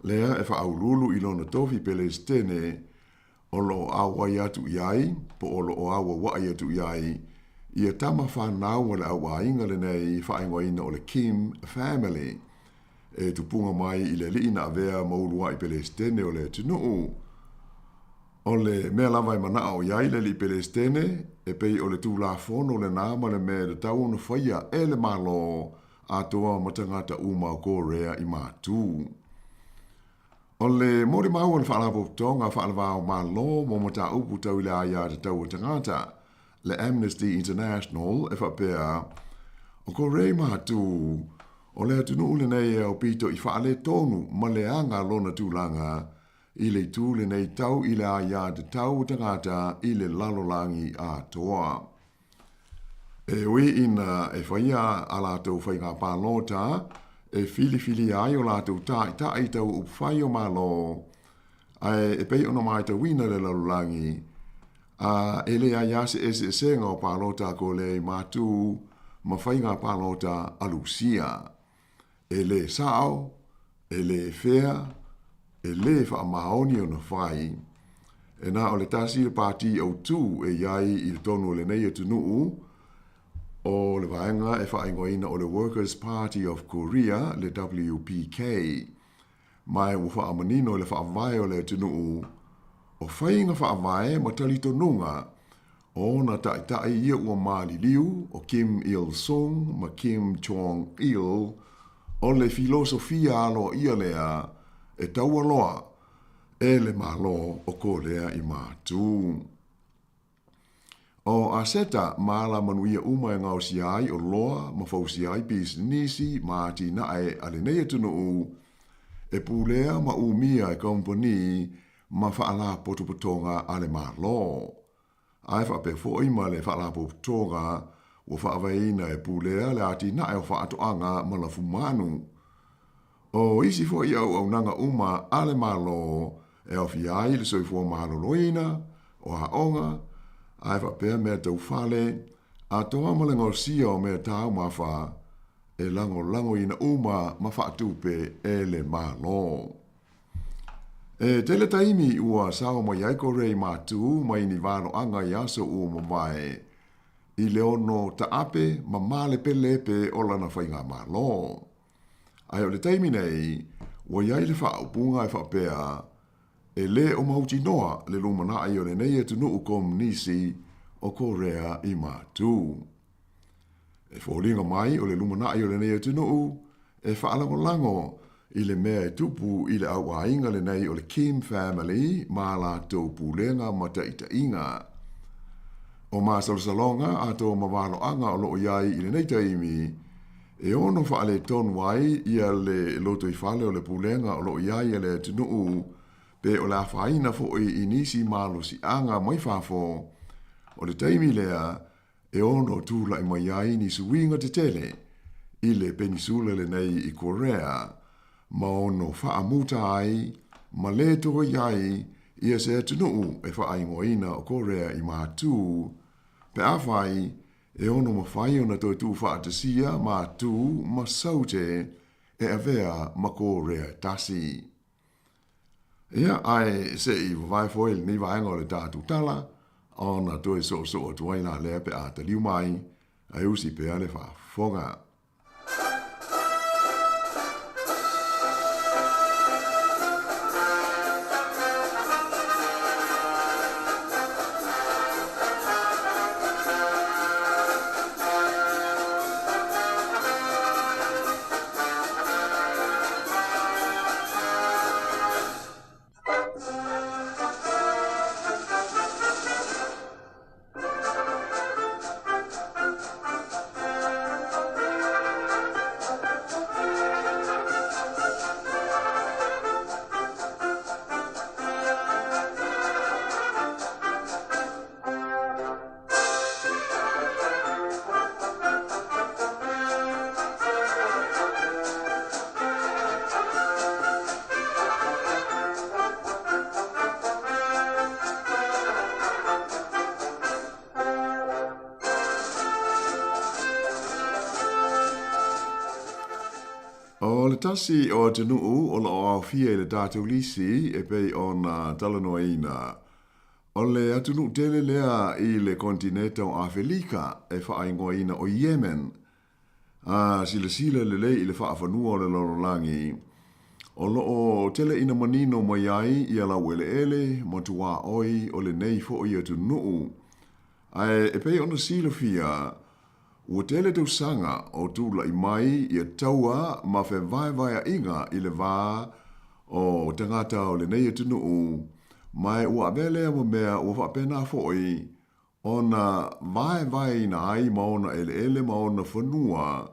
S15: lea e faauluulu i lona tofi Pelesitene o lo o auai atu i ai, po o lo o auauai atu i ai, ia tama fanau a le auaiga lenei faaigoaina o le Kim Family, e tupuga mai i le alii na avea ma uluai Pelesitene o le atunuu. O le mea lava e manao i ai le alii Pelesitene, e pei o le Tulafono lena ma le mea e tatau ona faia e le Malo atoa ma tagata uma o Korea i Matu. O le molimau a le Faalapotopotoga Faalevao Malo mo Mataupu Tau i le Aiatatau a Tagata, le Amnesty International, e faapea, O Korea i Matu, o le atunuu lenei e aupito i faaletonu ma leaga lona tulaga i le itu lenei tau i le aiatatau a tagata i le lalolagi atoa. E ui ina e faia a latou faiga palota e filifilia ai o latou taitai tau upufai o Malo, ae e pei ona matauina le lalolagi, A e leai lava se eseesega o palota a Kolea i Matū ma faiga palota a Lusia. E lē sa'o, e lē fea, e lē faamaoni ona fai. E na o le tasi le pātī autū e i ai i totonu o lenei atunuu, o le vaega e faaigoaina o le Workers Party of Korea, le WPK. Ma ua faamanino i le faavae o le atunuu, o faiga faavae ma talitonuga o ona taitai ia ua maliliu o Kim Il Sung ma Kim Jong Il, o le filosofia aloaia lea e taualoa e le Malo o Kolea i Matū. O Aseta ma alamanuia uma e gaosia ai oloa ma fausia ai pisinisi ma atinae a lenei atunuu, e pulea ma umia e kamupani ma faalapotopotoga a le Malo. Ae faapea foi ma le faalapotopotoga ua faavaeina e pulea le atinae o faatoaga ma lafumanu. O isi foi auaunaga uma a le Malo e aofia ai le soifua maloloina, o aoga, ae faapea mea tau fale, atoa ma le gaosia o mea taumafa e lagolagoina uma ma faatupe e le Malo. E tele taimi ua sao mai ai Korea i Matū mai ni valoaga i aso ua mavae i le ono taape ma malepelepe o lana faigamalo. Ae o le taimi nei, ua i ai le faaupuga e faapea, e lē o mautinoa le lumanai o lenei atunuu komunisi o Korea i Matū. E foliga mai o le lumanai o lenei atunuu e faalagolago i le mea e tupu i le auaiga lenei o le Kim Family ma a latou pulega ma taitaiga. O masalosaloga atoa ma valoaga o loo i ai i lenei taimi, e ono faaletonu ai ia le lotoifale o le pulega o loo i ai a le atunuu pe o le afaina foi i nisi malosiaga mai fafo. O le taimi lea e ono tula'i mai ai ni suiga tetele i le penisula lenei i Korea ma ono faamuta ai ma lē toe i ai ia se atunuu e faaigoaina o Korea i Matū pe afai e ono mafai ona toe tuufaatasia Matū ma Saute e avea ma Korea e tasi. Ia, ae se i vavae foi lenei vaega o le tatou tala, ona toe soosoo atu ai la lea pe a taliu mai, ae usi pea le faafofoga. O le tasi o atunuu o loo aofia i le tatou lisi e pei ona talanoaina, o le atunuu tele lea i le kontineta o Afelika e faaigoaina o Yemen. A silasila lelei i le faafanua o le lalolagi, o loo tele ina manino mai ai ia laueleele ma tuaoi o lenei foi atunuu. Ae e pei ona silafia, ua tele tausaga o tula'i mai ia taua ma fevaevaea'iga i le va o tagata o lenei atunuu, ma e ua avea lea ma mea ua faapena fo'i ona vaevaeina ai ma ona eleele ma ona fanua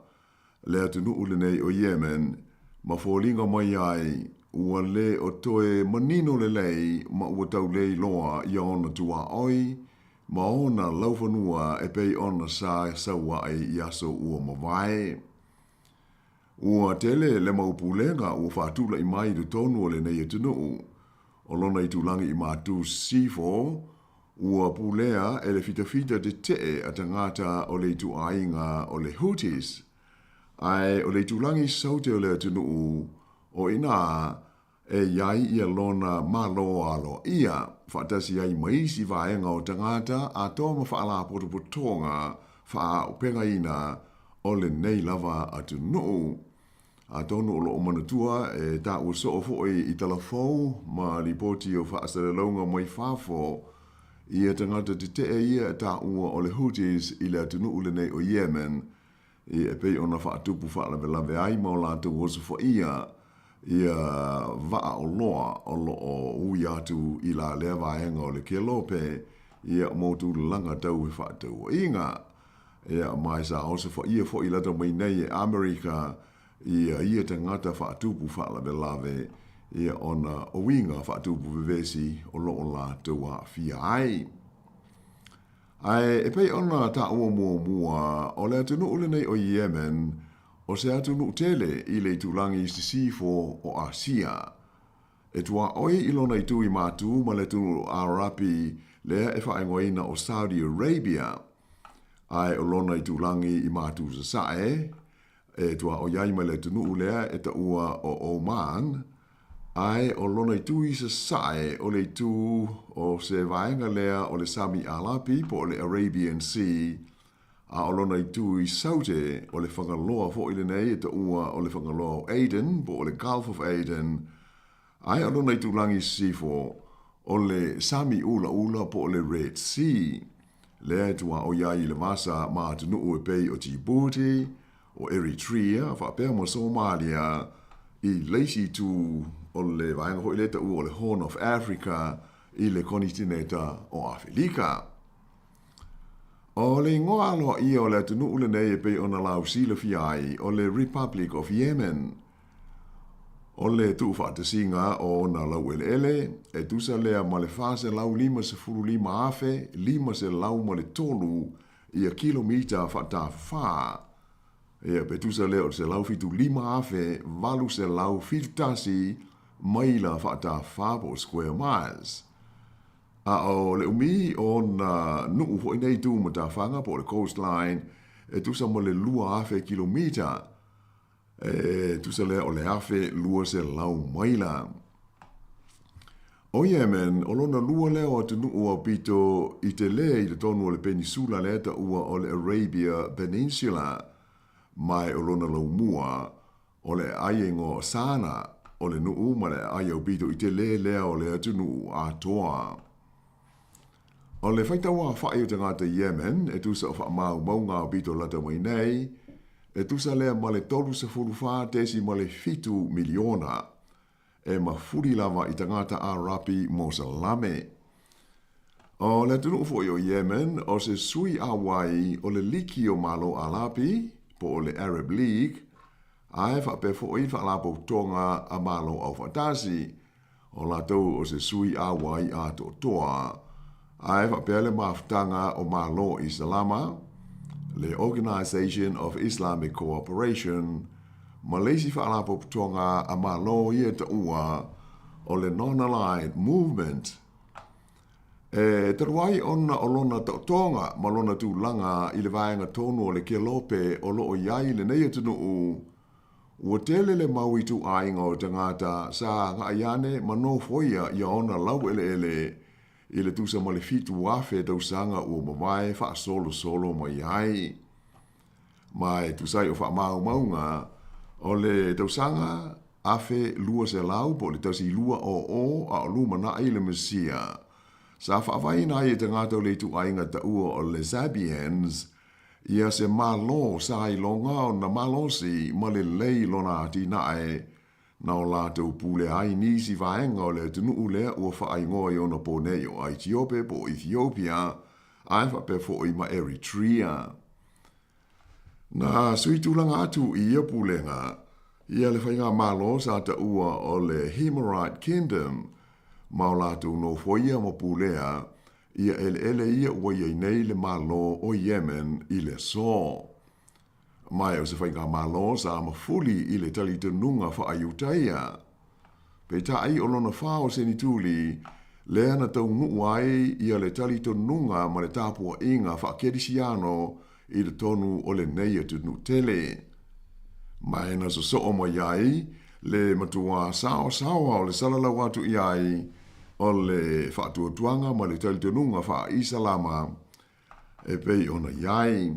S15: le atunuu lenei o Yemen, ma foliga mai ai ua lē o toe manino lelei ma ua tauleiloa ia ona tuaoi ma ona laufanua e pei ona sa sau ai i aso ua mavae. Ua tele le mau pulega ua faatula'i mai i totonu o lenei atunuu. O lona itulagi i Matū Sisifo, Ua pulea e le fitafita tetee a tagata o le ituaiga o le Houthis, ae o le itulagi saute o le atunuu o i ina e i ai ia lona Malo aloaia, faatasi ai ma isi vaega o tagata atoa ma faalapotopotoga faaaupegaina o lenei lava atunuu. Atonu o lo o manatua e taua soo foi i tala fou ma lipoti o faasalalauga mai fafo ia tagata tetee ia e taua o le Houthis i le atunuu lenei o Yemen e pei ona faatupu faalavelave ai ma o latou osofaia ia vaa oloa o lo o ui atu i la lea vaega o le kelope ia mo tulaga tau fefaatauaiga. Ia, ma e sa osofaia foi lata mai nei e Amerika ia ia tagata faatupu faalavelave, ia, ona o uiga faatupu vevesi o lo o latou aafia ai. Ae e pei ona taua muamua, o le atunuu lenei o Yemen, o se atunuu tele i le itulagi i sisifo o Asia. E tuaoi i lona itu i matu ma le atunuu o Arapi lea e faaigoaina o Saudi Arabia, ae o lona itulagi i matu sasae, e tuaoi ai ma le atunuu lea e taua o Oman, ae o lona itu i sasae o le itu o se vaega lea o le Sami Alapi po o le Arabian Sea, a o lona itu i saute o le fagaloa foi lenei e taua o le fagaloa o Aden po o le Gulf of Aden, ae o lona itulagi i sisifo o le Sami Ulaula po o le Red Sea, lea e tuaoi ai i le vasa ma atunuu e pei o Djibouti, o Eritrea, faapea ma Somalia, i le isi itu o le vaega foi lea e taua o le Horn of Africa i le konitineta o Afelika. O le igoa aloaia o le atunuu lenei e pei ona lausilafia ai, o le Republic of Yemen. O le tuufaatasiga o ona laueleele, e tusa lea ma le 455,503 ia kilomita faatafafā, ia pe tusa lea o le 175,871 maila faatafafā po o square miles. A o le umi o ona nuu foi nei tu matafaga po o le coastline, e tusa ma le 2,000 kilomita, E tusa lea o le 1,200 maila. O Yemen, o lona lua lea o atunuu aupito i tele i totonu o le penisula lea taua o le Arabia Peninsula, ma o lona laumua, o le aai e igoa o Sana, o le nuu ma le aai aupito i tele lea o le atunuu atoa. O le faitauaofai o tagata Yemen e tusa o faamaumauga aupito lata mai nei, e tusa lea ma le 34.7 miliona, e mafuli lava i tagata Arapi Mosalame. O le atunuu foi o Yemen, o se sui auai o le Liki o Malo Arapi, po o le Arab League, ae faapea foi le Faalapotopotoga a Malo Aufaatasi, O latou o se sui auai atoatoa, ae faapea le mafutaga o Malo Isalama, le Organisation of Islamic Cooperation, ma le isi faalapotopotoga a Malo ia taua o le Non-Aligned Movement. E talu ai ona o lona taotoga ma lona tulaga i le vaega tonu o le kelope o lo o i ai lenei atunuu, Ua tele le mau ituaiga o tagata sa agai ane ma nofoia ia ona laueleele i le tusa ma le 7,000 tausaga ua mavae faasolosolo mai ai. Ma e tusa ai o faamaumauga o le tausaga 1200 po o le 1200 a o lumanai le Mesia, sa faavaeina ai e tagata o le ituaiga taua o le Sabians Ia se Malo sa iloga ona malosi ma lelei lona atinae, na o latou pule ai nisi vaega o le atunuu lea ua faaigoa i ona po nei o Aitiope po o Ethiopia, ae faapea foi ma Eritrea. Na sui tulaga atu i ia pulega, ia le faigamalo sa taua o le Himyarite Kingdom, ma o latou nofoia ma pulea ia eleele ia ua i ai nei le Malo o Yemen i le aso. Ma o se faigamalo sa mafuli i le talitonuga faa-Iutaia. Peitai o lona fa o senituli, lea na taunuu ai ia le talitonuga ma le tapuaiga faakerisiano i totonu o lenei atunuu tele. Ma e na sosoo mai ai le matuā saosaoa o le salalau atu i ai o le faatuatuaga ma le talitonuga faa-Isalama e pei ona i ai.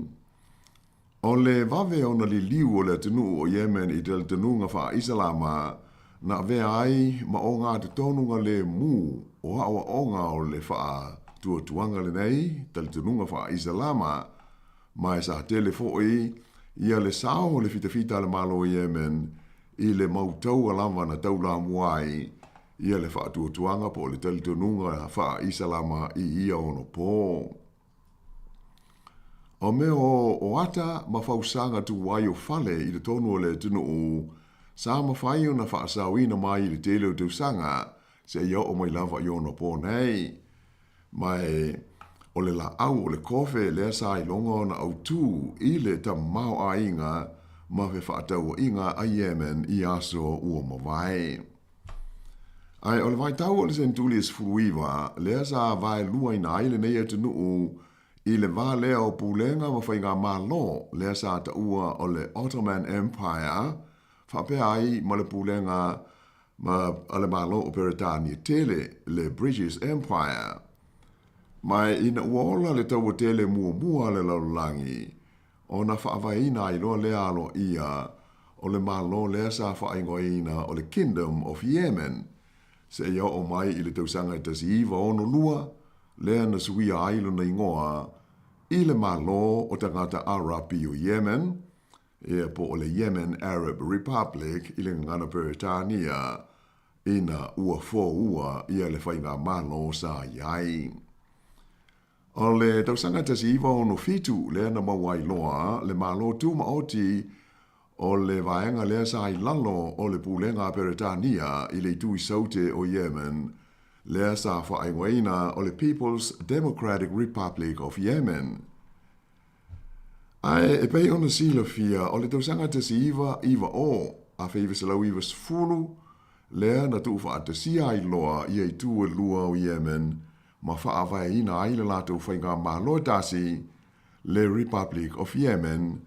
S15: O le vave ona liliu o le atunuu o Yemen i talitonuga faa-Isalama na avea ai ma ogatotonuga lemu o aoaoga o le faatuatuaga lenei talitonuga faa-Isalama, ma e sa tele foi ia le sao o le fitafita a le Malo o Yemen i le mau taua lava na taulamua ai ia le faatuatuaga po o le talitonuga faa-Isalama i ia onopo. O mea o ata ma fausaga tuai o fale i totonu o le atunuu sa mafai ona faasaoina mai i le tele o tausaga seia oo mai lava i ona po nei. Ma e o le laau o le kofe lea sa iloga ona autū i le tamaoaiga ma fefaatauaiga a Yemen i aso ua mavae. Ae o le vaitau o le senetuli e 19, lea sa vaeluaina ai lenei atunuu i le va lea o pulega ma faigamalo lea sa taua o le Ottoman Empire faapea ai ma le pulega ma a le Malo o Peretania tele, le British Empire. Ma ina ua ola le taua tele muamua a le lalolagi, ona faavaeina ai loa lea aloaia o le Malo lea sa faaigoaina o le Kingdom of Yemen, seia oo mai i le tausaga e 1962, lea na suia ai lona igoa i le Malo o Tagata Arapi o Yemen, ia po o le Yemen Arab Republic i le gagana Peretania, ina ua foua ia le faigamalo sa i ai. O le tausaga 1967 lea na maua ai loa le Malo Tumaoti o le vaega lea sa i lalo o le Pulega a Peretania i le itu i Saute o Yemen, lea sa faaigoaina o le People's Democratic Republic of Yemen. Ae e pei ona silafia, o le tausaga 1990, 1990, lea na tuufaatasia ai loa ia itu e lua o Yemen ma faavaeina ai le latou faigamalo e tasi, le Republic of Yemen,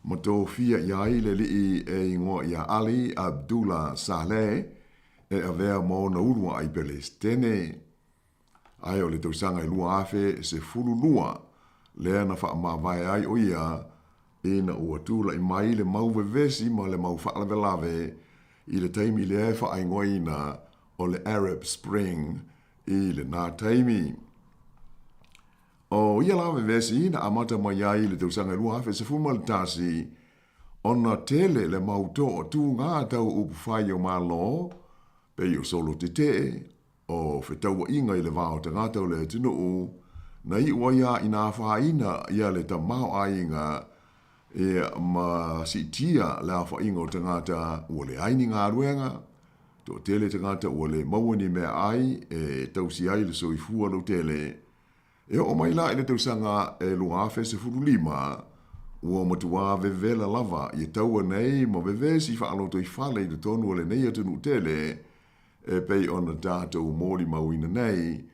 S15: ma tofia i ai le alii e igoa ia Ali Abdullah Saleh e avea ma ona uluai Pelesitene. Ae o le tausaga e 2012 lea na faamavae ai o ia ina ua tulai mai le mau vevesi ma le mau faalavelave i le taimi lea e faaigoaina o le Arab Spring i lena taimi. O ia la vevesi na amata mai ai i le tausaga e 2011 ona tele le mau toatuga tau upufai o Malo, pei o solo tetee, o fetauaiga i le va o tagata o le atunuu, na iu ai a ina afaina ia le tamaoaiga ia ma siitia le aofaiga o tagata ua leai ni galuega, toatele tagata ua le maua ni meaai e tausi ai le soifua lautele. E oo mai la i le tausaga e 2015, ua matuā vevela lava ia taua nei ma vevesi faalotoifale i totonu o lenei atunuu tele, e pei ona tatou molimauina nei,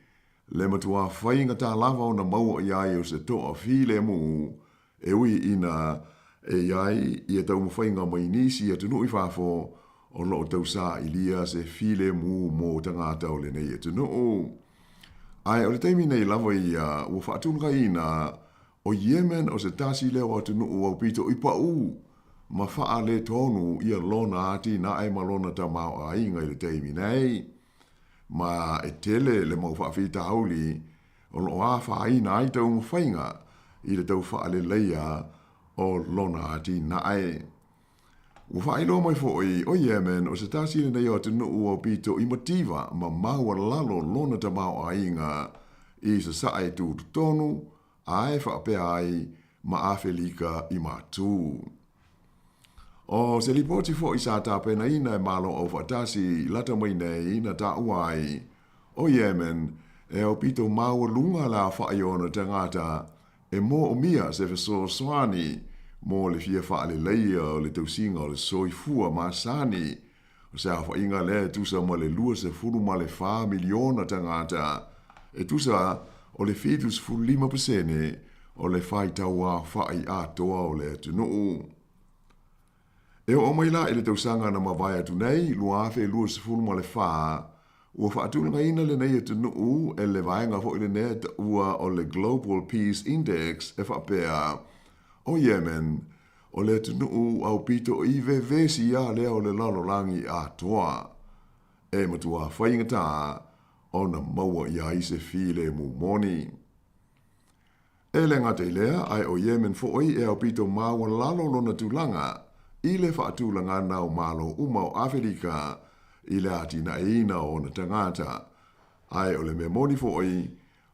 S15: le matuā faigata lava ona maua i ai o se toa filemu, e ui ina e i ai ia taumafaiga mai nisi atunuu i fafo o lo o tausailia se filemu mo tagata o lenei atunuu. Ae o le taimi nei lava ia ua faatulagaina o Yemen o se tasi lea o atunuu aupito i paū ma faaletonu ia lona atinae ma lona tamaoaiga i le taimi nei, ma e tele le mau faafitauli o lo o afaina ai taumafaiga i le tau faaleleia o lona atinae. Ua faailoa mai foi o Yemen o se tasi lenei o atunuu aupito i mativa ma maualalo lona tamaoaiga i sasae tutotonu ae faapea ai ma Afelika i Matu. O se lipoti foi sa tapenaina e Malo Aufaatasi lata mai nei na taua ai, o Yemen e aupito maualuga le aofai o ona tagata e moomia se fesoasoani mo le fia faaleleia o le tausiga o le soifua masani. O se aofaʻiga lea e tusa ma le 24 miliona tagata, e tusa o le 75% o le faitauaofaʻi atoa o le atunuu. E oo mai la i le tausaga na mavae atu nei, 2024, ua faatulagaina lenei atunuu e le vaega foi lenei e taua o le Global Peace Index e faapea, o Yemen, o le atunuu aupito i vevesi lava lea o le lalolagi atoa, e matua faigata ona maua i ai se filemu moni. E le gata i lea, ae o Yemen foi e aupito maualalo lona tulaga i le faatulagana o Malo uma o Afelika i le atinaeina o ona tagata. Ae o le mea moni foi,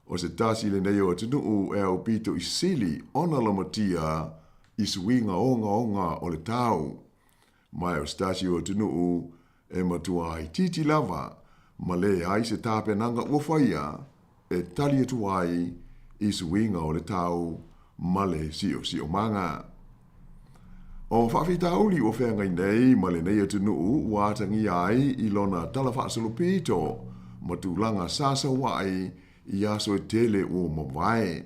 S15: o se tasi lenei o atunuu e aupito i sili ona lamatia i suiga ogaoga o le tau. Ma o se tasi o atunuu e matua itiiti lava ma leai se tapenaga ua faia e tali atu ai i suiga o le tau ma le siosiomaga. O faafitauli ua feagai nei ma lenei atunuu ua atagia ai i lona talafaasolopito ma tulaga sa sauaʻi i aso e tele ua mavae,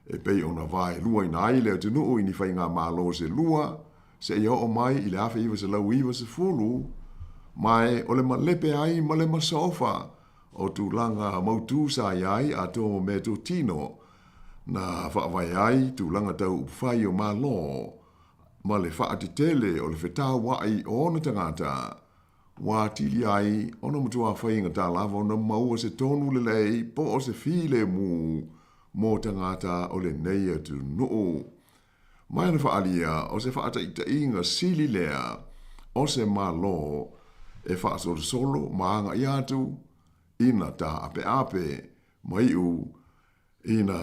S15: e pei ona vaeluaina ai le atunuu i ni faigamalo se lua seia oo mai i le 1990, ma o le malepe ai ma le masofa o tulaga mautū sa i ai atoa ma meatotino na faavae ai tulaga tau upufai o Malo ma le faatetele o le fetauaʻi o ona tagata, ua atili ai ona matua faigata lava ona maua se tonu lelei po o se filemu mo tagata o lenei atunuu. Ma na faaalia o se faataitaiga sili lea o se Malo e faasolosolo ma agaʻi atu ina taapeape ma iʻu ina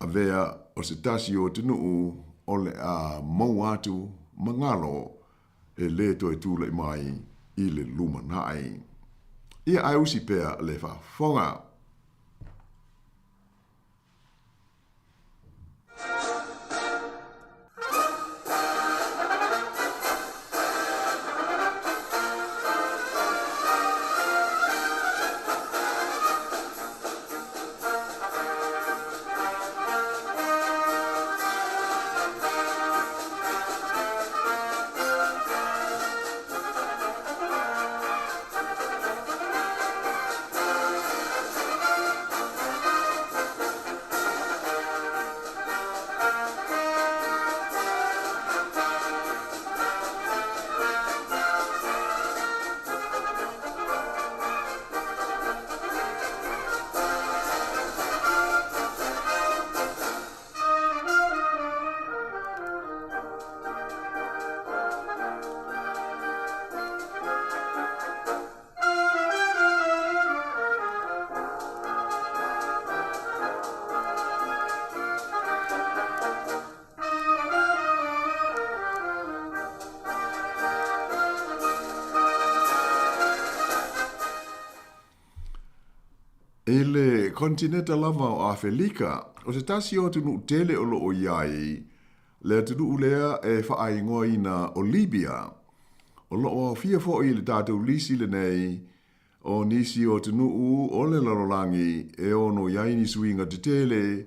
S15: avea o se tasi o atunuu o le a maua atu ma galo e lē toe tulaʻi mai i le lumanaʻi. Ia ae usi pea le faafofoga. I le kontineta lava o Afelika, o se tasi o atunuu tele o loo i ai, le atunuu lea e faaigoaina o Libia. O loo aofia foi i le tatou lisi lenei o nisi o atunuu o le lalolagi e ono i ai ni suiga tetele,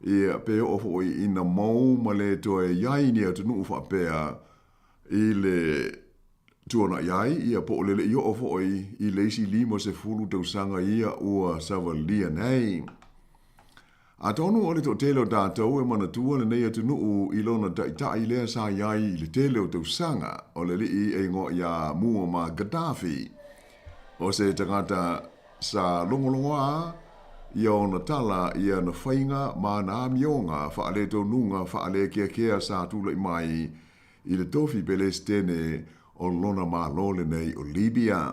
S15: ia, pe oo foi ina mou ma lē toe i ai ni atunuu faapea i le tuanaʻi ai, ia, po o le leʻi oo foi i le isi 50 tausaga ia ua savalia nei. Atonu o le toatele o tatou e manatua lenei atunuu i lona taʻitaʻi lea sa i ai i le tele o tausaga, o le alii e igoa iā Muammar Gaddafi. O se tagata sa logologoā ia ona tala i ana faiga ma ana amioga faaletonuga faalekeakea sa tulaʻi mai i le tofi Pelesitene o lona Malo lenei o Libya.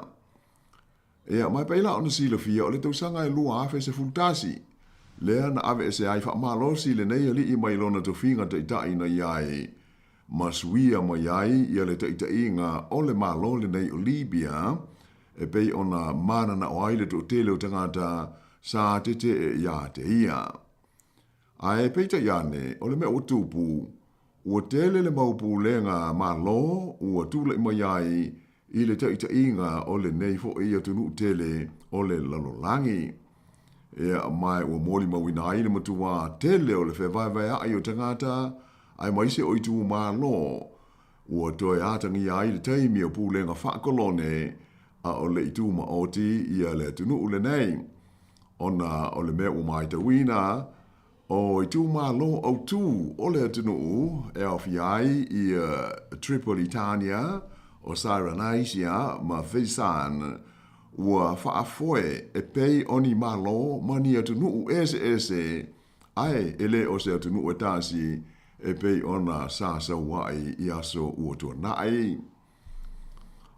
S15: Ia, ma e pei la ona silafia, o le tausaga e 2011, lea na aveese ai faamalosi lenei alii mai lona tofiga taʻitaʻi na i ai, ma suia mai ai ia le taʻitaʻiga o le Malo lenei o Libya, e pei ona mananao ai le toatele o tagata sa tetee iā te ia. Ae peitai ane, o le mea ua tupu, ua tele le mau pulega Malo ua tulaʻi mai ai i le taʻitaʻiga o lenei foʻi atunuʻu tele o le lalolagi. Ia, ma ua molimauina ai le matuā tele o le fevaevaeaʻi o tagata aemaise o itumalo ua toe atagia ai le taimi o pulega faakolone a o le i tumaoti ia le atunuʻu lenei. Ona o le mea ua matauina, o itumalo autū o le atunuu e aofia ai ia Tripolitania, o Cyrenaica ma Fezzan, ua faafoe e pei o ni malo ma ni atunuu eseese, ae e le o se atunuu e tasi e pei ona sa sauaʻi i aso ua tuanaʻi.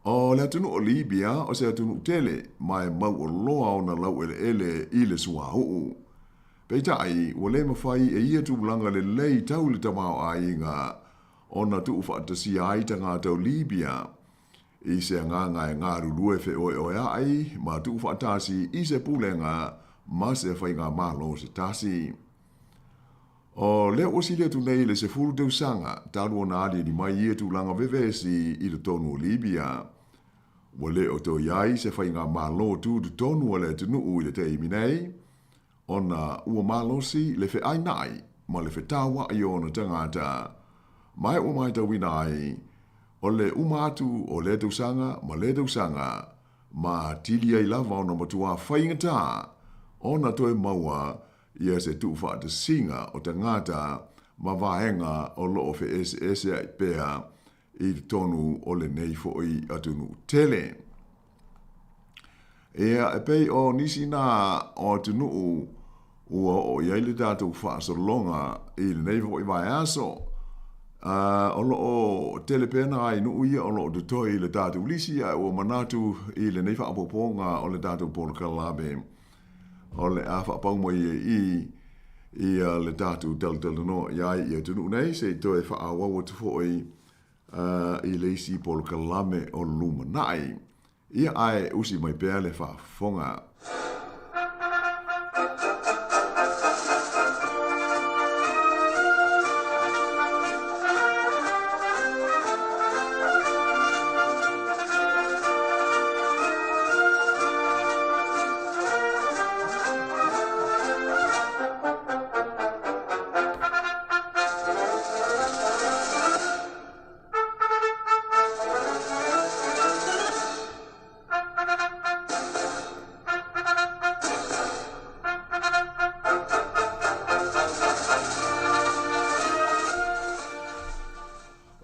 S15: O le atunuu o Libia o se atunuu tele ma e mauoloa ona laueleele i le suauu. Peitai, ua le mafai e ia tulaga lelei tau le tamaoaiga ona tuufaatasia ai tagata o Libia i se agaga e galulue feoeoeaʻi ma tuufaatasi i se pulega ma se faigamalo se tasi. O lea ua sili atu nei le 10 tausaga talu ona aliali mai ia tulaga vevesi i totonu o Libia. Ua le o toe i ai se faigamalo tutotonu a le atunuu i le taimi nei, ona ua malosi le feainaʻi ma le fetauaʻi o ona tagata, ma e ua matauina ai, o le uma atu o lea tausaga ma lea tausaga, ma atili ai lava ona matuā faigata ona toe maua ia se tuufaatasiga o tagata ma vaega o loo feeseeseaʻi pea i totonu o lenei foʻi atunuu tele. Ia, e pei o nisi nā o atunuu ua oo i ai le tatou faasologa i lenei foʻi vaeaso, o loo tele pea nā ai nuu ia o loo totoe i le tatou lisi, ae ua manatu i lenei faaopoopoga o le tatou polokalame o le a faapau mai ai i ia le tatou talatalanoa i ai i atunuu nei, se i toe faaauau atu foʻi i le isi polokalame o lumanai. Ia, ae usi mai pea le faafofoga.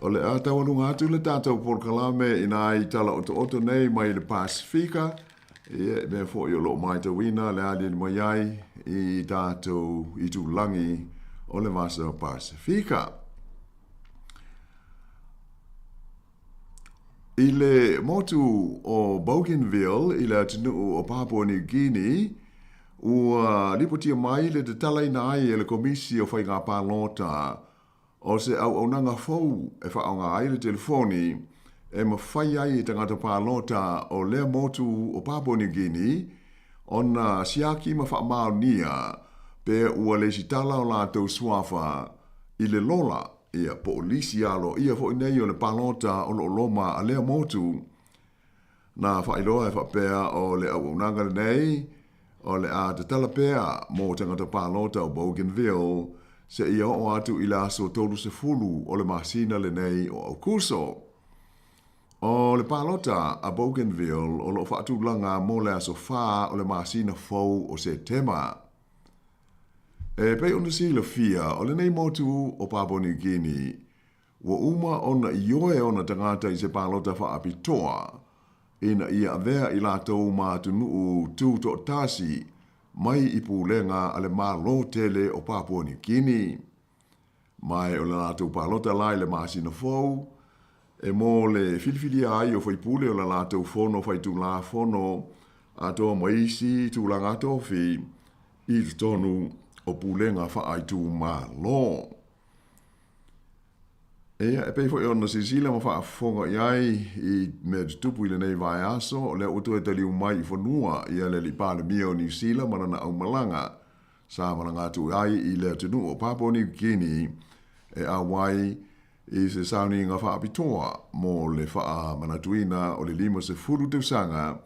S15: O le a taualuga atu le tatou polokalame i nā i tala otooto nei mai le Pasifika. Ia, i mea foi o loo matauina le aliali mai ai i tatou itulagi o le Vasa Pasifika. I le motu o Bougainville i le atunuu o Papua New Guinea, ua lipotia mai le tatalaina ai e le Komisi o Faiga Palota o se auaunaga fou e faaaoga ai le telefoni e mafai ai e tagata palota o lea motu o Papua New Guinea ona siaki ma faamaonia pe ua lesitala o latou suafa i le lola, ia, po o lisi aloaia foi nei o le palota o lo o loma a lea motu. Na faailoa e faapea o le auaunaga lenei o le a tatala pea mo tagata palota o Bougainville seia oo atu i le aso 30 o le masina lenei o Aukuso. O le palota a Bougainville o loo faatulaga mo le aso 4 o le masina fou o Setema. E pei ona silafia, o lenei motu o Papua New Guinea ua uma ona ioe ona tagata i se palota faapitoa ina ia avea i latou ma atunuu tutoatasi mai i pulega a le Malo tele o Papua New Guinea. Ma o le latou palota la i le masina fou, e mo le filifilia ai o faipule o le latou fono faitulafono atoa ma isi tulaga tofi i totonu o pulega faaitumalo. Ia, e pei foi ona silasila ma faafofoga i ai i mea tutupu i lenei vaeaso, o lea ua toe taliu mai i fanua ia le alii Palemia o Niu Sila ma lana aumalaga sa malaga atu ai i le atunuu o Papua New Guinea e auai. i se sauniga faapitoa mo le faamanatuina o le 50 tausaga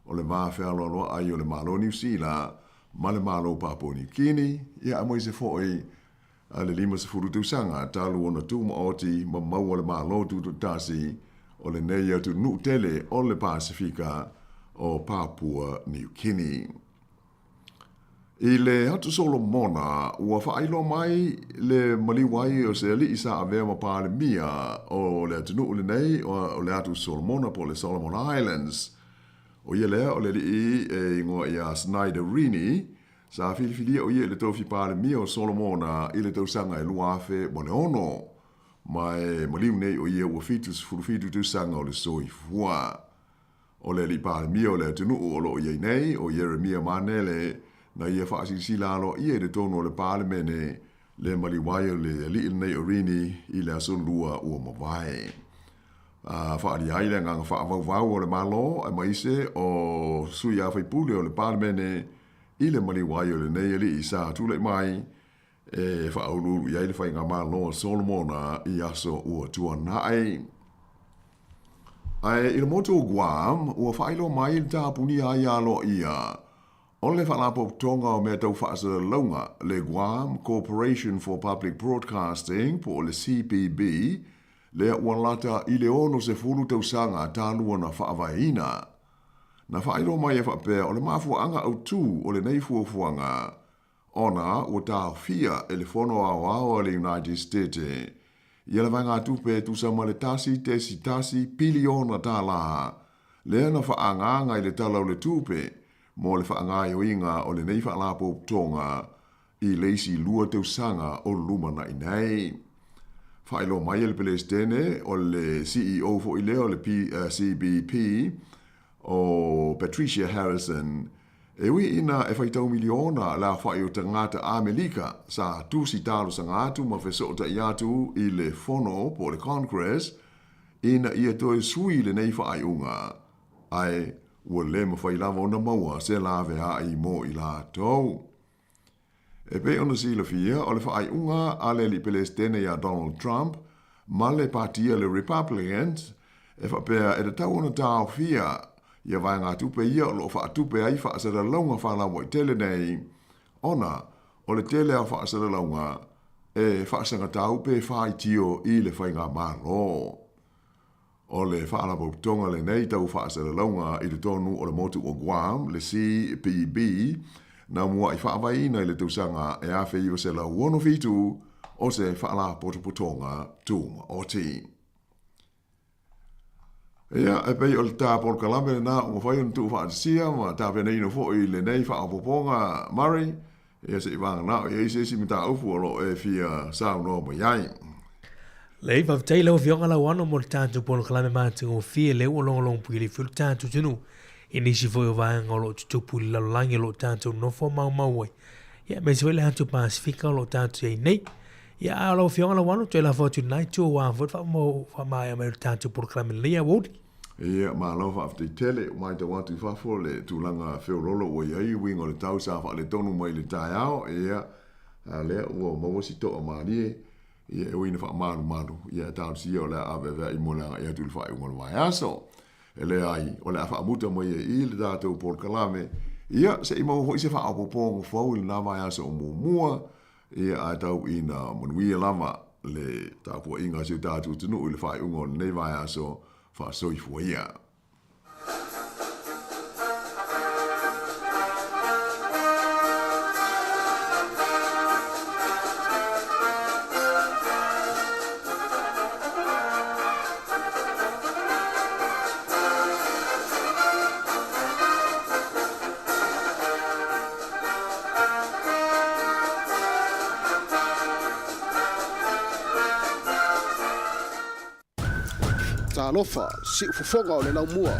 S15: o le va fealoaloaʻai o le Malo o Niu Sila ma le Malo o Papua Niu Kini, ia aemaise foʻi le 50 tausaga talu ona tumaoti ma maua le Malo Tutoatasi o lenei atunuu tele o le Pasefika o Papua Niu Kini. I le Atu Solomona, ua faailoa mai le maliu ai o se alii sa avea ma Palemia o le atunuu lenei o le Atu Solomona po o le Solomon Islands. O ia lea o le alii e igoa ia Snyder Rini, sa filifilia o ia i le tofi Palemia o Solomona i le tausaga e 2006, ma e maliu nei o ia ua 77 tausaga o le soifua. O le Alii Palemia o le atunuu o lo o i ai nei, o Ieremia Manele, na ia faasilasila aloaia i totonu o le Palemene le maliu ai o le alii lenei o Rini i le aso Lua ua mavae. A faaalia ai le agaga faavauvau o le Malo aemaise o sui usufono o le Palemene i le maliu ai o lenei alii sa tulai mai e faauluulu i ai le faigamalo a Solomona i aso ua tuanai. Ae i le motu o Guam, ua faailoa mai le tapunia ai aloaia o le Faalapotopotoga o Mea Tau Faasalalauga, le Guam Corporation for Public Broadcasting po o le CPB, lea ua lata i le 60 tausaga talu ona faavaeina. Na faailoa mai e faapea o le mafuaaga autū o lenei fuafuaga, ona ua taofia e le Fono Aoao a le United States ia le vaegatupe e tusa ma le 1.1 piliona tālā, lea na faaagaaga i le Tala o le Tupe mo le faagaoioiga o lenei faalapotopotoga i le isi lua tausaga o lumanai nei. Faailoa mai e le Peresetene o le CEO foi lea o le CBP, o Patricia Harrison, E ui ina e faitau miliona le aofai o tagata Amelika sa tusi talosaga atu ma fesootai atu i le Fono po o le Congress ina ia toe sui lenei faaiuga, ae ua le mafai lava ona maua se laveai mo i latou. E pei ona silafia, o le faaiuga a le alii Pelesitene ia Donald Trump ma le patia le Republicans e faapea e tatau ona taofia ia vaegatupe ia o lo o faatupe ai faasalalauga faalauaitele nei ona o le tele o faasalalauga e faasagatau pe faitio i le faigamalo. O le faalapotopotoga lenei tau faasalalauga i totonu o le motu o Guam, le CPB, na muaʻi faavaeina i le tausaga e 1967 o se faalapotopotoga tumaoti. Ia, e pei o le ta polokalame lena ua mafai ona tuufaatasia ma tapenaina foi lenei faaopoopoga, Murray, ia se i vagana o i ai se isi mataupu o lo o e fia saunoa mai ai.
S1: Lei, faafetai lau Afioga Lauano mo le tatou polokalame matagofie lea ua logologopuili foi le tatou atunuu i nisi foi o vaega o lo o tutupu i le lalolagi o lo o tatou nofo maumau ai. Ia, aemaise foi le atu Pasefika o lo o tatou i ai nei. Ia, a o lau Afioga Lauano, toe lafo atu i lena itu aua foi le faamaea mai o le tatou polokalame lenei aoauli.
S15: Ia, malo faafetai tele. Ua matau atu i fafo le tulaga feoloolo ua i ai uiga o le tau sa faaletonu mai i le taeao. Ia, a lea ua maua si toa malie, ia e ui ina faamalumalu, ia e talosia o le a aveaveai mo le agai atu i le faaiuga o le vaiaso. E leai, o le a faamuta mai ai i le tatou polokalame, ia, se i maua foi se faaopoopoga fou i lena vaiaso o muamua, Ia, ae tau ina manuia lava le tapuaiga a si o tatou atunuu i le faaiuga o lenei vaiaso faasoifua ia.
S16: Talofa, siufofoga o le laumua.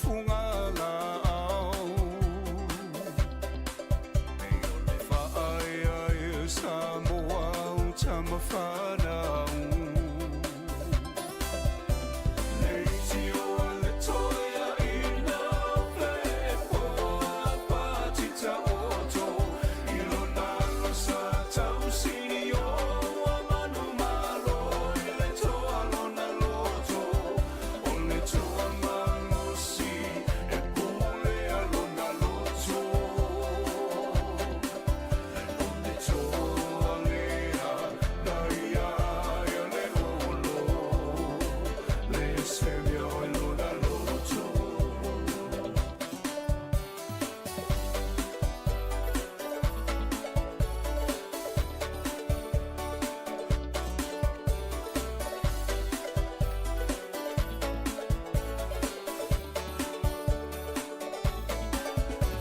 S2: fugalaau E o le faaeaea Samoa o tamafanau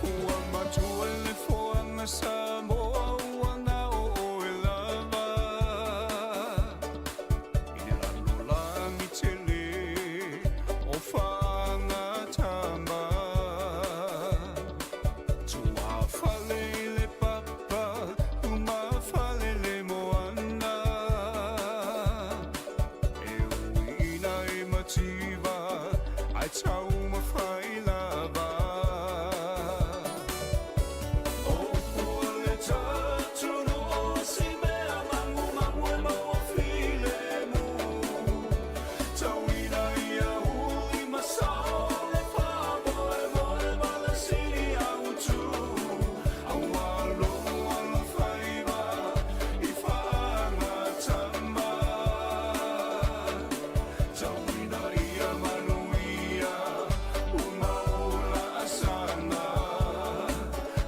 S2: Ua matua le foaga Samoa ua na oo e lava I le lalolagi tele o faagatama Tuafale i le papa umafale le moana E uiina e mativa ae taumafai lava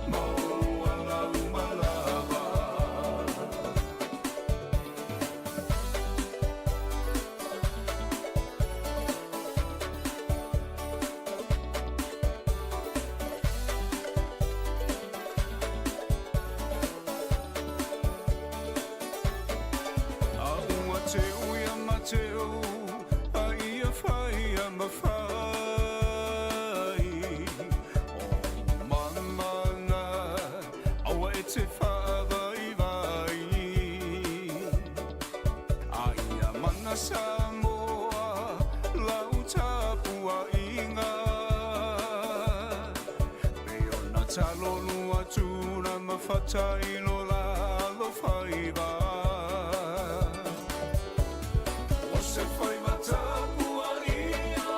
S2: Maua. A ua teu ia Mateo, a ia fai a mawhai. O mamana, aua e te whaavai vai. A ia mana Samoa, lau tapua inga. Me ona talolu atuna mawhata i lo lalo whaiva. O se whaiva tapua ia,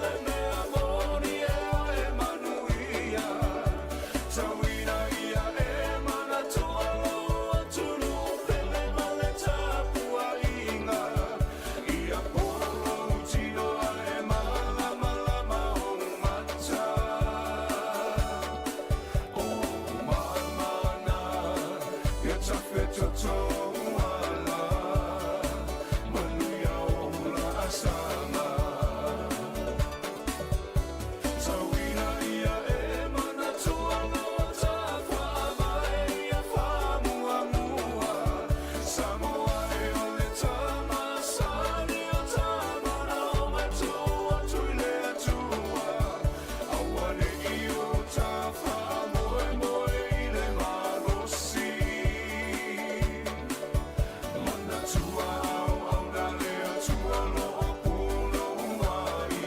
S2: le mea moni e e manuia. Tauina ia e mana tualo atunu o pele ma le tapua inga. Ia polo tino a e malama lama o mata. O mamana, ia tawhetoto ala. Manuia o la asama. Tauina ia e mana tualo tawha ia whamuamua. Samoa e o le tamasani o tamana o matua tui le atua. Aua ne i o ta whamoemoe i le malosi. Mana tua au au na le atua lo o pulo mai.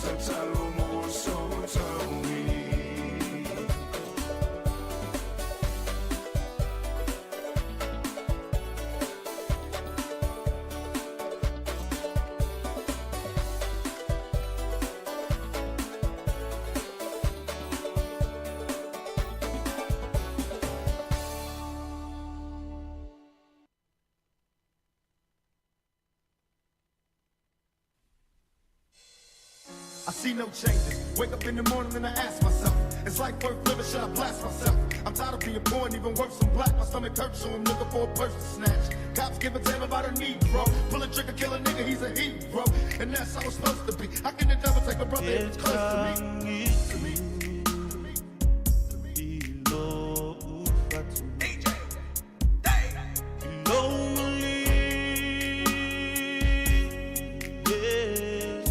S2: Tatalo mo so taui.
S17: I see no changes. Wake up in the morning and I ask myself, is life worth living? Should I blast myself? I'm tired of being poor and even worse, I'm black. My stomach hurts, so I'm looking for a purse to snatch. Cops give a damn about a Negro. Pull a trigger, kill a nigga, he's a hero. And that's how it's supposed to be. How can the devil take a brother if it's close to me? To me.
S2: Lonely, yes,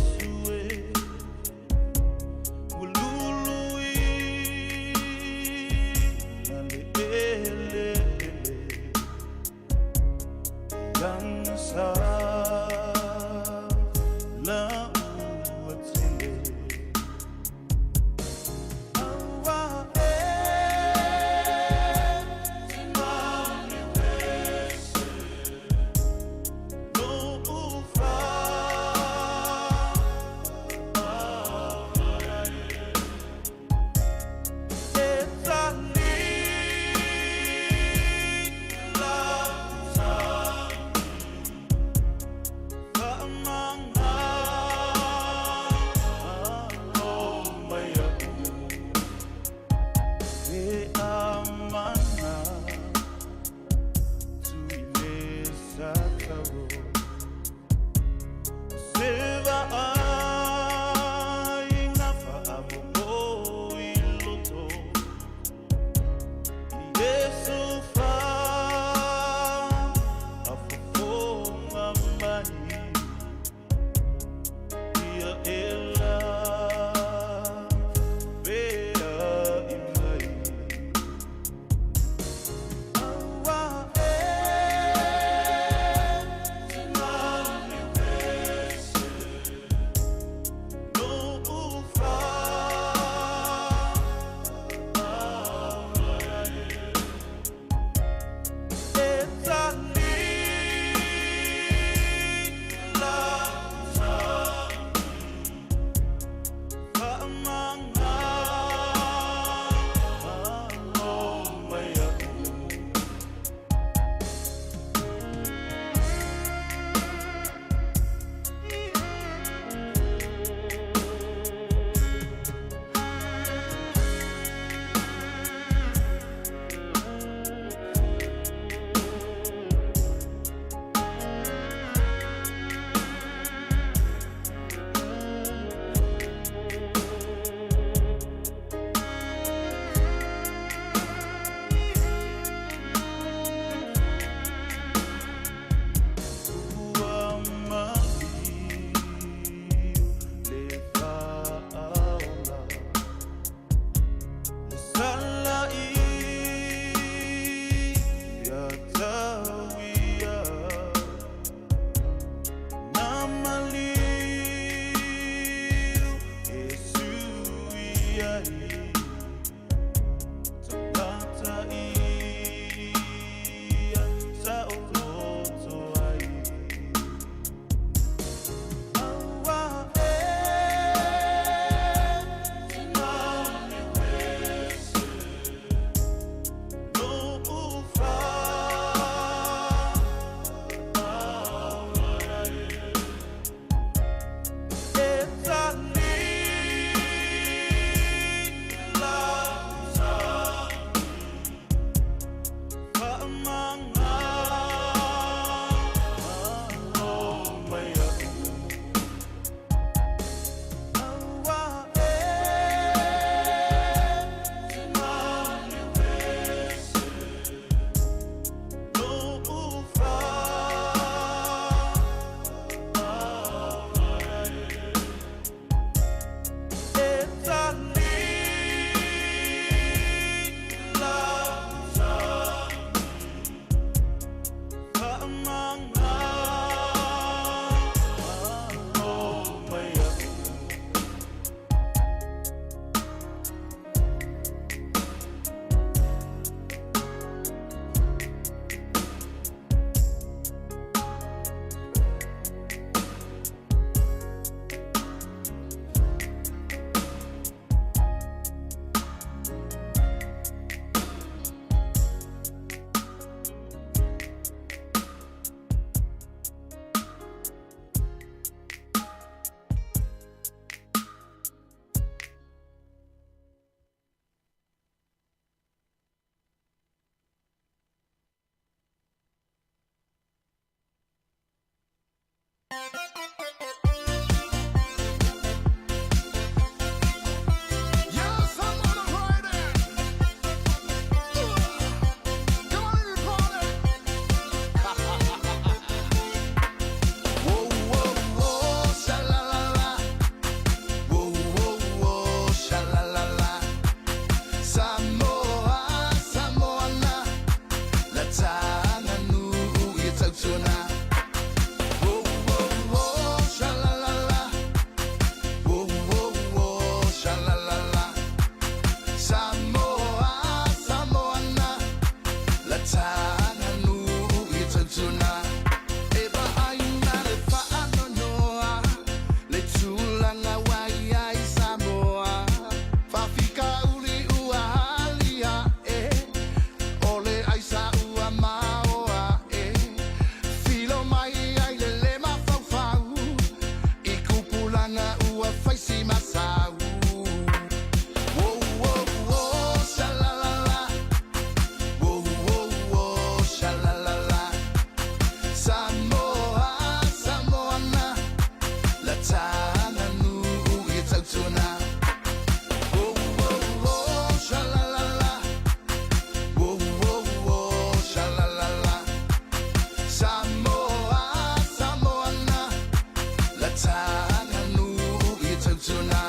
S18: La tānganuu i tautuna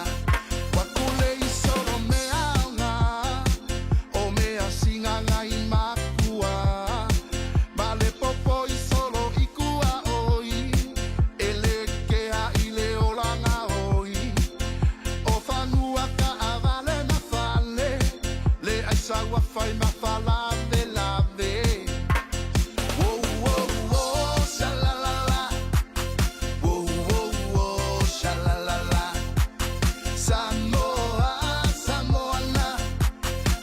S18: Wakule i solo mea o ngā O mea singa ngai makua Ma le popo i solo i kua oi E le kea i le olanga oi O fanua ka avale ma fale Le aisa ua fai ma falave lave Wo wo wo shalalala Wo wo wo shalalala Samoa Samoana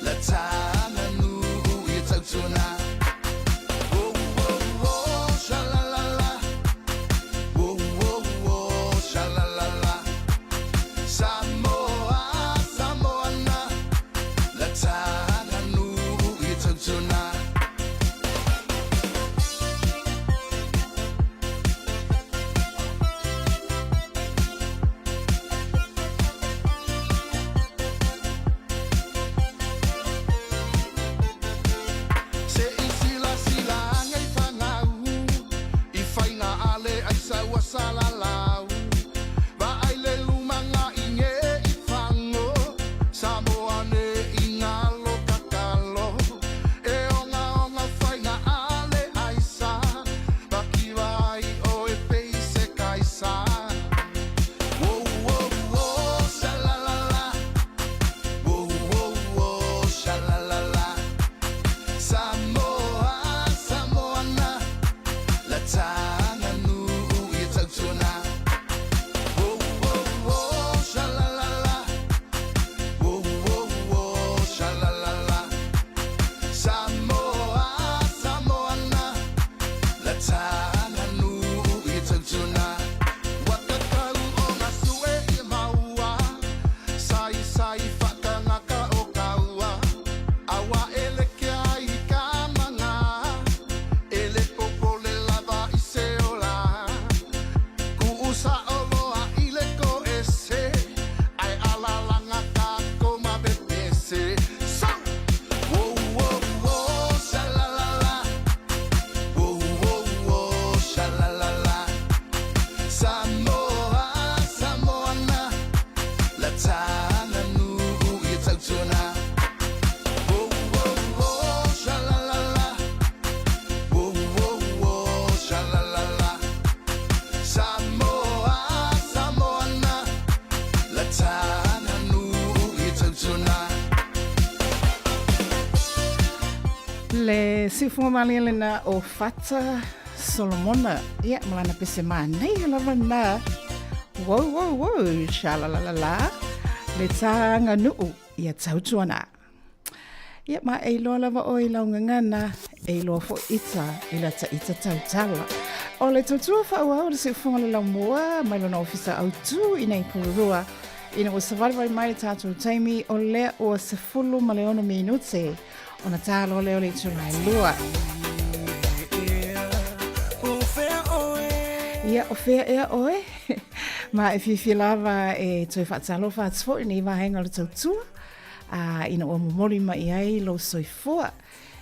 S18: La tānganuu i tautuna Wo wo wo shalalala Wo wo wo shalalala Samoa Samoana La tānganuu i tautuna Se i sila sila angai whangau I whainga ale ai saua salalau Va ai le lumanga i nge i whango Samoa ne i ngalo kakalo E onga onga whainga ale ai sa Pakiwa ai o e peise kaisa Wo wo wo shalalala Wo wo wo shalalala Samoa, Samoana, la tānganuu i tautuna. Wo, wo, wo, shalalala. Wo, wo, wo, shalalala. Samoa, Samoana, la tānganuu i tautuna. Wakakau o ngā sue i maua, sai sai whakangaka o kaua. Awa ele ke ai ka manga, ele popo le lava i se ola. Ku'u sa oloa i le ko ese, ai alalanga ka ko ma pepese. So! Wo, wo, wo, shalalala. Wo, wo, wo, shalalala. Samoa, Samoana, la tānganuu i tautuna. Wo, wo, wo, shalalala. Wo, wo, wo, shalalala. Samoa, Samoana, la tānganuu i tautuna.
S9: Le siufoga malie lena o Fata Solomona. Ia, ma lana pese manaia lava lena. Wou, wou, wou, shalalalala. Le tāganuu ia tautuana. Ia, ma e iloa lava oe i lau gagana, e iloa foi ita i lata ita tautala. O le tautua faaauau o le siufoga o le laumua mai lona ofisa autū i nei Pururua, ina ua savalivali mai le tatou taimi o lea ua 16 minute ona tā loa lea o le itula e lua. Ia, o fea ea oe? Ma e fiafia lava e toe faatalofa atu foi i lenei vaega o le tautua, a ina ua momoli mai ai lou soifua,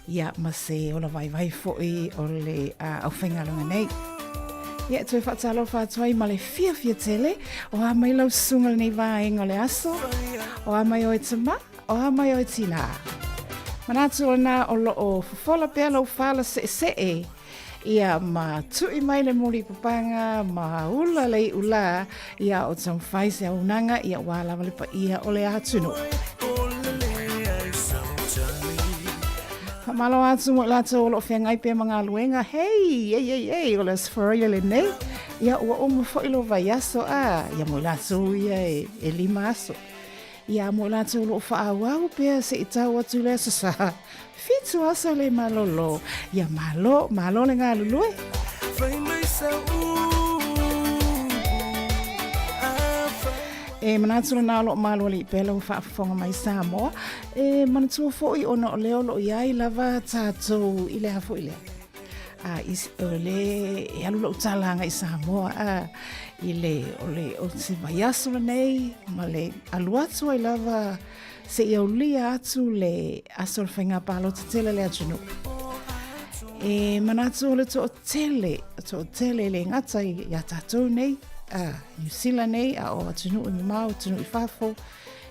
S9: ia ma se ola vaivai foi o le aufaigaluega nei. Ia, e toe faatalofa atu ai ma le fiafia tele, o a mai lau susuga i lenei vaega o le aso, o a mai oe tama, O a mai oe tinā? Manatu o lena o loo fofola pea lou fala seesee ia ma tui mai le muli papaga ma ula le iu la ia o taumafai se auaunaga ia ua lava le paia o le atunuu. Faamalo atu mo i latou o loo feagai pea ma galuega. Hei, ei, ei, ei, o le Aso Faraile lenei. Ia ua uma foi lou vaiaso a ia mo i latou ia e 5 aso. Ia mo i latou o lo o faaauau pea se i tau atu i le Aso Sa, fitu aso le malolo. Ia malo, malo le galulue. E manatu lena o lo o malualii pea lau faafofoga mai Samoa. E manatua foi ona o lea o lo o i ai lava tatou i le a foi lea. A, i, o le e alu lau tala agai i Samoa a, i le, o le, o se vaiaso lenei ma le alu atu ai lava seia aulia atu le aso o le faiga palota tele a le atunuu. E manatu o le toatele, toatele e le gata iā tatou nei, a Niu Sila nei, a o atunuu e mamao, atunuu i fafo,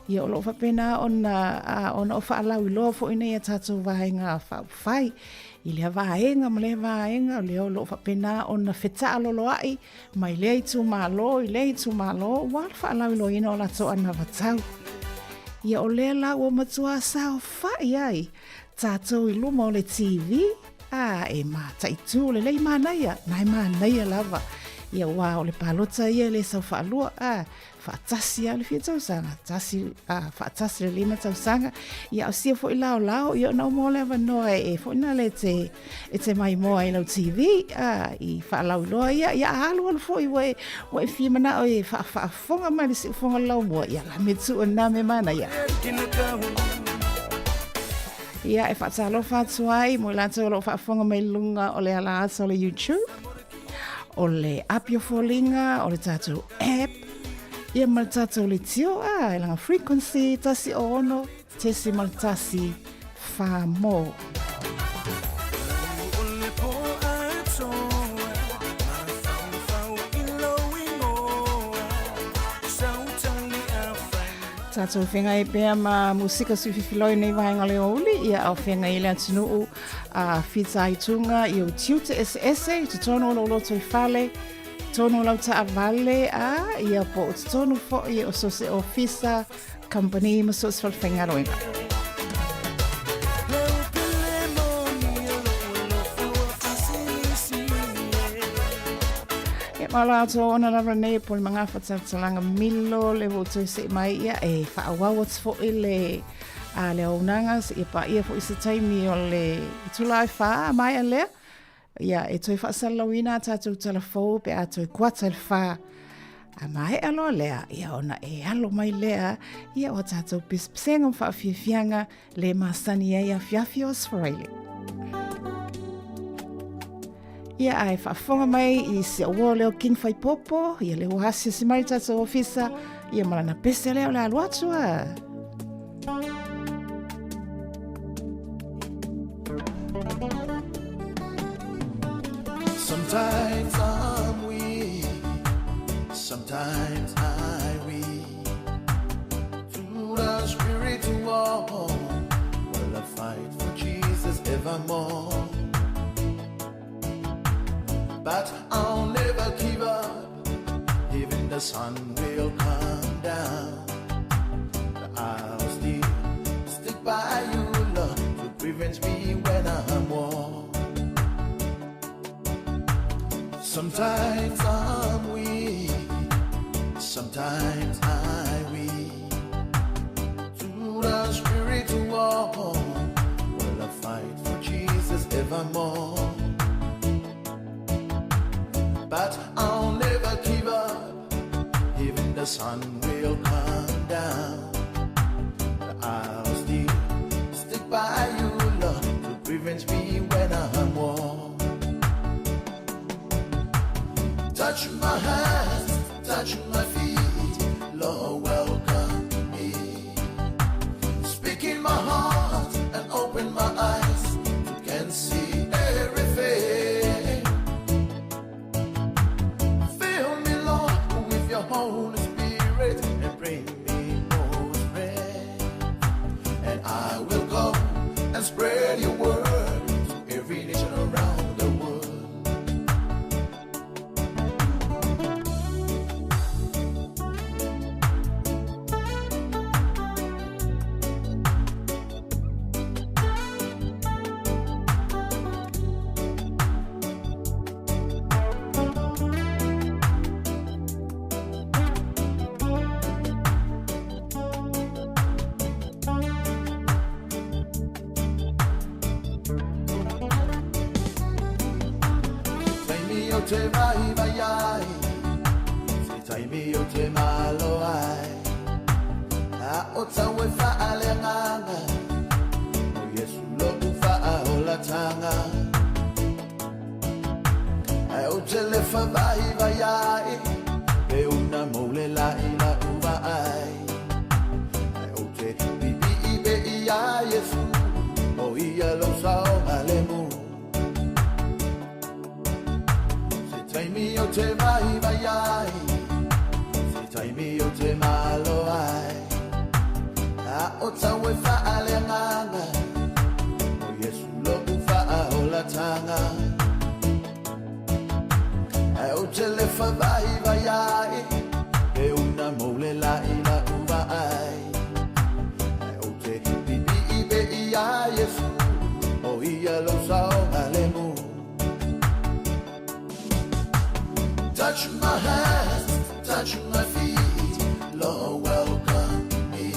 S9: ia o lo o faapena ona, a, ona o faalauiloa foi nei a tatou vaega faaupufai i lea vaega ma lea vaega, o lea o lo o faapena ona fetaaloloai mai lea itumalo i lea itumalo, ua le faalauiloaina o latou anavatau. Ia o lea la ua matua saofai ai tatou i luma o le TV, a e mataitu lelei manaia, na e manaia lava. Ia ua o le palota ia e le sau faalua, a faatasi lava le fia tausaga, tasi, a, faatasi le 5 tausaga. Ia o sia foi laolao, ia ona uma o le avanoa e, e foi na le te, e te maimoa i lau TV, a, i faalauiloa ia, ia a alualu foi ua e, ua e fia manao e faafaafofoga mai le siufofoga o le laumua, ia la me tuu na me manaia. Ia, e faatalofa atu ai mo i latou o lo o faafofoga mai luga o le ala ata o le YouTube, o le api o foliga, o le tatou app, ia ma le tatou leitio, a, e langa frequency 106.1 whā mō. Tātou whengai pea ma musika suififiloi nei vaenga o le ōuli, ia au whengai i le atunuu a whita ai tūnga i o tiute ese ese, i totonu o lo loto i fale, tonu lau taavale, a ia po o totonu fo'i o so se ofisa, company ma so se falefaigaluega. Ia ma la atu ona lava nei po le magafa talatalaga milo le ua toe seʻe mai ia e faaauau atu foʻi le a le auaunaga seia paia foʻi se taimi o le itula e fa a maea lea ia e toe faasalalauina a tatou tala fou pe a toe kuata i le fa a maea loa lea ia ona e alo mai lea ia o a tatou pisepesega ma faafiafiaga le masani ai afiafi o Australia. Ia ae faafofoga mai i si au uo leo King Faipopo, ia le ua asiasi mai le tatou ofisa, ia ma lana pese lea o le alu atu a.
S18: Sometimes I'm weak, sometimes I weep. To the spiritual, well I fight for Jesus evermore. But I'll never give up, even the sun will come down. I'll still stick by you, Lord, to prevent me when I'm worn. Sometimes I'm weak, sometimes I weep. To the spiritual, well I fight for Jesus evermore. But I'll never give up, even the sun will come down. I'll still stick by you, Lord, to prevent me when I'm worn. Touch my hands, touch my feet, Lord, welcome me. Speak in my heart and open my eyes to can see everything. Fill me, Lord, with your Holy Spirit and bring me more strength. And I will go and spread your word to every nation around the world. Taimi o te vai vai ai, se taimi o te malo ai. A o tau e whaale nganga, o Yesu lo u whaa o la tanga. Ai o te le vai vai ai, e una mole la i la uva ai. Ai o te bibi i be i a Yesu, o ia lo sao malemu. Se taimi o te vai vai ai,
S19: taimi o te malo ai A o tau e whaalenganga O Yesu loku whaaolatanga E o te lefa vai vai ai E una mole la ila uva ai E o te pipi i be i a Yesu O ia lo sao alemu Touch my hands, touch my feet, Lord, welcome me.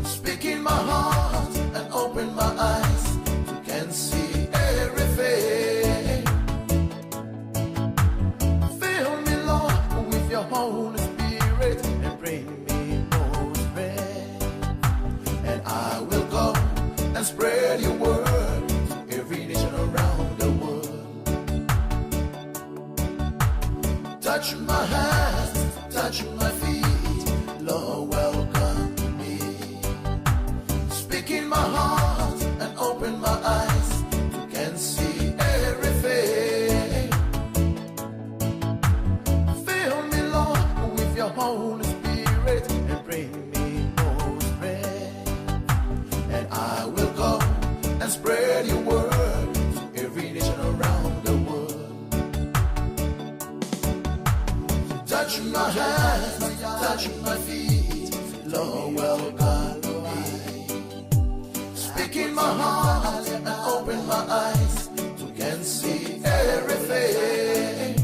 S19: Speak in my heart and open my eyes to can see everything. Fill me, Lord, with your Holy Spirit and bring me more strength. And I will go and spread your word to every nation around the world. Touch my hands, touch my feet, Lord, welcome me. Speak in my heart and open my eyes to can see everything. Fill me, Lord, with your Holy Spirit and bring me more strength. And I will go and spread your word to every nation around the world. Touch my hands, touch my feet, Lord, welcome me. Speak in my heart and open my eyes to can see everything.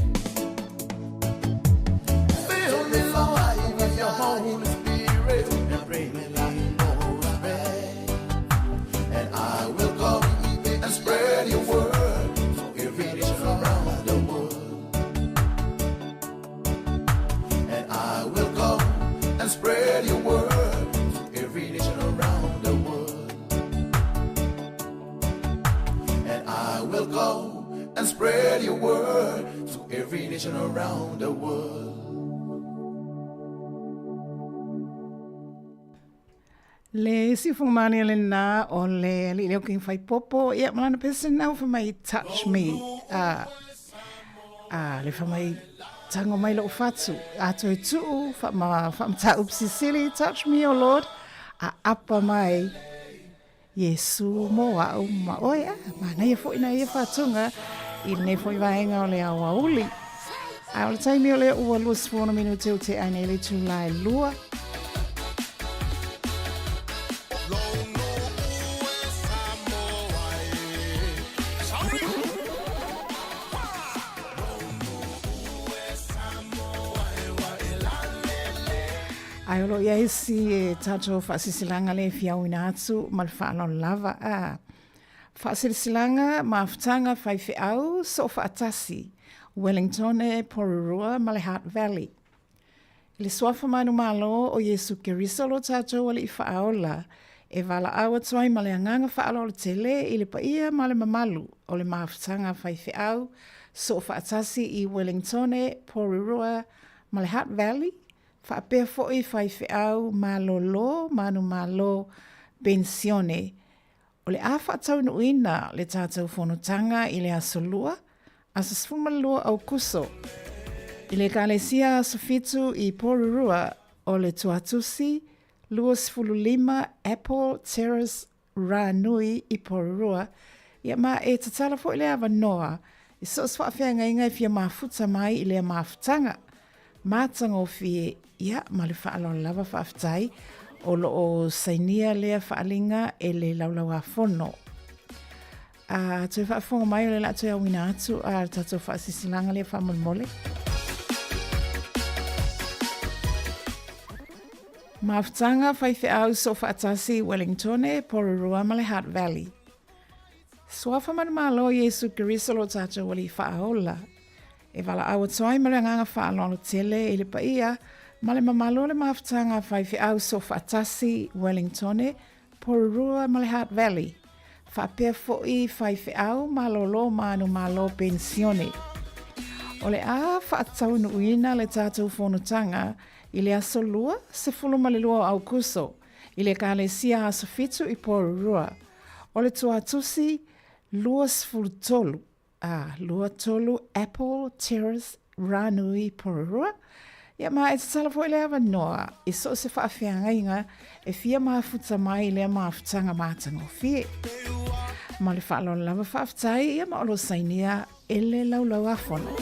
S19: Fill me, Lord, with your Holy Spirit and bring me more strength. And I will go and spread your word to every nation around the world. And I will go and spread your word to every nation around the world. And I will go and spread your word to every nation around the world.
S9: Le siufogamani lena o le alii leo King Faipopo, ia ma lana pese nau fa mai touch me. A a le fa mai tango mai lou fatu. A toe tuu fa ma fa mataupu sisili touch me o Lord. A apa mai Iesu mo au ma oe a manaia foi na ia faatuga i lenei foi vaega o le aoauli. A o le taimi o lea ua 26 minute o te ai nei le itula e lua. Ae o lo o i ai si e tatou faasilasilaga le fiauina atu ma le faaaloalo lava a. Faasilasilaga mafutaga faifeau soofaatasi Wellingtone, Porirua ma le Hutt Valley. I le Suafa manumalo o Iesu Keriso lo tatou Alii Faaola e valaau atu ai ma le agaga faaaloalo tele i le paia ma le mamalu o le mafutaga faifeau soofaatasi i Wellingtone, Porirua ma le Hutt Valley, faapea foi faifeau malolo manumalo penisione. O le a faataunuuina le tatou fonotaga i le Aso Lua, aso 12 Aokuso, i le Ekalesia Aso Fitu i Porirua o le Tuatusi 25 Apple Terrace Rānui i Porirua, ia ma e tatala foi le avanoa i so o se faafeagaiga e fia mafuta mai i lea mafutaga matagofie, ia ma le faaaloalo lava faafetai o lo o sainia lea faaaliga e le Laulauafono. A toe faafofoga mai o le la toe auina atu a le tatou faasisilaga lea faamolemole. Mafutaga faifeau soofaatasi Wellingtone, Porirua ma le Hutt Valley. Suafa manumalo Iesu Keriso lo tatou Alii Faaola. E valaau atu ai ma le agaga faaaloalo tele i le paia ma le mamalu o le mafutaga faifeau soofaatasi Wellingtone, Porirua ma le Hutt Valley, faapea foi faifeau malolo manumalo penisione. O le a faataunuuina le tatou fonotaga i le aso Lua, 12 o Aokuso, i le Ekalesia Aso Fitu i Porirua, o le Tuatusi 23, a 23 Apple Terrace, Ranui, Porirua. Ia ma e tatala foi le avanoa i so o se faafeagaiga e fia mafuta mai i lea mafutaga matagofie. Ma le faaaloalo lava faafetai ia ma o lo o sainia e le Laulau-a-Fono.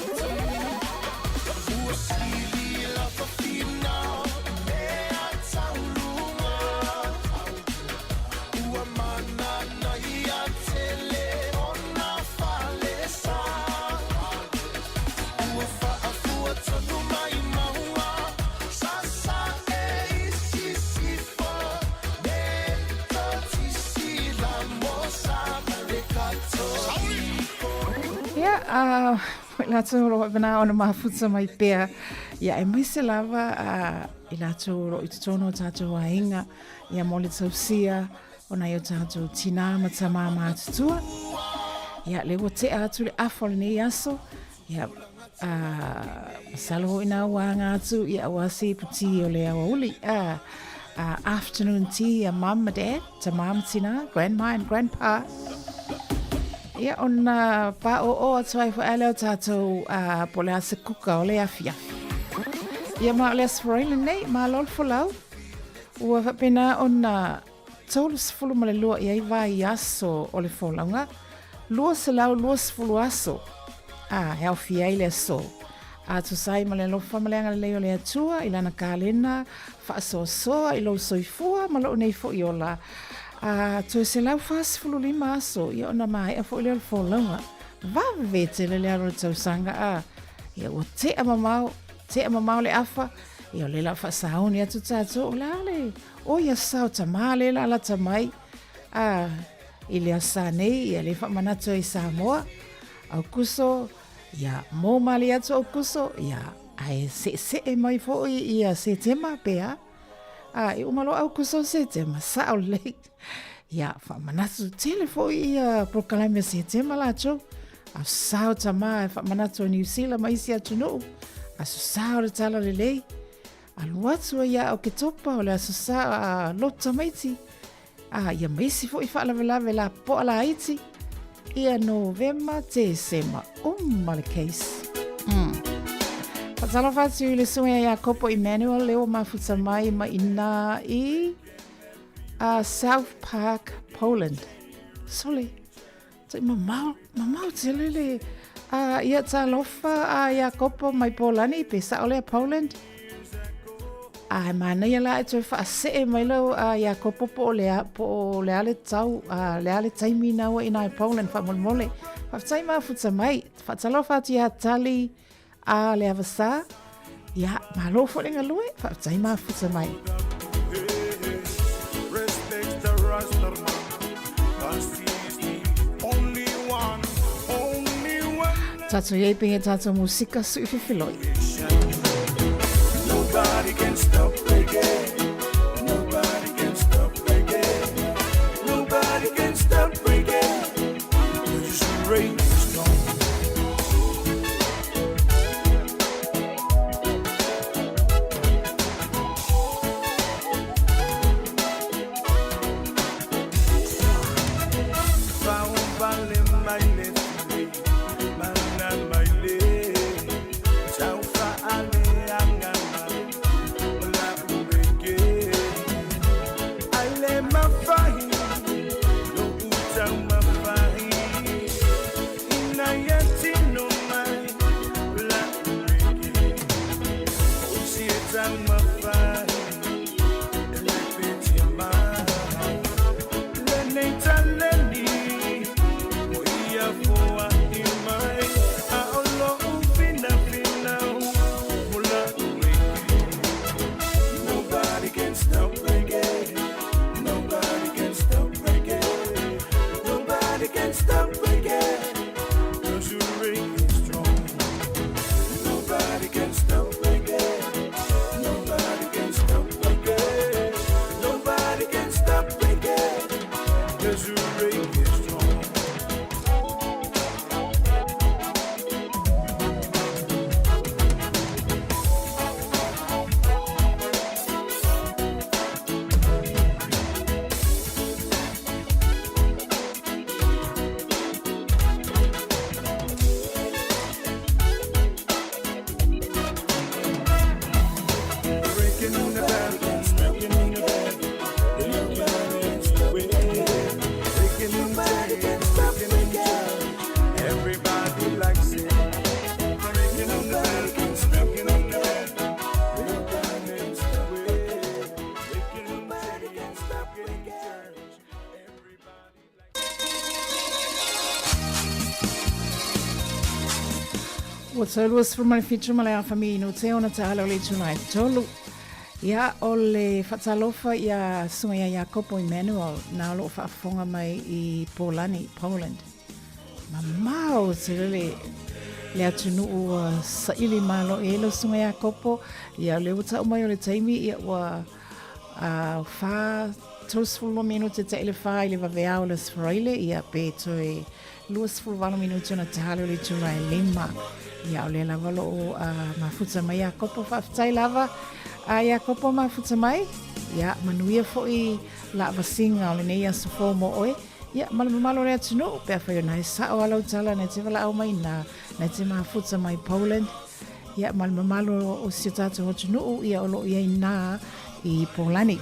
S9: Ia, a mo i latou o lo o faapena ona mafuta mai pea, ia aemaise lava a i latou o lo o i totonu o tatou aiga, ia mo le tausia o nai o tatou tinā ma tamā matutua. Ia, lea ua tea atu le afa o lenei aso, ia, a, masalo foi na ua aga atu, ia, aua se ipu tī o le aoauli, a, a, afternoon tea a mum ma dad, tamā ma tinā, grandma and grandpa. Ia, ona pāōō atu ai foi a lea o tatou, a, po o le a se kuka o le afiafi. Ia, ma o le Aso Faraile lenei, malo le folau. Ua faapena ona 32 i ai vaiaso o le folauga, 220 aso, a e aofia ai le aso. A tusa ai ma le alofa ma le agalelei o le Atua i lana kalena faasoasoa i lou soifua ma lou nei foi ola, a toe 145 aso, ia ona maea foi lea o le folauga. Vave tele le alu o le tausaga, a ia ua tea mamao, tea mamao le afa, ia o lea la faasauni atu tatou, o le a le O ia sao tamā le la lata mai a i le asa nei ia le faamanatu ai Samoa Aukuso ia mō malie atu Aukuso ia ae seesee mai foi ia Setema pe a a e uma loa Aukuso Setema sao lelei ia faamanatu tele foi ia polokalame o Setema latou a sao tamā e faamanatu ai Niu Sila ma isi atunuu aso sa o le tala lelei Alu atu ai ia Oketopa o le aso sa a lotu tamaiti, a ia ma isi foi faalavelave lapoa laiti, ia Novema, Tesema, uma le case. Faatalofa atu i le susuga ia Iakopo Emmanuel lea ua mafuta mai ma ina i South Park, Poland. Sole, Tai mamao, mamao tele le a ia talofa a Iakopo mai Polani pe sao lea Poland. A e manaia la e toe faasee mai lau a Iakopo po o le a, po o le a le tau, a le a le taimi na ua ina i Poland faamolemole. Faafetai mafuta mai. Faatalofa atu ia Tali a le Avasā. Ia, malo foi le galue, faafetai mafuta mai. Tatou iai penge tatou musika sui fifiloi. Nobody can stop reggae. Nobody can stop reggae. Nobody can stop reggae. Just rain strong. Ua toe 27 ma le afa minute ona taala o le itula e tolu. Ia, o le faatalofa ia Susuga ia Iakopo Emmanuel na o loo faafofoga mai i Polani, Poland. Mamao tele le le atunuu ua saili malo i ai lau Susuga Iakopo. Ia, o lea ua tau mai o le taimi, ia ua 4:32 minute ta'i le 4 i le vaveao o le Aso Faraile, ia pe toe 28 minute ona tale o le itula e 5. Ia, o lea lava o loo mafuta mai Iakopo. Faafetai lava a Iakopo mafuta mai. Ia, manuia foi la vasiga o lenei aso fou mo oe. Ia, ma le mamalu o le atunuu, pe afai o na e sao a lau tala na te valaau mai na, na te mafuta mai Poland. Ia, ma le mamalu o si o tatou atunuu, ia o loo i ai na i Polani.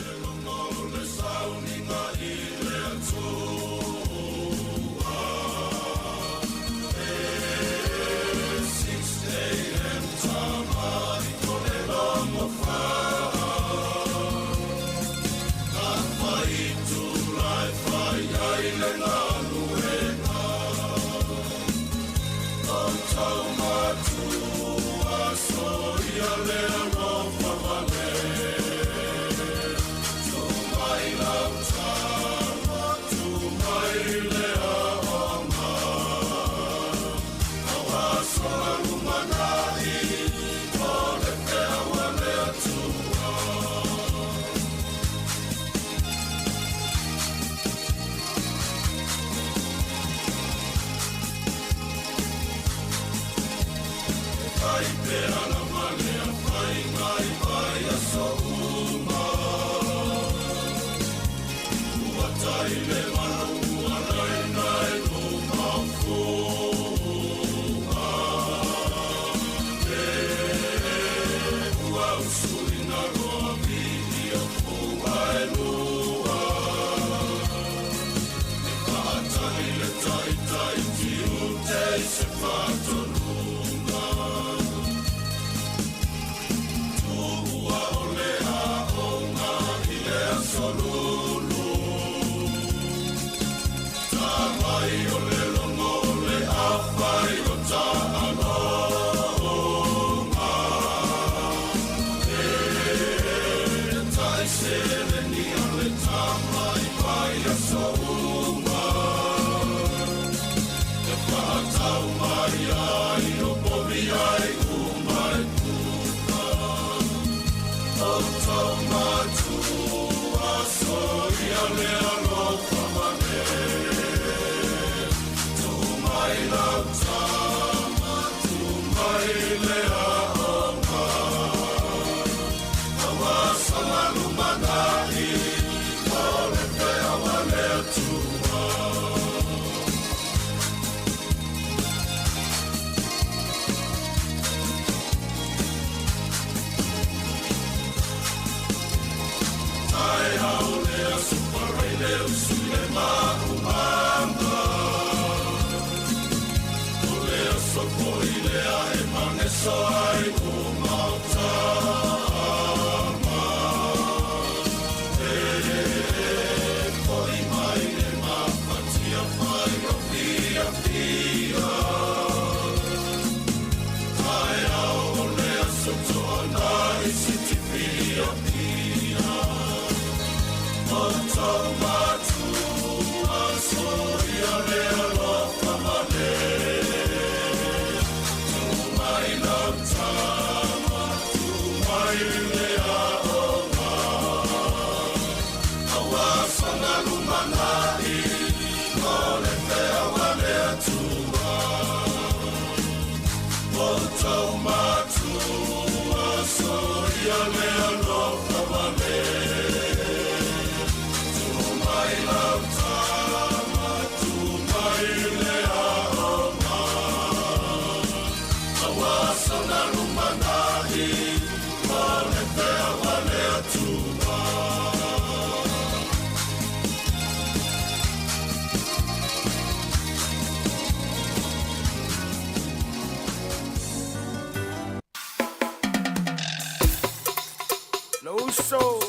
S20: Uso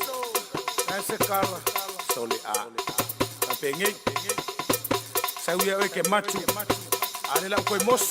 S20: ese kala sole a a pengei sau ia oe ke matu ale lau koe mos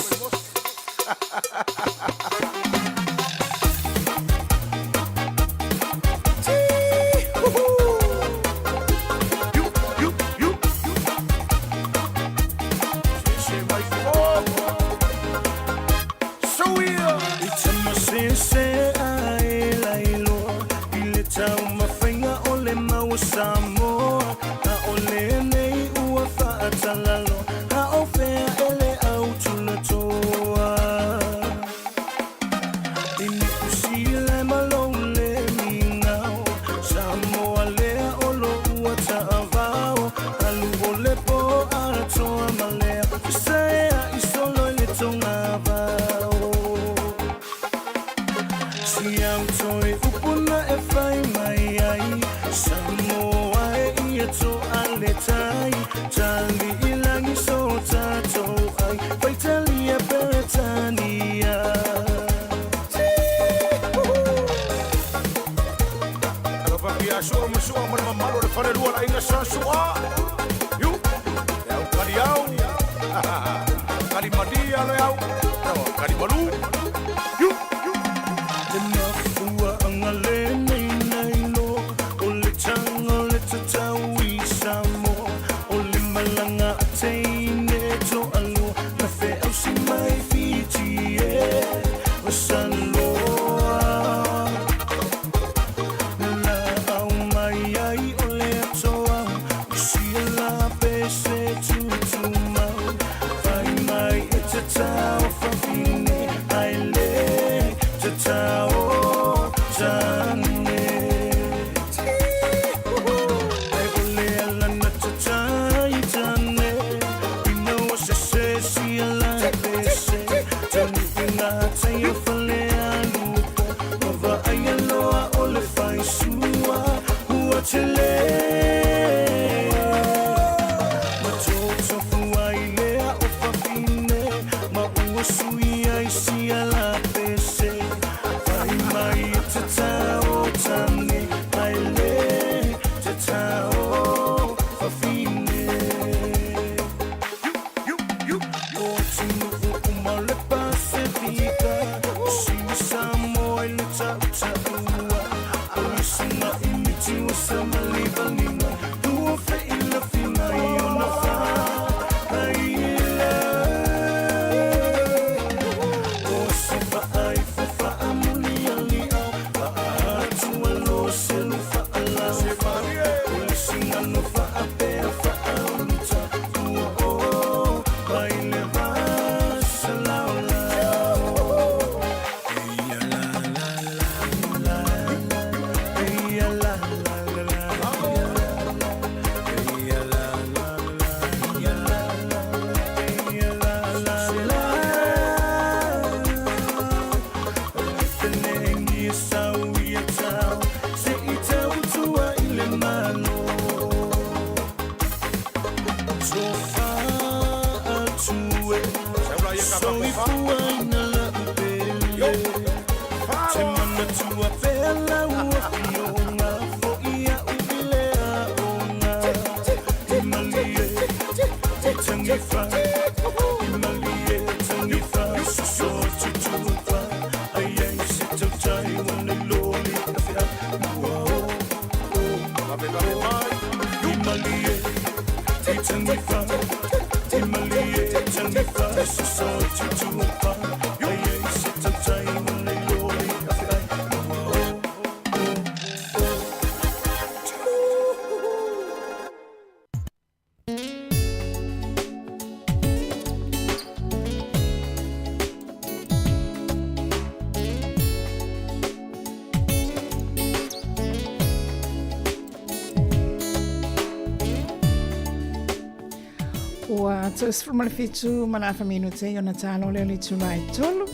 S9: Ua 37 ma le afa minute ona talo lea o le itula e tolu.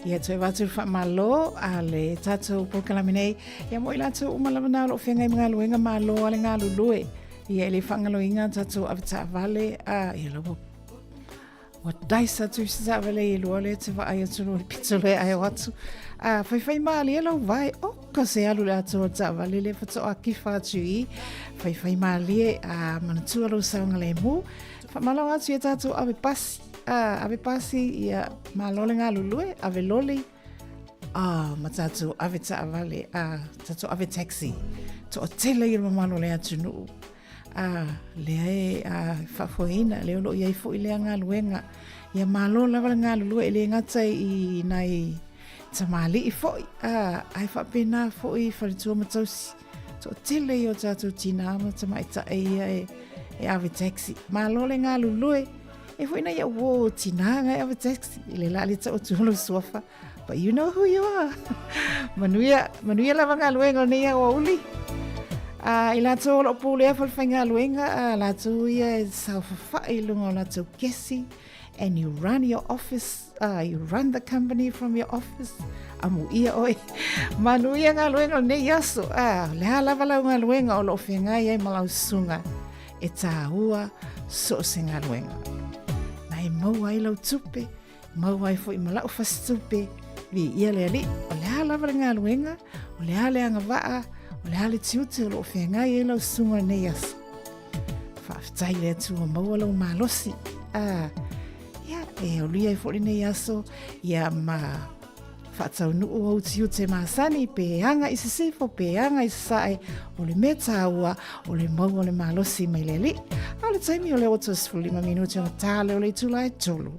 S9: Ia toe avatu le faamalo a le tatou polokalame nei. Ia mo i latou uma lava na o lo o feagai ma galuega malo a le galulue. Ia e le faagaloina tatou avetaavale a ia la ua ua dice atu i se taavale i lua lea te vaai atu loa i le pito lea ae o atu. A faifai malie lau vae, oka se alu le atoa o le taavale lea faatoa kifa atu i faifai malie a manatua lou saogalemu. Faamalo atu i a tatou ave pasi. ave pasi, ia, malo le galulue, ave loli, a ma tatou ave taavale, a tatou ave taxi. Toatele ia le mamalu o le atunuu. A lea e a, faafoeina, lea o lo o i ai foi lea galuega. Ia malo lava le galulue e le gata i nai tamalii foi, a, ae faapena foi i faletua ma tausi. Toatele ia o tatou tinā ma tamaitai ia e, e ave taxi. Malo le galulue. E foi nai au uō tinā nga e ave taxi. I le la le tau atu lou suafa. But you know who you are. Manuia, manuia lava galuega o nei aoauli. A i latou o lo o pulea falefaigaluega, a latou ia e saofafai i luga o latou kesi, and you run your office, you run the company from your office, amuia oe. Manuia galuega o lenei aso, a le a lava lau galuega o lo o feagai ai ma lau susuga e tāua so o se galuega. Na e maua ai lau tupe, Maua ai foi ma la'u fasitupe, viia le Alii, o le a lava le galuega, o le a le agavaa, o le a le tiute o loo feagai ai lau susuga i lenei aso. Faafetai i le Atua maua lou malosi. Ah, ia, e olia ai foi lenei aso, ia ma faataunuu ou tiute masani, pe aga i sisifo, pe aga i sasae, o le mea tāua, o le maua o le malosi mai le Alii. A o le taimi o le 85 minute ona tā lea o le itula e tolu.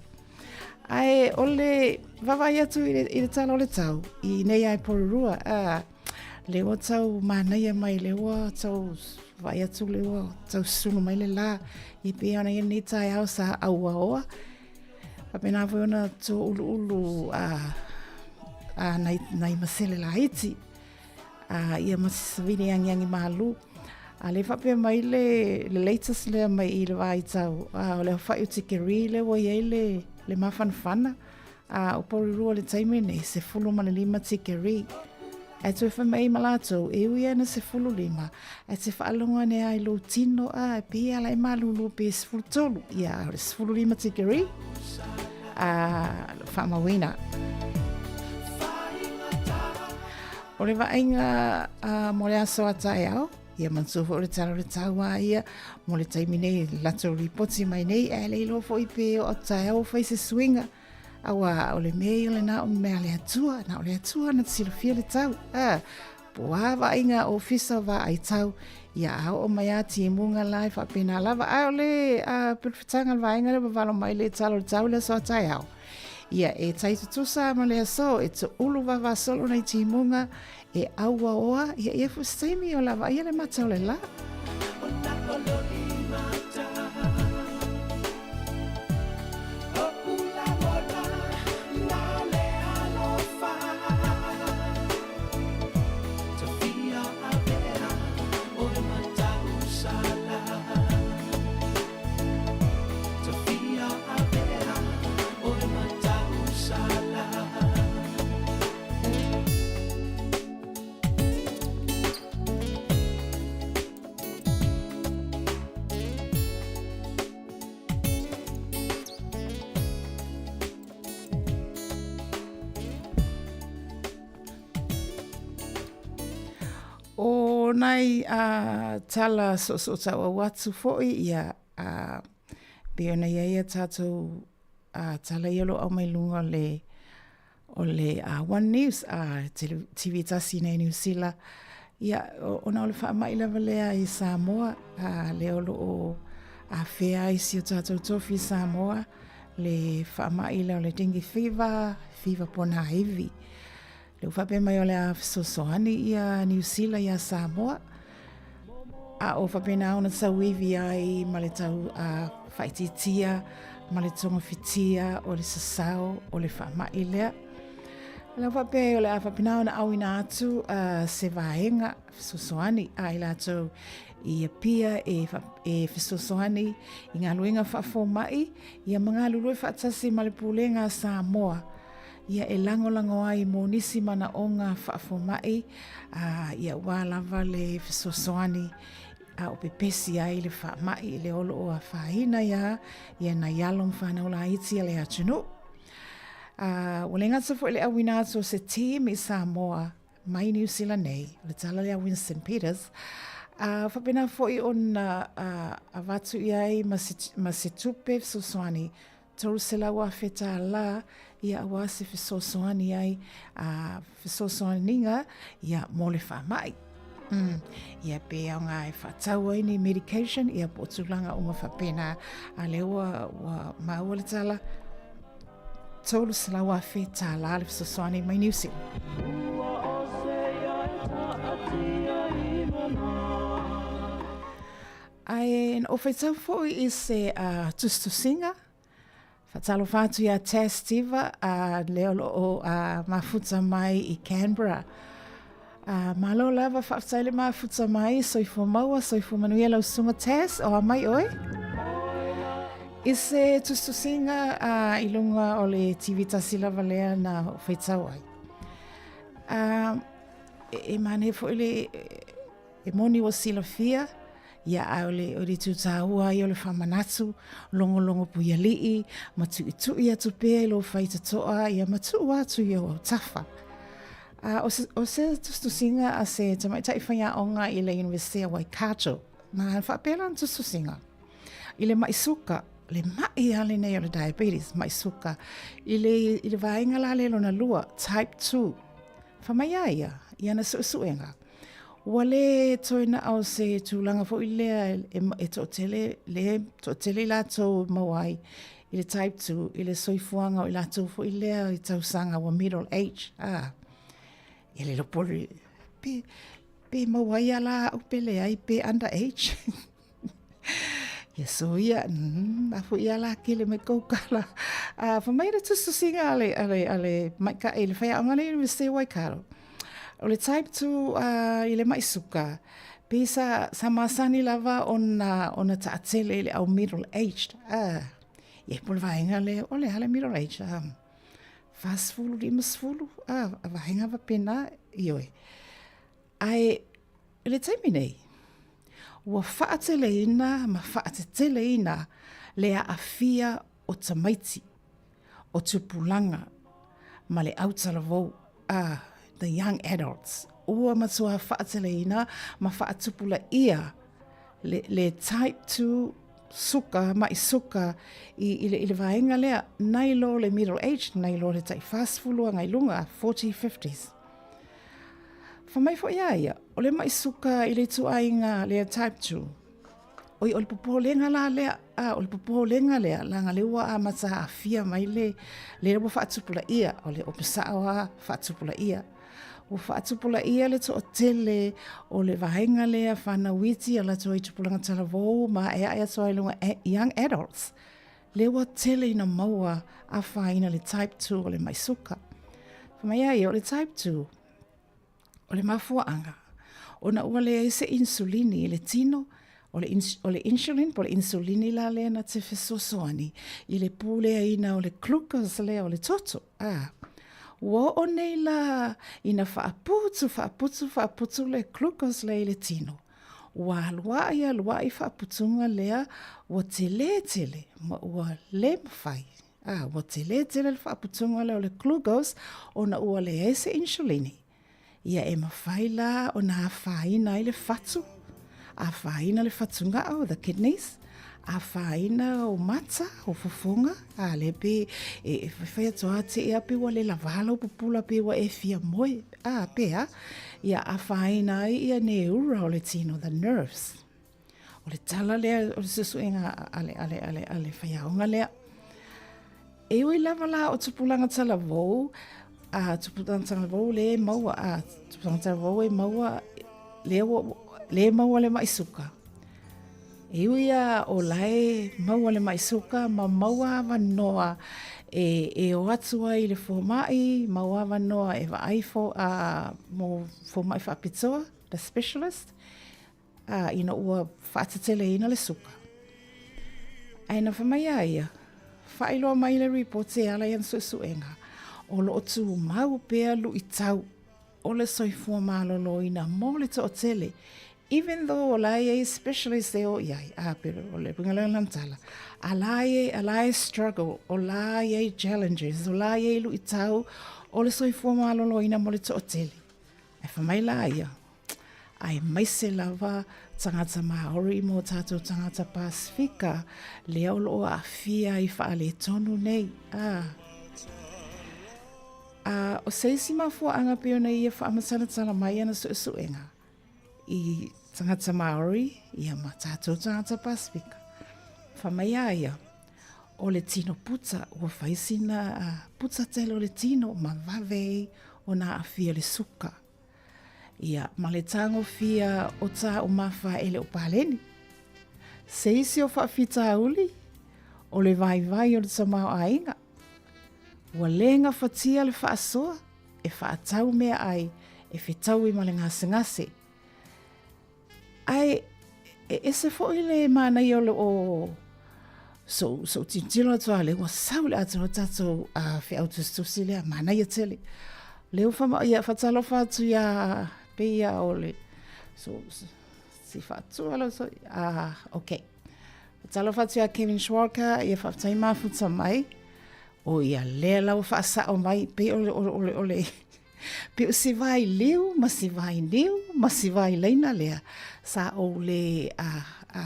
S9: Ae o le vaavaai atu i le, i le tala o le tau, i nei ai Porirua, a, le ua tau manaia mai, le ua tau vaai atu, le ua tau sulu mai le lā, i pei ona ia nei taeao sa auaoa. Faapena foi ona tōuluulu a, a nai, nai masele laiti, a, ia ma se savili agiagi malū. A le faapea mai le, le latest lea mai i le vaitau, a, o le aofai o tikeri lea ua i ai le, le mafanafana, a o Porirua le taimi nei, 15 tikeri. Ae toe fai mai ma latou, e ui ana 15, ae te faalogo ane ai lou tino, a, e pei ala e malulu pe 13, ia, o le 15 tikeri, a, faamauina. O le vaaiga uh, mo le aso a taeao, ia manatua foi o le tala o le tauā ia, mo le taimi nei, latou ripoti mai nei, ae le iloa foi pe o taeao o fai se suiga. Aua o le mea ia o lena o mea a le Atua, na o le Atua na te silafia le tau. Ah, po a vaaiga ofisa vaai tau, ia a oo mai a timuga la e faapena lava. Ae o le uh, perefetanga le vaega lea vavalo mai le tala o le tau le aso a taeao. Ia e tai tutusa ma le aso e toulu vavasolo nei timuga e auaoa ia ia foi se taimi o lava ia le mata o le la. O nai a tala soosoo atu foi ia a pei ona i ai a tatou a tala ia o lo o aumai luga o le o le uh, One News a uh, TV tasi nei New Zealand ia ona o le faamai lava lea i Samoa a lea o lo o afea ai si o tatou tofi i Samoa le faamai lea o le dengue fever, fever ponaivi. Lea ua faapea mai o le a fesoasoani ia Niu Sila iā Samoa, a o faapena ona tauivi ai ma le tau a faaitiitia ma le togafitia o le sasao o le faamai lea. Lea ua faapea ai o le a faapena ona auina atu uh, se vaega fesoasoani a i latou i Apia e, e fesoasoani i galuega faafomai ia ma galulue faatasi ma le Pulega a Samoa ia e lagolago ai mo nisi manaoga faafomai, a ia ua lava le fesoasoani a o pepesi ai le faamai i le o lo o afaina iā ia nai alo ma fanau laiti a le atunuu. A ua le gata foi le auina atu o se team i Samoa mai Niu Sila nei, o le tala lea a Winston Peters, a faapena foi ona avatu i ai ma se, ma se tupe fesoasoani. $300,000 tālā, ia aua se fesoasoani ai, a fesoasoaniga, ia mo le faamai. Mm. Ia pe aoga e whaatau ai ni medication, ia po tūlanga uma whapena, a le ua, ua maua le tala, 300,000 tālā le fesoasoani mai New Zealand. Ae na o whaitau foi i se uh, tusitusinga, Faatalofa atu iā Taz Steva a lea o lo o mafuta mai i Canberra. A, malo lava faafetai le mafuta mai, soifua maua, soifua manuia lau susuga Taz, o a mai oe? I se tusitusiga a, i luga o le TV tasi lava lea na faitau ai. A, e, e manaia foi le E moni ua silafia, ia a o le, o le itu tāua ai o le faamanatu, logologo puialii, ma tuʻituʻi atu pea i lou faitotoa, ia ma tuu atu i ou autafa. A, o se, o se tusitusiga a se tamaitai faiaoga i le Universite o Waikato, na faapea lana tusitusiga, i le maʻi suka, le maʻi lava lenei o le diabetes, maʻi suka, i le, i le vaega la lea lona lua, type 2. Fai mai a ia, i ana suesuega, Ua le toe na o se tulaga foi lea e, e toatele, le toatele i latou e maua ai i le type 2, i le soifuaga o i latou foi lea i tausaga ua middle age, ah, ia le iloa po o le, pe, pe maua ai a la au pe leai, pe under age. Ia so ia, mm, a foi ia la kele mai kou kala. A fa mai le tusitusiga a le, a le, a le maikaʻi le faiaoga le University o Waikato. O le type 2 uh, i le mai suka, pe sa, sa masani lava ona, ona taatele i le au middle aged. Ah, ia po le vaega le, o le a le middle age, um, 40, 50, ah, a vaega vapena, ioe. Ae, i le taimi nei, ua faateleina ma faateteleina le aafia o tamaiti, o tupulaga ma le autalavou, a the young adults, ua matua faateleina ma faatupulaia le, le type 2 suka, maʻi suka i, i, le, i le vaega lea, nai lo le middle age, nai lo le tai 40 agai luga, 40, 50s. Fai mai foi a ia, o le maʻi suka i le ituaiga lea type 2. Oi, o le popolega la lea, a, o le popolega lea, leaga lea ua amata aafia mai le, lea ua faatupulaia, o le upu sao lava, faatupulaia. Ua faatupulaia le toatele o le vaega lea fanau iti a latou ai tupulaga talavou ma aeae atu ai i luga young adults. Lea ua tele ina maua afaina le type 2 o le mai suka. Fai mai a ia, o le type 2, o le mafuaaga, ona ua leai se insulini i le tino, o le, o le insulin po o le insulini la lea na te fesoasoani i le puleaina o le glucose lea o le toto. A, ua oo nei la ina faaputu, faaputu, faaputu le glucose lea i le tino. Ua aluaʻi aluaʻi faaputuga lea ua telē tele ma ua lē mafai. A, ua telē tele le faaputuga lea o le glucose ona ua leai se insulini. Ia e mafai la ona afaina ai le fatu, afaina le fatugao, the kidneys, afaina o mata, o fofoga, a lea pe e, e fai atu a te ea pe ua le lavā lau pupula pe ua e fia moe, a pe a, ia afaina ai ia neura o le tino, the nerves. O le tala lea o le suesuega a le, a le, a le, a le faiaoga lea. E ui lava la o tupulaga talavou, a tupulaga talavou le maua, a tupulaga talavou e maua, le, le maua le mai suka. E ui a o lae maua le mai suka ma maua avanoa e, e o atu ai i le fomai, maua avanoa e vaai fo, a, mo fomai faapitoa, the specialist, a, ina ua faateteleina le suka. Ae na fai mai a ia, faailoa mai le ripoti e ala i ana suesuega, o lo o tumau pea luitau o le soifua maloloina mo le toatele, even though o la e i ai specialist e o i ai, a, pero o le uiga lea o lana tala, a la e, a la e struggle, o la e i ai challenges, o la e i ai luitau o le soifua maloloina mo le toatele. Ae fai mai la ia, aemaise lava tagata Māori ma o tatou tagata Pasifika lea o lo o aafia i faaletonu nei. A, a, o se isi mafuaaga pei ona ia faamatalatala mai ana suesuega i tagata Māori ia ma tatou tagata Pasifika, fai mai a ia, o le tino puta, ua fai sina puta tele o le tino ma vave ai ona aafia le suka. Ia, ma le tagofia o tā o Mafaele o Paleni. Se isi o faafitauli, o le vaivai o le tamaoaiga. Ua le gafatia le faasoa e faatau meaai e fetaui ma le gasegase. Ae e ese foi le manaia o le o so so tilotilo atu a lea ua sau le atoa tatou feau tusitusi lea manaia tele. Lea ua fama ia fatalofa atu ia pei ia o le so si faatua lo so ah okay. Fatalofa atu ia Kevin Schwarker ia faafetai mafuta mai. O ia lea la ua faasao mai pei o le o le o le Pei o si vai liu ma si vai niu ma si vai laina lea sa ou le a a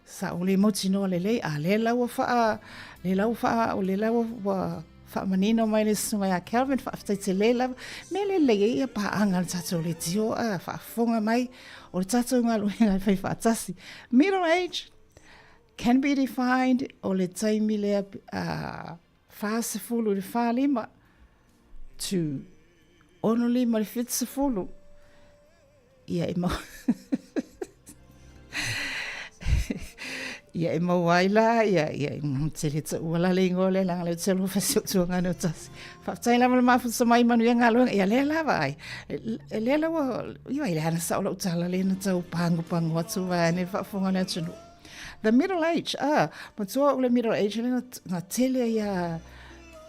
S9: sa ou le mautinoa lelei a lea la ua faa lea la ua faa o lea la ua ua faamanino mai le susuga ia Kelvin faafetai tele lava mea lelei ai ia paaga a le tatou leitio a faafofoga mai o le tatou galuega e fai faatasi. Middle age can be defined o le taimi lea a 40 i le 45 to 65 i le 70, ia e mau ia e maua ai la, ia, ia, tele taua la le ingoa lea, leaga lea ou te alofa i si ou tuagane o tasi. Faafetai lava le mafuta mai manuia galuega, ia lea lava ai. E lea la ua, ia ai le ana sao lau tala lea na tau pagopago atu vaeane le faafofoga a le atunuu. The middle age, ah, matua o le middle age lea na tele ia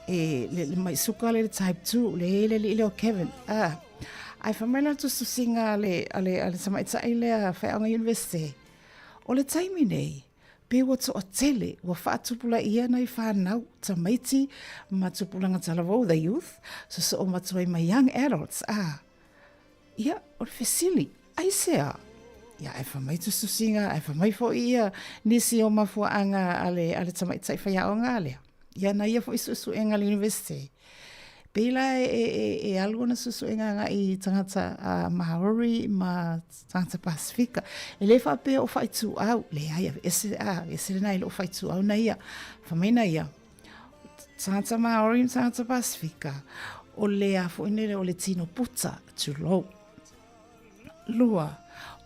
S9: e le, le mai suka le, le type 2, le le le o Kevin. Ah, ai fa mai la tusitusiga a le, a le, a le tamaitai lea faiaoga university. O le taimi nei, pe ua toatele, ua faatupulaia nai whanau, tamaiti, ma tupulaga talavou, the youth, sosoo matua ai ma young adults. Ah, Ia, o le fesili, aisea? Ia, ae fai mai tusitusiga, ae fai mai foi ia nisi o mafuaaga a le, a le tamaitai faiaoga lea. Ia, na ia foi suesuega a le university. Pei la e, e, e, e alu ana suesuega agai i tagata a Māori ma tagata Pasifika. E le faapea o faituau, leai, aveese, a, aveese lena i lou faituau na ia. Fai mai na ia, Tagata Māori ma tagata Pasifika, o le a foi nei o le tino puta, tulou. Lua,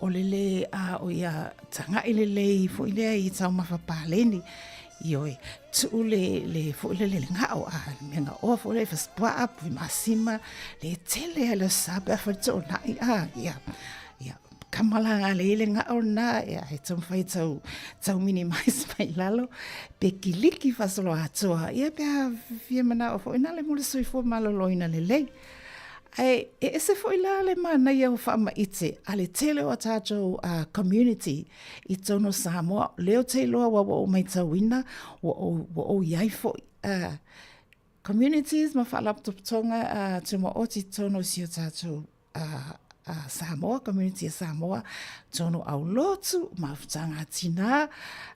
S9: o le lē a o ia taga'i lelei foi lea i taumafa paleni, ioe, tuu le, le foi lele le ga'o, a le mea gaoa foi lea i fasipuaa, pui masima, le tele ai le sa pe afai le toonai, a, ia, ia, kama la nga le ile ngao na ia he taumafai tau tau minimize mai lalo pe kiliki fasolo atoa ia pe a fia manao foi na le mo le soifua maloloina lelei ae e ese foi la le manaia o faamaite a le tele o a tatou community i totonu o Samoa lea ou te iloa ua ou maitauina ua ou ua ou iai foi communities ma faalapotopotoga tumaoti i totonu o si o tatou a, a Samoa, community a Samoa, tonu aulotu, mafutaga a tinā,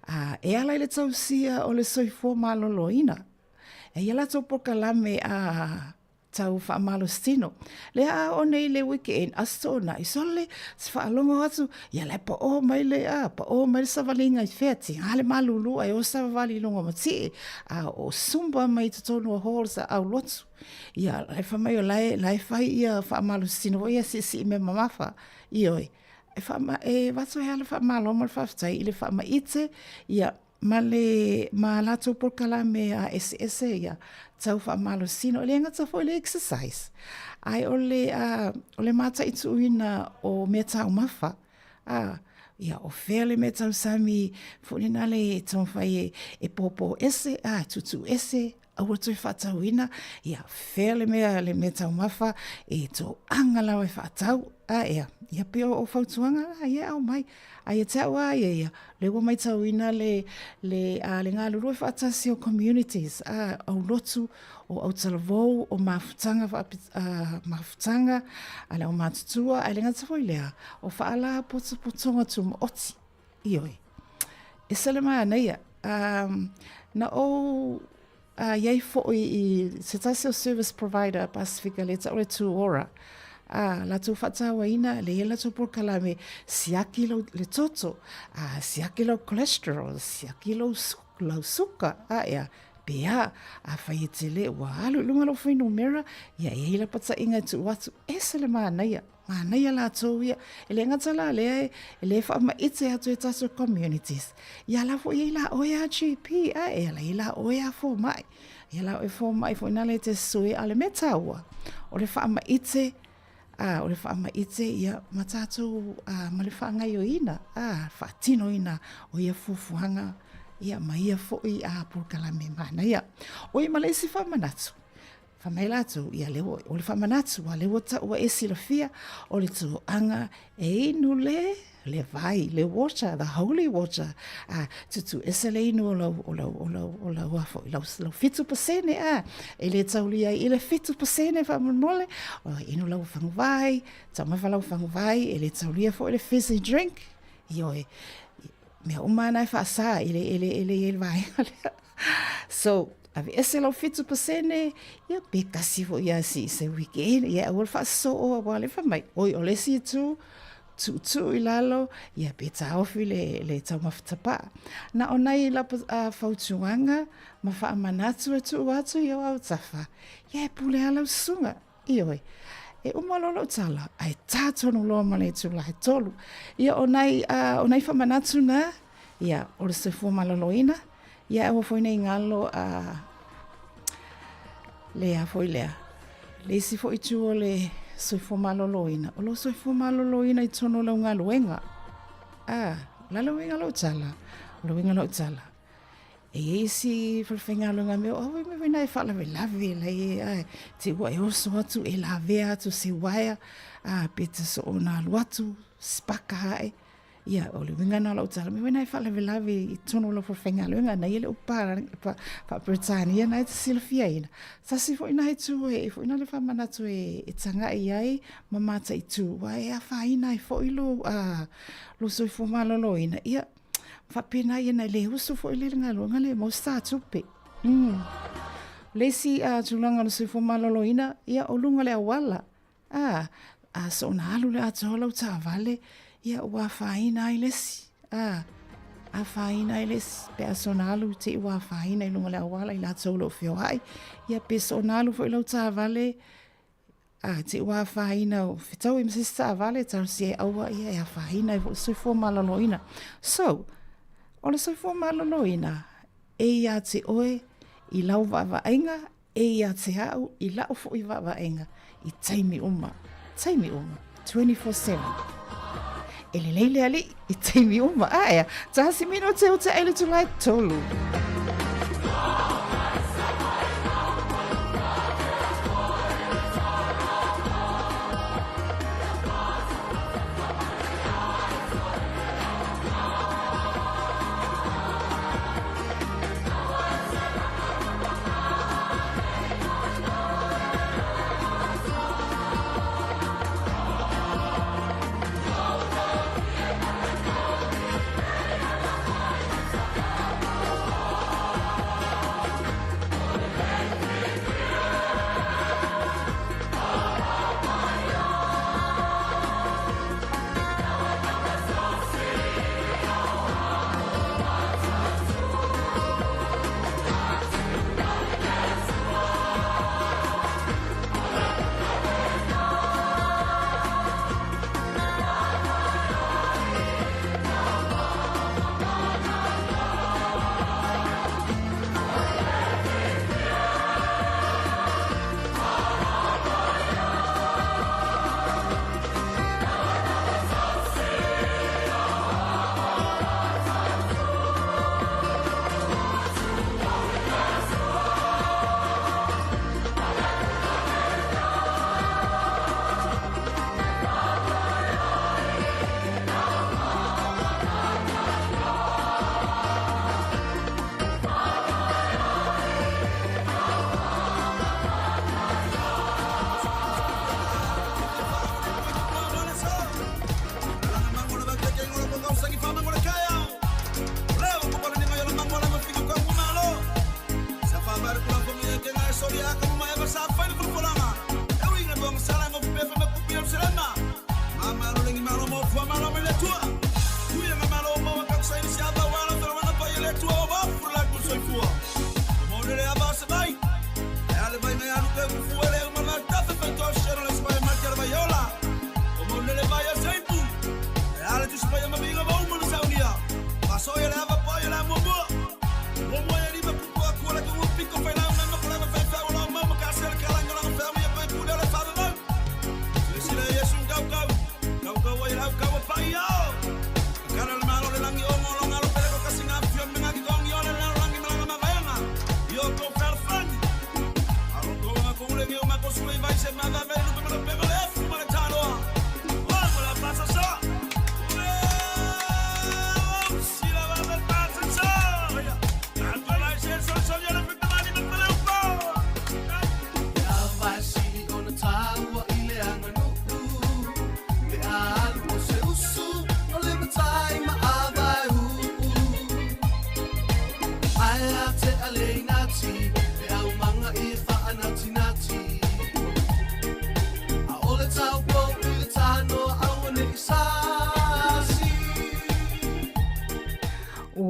S9: a, e ala i le tausia o le soifua maloloina. E ia latou polokalame a tau faamalositino. Lea a oo nei le weekend, aso toonai, sole, se faalogo atu, ia la e paoa mai le, a, paoa mai le savaliga i fea, tiga le malulu ae o savavali i luga o matie, a o sumba mai i totonu o halls a aulotu. Ia, e fai mai o la e, la e fai ia faamalositino foi ia siisii mea mamafa. Ioe, e faama, e avatu ai lava le faamalo ma le faafetai i le faamaite, ia, ma le, ma latou polokalame a eseese ia tau faamalositino. E le gata foi i le exercise, ae o le, a, o le mataituina o mea taumafa, a, ia, o fea le mea tausami foi lena le taumafai e, e pōpō ese, a, tuutuu ese. Aua toe faatauina, ia fea le mea, le mea taumafa e toaga lava e faatau, a ea, ia pei o fautuaga la ia e aumai. A ia te au lava ia ia, lea ua matauina le, le, a, le galulue faatasi o communities, a, aulotu, o autalavou, o mafutaga faapi, a, mafutaga a le aumatutua, ae le gata foi lea, o faalapotopotoga tumaoti. Ioe. Ese le manaia. Um, na ou uh, iai foi i se tasi o service provider Pasifika le tau le Tū Ora. Uh, latou faatauaina le ia latou polokalame siaki lau, le toto, uh, siaki lau cholesterol, siaki lau, lau suka, a ea, pe a, afai e tele ua alu i luga lou fuainumera, ia e iai lapataiga e tuu atu, ese le manaia. Manaia latou ia. E le gata la lea e le faamaite atu e tatou communities. Ia la foi i la oe a GP, a e ala i la oe a fomai. Ia la oe fomai foi nale te sui a le mea taua. O le faamaite, a, o le faamaite ia ma tatou a, ma le faagaioina, a, faatinoina o ia fuafuaga ia ma ia foi a polokalame manaia. Oi ma le isi faamanatu, Fai mai latou, ia lea ua, o le faamanatu, a lea ua taua e silafia, o le toaga e inu le, le vai, le water, the holy water, a, tutuese le inu o lau, o lau, o lau, o lau, a foi, lau, lau 7%, a, e le taulia ai i le 7% faamolemole, o inu lau faguvai, taumafa lau faguvai, e le taulia foi le fizzy drink, ioe, mea uma na e faasa i le, i le, i le, i le vaega lea. So, aveese lau 7%, ia pe tasi foi ia si se weekend, ia aua le faasoo aua le fai mai, oi o le isi itu, tuutuu i lalo, ia pe taofi le, le taumafa tapaa. Na o nai lapa, fautuaga ma faamanatu e tuu atu i ou autafa, ia e pule lava lau susuga. Ioe. E uma loa lou tala, ae tā tonu loa ma le itula e tolu. Ia, o nai, uh, o nai faamanatu na, ia, o le soifua maloloina, ia, aua foi nei galo, uh, le a foi lea. Le isi foi itu o le soifua maloloina, o lou soifua maloloina i totonu o lau galuega. Ah, o le a le uiga o lou tala? O le uiga o lou tala, E i ai isi falefaigaluega mea, oh, mea foi na e faalavelave la e, ai, te ua e oso atu, e lavea atu se uaea, a, pe te so o na alu atu, spaka ae. Ia, o le uiga na o lau tala, mea foi na e faalavelave i totonu o lau falefaigaluega, na ia le upa, pa, faa-Peretania na e te silafiaina. Tasi foi na itu e, e foi na le faamanatu e, e taga'i ai ma mataitu, ua e afaina ai foi lou, a, lou soifua maloloina, ia, Faapena ia na le usu foi le galuega le mau sa tupe. Mm. Le isi uh, tulaga o le soifua maloloina, ia o luga le auala. Ah, a so na alu le atoa lau taavale, ia ua afaina ai le isi. Ah, afaina ai le isi. Pe a so na alu te ua afaina i luga le auala i latou o lo o feoai. Ia pe so na alu foi lau taavale, A, te ua afaina o fetaui ma se isi taavale, talosia e aua ia e afaina ai foi le soifua maloloina. So, o le soifua maloloina, e ia te oe i lau vaavaaiga, e ia te au i lau foi vaavaaiga i taimi uma, taimi uma, 24/7. E lelei le alii i taimi uma. A ea, tasi minute o te ai le itula e tolu.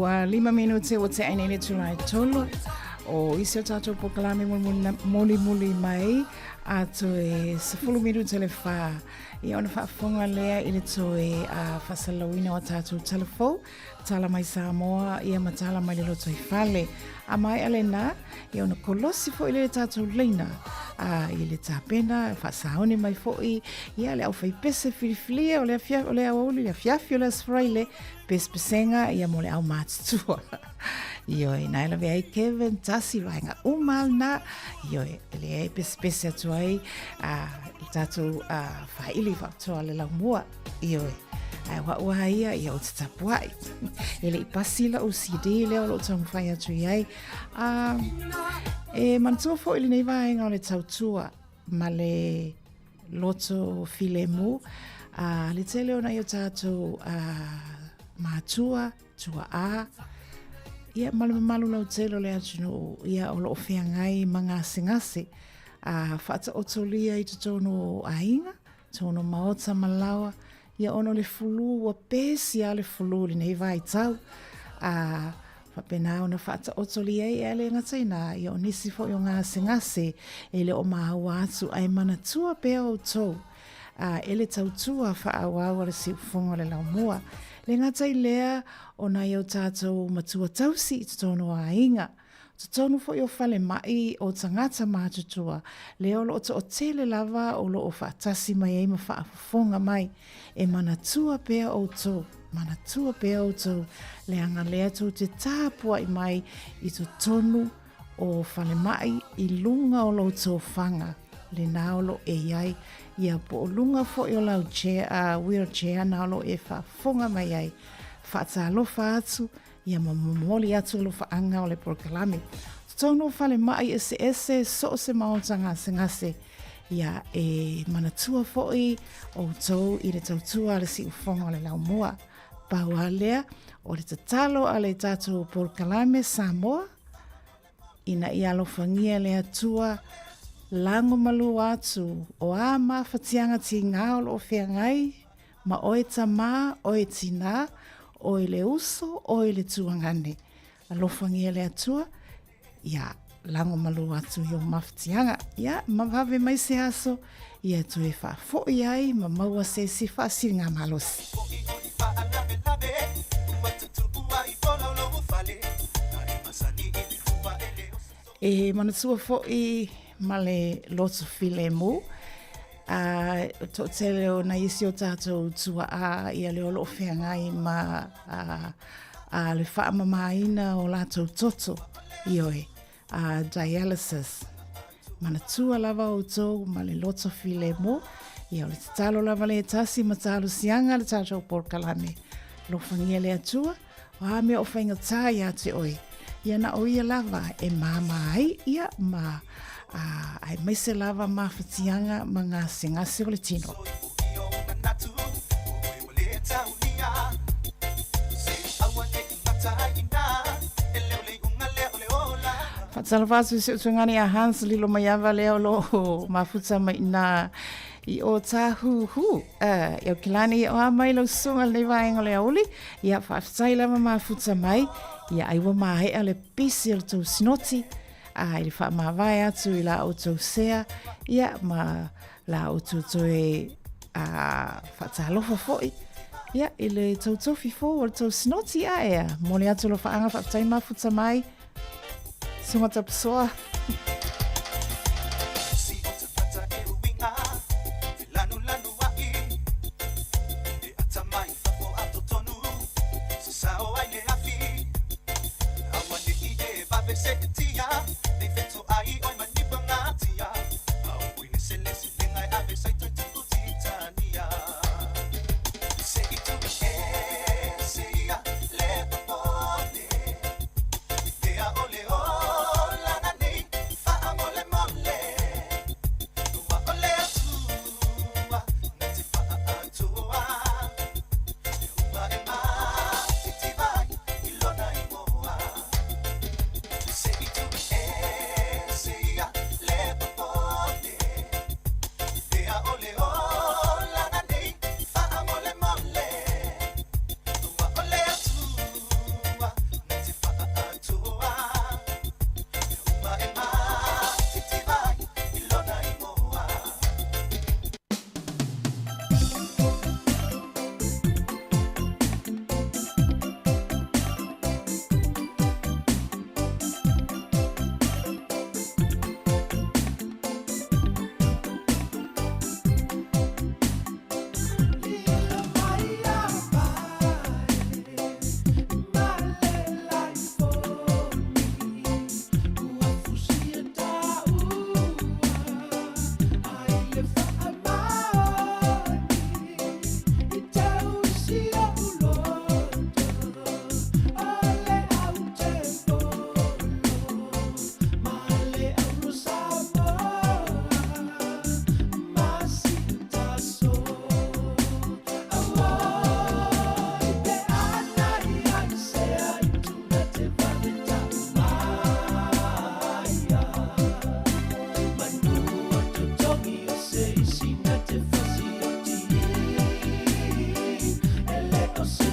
S9: Ua 5 minute ua tea nei le itula e 3 o isi o tatou polokalame mulimuli mai a toe 10 minute le 4. Ia ona faafofoga lea i le toe faasalalauina o tatou tala fou, tala mai Samoa ia ma tala mai le lotoifale. A maea lena, ia ona kolosi foi lea i le tatou laina i le tapena faasaoni mai foi ia le aufaipese filifilia o le afiafi o le aoauli, le afiafi o le Aso Faraile, pesepesega ia mo le aumatutua. Ioe, na e lawe ai Kevin, tasi vaega uma lena. Ioe, e leai pesepese atu ai i tatou faili faapitoa le laumua. Ioe, ae o au lava ia, ia ou te tapuai. E le i pasi lau CD lea o lo o taumafai atu i ai. E manatua foi lenei vaega o le tautua ma le loto filemu, le tele o nai o tatou matua, tuaa, ia ma le mamalu lautele o le atunuu, ia o lo o feagai ma gasegase, faataotolia i totonu o aiga, totonu o maota ma laoa, ia ona o le fulu, ua pesi lava le fulu i lenei vaitau, faapena ona faataotolia ai, ae le gata i lena, ia o nisi foi o gasegase e le o maua atu, ae manatua pea outou e le tautua faaauau a le siufofoga o le laumua. Le gata i lea, o nai o tatou matua tausi i totonu o aiga, totonu foi o falemai o tagata matutua, lea o lo o toatele lava o lo o faatasi mai ai ma faafofoga mai. E manatua pea outou, manatua pea outou, leaga lea tou te tapuai mai i totonu o falemai i luga o lou tofaga, lena o lo o e i ai, ia po o luga foi o lau chair, wheelchair na o lo o e faafofoga mai ai. Faatalofa atu, ia ma momoli atu alofaaga o le polokalame. Totonu o falemai eseese, so o se maota gasegase, ia e manatua foi outou i le tautua a le siufofoga o le laumua. Pau lava lea o le tatalo a le tatou polokalame Samoa, ina ia alofagia le Atua lagomalua atu o a mafatiaga tigā o lo o feagai ma oe tamā, oe tinā, oe le uso, oe le tuagane. Alofagia le Atua, ia lagomalua atu i o mafatiaga. Ia, ma vave mai se aso, ia toe faafoi ai ma maua se isi faasiligamalosi. E manatua foi ma le loto filemu, a toatele o nai isi o tatou tuaa ia le o lo o feagai ma a le faamamaina o latou toto, ioe, a dialysis. Manatua lava outou ma le loto filemu, ia o le tatalo lava le tasi ma talosiaga le tatou polokalame. Alofagia le Atua, o a mea o faigata ia te oe, ia na o ia lava e māmā ai ia ma a, aemaise lava mafatiaga ma gasegase o le tino. Faatalofa atu i si ou tuagane ia Hans Lilo Maiava lea o lo o mafuta mai inā i o Tāhuhu. Uh, e Aukilani, o a mai lau susuga lenei vaega o le aoauli. Ia, faafetai lava mafuta mai. Ia, ai ua maea le pisi o le tou sinoti. A, i le faamavae atu i la outou sea. Ia, ma la outou toe a, faatalofa foi. Ia, i le tou tofi fou o le tou sinoti a ea. Momoli atu alofaaga faafetai mafuta mai. Susuga Tapusoa.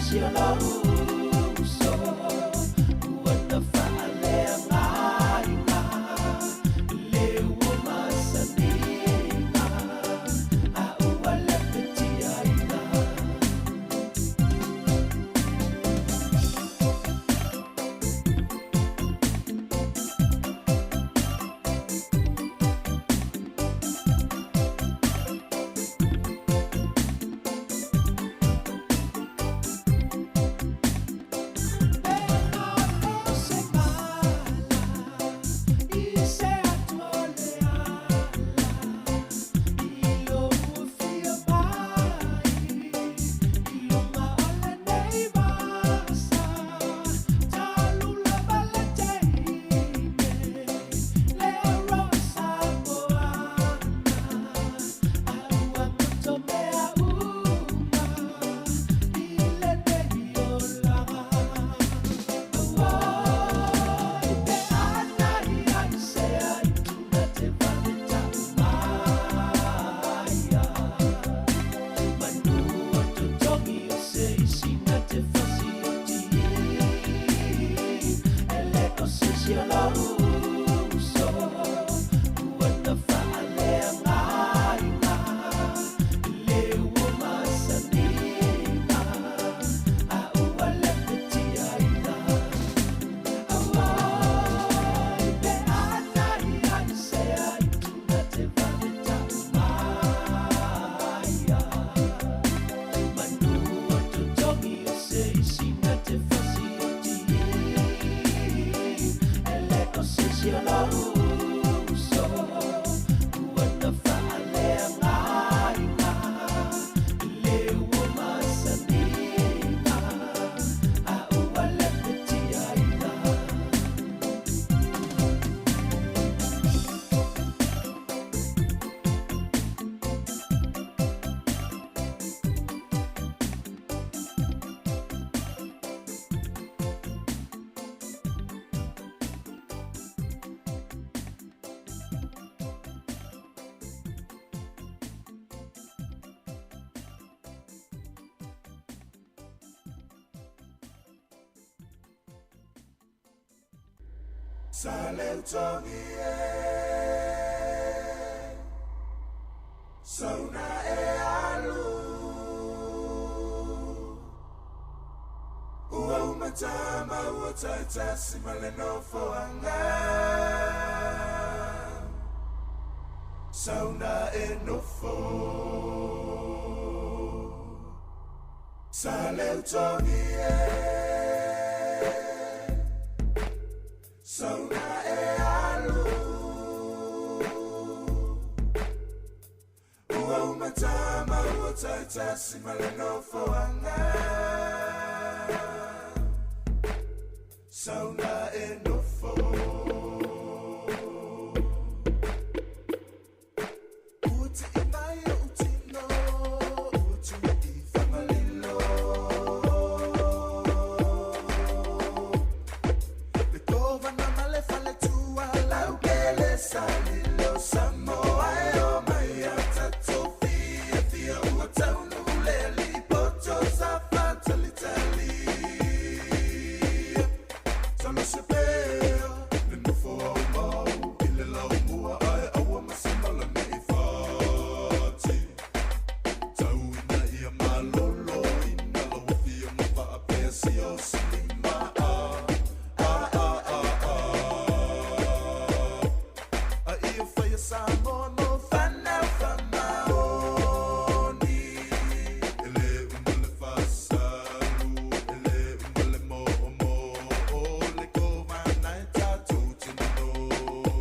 S3: se o lou uso ua na faaleagaina le ua masaniga a ua lepetiaina.
S19: Sa leutogi e Sauna e alu Ua umatama ua taitasi ma le nofoaga Sauna e nofo Sa leutogi e Sauna e alu Ua umatama ua taitasi ma le nofoaga Sauna e nofo Ua ti'i mai o utino Ua tui i whangalilo Le kovana ma le faletua Laukele salilo Samoa e o mai a tatou fia fia ua taunu le lipoto sa fatalitali Salo se pea le nofo au mau i le laumua ae aua ma se mala nei fati Tau ina ia malolo ina lau afioga faapea siaosilima a a a a a A ia faia Samoa mo fanau faamaoni E le uma le fasalu e le uma le moomoo Le kovana e tatou te nonofo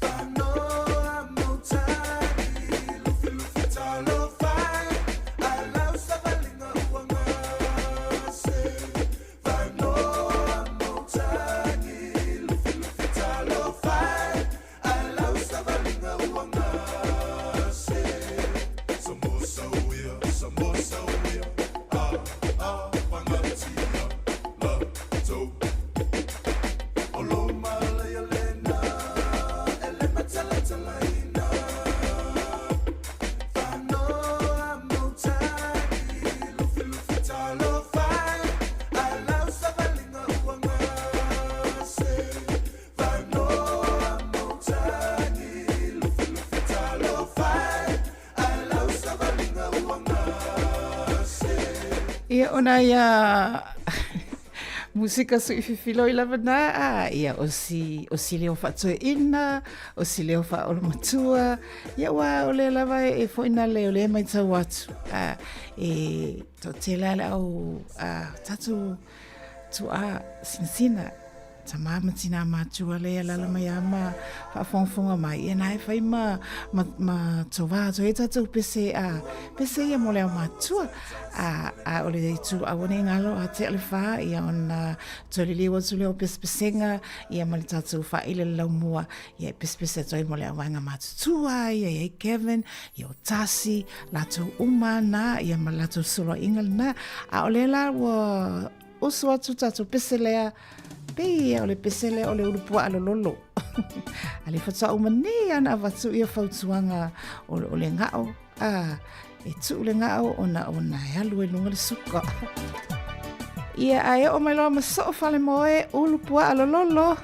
S19: Fanoa mautali lufilufi talofai Ae lau savaliga ua galo
S9: Ia ona ia musika suʻififiloi lava na a ia o si o si leo faatoeaina, o si leo faaolomatua, ia ua o lea lava e foʻi na le o lea e maitau atu a e toatele a le au a tatou tuaa sinasina tamā ma tinā matua lea e alaala mai a ma faafogafoga mai, ia na e fai ma, ma, ma tovā atu ai tatou pese, a, pese ia mo le aumatua. A, a o le itu aua nei galo a tea le whā, ia ona toe liliu atu lea o pesepesega, ia ma le tatou faaila le laumua, ia e pesepese atu ai mo le auvaega matutua, ia i ai Kevin, ia o Tasi, latou uma na, ia ma le latou soloaiga lena. A o lea la ua usu atu tatou pese lea, pei ia o le pese lea o le ulupuaa lololo. A le faatoa uma nei ana avatu ia fautuaga o, o le gao, a, e tuu le gao ona ona e alu ai luga le suka. Ia, a e oo mai loa ma soo falemoe, ulupuaa lololo.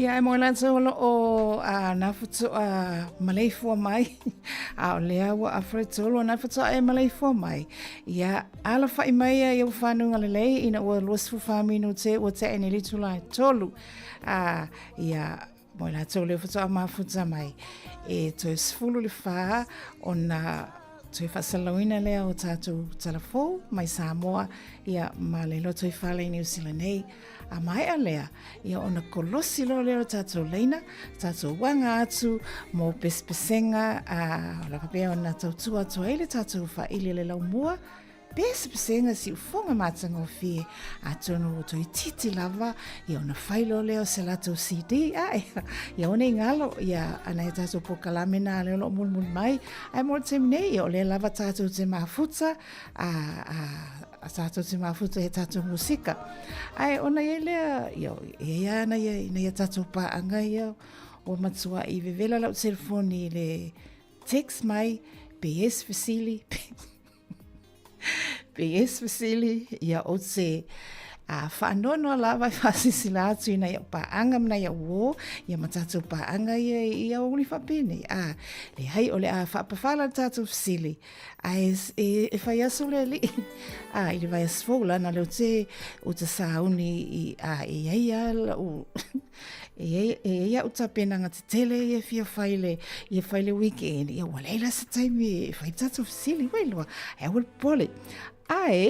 S9: Ia, e mo i latou o lo o a, nā faatoa maleifua mai, a o lea ua afa le tolu o nā faatoa e maleifua mai. Ia, alafaʻi mai ia i ou fanuga lelei ina ua 24 minute ua tea nei le itula e tolu. A, ia, mo i latou lea faatoa mafuta mai, e toe 14 ona toe faasalalauina lea o tatou talafou mai Samoa, ia, ma le lotoifale i Niu Sila nei. A maea lea, ia ona kolosi loa lea o le tatou laina, tatou uaga atu mo pesepesega, a, o le a faapea ona tautua atu ai le tatou faaili le laumua, pesepesega siufoga matagofie, atonu ua toeitiiti lava, ia ona fai loa lea o se latou CD, ae, ia aua ne i galo, ia, a nai a tatou polokalame na lea o lo o mulimuli mai, ae mo le taimi nei, ia o lea lava tatou te mafuta, a, a, a tatou te mafuta i a tatou musika. Ae ona i ai lea, ia, e i ai lava nai a tatou paaga ia, ua matuai vevela lau telefoni i le text mai, pe i ai se fesili, pe i ai se fesili, ia ou te a faanoanoa lava e faasilasila atu i nai au paaga ma nai au uō, ia ma tatou paaga ia i aoauli faapenei. A, leai, o le a faapafala le tatou fesili, Ae e fai aso le alii, a i le vaiaso fou lana lea ou te, ou te sauni i, a e i ai lava lau, e i ai, e i ai au tapenaga tetele ia e fia fai le, ia fai le weekend, ia ua leai la se taimi e fai tatou fesili, ua iloa, ae aua le popole. Ae,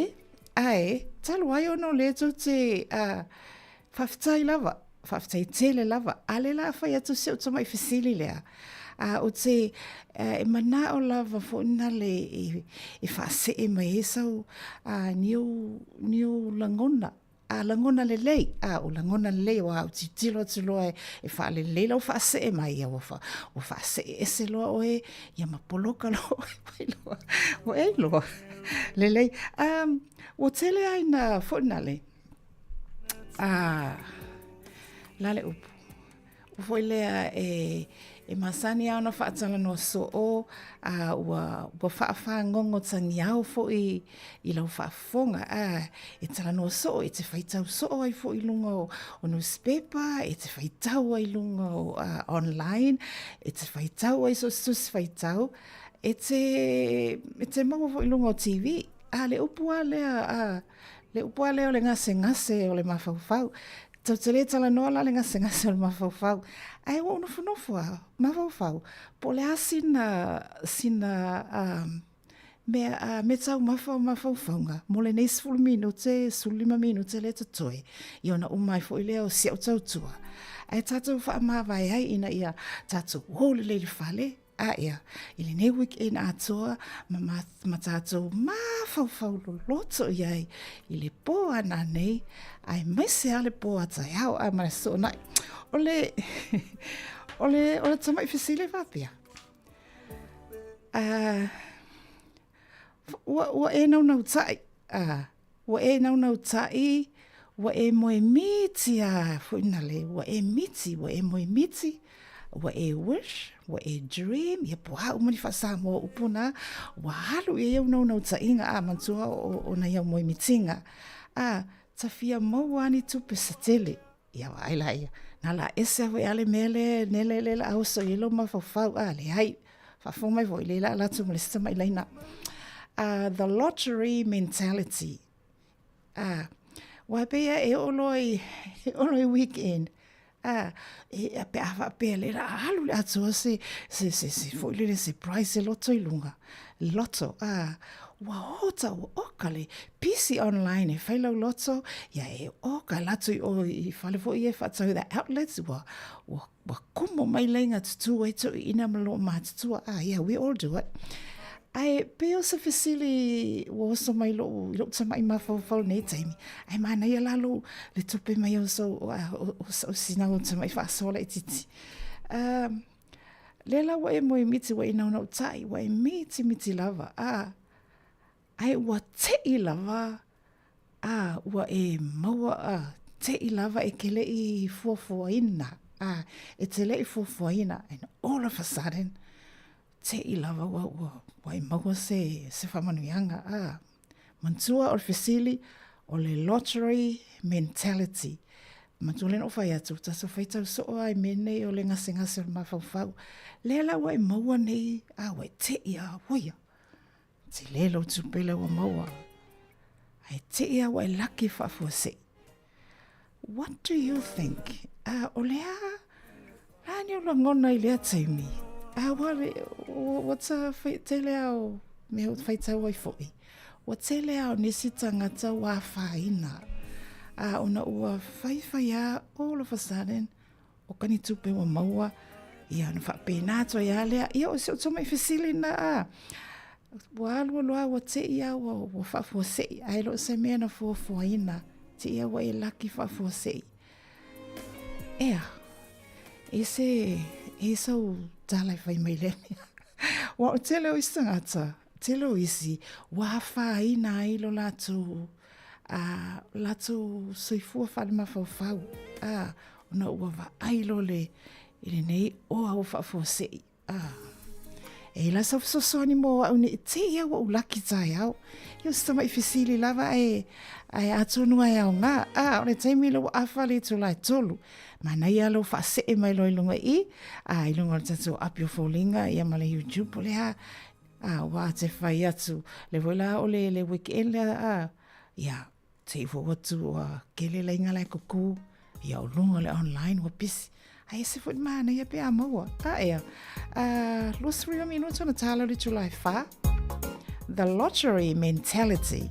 S9: ae, talu ai ona o lea tou te, a, Faafetai lava, faafetai tele lava. A lea la a fai atu si ou tamai fesili lea, a ou te, e manao lava foi na le e, e faasee mai ai sau a, ni ou, ni ou lagona, a lagona lelei, a o lagona lelei aua a ou tilotilo atu loa e, e faalelei lau faasee mai, ia ua, fa, ua faasee ese loa oe, ia ma poloka loa oe, ua iloa, ua e iloa, lelei. Um, ua tele ai na foi na le, A, la le upu. Ua foi lea e, e masani lava ona faatalanoa soo, a ua, ua faafagogo tagiao foi i lau faafofoga. A, e talanoa soo, e te faitau soo ai foi i luga o, o nusipepa, e te faitau ai i luga o a, online, e te faitau ai so o se tusi faitau, e te, e te maua foi i luga o TV. A, le upu lava lea, a, Le upu lava lea o le gasegase o le mafaufau. Tou te le talanoa la le gasegase o le mafaufau. Ae ua ou nofonofo lava, mafaufau, po o le a sina, sina um, mea, uh, mea taumafa o mafaufauga mo lenei 10 minute, 15 minute lea totoe, ia ona uma ai foi lea o si au tautua. Ae tatou faamavae ai ina ia tatou o lelei i le fale, A ea, i lenei weekend atoa ma, ma, ma tātou mafaufau loloto i ai i le pō a nanei, aemaise a le pō a taeao a ma le soonai. O le, o le, o le tamaʻi fesili faapea. Ua, ua e naunautaʻi, a, ua e naunautaʻi, ua e moe miti a foi na le, ua e miti, ua e moe miti, ua e wish, ua e dream, ia po a uma ni faa-Samoa upu na, ua alu i ai au naunautaʻiga a manatua o, o nai au moe mitiga. A, ta fia maua a ni tupe se tele. Ia vaai la ia. Na la ese a foi a le mea le nele le la oso i ai lou mafaufau a leai. Faafofoga mai foi le la ala atu ma le isi tamai laina. The lottery mentality. Aua e pei e oo loa i, e oo loa i weekend, e, pe a faapea le la alu le atoa se, se, se, se foi lele se prize se loto i luga. Lotto, ua ota, ua oka le pisi online e fai lau lotto, ia e oka e latou i o i fale foi ia e faatau the outlets, ua, ua, ua komo mai laiga tutū ai toeaiina ma loo matutua, ah yeah, we all do it. Ae pei o se fesili ua oso mai lou, i lou tamaʻi mafaufau lenei taimi, ae manaia la lou, le tupe mai o sou, o, o, o, o sina ou tamaʻi faasoa laitiiti. Lea la ua e moe miti, ua e naunautai, ua e mitimiti lava, a, ae ua teʻi lava, a, ua e maua, a, teʻi lava e ke leʻi fuafuaina, a, e te leʻi fuafuaina, and all of a sudden, teʻi lava ua, ua, ua e maua se, se faamanuiaga, a. Manatua o le fesili, o le lottery mentality. Manatua lea na ou fai atu, tatou faitau soo lava i mea nei o le gasegase o le mafaufau. Lea la ua e maua nei, a ua e teʻi lava, auia, tele lou tupe lea ua maua. Ae teʻi lava ua e laki faafuasei. What do you think? O le a, a ni o lagona i lea taimi? A ua, ua ta whai, tele a o mea o whaitau ai foʻi. Ua tele a o nisi tangata ua awhaina. A ona ua whaiwhai a, all of a sudden, o ka ni tupe ua maua, ia ona faapena atu ai lava lea, ia o si ou tamai fesili lena a, ua alu alu lava ua teʻi lava ua, ua faafuaseʻi, ae le o se mea na fuafuaina, teʻi lava ua e laki faafuaseʻi. Ea, e se, e sau tala e fai mai lea mea. Ua o tele o isi tagata, tele o isi, ua afaina ai lo latou, a latou soifua faalemafaufau, a, ona ua vaai loa le, i lenei oa ua faafuasei. Ah. E la sau fesoasoani mo au nei te ia ua ulaki taeao. Ia o se tamaʻi fesili lava ae, ae atonu ai aoga. Ah, o le taimi lea ua afa le itula e tolu. Manaia lou faasee mai loa i luga i i, ah, i luga o le tatou api o foliga ia ma le YouTube o le a, ah, ua te fai atu. Le foi la o le, le weekend lea, ah, ia, Se i fou atu ua kele laina la e kuku, ia o luga le online ua pisi. Ae ese foi le manaia pe a maua. A ea, 25 minuta ona tālau le itula e whā. The lottery mentality.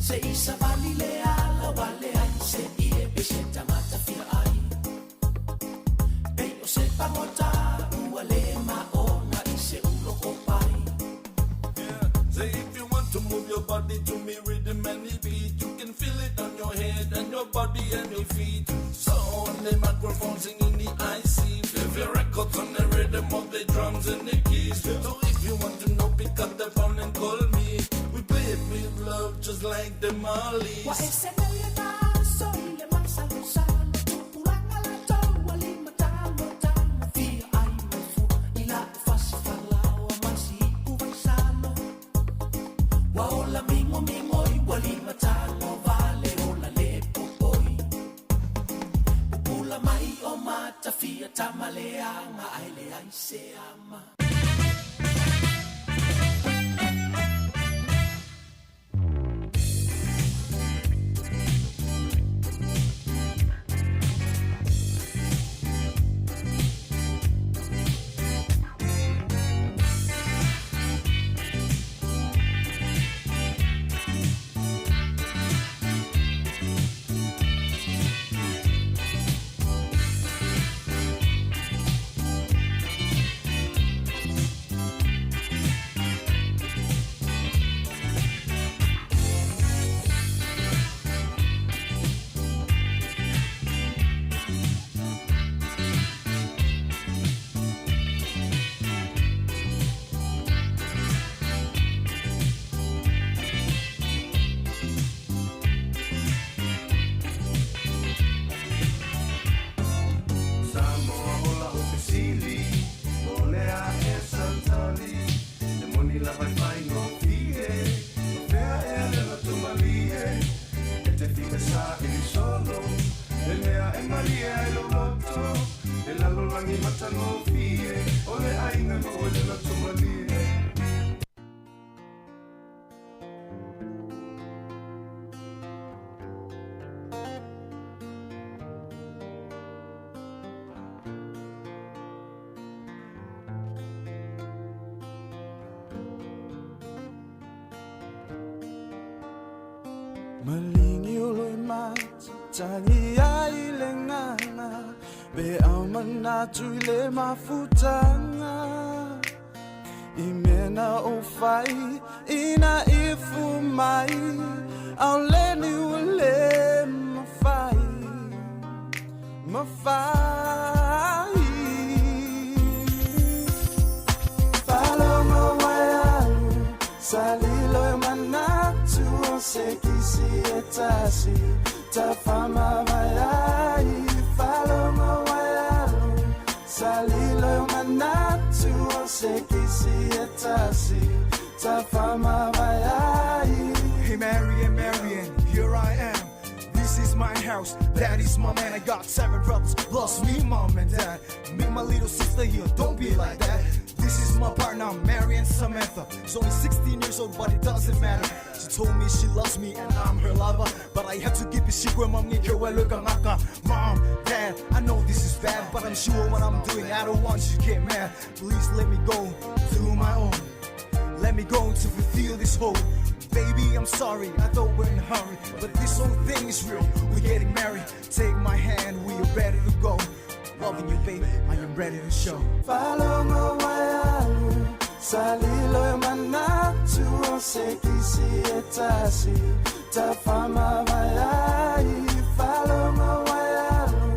S3: Se i savali le ala wale ai se i e pe se tangata fia ai. Pei o se pangota ua le maona i se ulo ko pai.
S7: Say if you want to move your body to me rhythm and the beat, you can feel it on your head and your body and your feet. So on the microphone singing the IC, Flavor records on the rhythm of the drums and the keys. So if you want to know, pick up the phone and call me. We play it with love just like the Marlies.
S3: Wa e se mele na so i le masalosalo Tupulaga la taua lima talo tamo Fia ai mai fu i la fasi falaoa mai si ipu vai salo Wa ola mingo mingo i wa lima tango vale ola le popoi Pupula mai o mata fia tamaleanga ai le ai se ama.
S21: Samoa ola o fesili, o lea e sautali, le moni lava e faigofie, o fea ea le loto malie, e te fika sa ili solo, le mea e malie ai lou loto, le lalolagi matagofie, o le aiga ma oe le loto malie.
S19: Maligi o loi mata tagi ai le ngana Pe au manatu i le mafutanga I mena o fai ina ifu mai Au le ni ua le mafai Mafai Faalogo mai alu salilo e manatu o se kisi e tasi tafamavae ai Faalogo mai alu salilo e manatu o se kisi e tasi tafamavae ai
S22: Hey Marian, Marian, here I am. This is my house, that is my man. I got 7 brothers, plus me, mom and dad. Me, my little sister here, don't be like that. This is my partner, Marian Samantha. She's only 16 years old, but it doesn't matter. She told me she loves me and I'm her lover. But I have to keep it secret, mom. Mom, dad, I know this is bad, but I'm sure what I'm doing. I don't want you to get mad. Please let me go do my own. Let me go to fulfill this hope. Baby, I'm sorry, I thought we're in a hurry, but this whole thing is real. We're getting married. Take my hand, we are ready to go. Loving you, baby, I am ready to show.
S19: Faalogo mai alu salilo e manatu o se kisi e tasi tafamavae ai Faalogo mai alu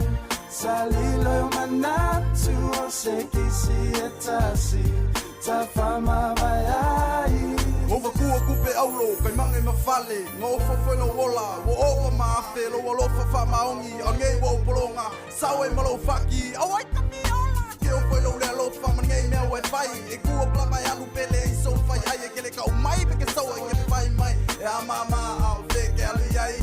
S19: salilo e manatu o se kisi e tasi tafamavae ai
S22: Ova kua kupe aulo, kai mange ma fale, ngā ofa whai lo ola, wo oa ma afe, lo alofa wha maongi, au ngei wo polonga, sao e malo whaki, au ai ka mi ola, ke o whai lo le alofa, ma ngei mea wai whai, e kua pla mai alu pele, i so whai ai, e kele kau mai, pe ke sau e ke whai mai, e a mama, au te ke ali ai.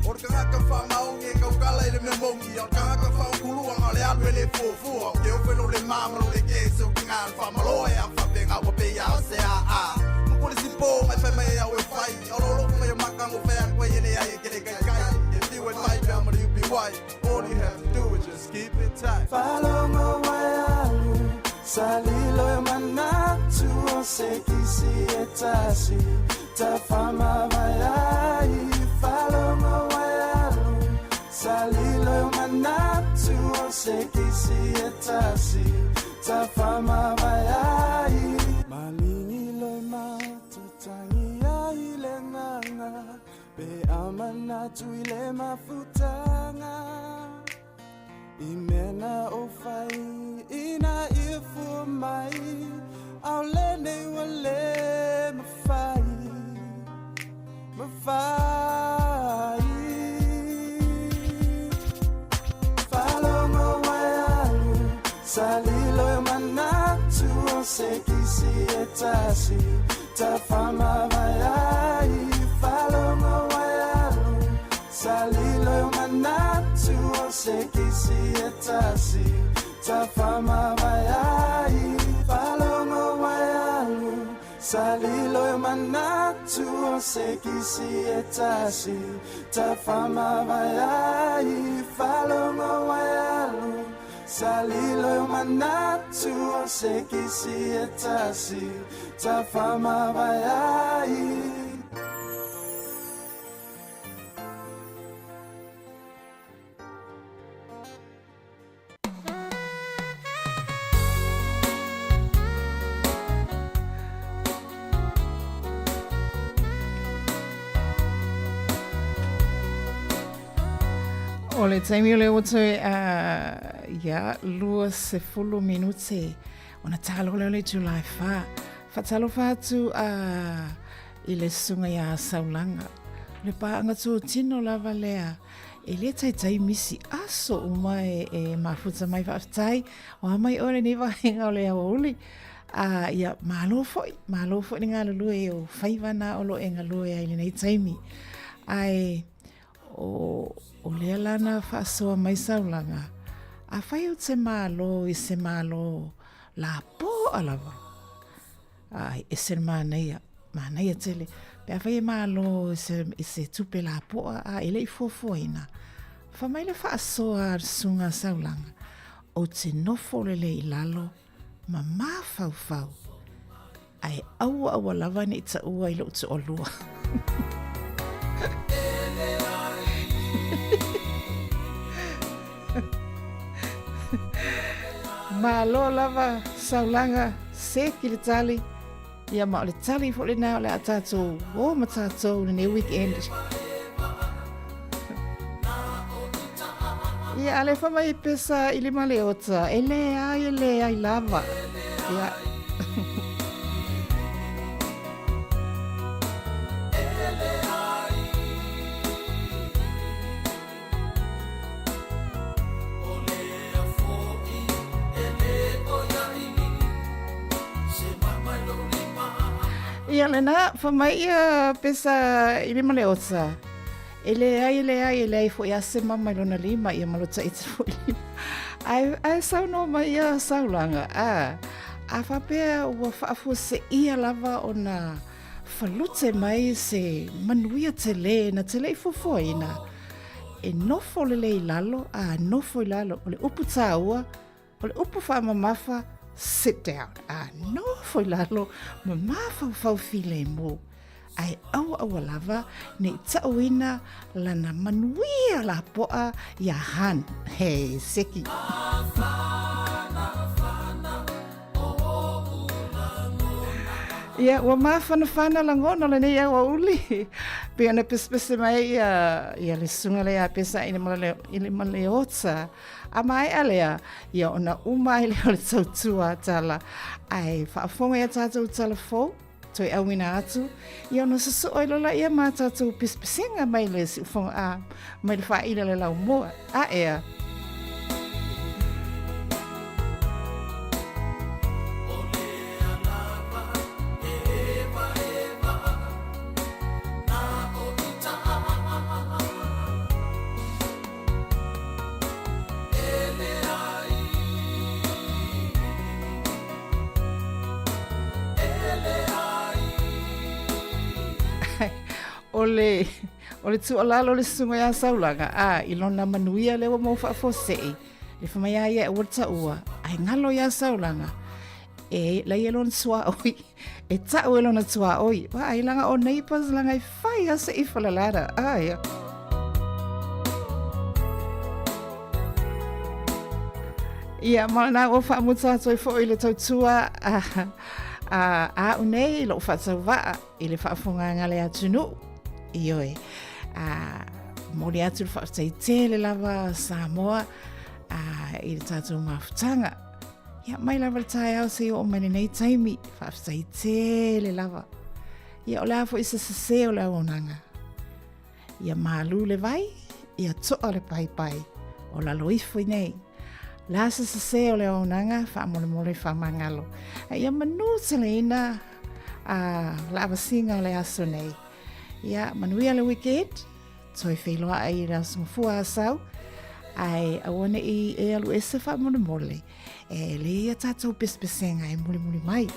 S22: O le kangaka wha maongi, e kau kala i le mea mongi, o le kangaka wha ukulua, ngā le alu e le fuafua, ke o whai lo le mama, lo le ke, se o ki ngā wha maloe, a wha pe ngā wa pe ia o se a a. Mukuli si pō, mai whai mai au e whai, o lo loko mai o makango whai a koe e le ai e kere kai kai. If you and fight, I'm gonna be white. All you have to do is just keep it tight.
S19: Faalogo mai alu salilo e manatu o se kisi e tasi tafamavae ai
S21: sekisi e tasi Tafamavae ai Malingi loi matatangi ai le nganga Pe amanatu i le mafutanga I mea na o fai ina ia fua mai Aole nei ua le mafai Mafai Faalogo ua e alu Salilo e manatu o se kisi e tasi Tafamavae ai Faalogo ua e alu Salilo e manatu o se kisi e tasi Tafamavae ai Faalogo ua e alu Salilo e manatu o se kisi e tasi Tafamavae ai Faalogo ua e alu Salilo e manatu o se kisi e tasi Tafamavae ai
S9: O le taimi o le ua toe ia 20 minute ona talo lea o le itula e whā. Whatalofa atu i le susuga ia Saulaga. O le pāanga tōtino lava lea E le taitai misi aso uma e, e mafuta mai faafetai. O a mai oe lenei vaega o le aoauli. A, ia, malo foi, malo foi le galulue i ou faiva na o lo e galue ai lenei taimi. Ae, o, o lea la na faasoa mai Saulaga, afai ou te malo i se malo lapoa lava, Ai, ese le manaia, manaia tele. Pe afai e malo i se, i se tupe lapoa a e le i fuafuaina, fa mai le faasoa a le susuga a Saulaga, ou te nofo lelei i lalo ma mafaufau, ae aua aua lava ne i taua i lou toalua. Malo lava Saulaga seki le tali. Ia ma o le tali foi lena o le a tātou o ma tātou lenei weekend. Ia alefa mai pesa i lima le ota. E le ai, e le ai lava. Ia. Ia lena, fa mai ia pesa i lima le ota. E leai, e leai, e leai foi a se mama i lona lima, ia ma lo taiti foi lima. Ae, ae saunoa mai ia Saulaga, a, a faapea ua faafuaseia lava ona falute mai se manuia tele na te le i fuafuaina. E nofo lelei i lalo, a nofo i lalo, o le upu tāua, o le upu faamamafa, sit down. A nofo i lalo, ma mafaufau filemu. Ae aua aua lava ne i taʻuina lana manuia lapoa iā Han. He seki. Ia, ua mafanafana lagona o lenei aoauli. Pei ona pesepese mai ia, ia le susuga lea ia Pesa i le malele, i le maleota. A maea lea, ia ona uma ai lea o le tautua tala. Ae faafofoga ia tatou tala fou, toe auina atu, ia ona sosoo ai loa laia ma tatou pesepesega mai le siufoga, a, mai le faaila le laumua. A ea. O le, o le tuualalo le susuga ia Saulaga, a, i lona manuia lea ua mau faafuasei, le fai mai a ia e aua le taua, ae galo ia Saulaga, e lai e lona tuaoi, e tau e lona tuaoi, vaai laga o neighbours laga e fai a se i falalada, ai. Ia, ma lena ua faamuta atu ai foi le tautua a, a, a au nei i lou faatauvaa i le faafofogaga a le atunuu. Ioe. A, momoli atu le faafetai tele lava Samoa a, i le tatou mafutaga. Ia, mai lava le taeao seia oo mai lenei taimi, faafetai tele lava. Ia, o le a foi se sese o le auaunaga? Ia malu le vai, ia toa le paepae, o lalo ifo i nei. O le a se sese o le auaunaga, faamolemole faamagalo. A ia manuteleina a laavasiga o le aso nei. Ia manuia le weekend, toe feiloai i le aso Gafua Asau, ae aua ne i e alu ese faamolemole, e lei ia tatou pesepesega e mulimuli mai.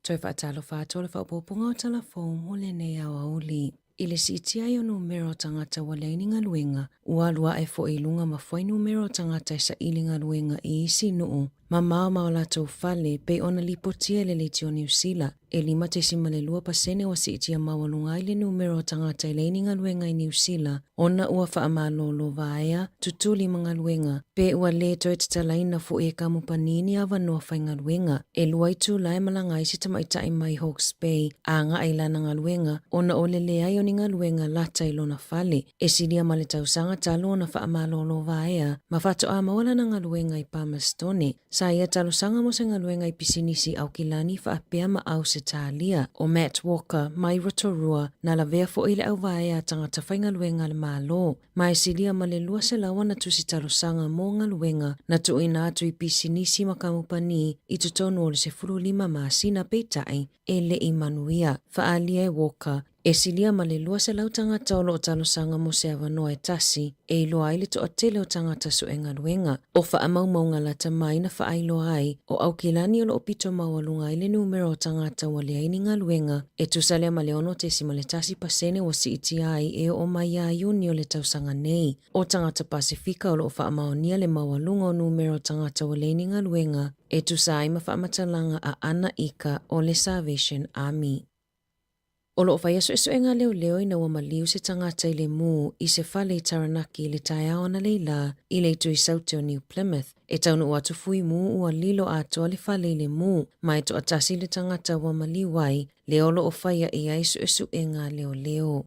S11: Toe faatalofa atu o le faaopoopoga o tala fou mo lenei aoauli. I le siitia ai o numera o tagata ua leai ni galuega, ua alu ae foi i luga ma fuainumera o tagata e saili galuega i isi nuu mamao ma o latou fale pei ona lipotia e le Leitio o Niu Sila. E 5.2 pasene ua siitia maualuga ai le numera o tagata e leai ni galuega i Niu Sila ona ua faamalolo vaea tutuli ma galuega, pe ua lē toe tatalaina foʻi e kamupani ni avanoa faigaluega. E lua itula e malaga ai se tamaitai mai Hawke's Bay a agai i lana galuega ona o le leai o ni galuega lata i lona fale. E silia ma le tausaga talu ona faamalolo vaea ma faatoa maua lana galuega i Palmerstone. Sa ia talosaga mo se galuega i pisinisi Aukilani faapea ma Ausetalia. ʻO Matt Walker, mai Rotorua, na lavea foʻi i le auvaea a tagata faigaluega a le Malo. Ma e silia ma le 200 ana tusi talosaga mo galuega na tuuina atu i pisinisi ma kamupani i totonu o le 15 masina peitai e le i manuia. Faaalia e Walker, E silia ma le 200 tagata o lo o talosaga mo se avanoa e tasi e iloa ai le toatele o tagata sue galuega. O faamaumauga lata mai na faailoa ai, o Aukilani o lo o pito maualuga ai le numera o tagata ua leai ni galuega, e tusa lea ma le 6.1 pasene ua siitia ai e oo mai ia Iuni o le tausaga nei. O tagata Pasefika o lo o faamaonia le maualuga o numera o tagata ua leai ni galuega, e tusa ai ma faamatalaga a Ana Ika o le Salvation Army. O lo o faia suesuega a leoleo ina ua maliu se tagata i le mū i se fale i Taranaki i le taeao analeila i le itu i Saute o New Plymouth. E taunuu atu Fuimu ua lilo atoa le fale i le mū, ma e toatasi le tagata ua maliu ai, lea o lo o faia i ai suesuega a leoleo.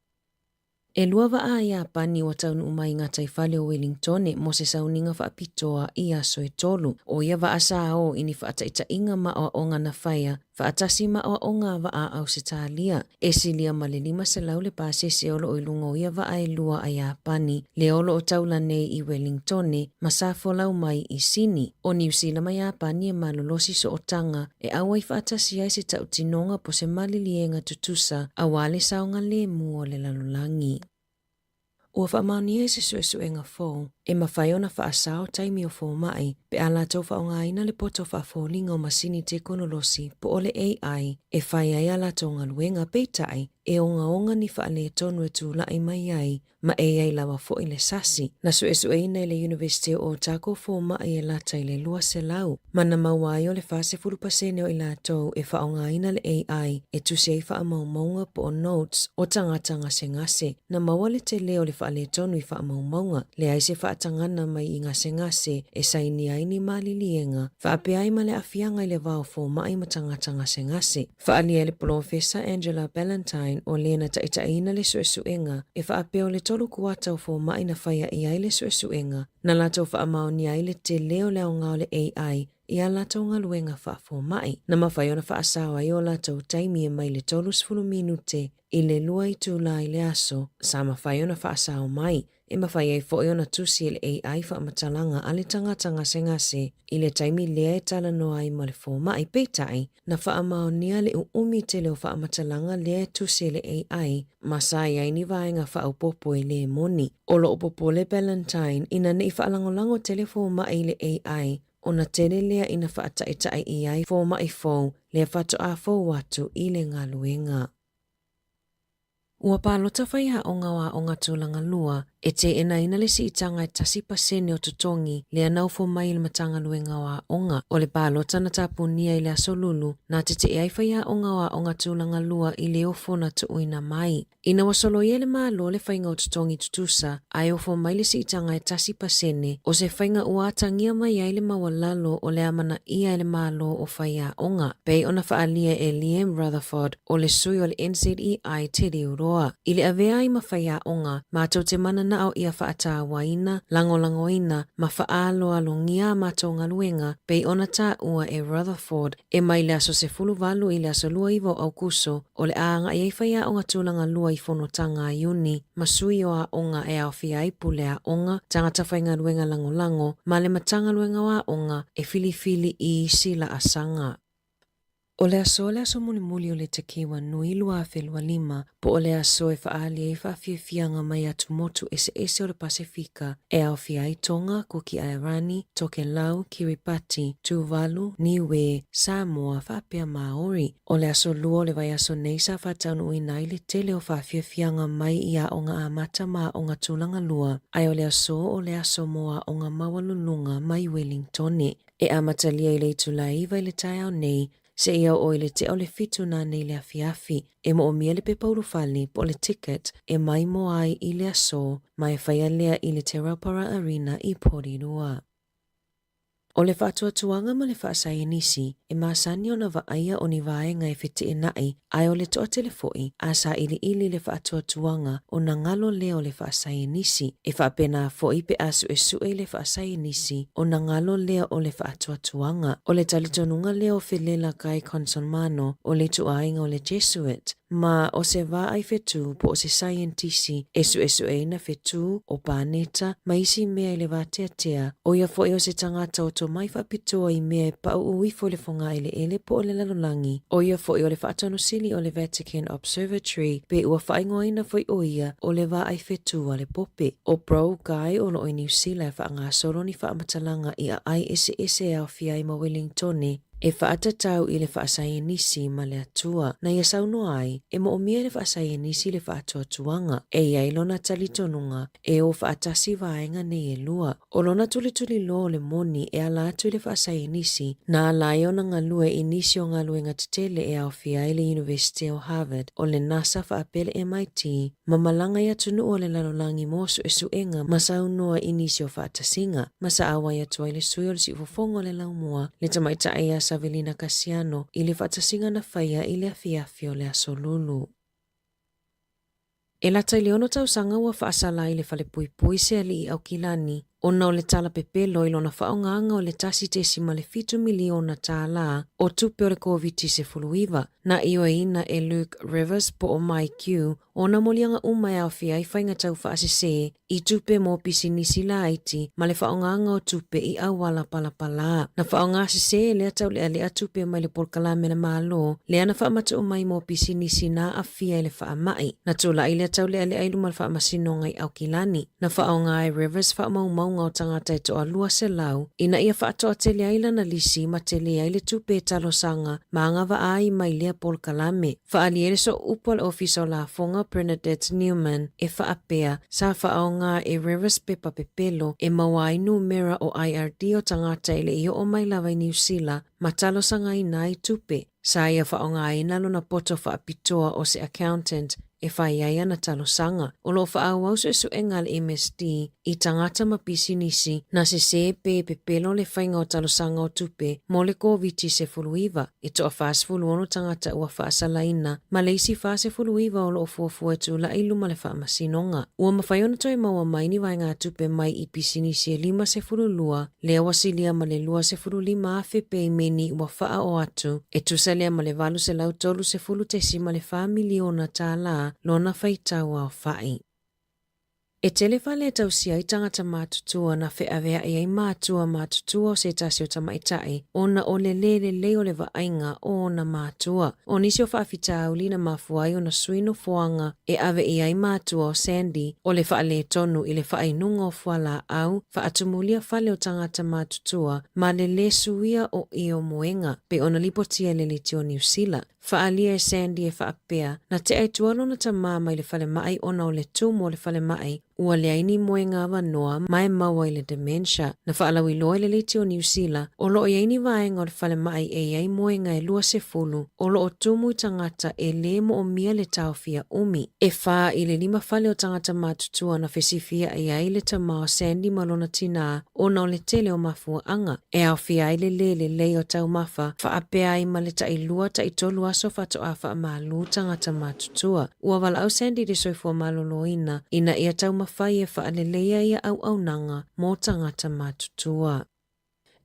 S11: E lua vaa a Iapani ua taunuu mai i gataifale o Welingtone mo se sauniga faapitoa i aso e tolu. ʻO ia vaa sa o i ni faataitaiga ma aoaoga na faia faatasi ma aoaoga a vaa a Ausetalia. E silia ma le 500 le pasese o lo o i luga o ia vaa e lua a Iapani, lea o lo o taula nei i Welingtone ma sa folau mai i Sini. ʻO Niu Sila ma Iapani e malolosi sootaga e ʻauai faatasi ai se tautinoga po se maliliega tutusa aua le saogalemu o le lalolagi. Ua faamaonia i se suesuega fou, e mafai ona faasao taimi o fomaʻi pe a latou faaaogaina le poto faafoliga o masini tekonolosi po o le AI e fai ai a latou galuega, peitai, e ogaoga ni faaletonu e tulaʻi mai ai ma e i ai lava foi le sasi. Na suesueina e le Iunivesite o Otago fomaʻi e lata i le 200, ma na maua ai o le 40% o i latou e faaaogaina le AI e tusi ai faamaumauga po o notes o tagata gasegase. Na maua le tele o le faaletonu i faamaumauga, leai se faatagana mai i gasegase e sainia ai ni maliliega, faapea ai ma le aafiaga i le va o fomaʻi ma tagata gasegase. Faaalia e le Polofesa Angela Ballantyne o le na taitaiina le suesuega e faapea o le tolu kuata o fomaʻi na faia i ai le suesuega na latou faamaonia ai le tele o le aoga o le AI i a latou galuega faafomaʻi, na mafai ona faasao ai o latou taimi e mai le 30 minute i le lua itula i le aso, sa mafai ona faasao mai. E mafai ai foi ona tusi e le AI faamatalaga a le tagata gasegase i le taimi lea e talanoa ai ma le fomaʻi. Peitai, na faamaonia le uumi tele o faamatalaga lea e tusi e le AI ma sa i ai ni vaega faaopoopo e lē moni. O lo o popole Ballantyne ina ne i faalagolago tele fomaʻi i le AI ona tele lea ina faataʻitaʻi i ai fomaʻi fou lea faatoa fou atu i le galuega. Ua palota faiaoga o Aoga Tulaga Lua e teenaina le siitaga e 1% o totogi lea na ofo mai i le Matagaluega o Aoga. O le palota na tapunia i le Aso Lulu, na tetee ai faiaoga o Aoga Tulaga Lua i le ofo na tuuina mai. Ina ua soloia e le Malo le faiga o totogi tutusa, ae ofo mai le siitaga e 1%, o se faiga ua atagia mai ai le maualalo o le amanaia e le Malo o faiaoga, pei ona faaalia e Liam Rutherford, o le sui o le NZEI Te Riuroa. I le avea ai ma faiaoga, matou te mananao ia faatauaina, lagolagoina, ma faaaloalogia a matou galuega, pei ona taua e Rutherford, e mai le aso 18 i le aso 29 o Aukuso, o le a agai ai faiaoga tulaga lua i fonotaga a Iuni, ma sui o aoga e aofia ai pule aoga, tagata faigaluega lagolago, ma le Matagaluega o Aoga e filifili i isi laasaga. O le aso le aso mulimuli o le Tekiwa Nui 2025, po o le aso e faaali ai faafiafiaga mai atumotu eseese o le Pasefika e aofia ai Tonga, Kuki Airani, Tokelau, Kiribati, Tuvalu, Niue, Samoa faapea Maori. O le aso lua o le vaiaso nei sa faataunuuina ai le tele o faafiafiaga mai i aoga amata ma aoga tulaga lua, ae o le aso o le aso mo aoga maualuluga mai Welingtone. E amatalia i le itula e 9 i le taeao nei, seia oo i le tea o le 7 nanei le afiafi. E moomia le pepa ulufale po o le ticket e maimoa ai i le aso, ma e faia lea i le Te Raupara Arena i Porirua. O le faatuatuaga ma le faasaienisi, e masani ona vaaia o ni vaega e feteenai, ae o le toatele foi, a sailiili le faatuatuaga ona galo lea o le faasaienisi. E faapena foi pe a suesue i le faasaienisi, ona galo lea o le faatuatuaga. O le talitonuga lea o Felela Guy Consolmano o le ituaiga o le Jesuit, ma o se vaai fetu po o se saienitisi e suesueina fetu o paneta ma isi mea i le vateatea, ʻo ia foi o se tagata o tomai faapitoa i mea e paʻuʻu ifo i le fogaeleele po o le lalolagi, ʻo ia foi o le faatonusili o le Vatican Observatory pe ua faaigoaina foi ʻo ia o le vaai fetu a le Pope. ʻO Bro Guy o lo o i Niu Sila e faagasolo ni faamatalaga i aai eseese e aofia ai ma Welingtone. e faatatau i le faasaienisi ma le Atua. Na ia saunoa ai, e moomia e le faasaienisi le faatuatuaga, e i ai lona talitonuga e o faatasi vaega nei e lua. O lona tulituliloa o le moni e ala atu i le faasaienisi, na ala ai ona galue i nisi o galuega tetele e aofia ai le Iunivesite o Harvard, o le NASA faapea le MIT, ma malaga i atunuu o le lalolagi mo suesuega ma saunoa i nisi o faatasiga, ma sa auai atu ai le sui o le siufofoga o le laumua, le tamaitai ia Savelina Kasiano, i le faatasiga na faia i le afiafi o le Aso Lulu. E lata i le ono tausaga ua faasala ai le falepuipui se alii Aukilani ona o le tala pepelo i lona faaaogaga o le $1.7 miliona tālā o tupe o le Koviti-19. Na ioeina e Luke Rivers po o MyQ ona moliaga uma e aofia ai faiga taufaasese i tupe mo pisinisi laiti ma le faaaogaga o tupe i auala palapalā. Na faaaogasese e lea taulealea tupe mai le polokalame a le Malo lea na faamatuu mai mo pisinisi na aafia i le faamai. Na tulai lea taulealea i luma o le Faamasinoga i Aukilani. Na faaaoga e Rivers faamaumauga o tagata e toalua selau ina ia faatoatele ai lana lisi ma tele ai le tupe e talosaga ma agavaa ai mai lea polokalame. Faaalia le sooupu a le Ofisa o Lafoga Bernadette Newman e faapea, sa faaaoga e Rivers pepa pepelo e maua ai numera o IRD o tagata e le i oo mai lava i Niu Sila ma talosagaina ai tupe. Sa ia faaaogaina lona poto faapitoa o se accountant e fai ai ana talosaga. O lo o faaauau suesuega a le MSD i tagata ma pisinisi na sesē pe pepelo le faiga o talosaga o tupe mo le Koviti-19. E toa-46 tagata ua faasalaina ma le isi 49 o lo o fuafua e tulai i luma le faamasinoga. Ua mafai ona toe maua mai ni vaegatupe mai i pisinisi e 52 lea ua silia ma le 25,000 peimeni ua faaoo atu, e tusa lea ma le $830.4 miliona tālā lona faitau aofai. E tele fale e tausia ai tagata matutua na feaveai ai matua matutua o se tasi o tamaitai ona o le lē lelei o le vaaiga o ona matua. O nisi o faafitauli na mafua ai ona sui nofoaga e ave i ai matua o Sandy o le faaletonu i le faainuga o fualaau faatumulia fale o tagata matutua ma le lē suia o io moega pei ona lipotia e le Leitio Niu Sila. Faaalia e Sandy e faapea, na tea i tua lona tamā mai le falemai ona o le tumu o le falemai, ua leai ni moega avanoa ma e maua i le dementia. Na faalauiloa e le Leitio Niu Sila, o lo o i ai ni vaega o le falemai e i ai moega e 20 o lo o tumu i tagata e lē moomia le taofia umi. E fa i le lima fale o tagata matutua na fesifiaʻi ai le tamā o Sandy ma lona tinā ona o le tele o mafuaaga e aofia ai le lē lelei o taumafa, faapea ai ma le tailua taitolu aso faatoa faamalu tagata matutua. Ua valaau Sandy i le soifua maloloina ina ia taumafai e faaleleia ia auaunaga mo tagata matutua.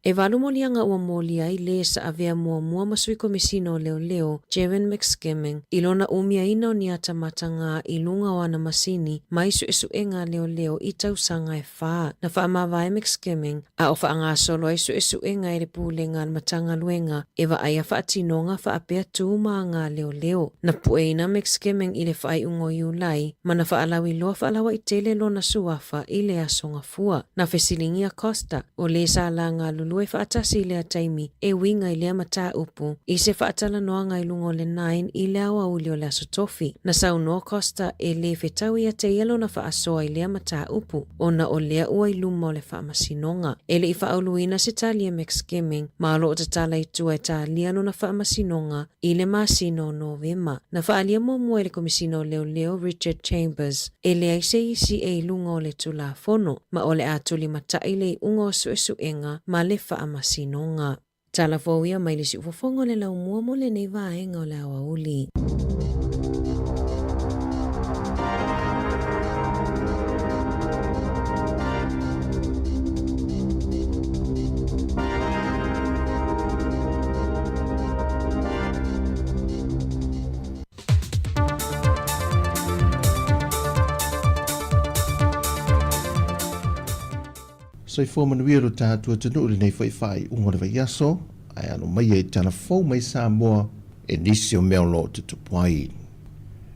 S11: E valu moliaga ua molia ai lē sa avea muamua ma Sui Komesina o Leoleo, Jevon McSkimming, i lona umiaina o ni ata matagā i luga o ana masini mai suesuega a leoleo i tausaga e fa. Na faamavae McSkimming, a o faagasolo ai suesuega e le Pulega a le Matagaluega e vaaia faatinoga faapea tu ma aga a leoleo. Na pueina McSkimming i le faaiuga o Iulai ma na faalauiloa faalauaitele lona suafa i le aso Gafua. Na fesiligia Costa, o lē sa lagalulue faatasi i lea taimi e uiga i lea mataupu i se faatalanoaga i luga o le Nine i le aoauli o le Aso Tofi. Na saunoa Costa e lē fetau ia te ia lona faasoa i lea mataupu ona o lea ua i luma o le faamasinoga. E le i faauluina se tali a McSkimming ma o lo o tatala i tua e talia lona faamasinoga i le masina o Novema. Na faaalia muamua e le Komisina o Leoleo Richard Chambers e leai se isi e i luga o le Tulafono ma o le a tulimatai le iuga o suesuega ma le faamasinoga. Tala fou ia mai le siufofoga o le laumua mo lenei vaega o le aoauli.
S12: Soifua manuia lo tatou atunuu i lenei foi faaiuga o le vaiaso, ae alo maia i tala fou mai Samoa e nisi o mea o lo o tutupu ai.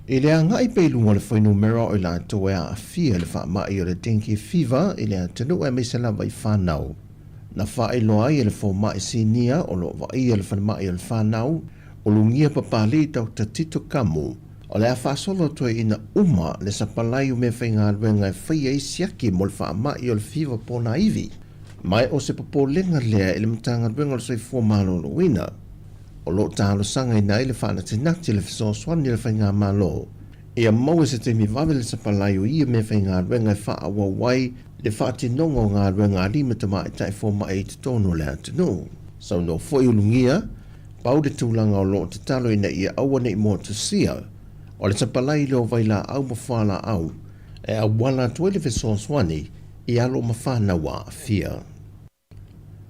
S12: I le agai pea i luga o le fuainumera o i latou e aafia i le faamai o le dengue fever i le atunuu aemaise lava i fanau. Na faailoa ai e le fomaʻi sinia o loo vaaia le falemai o le fanau Ulugia Papalii Dr Tito Kamu, o le a faasolo atu ai ina uma le sapalai o meafaigaluega e faia ai siaki mo le faamaʻi o le fiva ponaivi. Ma e o se popolega lea i le Matagaluega o le Soifua Maloloina o loo talosagaina ai le faanatinati le fesoasoani a le faigamālō ia maua se taimi vave le sapalai o ia meafaigaluega e faaauau ai le faatinoga o galuega a alii ma tamaitai fomaʻi i totonu o le atunuu. Saunoa foi Ulugia, pau le tulaga o loo tatalo ina ia aua nei motusia o le sapalai lea o vailaau ma fualaau e auala atu ai le fesoasoani i alo ma fanau aafia.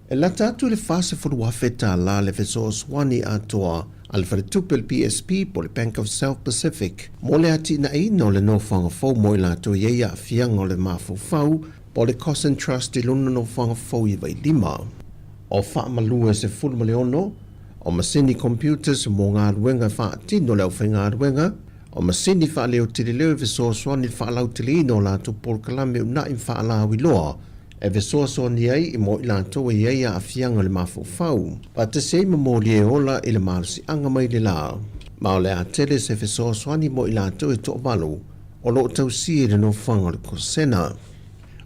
S12: E lata atu i le $40,000 tālā le fesoasoani atoa a le faletupe le BSP po le Bank of South Pacific mo le atinaeina o le nofoaga fou mo i latou i ai aafiaga o le mafaufau po le Cossan Trust i lona nofoaga fou i Vailima. O faamalua e 16 o masini computers mo galuega e faatino le aufaigaluega, o masini faaleoteleleo e fesoasoani i le faalauteleina o latou polokalame unaʻi ma faalauiloa e fesoasoani ai i mo i latou e i ai aafiaga o le mafaufau, faatasi ai ma moli e ola i le malosiaga mai le lā. Ma o le a tele se fesoasoani mo i latou e toavalu o loo tausia i le nofoaga o le Kosena.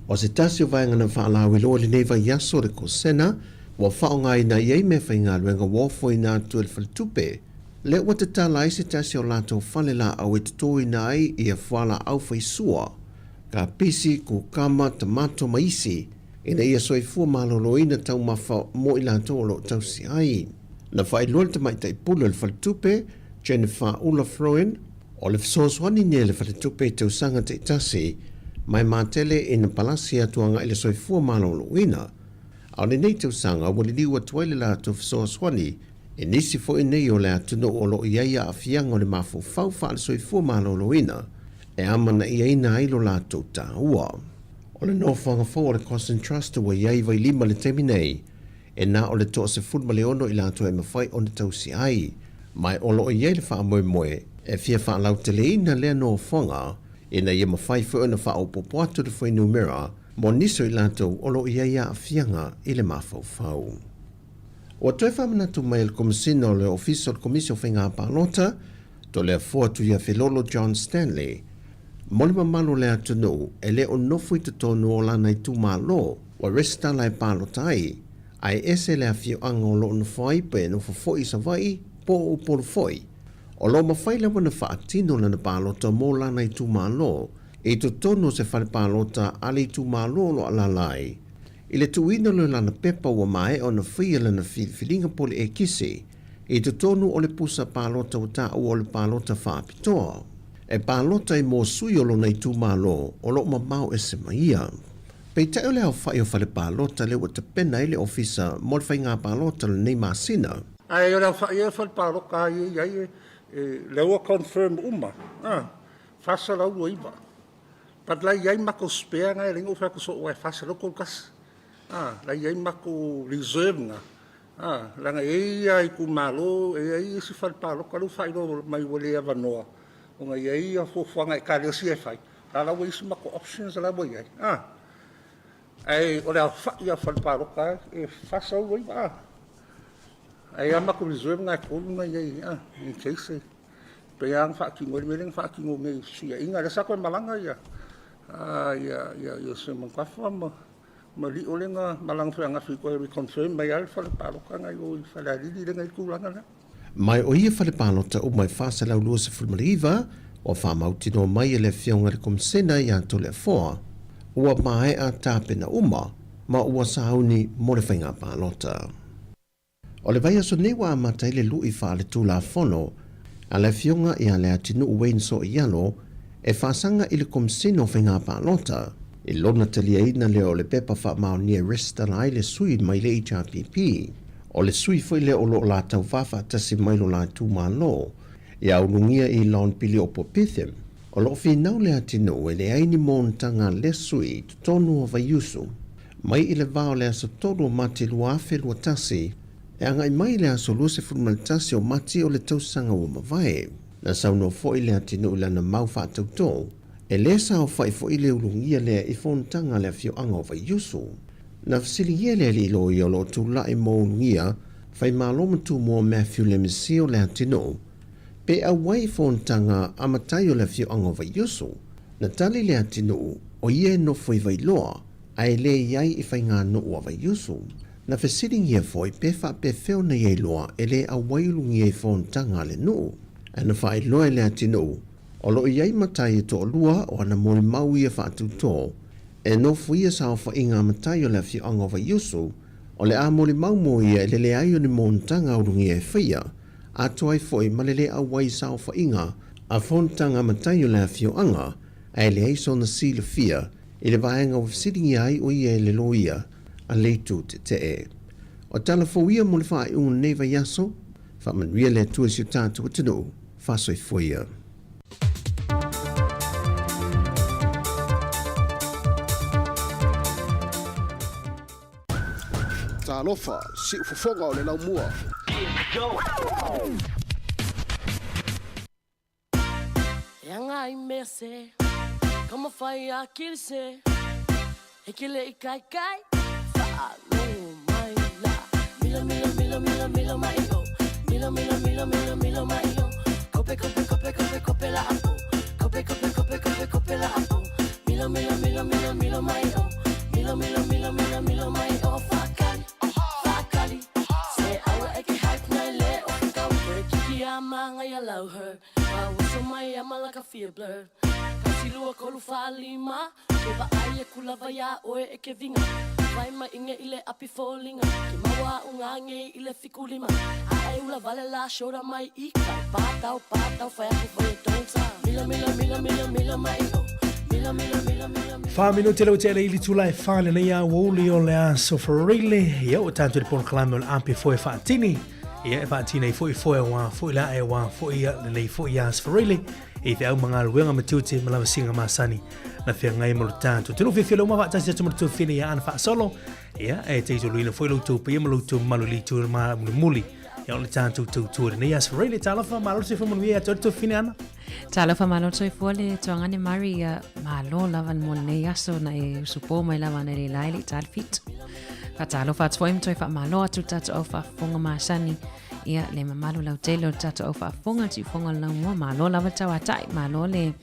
S12: O se tasi o vaega na faalauiloa i lenei vaiaso o le Kosena ua faaaogaina i ai meafaigaluega ua ofoina atu e le faletupe, lea ua tatala ai se tasi o latou fale laau e totoina ai ia fualaau faisua, kapisi, kukama, tamato ma isi, ina ia soifua maloloina taumafa mo i latou o loo tausi ai. Na faailoa le tamaitai pule o le faletupe, Jennifer Ula Froen, o le fesoasoani nei a le faletupe i tausaga taitasi ma e matele ina palasi atu agai le soifua maloloina. A o lenei tausaga ua liliu atu ai le latou fesoasoani i nisi foi nei o le atunuu o loo i ai aafiaga o le mafaufau faale-soifua maloloina e amanaiaina ai lo latou taua. O le nofoaga fou o le Cossan Trust ua i ai Vailima i le taimi nei, e na o le 16 i latou e mafai ona tausi ai, ma o loo i ai le faamoemoe e fia faalauteleina lea nofoaga ina ia mafai foi ona faaopoopo atu le fuainumera mo nisi o i latou o loo i ai aafiaga i le mafaufau. Ua toe faamanatu mai e le Komesina o le Ofisa o le Komisi o Faiga Palota, Toleafoa Tuiafelolo John Stanley, mo le mamalu o le atunuu e le o nofo i totonu o lana itumalo ua resitala e palota ai, ae ese le afioaga o loo nofo ai pe nofo foi i Savaii po o Upolu foi. O loo mafai lava ona faatino lana palota mo lana itumalo i totonu o se fale palota a le itumalo o lo o alaala ai. I le tuuina lea o lana pepa ua maea ona faia lana filifiliga po o le ekisi i totonu o le pusa palota ua taua o le palota faapitoa e palota ai mo sui o lona itumalo o loo mamao ese ma ia. Peitai o le aofai o fale palota lea ua tapena ai le ofisa mo le faiga palota o lenei masina.
S13: Ae o le aofai ea o fale palota ia e i ai lea ua confirm uma, 429. But la e i ai matou spare na e leai na ou fai atu soo aua e 431. La e i ai matou reserve na, leaga e i ai itumalo, e i ai isi fale palota lea ua faailoa mai ua le avanoa ona e i ai fuafuaga a Ekalesia e fai, a o la ua i ai isi matou options la ua i ai. Ae o le aofai lava o fale palota e 429. Ae i ai lava matou reserve na e tolu na i ai in case e pei lava ona faatino ai le mea lea na faatino nei i fesuiaiga. Lea sa toe malaga ia Iose Manutafa ma Lio lea na malaga foi ananafi e toe reconfirm mai lava le fale palota na i o i Falealili lea na i ai le tulaga lea.
S12: Ma o ia fale palota uma e 429 ua faamautinoa mai e le Afioga i le Komisena ia Toleafoa ua maea tapena uma ma ua sauni mo le faiga palota. O le vaiaso nei ua amata ai le luʻi faaletulafono a le Afioga ia Leatinuu Wayne Soialo e faasaga i le Komesina o Faiga Palota i lona taliaina lea o le pepa faamaonia e resitala ai le sui mai le HRPP. O le sui foi lea o lo o la tauva faatasi mai lo la itumalo ia Ulugia Elon Piliopo Pitham. O lo o finau Leatinuu e leai ni monotaga a lea sui i totonu o Vaiusu mai i le va o le aso 3 o Mati 2021 e agai mai i le aso 21 o Mati o le tausaga ua mavae. Na saunoa foi Leatinuu i lana mau faatautō, e lē saofai foi le ulugia lea i fonotaga a le afioaga o Vaiusu. Na fesiligia le alii loia o lo o tulai mo ulugia Faimalo ma Tumua Matthew Lemesio o Leatinuu pe auai i fonotaga a matai o le afioaga o Vaiusu. Na tali Leatinuu o ia e nofo i Vailoa ae le i ai i faiganuu a Vaiusu. Na fesiligia foi pe faapefea ona ia iloa e le auai ulugia i fonotaga a le nuu. Ae na faailoa e Leatinuu o lo o i ai matai e toalua o ana molimau ia faatutō e nofoia saofaiga a matai o le afioaga o Vaiusu o le a molimau mo ia i le leai o ni monotaga ulugia e faia, atoa ai foi ma le le auai i saofaiga a fonotaga a matai o le afioaga, ae leai sona silafia i le vaega ua fesiligia ai o ia e le loia a Leitu Tetee. O tala fou ia mo le faaiuga o lenei vaiaso, faamanuia le Atua i si o tatou atunuu, faasoifua ia.
S16: Talofa, siufofoga o le laumua.
S8: E anga i mea se, ka mawhai a kiri se, He kele i kai kai, whaalogo mai la. Milo, milo, milo, milo, milo mai o. Milo, milo, milo, milo, milo mai o. Kope, kope, kope, kope, kope la apo. Kope, kope, kope, kope, kope la apo. Milo, milo, milo, milo, milo mai o. Milo, milo, milo, milo, milo mai o. Whakali, whakali. Se aua e ke hype nei le o whakau. Koe kiki a māngai a lau her. Waso mai a malaka fia blur. Kasi lua kolu wha lima. Ke vaai aku lava iā ʻoe e ke winga Vai mai inge i le api foliga Ke maua aʻu ngāngei i le fikulima A e ula wale la shoulder mai i kai Pātau, pātau, whai aku whai e don't stop Milo, milo, milo, milo, milo mai o Milo, milo, milo, milo, milo
S1: Fa minute le utele i litula e fa le nei a uli o le aso Farile ia o tātou le polokalame o le api foe whaatini ia e whaatini ai foi foe wā foi la e wā foi ia le nei foi aso Farile i te au magaluega ma tiute ma lava singa masani na feagai ma lo tatou tino fiafia le uma faatasi atu ma le tuafine ia ana faasolo ia e te ituluina foi lo tou paia ma lo tou mamalu i le itu ma mulimuli ia o le tatou tautua lenei aso Ray le talofa malo le soifua manuia ia te oe le tuafine Ana.
S11: Talofa malo le soifua le tuagane Mari ia malo lava mo lenei aso na e usupo mai lava na le lai le tali fitu. Faatalofa atu foi ma toe faamalo atu le tatou au faafofoga masani Ia, le mamalu lautele o le tatou au faafofoga, tiufofoga o le laumua, malo lava le tauatai, malo le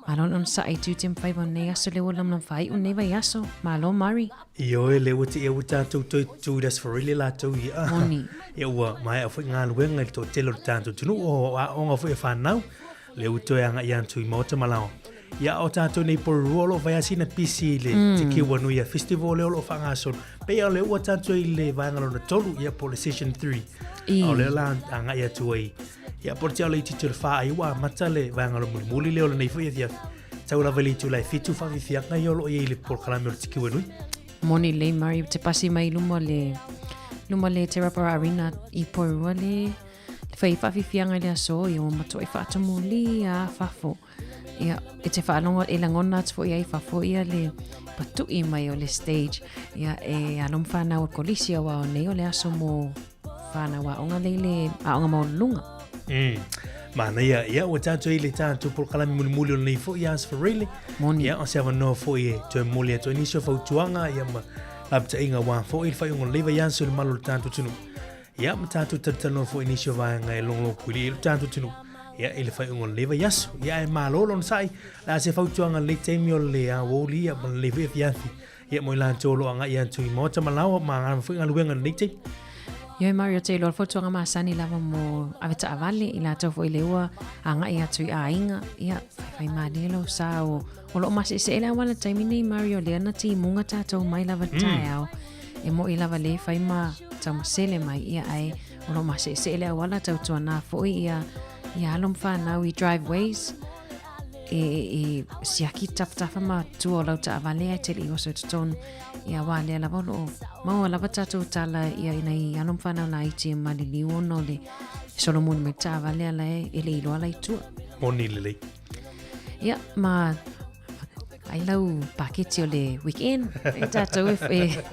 S11: malo le onosai i tiute ma faiva o lenei aso, le ua lamlam faaiu lenei vaiaso, malo Murray.
S1: Ioe, le ua te ua tatou toe tu i le aso Farile latou ia.
S11: Moni.
S1: Ia ua maea foi galuega i le toatele o le tatou atunuu, o aoga foi a fanau, le ua toe agai atu i maota ma laoa. Ia o tātou nei Porirua o lo o fai lava sina pisi i le mm. Te Kiwanuia Festival lea o lo o faagasolo. Pei o lea ua tātou i le vaega lona tolu, ia po o le session 3. I. O lea la agai atu ai. Ia po o le tia o le itiiti o le wha ai ua amata le vaega lo mulimuli lea o lenei foi afiafi. Tau lava i le itula e fitu whaafiafiaga ia o lo o i ai le polokalame o le Te Kiwanui.
S11: Moni lelei Murray te pasi mai luma le luma le Te Rapara Arena i Porirua le le whai whaafiafiaga i le aso ia ua matua i whaatamuli a fafo. Ia, e te whaalongo, e langona atu foi ai fafo ia le patu'i mai o le stage. Ia, e alo ma whanau o kolisi au ao nei o le aso mo whanau aonga lei le aonga maualuluga.
S1: Manaia, ia, ua tātou i le tātou polokalame mulimuli o lenei foi Ask for Really.
S11: Moni.
S1: Ia, o se avanoa foi e toe momoli atu ai nisi o fautuaga, ia ma lapataiga aua foi le faaiuga o lenei vaiaso i le malu o le tātou atunuu. Ia, ma tātou talatalanoa foi i nisi o vaega e logologo i le tātou atunuu. Ia, i le faaiuga o lenei vaiaso. Ia, ae malo le onosai. Le a se fautuaga i lenei taimi o le aoauli ia ma lenei foi afiafi. Ia, mo i latou o lo o agai atu i maota ma laoa ma agana foi galuega i lenei taimi.
S11: Ioe Mario te iloa le fautuaga masani lava mo ave taavale i latou foi le ua agai atu i aiga ia faifai malie lou sa o o loo maseesee le auala taimi nei Mario lea na timuga tatou mai lava le taeao e moi lava le fai ma taumasele mai ia ae o loo maseesee le auala tautuana foi ia ia alo ma fanau i driveways e, e siaki tafatafa ma tua o lau taavale ae te le i oso i totonu ia wā lea lava o loo maua lava tatou tala ia ina i alo ma fanau laiti e maliliu ona o le solomoni mai taavale ala e, e le iloa la i tua.
S1: Moni lelei.
S11: Ia, ma ai lau paketi o le weekend. E tātou e, e,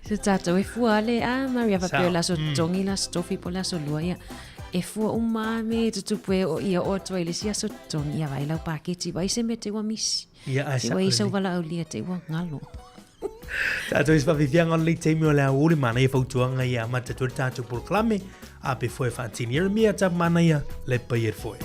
S11: se tātou e fua ale, a Maria whapeo la so tongi la so tofi po la so lua ia. E fua uma me tutupu e o ia o atu ai le sia so tongi ia vai lau paketi vai se me te ua misi.
S1: Ia, ai
S11: Te ua isa wala au lia te ua ngalo.
S1: Tātou i se whawhiwhianga o lenei taimi o le aouli, manaia fautuaga ia amata atu ai le tātou polokalame, a pe foe whaatini. Ieremia tap manaia, le pai e foe.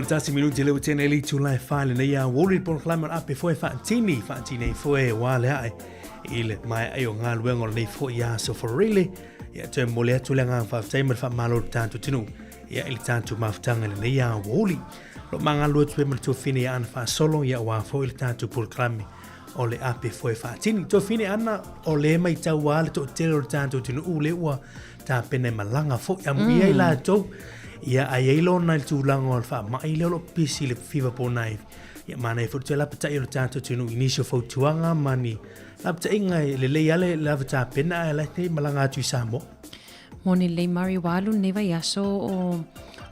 S1: 11 minuti le utene le itula e whale nei a woli polokalame o le ape foe faatini, faatini ai foe wā le ae i le mai ai o ngā luenga o lenei foe ia aso whareile. Ia toe mole atu le ngā whawhtai ma le whaamalo le tātou tinu. Ia i le tātou mafutanga i lenei a woli. Lo mangalu atu e ma le tuafine ia ana whaasolo ia wā foe le tātou polokalame o le ape foe faatini. Tuafine ana o le mai tau wā le to'atele o le tātou tinu u le ua tapena e malaga foʻi amuia i latou ia a iai lona i le tulaga o le faamaʻi lea o loo pisi i le fiva pona ivi ia manaia foi le toe lapataʻi o le tatou atunuu i nisi o fautuaga ma ni lapataʻiga e lelei a le lava tapena ae la te malaga atu i Samoa.
S4: Moni lelei Murray ua alu lenei vaiaso o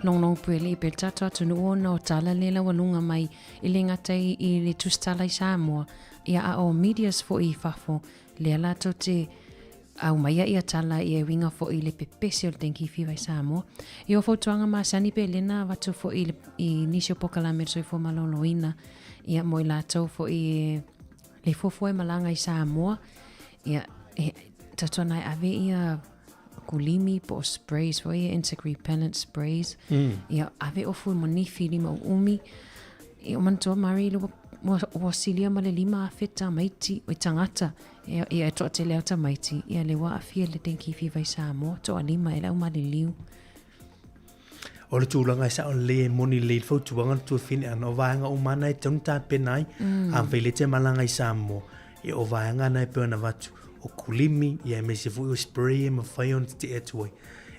S4: Longlong Puele pe le tatou atunuu ona o tala lea laualuga mai e le gata i le tusitala i Samoa ia a o medias foi i fafo lea latou te aumaia ia tala ia e uiga foi i le pepesi o le dengue fever i Samoa. I o fautuaga masani pe lena avatu foi i, le, i nisi o pokalame o le soifua malōlōina ia mo i latou foi e le fuafua e malaga i Samoa ia e tautuana e ave ia kulimi po o sprays foi ia insect repellent sprays ia ave ofu mo nifi lima uumi ia o manatua Mary ua, ua, ua silia ma le 5,000 tamaiti o i tagata. Ia, ia e toatele au tamaiti, ia le ua aafia i le dengue fever i Samoa, toalima e le aumaliliu.
S1: O le tulaga e sao lelei e moni lelei le fautuaga le tuafine ana o vaega uma ana e tatau ona tapena ai. Afai le te malaga i Samoa, ia o vaega na e pei ona avatu, o kulimi, ia aemaise foi o spray e mafai ona tetee atu ai.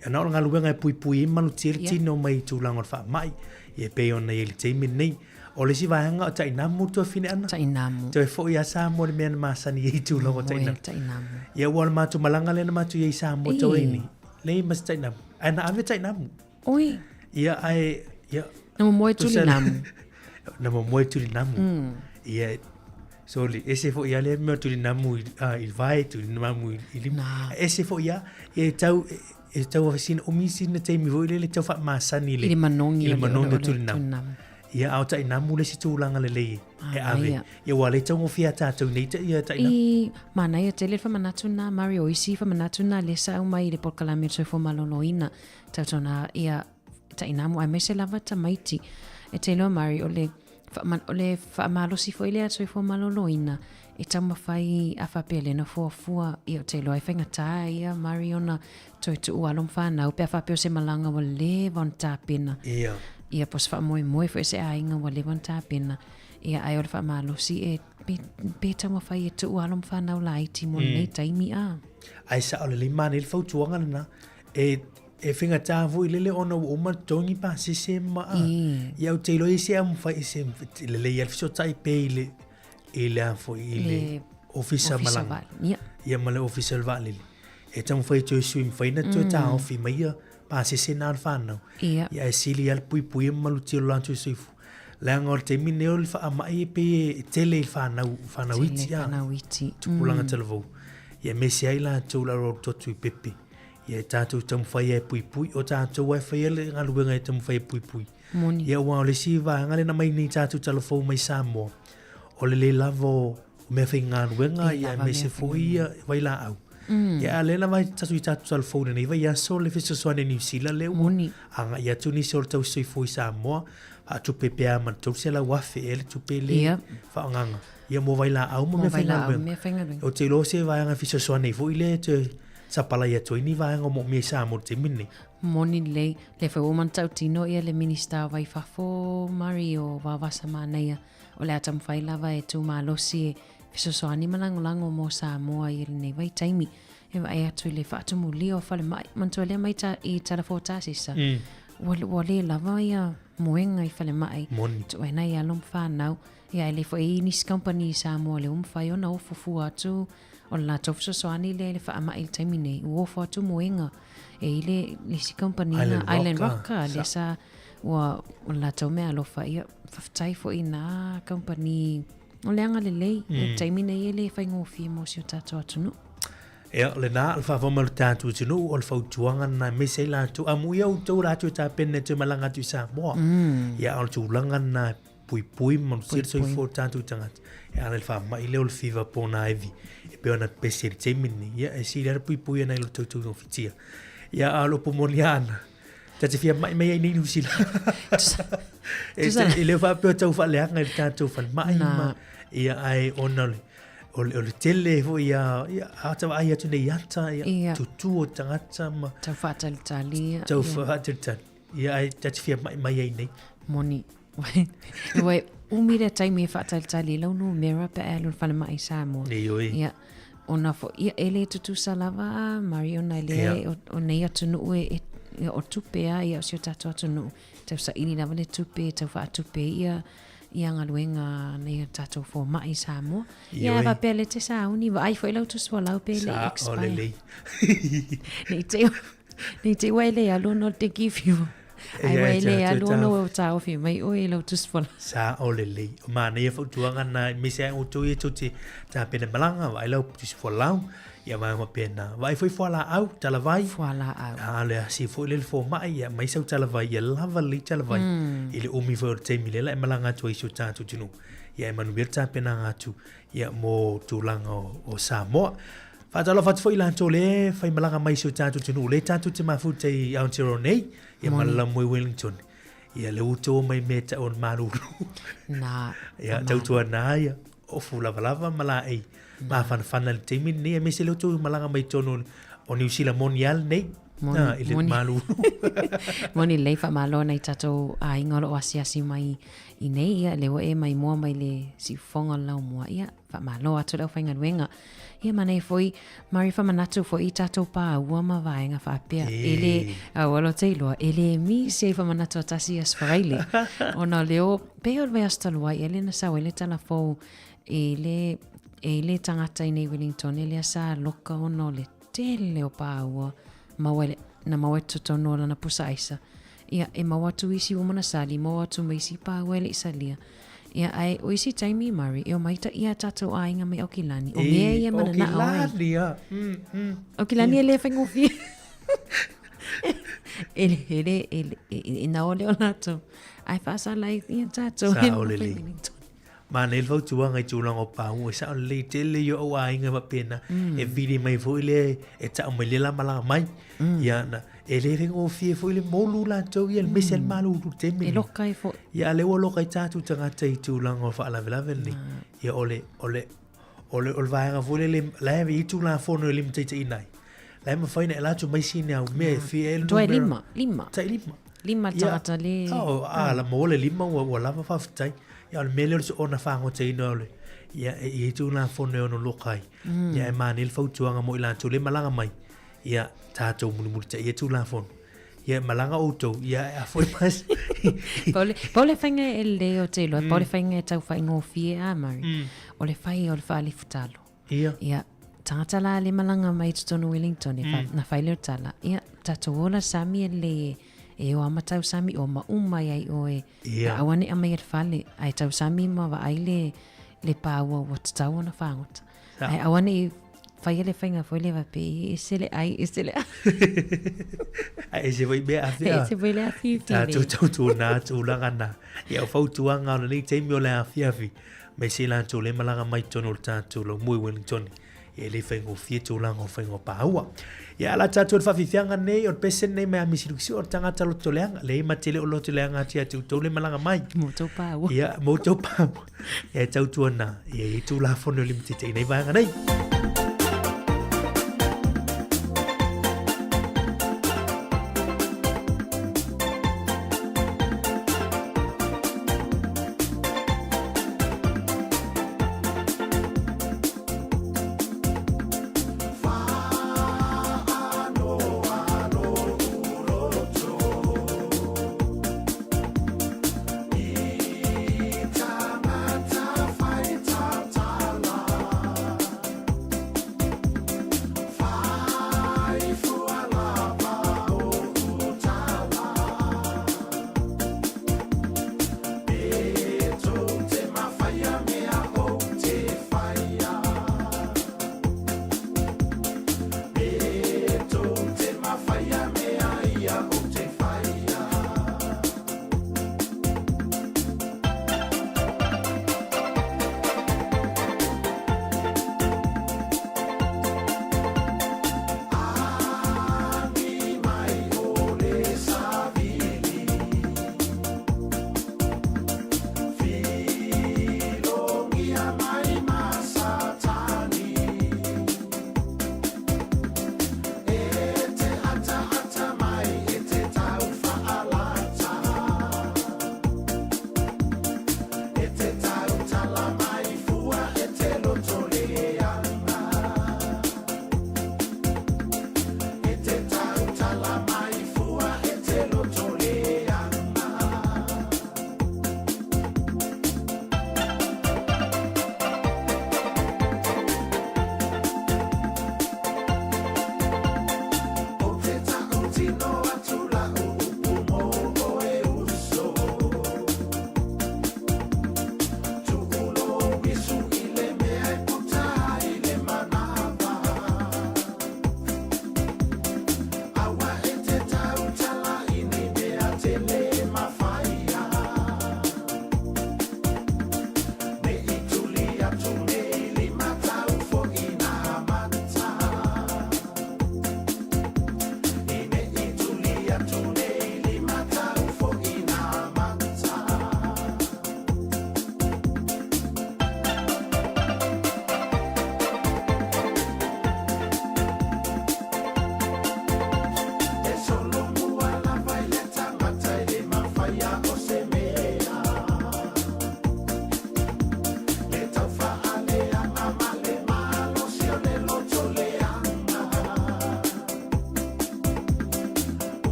S1: Ia na o le galuega e puipui ai ma malutia le tino mai i tulaga o le faamai, ia e pei ona i ai i le taimi lenei. O le isi vaega o tainamu le tuafine ana.
S4: Tainamu.
S1: Toe foi a Samoa le mea na masani ai i tulaga o tainamu.
S4: Tainamu.
S1: Ia ua o le matou malaga lea na matou i ai i Samoa talu ai nei. Leai ma se tainamu. Ae na ave tainamu.
S4: Oi.
S1: Ia ae ia.
S4: Na momoe tulinamu.
S1: Na momoe tulinamu. Ia sorry, ese foi ia lea mea o tulinamu i, i vae, tulinamu i lima. Ese foi ia, e tau, e tau sina umi sina taimi foi lele tau faamasani i
S4: le, I le manogi
S1: i le manogi o tulinamu. Ia a o tainamu le isi tulaga lelei e ave. Ia ua le taugofie a tatou nei ia tainamu.
S4: I manaia tele le faamanatu lena Mari o isi faamanatu na lea sa aumai i le polokalame o le soifua maloloina tautona ia tainamu aemaise lava tamaiti. E te iloa Mari o le o le faamalosi foi lea a le soifua maloloina e taumafai a faapea lea na fuafua ia ou te iloa e faigata ia Mari ona toe tuu alo ma fanau pe a faapea o se malaga ua leva ona tapena.
S1: Ia.
S4: Ia po o se faamoemoe foi o se aiga ua leva ona tapena. Ia ae o le faamalosi e pe, pe taumafai e tuu alo ma fanau laiti mo lenei taimi a.
S1: Ae sao lelei manaia le fautuaga lena e e faigata foi lele ona ua uma totogi pasese ma a. Ia ou te iloa i se mafai i se lelei lava le fesootai pea i le i le a foi i le ofisa malaga. Ia ma le ofisa o le vaalele. E taumafai e toe sui mafai ona toe taofi mai ia pasese na o le fanau.
S4: Ia.
S1: Ia ae sili lava le puipuia ma malutia o lo latou soifua. Leaga o le taimi lenei o le faamai e pei e tele i fanau, fanau iti.
S4: Tele fanau iti.
S1: Tupulaga talavou. Ia aemaise ai latou le alualu atu i pepe. Ia e tatou taumafai e puipui, o tatou e faia le galuega e taumafai e puipui.
S4: Moni.
S1: Ia aua o le isi vaega lea na aumai nei tatou talafou mai Samoa, o le le lava o mea faigaluega ia aemaise foi ia vailaau. Ia a o lea lava e tatou i tatou talafou i lenei vaiaso le fesoasoani a Niu Sila lea ua agai atu nisi o le tausisoifua i Samoa, faatupe pea ma le $300,000 ea le tupe lea faaagaaga ia mo vailaau ma mea faigaluega. Ou te iloa o se vaega e fesoasoani ai foi lea e toe sapalai atu ai ni vaega o moomia i Samoa i le taimi lenei.
S4: Moni lelei, lea foi ua uma ona tautino ia le Minista o Vai Fafo Murray o Vaovasa Manaia, o le a taumafai lava e tu malosi e fesoasoani ma lagolago mo Samoa i lenei vaitaimi. E vaai atu i le faatumulia o falemai, manatua lea mai ta, i Talafo Tasisa, ua, ua le lava ia moega i falemai.
S1: Moni.
S4: Tuuina nai alo ma fanau. Ia e le foi i nisi company i Samoa lea ua mafai ona ofo fua atu o le latou fesoasoani lea i le faamai i le taimi nei, ua ofo atu moega e i le le isi company
S1: Island
S4: na Island
S1: Rock,
S4: Rock ah, lea sa ua o le latou meaalofa ia faafetai foi i na company o le agalelei mm. i le taimi nei e le faigofie mo si o tatou atunuu.
S1: Ia, o lena, o le faafofoga mai o le tatou atunuu, o le fautuaga lena aemaise ai latou, amuia outou latou e tapena e toe malaga atu i Samoa. Ia, a o le tulaga lena puipui ma malutia le soifua o tatou tagata e ala i le faamai lea o le fiva po o nā ivi e pei ona pepesi ai i le taimi lenei. Ia, e sili lava le puipui ina i lo tatou togafitia. Ia, a o le upu moni lava ana, ta te fia mai mai ai nei Niu Sila. E, e le faapea tau faaleaga i le tatou falemai ma, ia, ae ona o le, o le, o le tele foi ia, ia, a ta vaai atu nei ata, ia, ia. tutu o tagata ma...
S4: Tau faatalitali.
S1: Tau faatalitali. Ia, ae ta te fia mai mai ai nei.
S4: Moni. Ua e umi le taimi e faatalitali i lau numera pe a e alu i le falemai i Samoa.
S1: Ioe.
S4: Ia, ona foi, ia, e le tutusa lava, Mari, ona e le,
S1: Ia.
S4: o, o nei atunuu e, e, ia, o tupe lava, ia, o si o tatou atunuu, tau saili lava le tupe, tau faatupe ai ia, ia galuega a nai o tatou fomai i Samoa. Ia,
S1: Ioe.
S4: a faapea lea e te sauni, vaai foi lau tusi folau pe le i
S1: Sa o
S4: expire.
S1: lelei.
S4: Ne i te i, ne i te i ua e le alu ona o le dengue fever. Ai ua e le alu ona ua taofi mai oe i lau tusi folau.
S1: Sao lelei. O manaia fautuaga na aemaise ai outou ia tou te tapena malaga, vaai lau tusi folau, ia vaega faapena. Vaai foi fualaau, talavai.
S4: Fualaau.
S1: A o le asi foi lea i le fomai, ia aumai sau talavai, ia lava lelei talavai i le umi foi o le taimi lea la e malaga atu ai i si o tatou atunuu. Ia e manuia le tapenaga atu ia mo tulaga o Samoa. Faatalofa atu foi i latou lea e faimalaga mai i si o tatou atunuu, lea tatou te mafuta i Aotearoa nei, ia ma le lamoe Wellington. Ia lea ua outou omai i mea e tau o le malulu.
S4: Na.
S1: Ia, tautuana ia. ofu lavalava ma laei mafanafana i le taimi lenei aemaise lea tou malaga mai totonu o Niu Sila moni a lenei
S11: Moni,
S1: ah, i le
S11: moni.
S1: malulu.
S11: Moni lelei faamalo nai tatou aiga o lo o asiasi mai i nei, ia lea ua e maimoa mai le siufofoga o le laumua, ia faamalo atu le aufaigaluega. Ia manaia foi, mari faamanatu foi i tatou paua ma vaega faapea. E le, aua lo te iloa, e le misi ai faamanatu a tasi i Aso Faraile. Ona o lea o, pei o le vaiaso talu ai ea lea na sau ai le tala fou i le, e i le tagata i nei Wellington lea sa loka ona o le tele o paua maua i le, na maua i totonu o lana pusa aisa. Ia, e maua atu isi uma na sali, maua atu ma isi paua e le i salia. Ia, ae o isi taimi, Murray, e omai ta, ia tatou aiga mai Aukilani. O mea ia mananao ai.
S1: Aukilani, a.
S11: Aukilani e le faigofie. E le, e le, e le, e, e nao lea o latou. Ae faasala ai ia tatou.
S1: Sao lelei. Manaia le fautuaga i tulaga o paua, e sao lelei tele ia o ou aiga faapena, e vili mai foi lea e tau mai lea la malaga mai. Ia na, e le faigofie foi le molu latou ia, aemaise le malulu i le taimi
S11: E
S1: lenei.
S11: loka ai foi.
S1: Ia a lea ua loka ai tatou tagata i tulaga o faalavelave lenei. Ia o le, o le, o le, o le vaega foi lele, la e i ai Tulafono e limataitaiina ai. La e mafai ona e alu atu mai sina au mea e fia ai le
S11: Toe
S1: numera.
S11: lima, lima.
S1: Tai lima.
S11: Lima le
S1: Ia,
S11: tagata le...
S1: Oh, a la maua le lima ua, ua lava faafetai. Ia o le mea lea o le soona fagotaina o le, ia e i ai Tulafono e ono loka ai. Ia e manaia le fautuaga mo i latou le malaga mai. Ia tatou mulimulitaia Tulafono. Ia malaga outou, ia e afoi mai.
S11: Pau le, pau le faiga e lelei ou te iloa, pau le faiga e tau faigofie a Murray, o le fai o le faalifutalo.
S1: Ia.
S11: Ia, tagata la le malaga mai i totonu o Wellington, e fa, na fai lea o le tala, ia, tatou ola sami e lelei e, e o ama tausami o ma uma ai ai oe.
S1: Ia.
S11: Aua ne i aumai e le fale, ae tausami ma vaai le, le paua ua tatau ona fagota. Ae aua ne i faia le faiga foi lea faapea, e ese le ai, ese le afi.
S1: Ae ese foi mea afi.
S11: E ese foi le afi.
S1: Tatou tautuana tulaga na. Ia o fautuaga o lenei taimi o le afiafi. Aemaise i latou le malaga mai totonu o le tatou laumua i Wellington. Ia e le faigofie tulaga o faiga o paua. Ia ala tatou i le faafiafiaga nei o le pese nei mai Amisi Lukisiua o le tagata loto leaga. Leai ma te le o loto leaga atu ia te outou le malaga mai.
S11: Mo tou paua.
S1: Ia, mo tou paua. Ia e tautuana, ia i Tulafono limataitaiina ai vaega nei.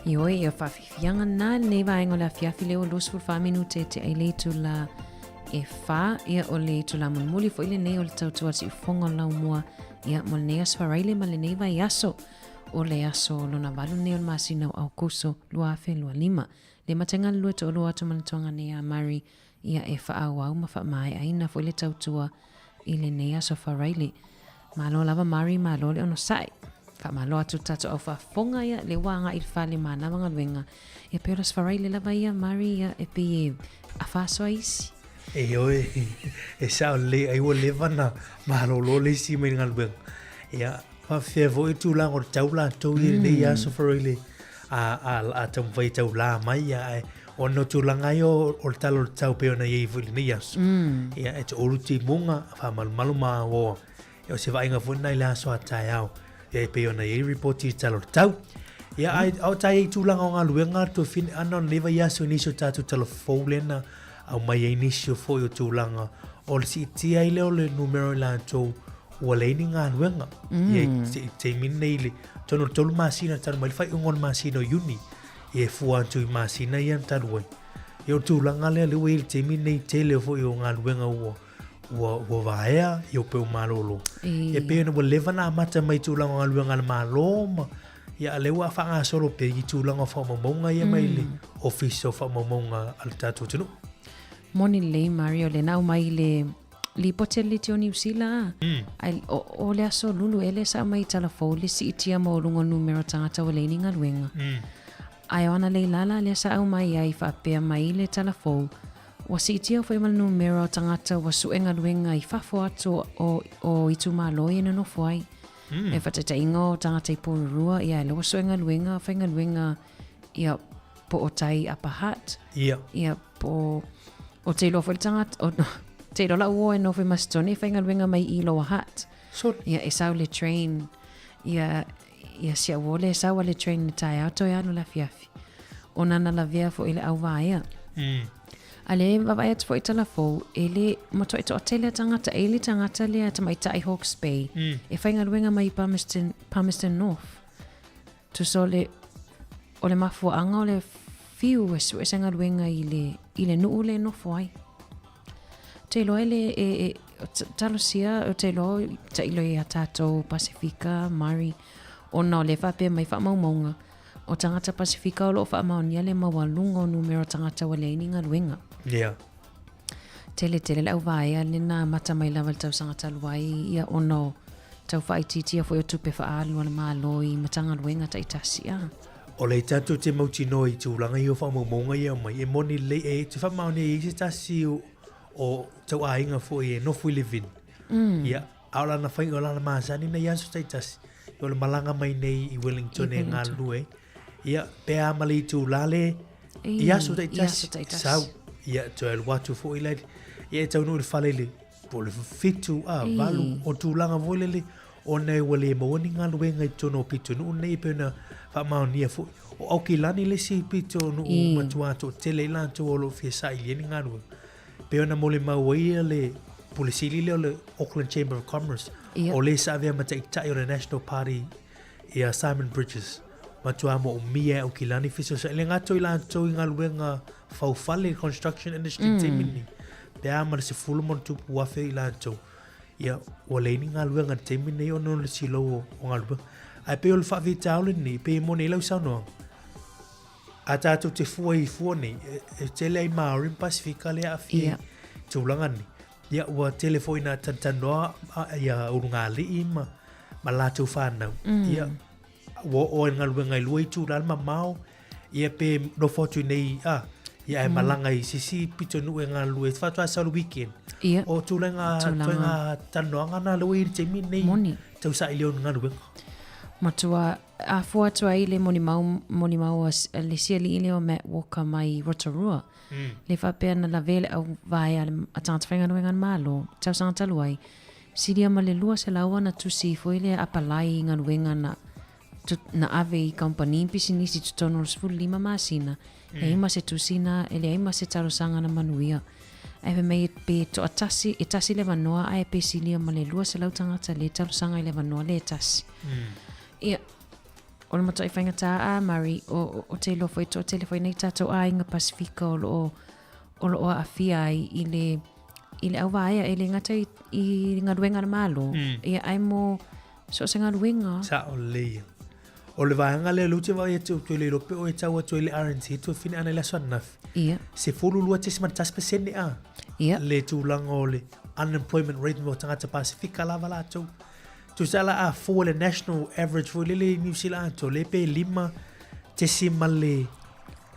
S11: Ioe, ia faafiafiaga lena i lenei vaega o le afiafi lea ua 24 minute e tea i le itula e 4. Ia o le itula mulimuli foi lenei o le tautua a le siufofoga o le laumua ia mo lenei aso Faraile ma lenei vaiaso o le aso lona valu lenei o le masina o Aokuso 2025. Le matega le lua toalua atu ma le toga nei a Murray ia e faaauau ma faamaeaina foi le tautua i lenei aso Faraile. Malo lava Mari, malo le onosai. Faamalo atu le tatou au faafofoga ia le ua agai i le fale manava galuega. Ia pei o le aso Faraile lava ia Mari ia e pei e afaso ai isi.
S1: Ioe, e sao lelei ai ua leva na malolo le isi mai le galuega. Ia, faafefea foi tulaga o le tau latou i lenei aso Faraile a taumafai e taulā mai ia, ae ona o tulaga ia o le tala o le tau pei ona i ai foi i lenei aso. Ia, e toulu timuga, faamalumalu ma auoa. Ia, o se vaaiga foi lena i le aso a taeao, ia e pei ona i ai ripoti i le tala o le tau. Ia, ae a o ta i ai i tulaga o galuega, Tuafine, ana o lenei vaiaso i nisi o tatou tala fou lea na aumai ai nisi o foi o tulaga o le siitia ai lea o le numera o i latou ua leai ni galuega. Ia, i taimi lenei i le tonu o le 3 masina talu mai le faaiuga o le masina o Iuni, ia e fua atu i masina ia na talu ai. Ia o le tulaga lea lea ua i ai i le taimi lenei, tele foi o galuega ua ua ua vaea ia pe ua malolo. E pei ona ua leva ona amata mai i tulaga o galuega a le Malo ma ia a lea ua faagasolo pea i tulaga o faamaumauga ia mai le Ofisa o Faamaumauga a le tatou atunuu.
S11: Moni lelei Mario lena aumai i le lipoti a le Leitio Niu Sila ai o le aso lulu ea lea sa aumai i tala fou le siitia maualuga o le numera o tagata ua leai ni galuega. Ae o ana lei lala lea sa aumai ai faapea mai le tala fou ua siitia foi ma le numera o tagata ua sue galuega i fafo atu o itumalo ia e nonofo ai. E faataitaiga o tagata i Porirua ia lea ua sue galuega faigaluega ia po o tai Upper Hutt.
S1: Ia.
S11: Ia po o te iloa foi le tagata o te iloa lau uo e nofo i Masetone e faigaluega mai i Lower Hutt.
S1: So,
S11: ia e sau le train ia ia si au uo lea e sau a le train i le taeao toe alu i le afiafi. Ona na lavea foi le auvaea. A lea e vaavaai atu foi i tala fou, e le matuai toatele a tagata, e i le tagata lea tamaitai Hawke's Bay, e faigaluega mai i Palmerston, Palmerston North. Tusa o le, o le mafuaaga o le fiu e sue se galuega i le, i le nuu lea e nofo ai. Te iloa e le, e, e, talosia, o te iloa tailo ia tātou Pasifika, Māori, ona o lea faapea mai faamaumauga, o tagata Pasifika o lo o faamaonia le maualuga o numera o tagata ua leai ni galuega.
S1: Yeah.
S11: Tele tele le auvaea lena amata mai lava i le tausaga talu ai ia ona o tau faaitiitia foi o tupe faaalu a le Malo i Matagaluega taitasi a.
S1: O lea tatou te mautinoa i tulaga ia o faamaumauga ia aumai, e moni lelei e te faamaonia i ai se tasi o, o tau aiga foi e nofo i Levin. Ia, a o lana faiga o lana masani nei aso taitasi, o le malaga mai nei i Wellington e galulue ai. Ia, pe a ma le itulā le, i aso taitasi, sau, ia, toe alu atu foi la, ia e taunuu i le fale i le, po o le 7, a, 8, o tulaga foi lele, ona e ua le maua ni galuega i totonu o pitonuu nei e pei ona faamaonia foi. O Aukilani le isi pitonuu matua toatele ai latou o lo o fia sailia ni galuega. Pei ona molimau ai ia le Pule Sili lea o le Auckland Chamber of Commerce, o le sa avea ma taitai o le National Party ia Simon Bridges. Matua moomia e Aukilani fesoasoani. E le gata i latou i galuega faufale, construction industry mm. taimi nei. Pe a ma le 10+ i latou. Ia, ua leai ni galuega i le taimi nei ona o le silou o, o galuega. Ae pei o le faafitauli lenei, pei e moni ai lau saunoaga. A tatou te fua i fua nei, e, e tele ai Māori ma Pasifika lea e aafia i tulaga nei. Ia, ua tele foi ina talatalanoa ia ulugalii ma, ma latou whanau. Ia, ua oo ai le galuega i lua itula le mamao, ia pe nofo atu i nei, a, ia ae malaga i se isi pitonuu e galulue, faatoa sau le weekend.
S11: Ia.
S1: O tulaga,
S11: Tulaga.
S1: tulaga talanoaga na lea ua i ai i le taimi lenei,
S11: Moni.
S1: tau saili o ni galuega.
S11: Matua afua atu ai le molimau, molimau a le isi alii lea o Matt Walker mai Rotorua. Le faapea na lavea le auvaea a tagata faigaluega a le Malo, tausaga talu ai, silia ma le 200 ana tusi foi lea apalai i galuega na na ave i kamupani pisinisi i totonu o le 15 masina, leai ma se tusi na, e leai ma se talosaga na manuia. Ae fai mai pe toatasi, e tasi le avanoa ae pe silia ma le 200 tagata le talosaga i le avanoa le tasi. Ia, O le matuai faigata a Murray, o, o te iloa foi toatele foi nei tatou aiga Pasifika o lo o, o lo o aafia ai i le, i le auvaea e le gata i, i galuega a le Malo, mm. ia ae mo so o se galuega.
S1: Sao lelei ia. O le vaega lea lea ou te vaai atu ou te le iloa pe o e tau atu ai le RNZ toe fine ana i le aso ananafi.
S11: Ia.
S1: 12.1% a.
S11: Ia.
S1: Le tulaga o le unemployment rate mo tagata Pasifika lava latou. Tusa la a fua le national average foi lele i New Zealand atoa, le pe lima tesi ma le...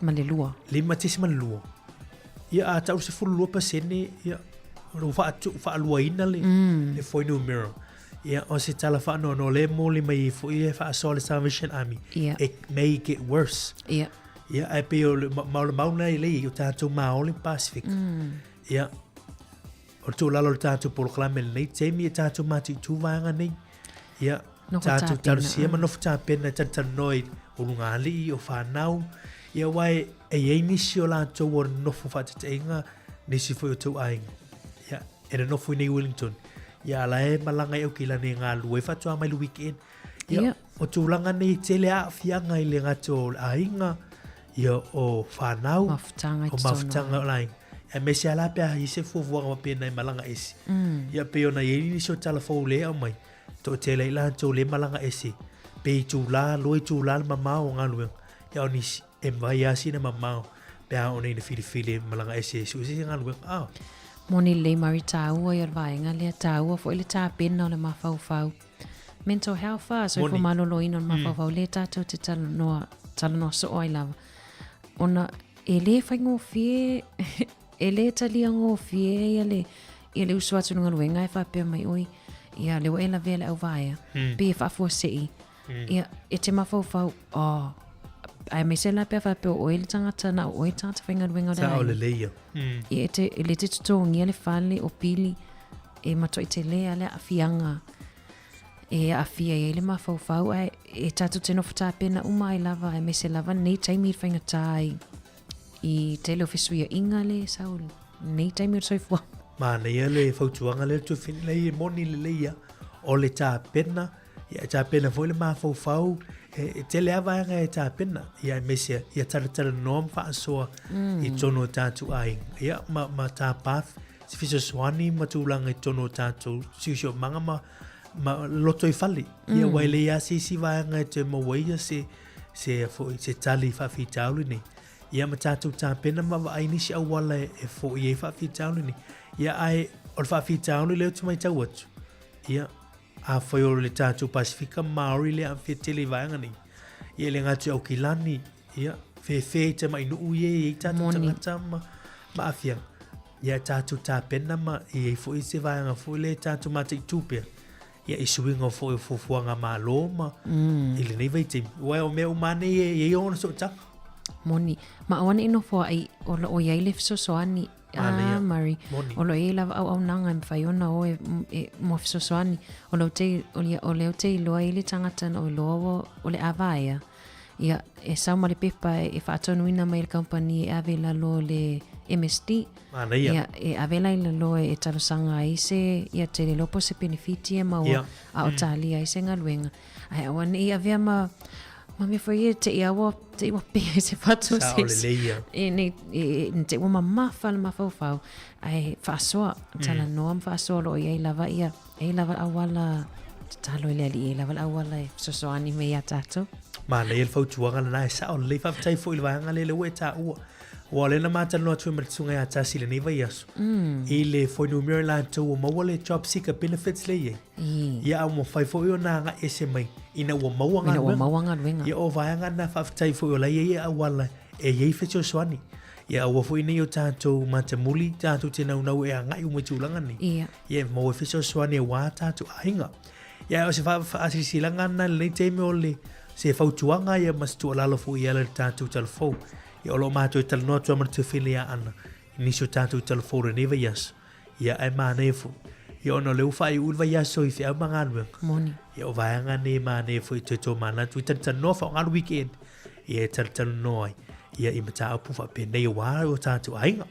S11: Ma le lua.
S1: 5.2. Ia a tau 12%, ia, ua faaluaina le, mm. le fuainumera. Ia, o se tala faanoanoa le moli mai foi e faasoa le Salvation Army.
S11: Yeah.
S1: It may get worse.
S11: Ia.
S1: Ia, ae pei o le, ma o le mauna i lei, o tātou Māori Pacific. Mm. Ia, O le tuualalo o le tatou polokalame i lenei taimi e tatou mataitū vaega nei. Ia,
S11: Nofo
S1: tatou
S11: tapena,
S1: talosia ma nofo tapena e talatalanoa i o lugalii, o fanau. Ia, aua e, e i ai nisi o latou o nofo faataitaiga, nisi foi o tou aiga. Ia, e nonofo i nei Wellington. Ia, a la e malaga i Aukilani e galulue ai faatoa mai le weekend. Ia,
S11: Ia.
S1: o tulaga nei e tele aafiaga i le gata o le aiga, ia o fanau,
S11: Mafutaga i
S1: o
S11: totonu.
S1: mafutaga o le aiga. Aemaise lava la pe a i ai se fuafuaga faapena e malaga ese.
S11: Mm.
S1: Ia pei ona i ai nisi o tala fou lea e aumai, toatele ai latou lea e malaga ese, pe itula, lua itula le mamao o galuega. Ia o nisi, e mafai lava sina mamao pe a oo nei ina filifili e malaga ese e sue se galuega. Ah.
S11: Moni lelei Murray taua ia o le vaega lea, taua foi le tapena o le mafaufau. Mental health a, soifua maloloina o le mafaufau mm. lea tatou te talanoa, talanoa soo ai lava. Ona e lē faigofie, e lē talia gofie ia le, ia le uso atu i le galuega ae faapea mai, Oi, ia lea ua e lavea le auvaea, mm. pe e faafuasei. Mm. Ia, e te mafaufau, oh, aemaise la pe a faapea o oe le tagata, na o oe le tagata faigaluega o le
S1: Sao
S11: aiga.
S1: lelei ia. Mm.
S11: Ia, e te, e le te totogia le fale o pili, e matuai telē lava le aafiaga e aafia i ai le mafaufau, ae e tatou te nofo tapena uma ai lava, aemaise lava lenei taimi i le faigata i, i tele o fesuiaiga le sau lenei taimi o le soifuaga.
S1: Manaia le fautuaga lea le Tuafini, leai e moni lelei lava, o le tapena, ia e tapena foi le mafaufau, e, e tele lava vaega e tapena, ia aemaise ia talatalanoa ma faasoa mm. i totonu o tatou aiga, ia ma, ma tapa se fesoasoani ma tulaga i totonu o tatou siosiomaga ma, ma lotoifale. Mm. Ia aua e leai lava se isi vaega e toe maua ai se, se, foi, se tali faafitauli nei. Ia ma tatou tapena ma vaai nisi auala e, e foia ai faafitauli nei. Ia ae o le faafitauli lea ou te matau atu. Ia, afai o le tatou Pasifika Māori lea aafia tele i vaega nei. Ia e le gata i Aukilani, ia, fefe i tamai nuu ia e i ai tatou tagata ma, ma aafiaga. Ia tatou tapena ma i ai foi se vaega foi lea e tatou mataitu pea. Ia i suiga foi o fuafuaga a Malo ma mm. i lenei vaitaimi. Aua o mea uma nei e i ai ona sootaga.
S11: Moni. Ma aua ne i nofoaʻi o lo o i ai le fesoasoani Ah, Murray.
S1: Moni.
S11: O lo o i ai lava auaunaga e mafai ona o e, e mo fesoasoani. O lea ou te, o lea, o lea ou te iloa i le tagata na ou iloa ua, o le a vaea. Ia, e sau ma le pepa e, e faatonuina mai e le kamupani e ave i lalo o le MSD.
S1: Manaia.
S11: Ia, e ave la i lalo e, e talosaga ai se, ia te le iloa po o se penefiti e maua,
S1: Ia.
S11: a o talia ai se galuega. Ae aua ne i avea ma, ma mea foi ia te i aua, te i ua pea i se fatu o
S1: Sao
S11: se isi.
S1: lelei ia.
S11: E, nei, e, e, te ua mamafa le mafaufau, ae faasoa, talanoa ma faasoa o lo o i ai lava ia, e i ai lava le auala, tatalo i le Alii, e i ai lava le auala e fesoasoani mai iā tatou.
S1: Manaia le fautuaga lena e sao lelei. Faafetai foi i le vaega lea lea ua e taua. Aua o lea na ma talanoa atu ai ma le susuga ia Tasi i lenei vaiaso.
S11: Mm.
S1: I le fuainumera i latou ua maua le job seeker benefits lea e i ai.
S11: I.
S1: Ia a ua mafai foi ona agai ese mai ina ua maua
S11: Ina ua
S1: galuega.
S11: maua galuega.
S1: Ia o vaega na faafetai foi o la e i ai auala e i ai fesoasoani. Ia aua foi nei o tatou matamuli tatou te naunau e agai uma i tulaga nei.
S11: Ia.
S1: Ia e maua fesoasoani aua tatou aiga. Ia o se faasilasilaga lena i lenei taimi o le se fautuaga ia ma se tuualalo foi e ala i le tatou talafou. Ia o lo o matou e talanoa atu lava ma le Tuafele ia Ana i nisi o tatou talafou i lenei vaiaso. Ia ae manaia foi. Ia ona o lea ua faaiuiu le vaiaso i feau ma galuega.
S11: Moni.
S1: Ia o vaega nei e manaia foi e toe tomanatu i talatalanoa faaaoga le weekend. Ia e talatalanoa ai ia i mataupu faapenei aua o tatou aiga.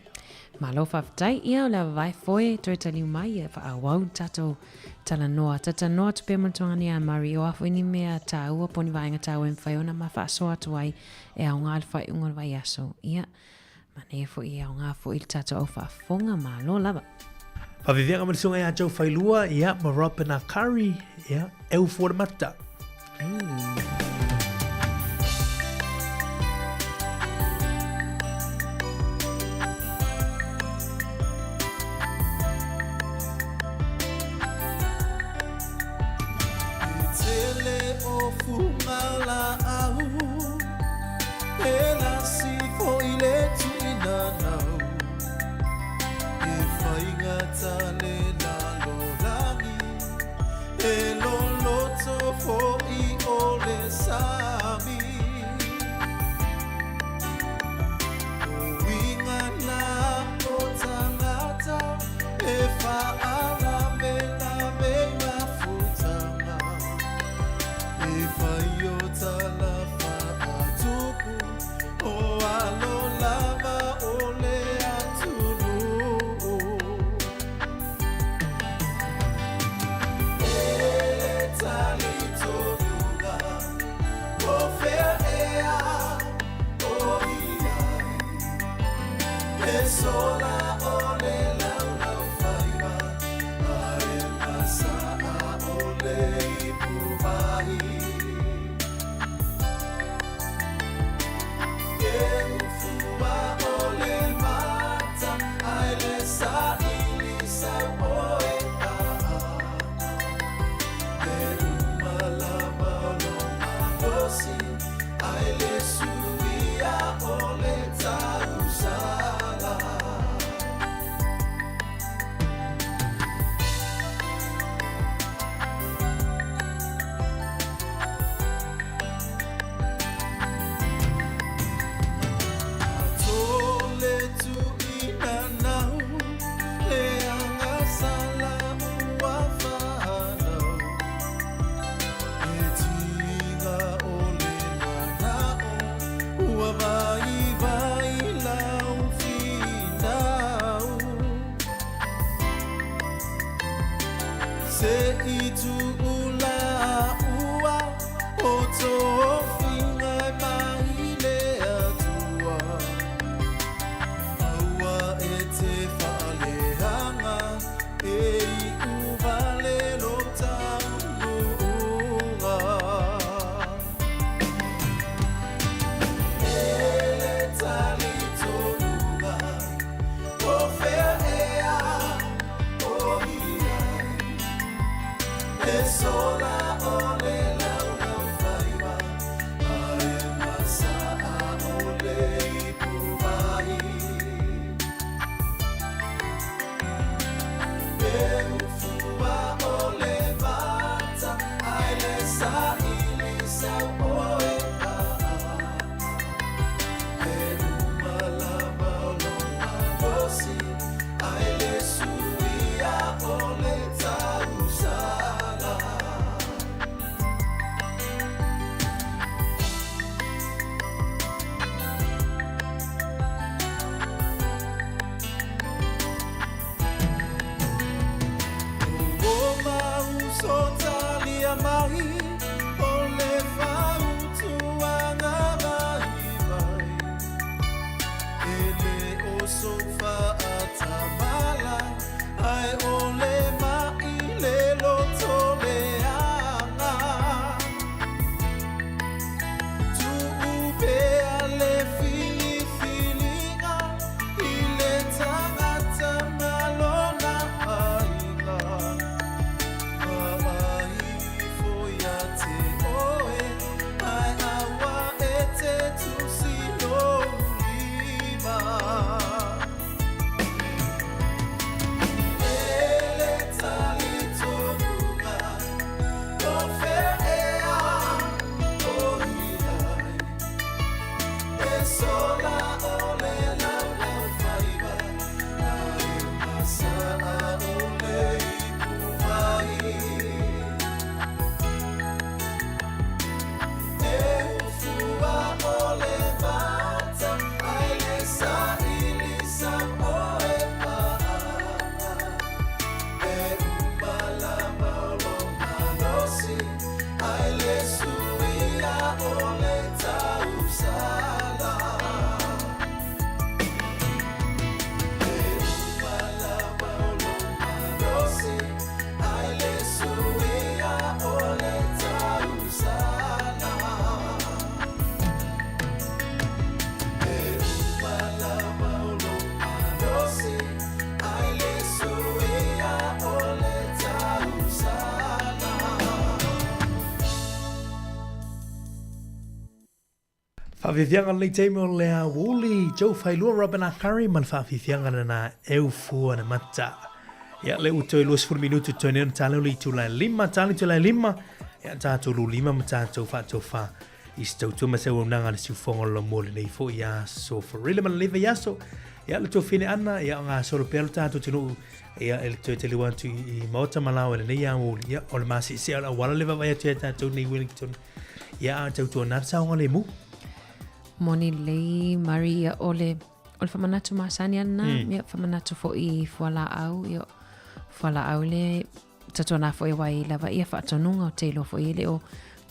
S11: Malo faafetai. Ia o le ava vae foe toe taliu mai e faaauau le tatou talanoa. Talatalanoa atu pea ma le tuagana ia Murray, o a foi ni mea taua po o ni vaega taua e mafai ona ma faasoa atu ai e aoga le faaiuga o le vaiaso. Ia, manaia foi e aoga foi i le tatou au faafofoga. Malo lava.
S1: Faaviviaga ma le susuga ia Joe Failua, ia, ma Robin Akari, ia, eu fua le mata.
S21: E loloto fo'i o le sami O uiga la o tagata E faalavelave i mafutaga E fai o tala faatupu O alo lava o le atunuu
S1: Faafiafiaga lenei taimi o le aoauli Joe Failua Robin Akari ma le faafiafiaga lena e ufua na mata. Ia le ua toe 20 minutu toe nei ona tale o le itula e 5, tale itula e 5, ia tatou lulima ma tatou faatofa i se tautua ma se auaunaga a le siufofoga o le laumua lenei foi aso Farile ma lenei vaiaso. Ia le tuafine ana, ia o gasolo pea lo tatou atunuu, ia e le toe taliu atu i maota ma laoa i lenei aoauli, ia o le masi'isi'a o le auala le vaavaai atu ia tatou nei Wellington, ia a tautua na le saogalemu.
S11: Moni lelei Mari ia o le o le faamanatu masani a lena, ia faamanatu foi i fualaau, ia fualaau le tatuana foi aua e lava ia faatonuga o te iloa foi e le o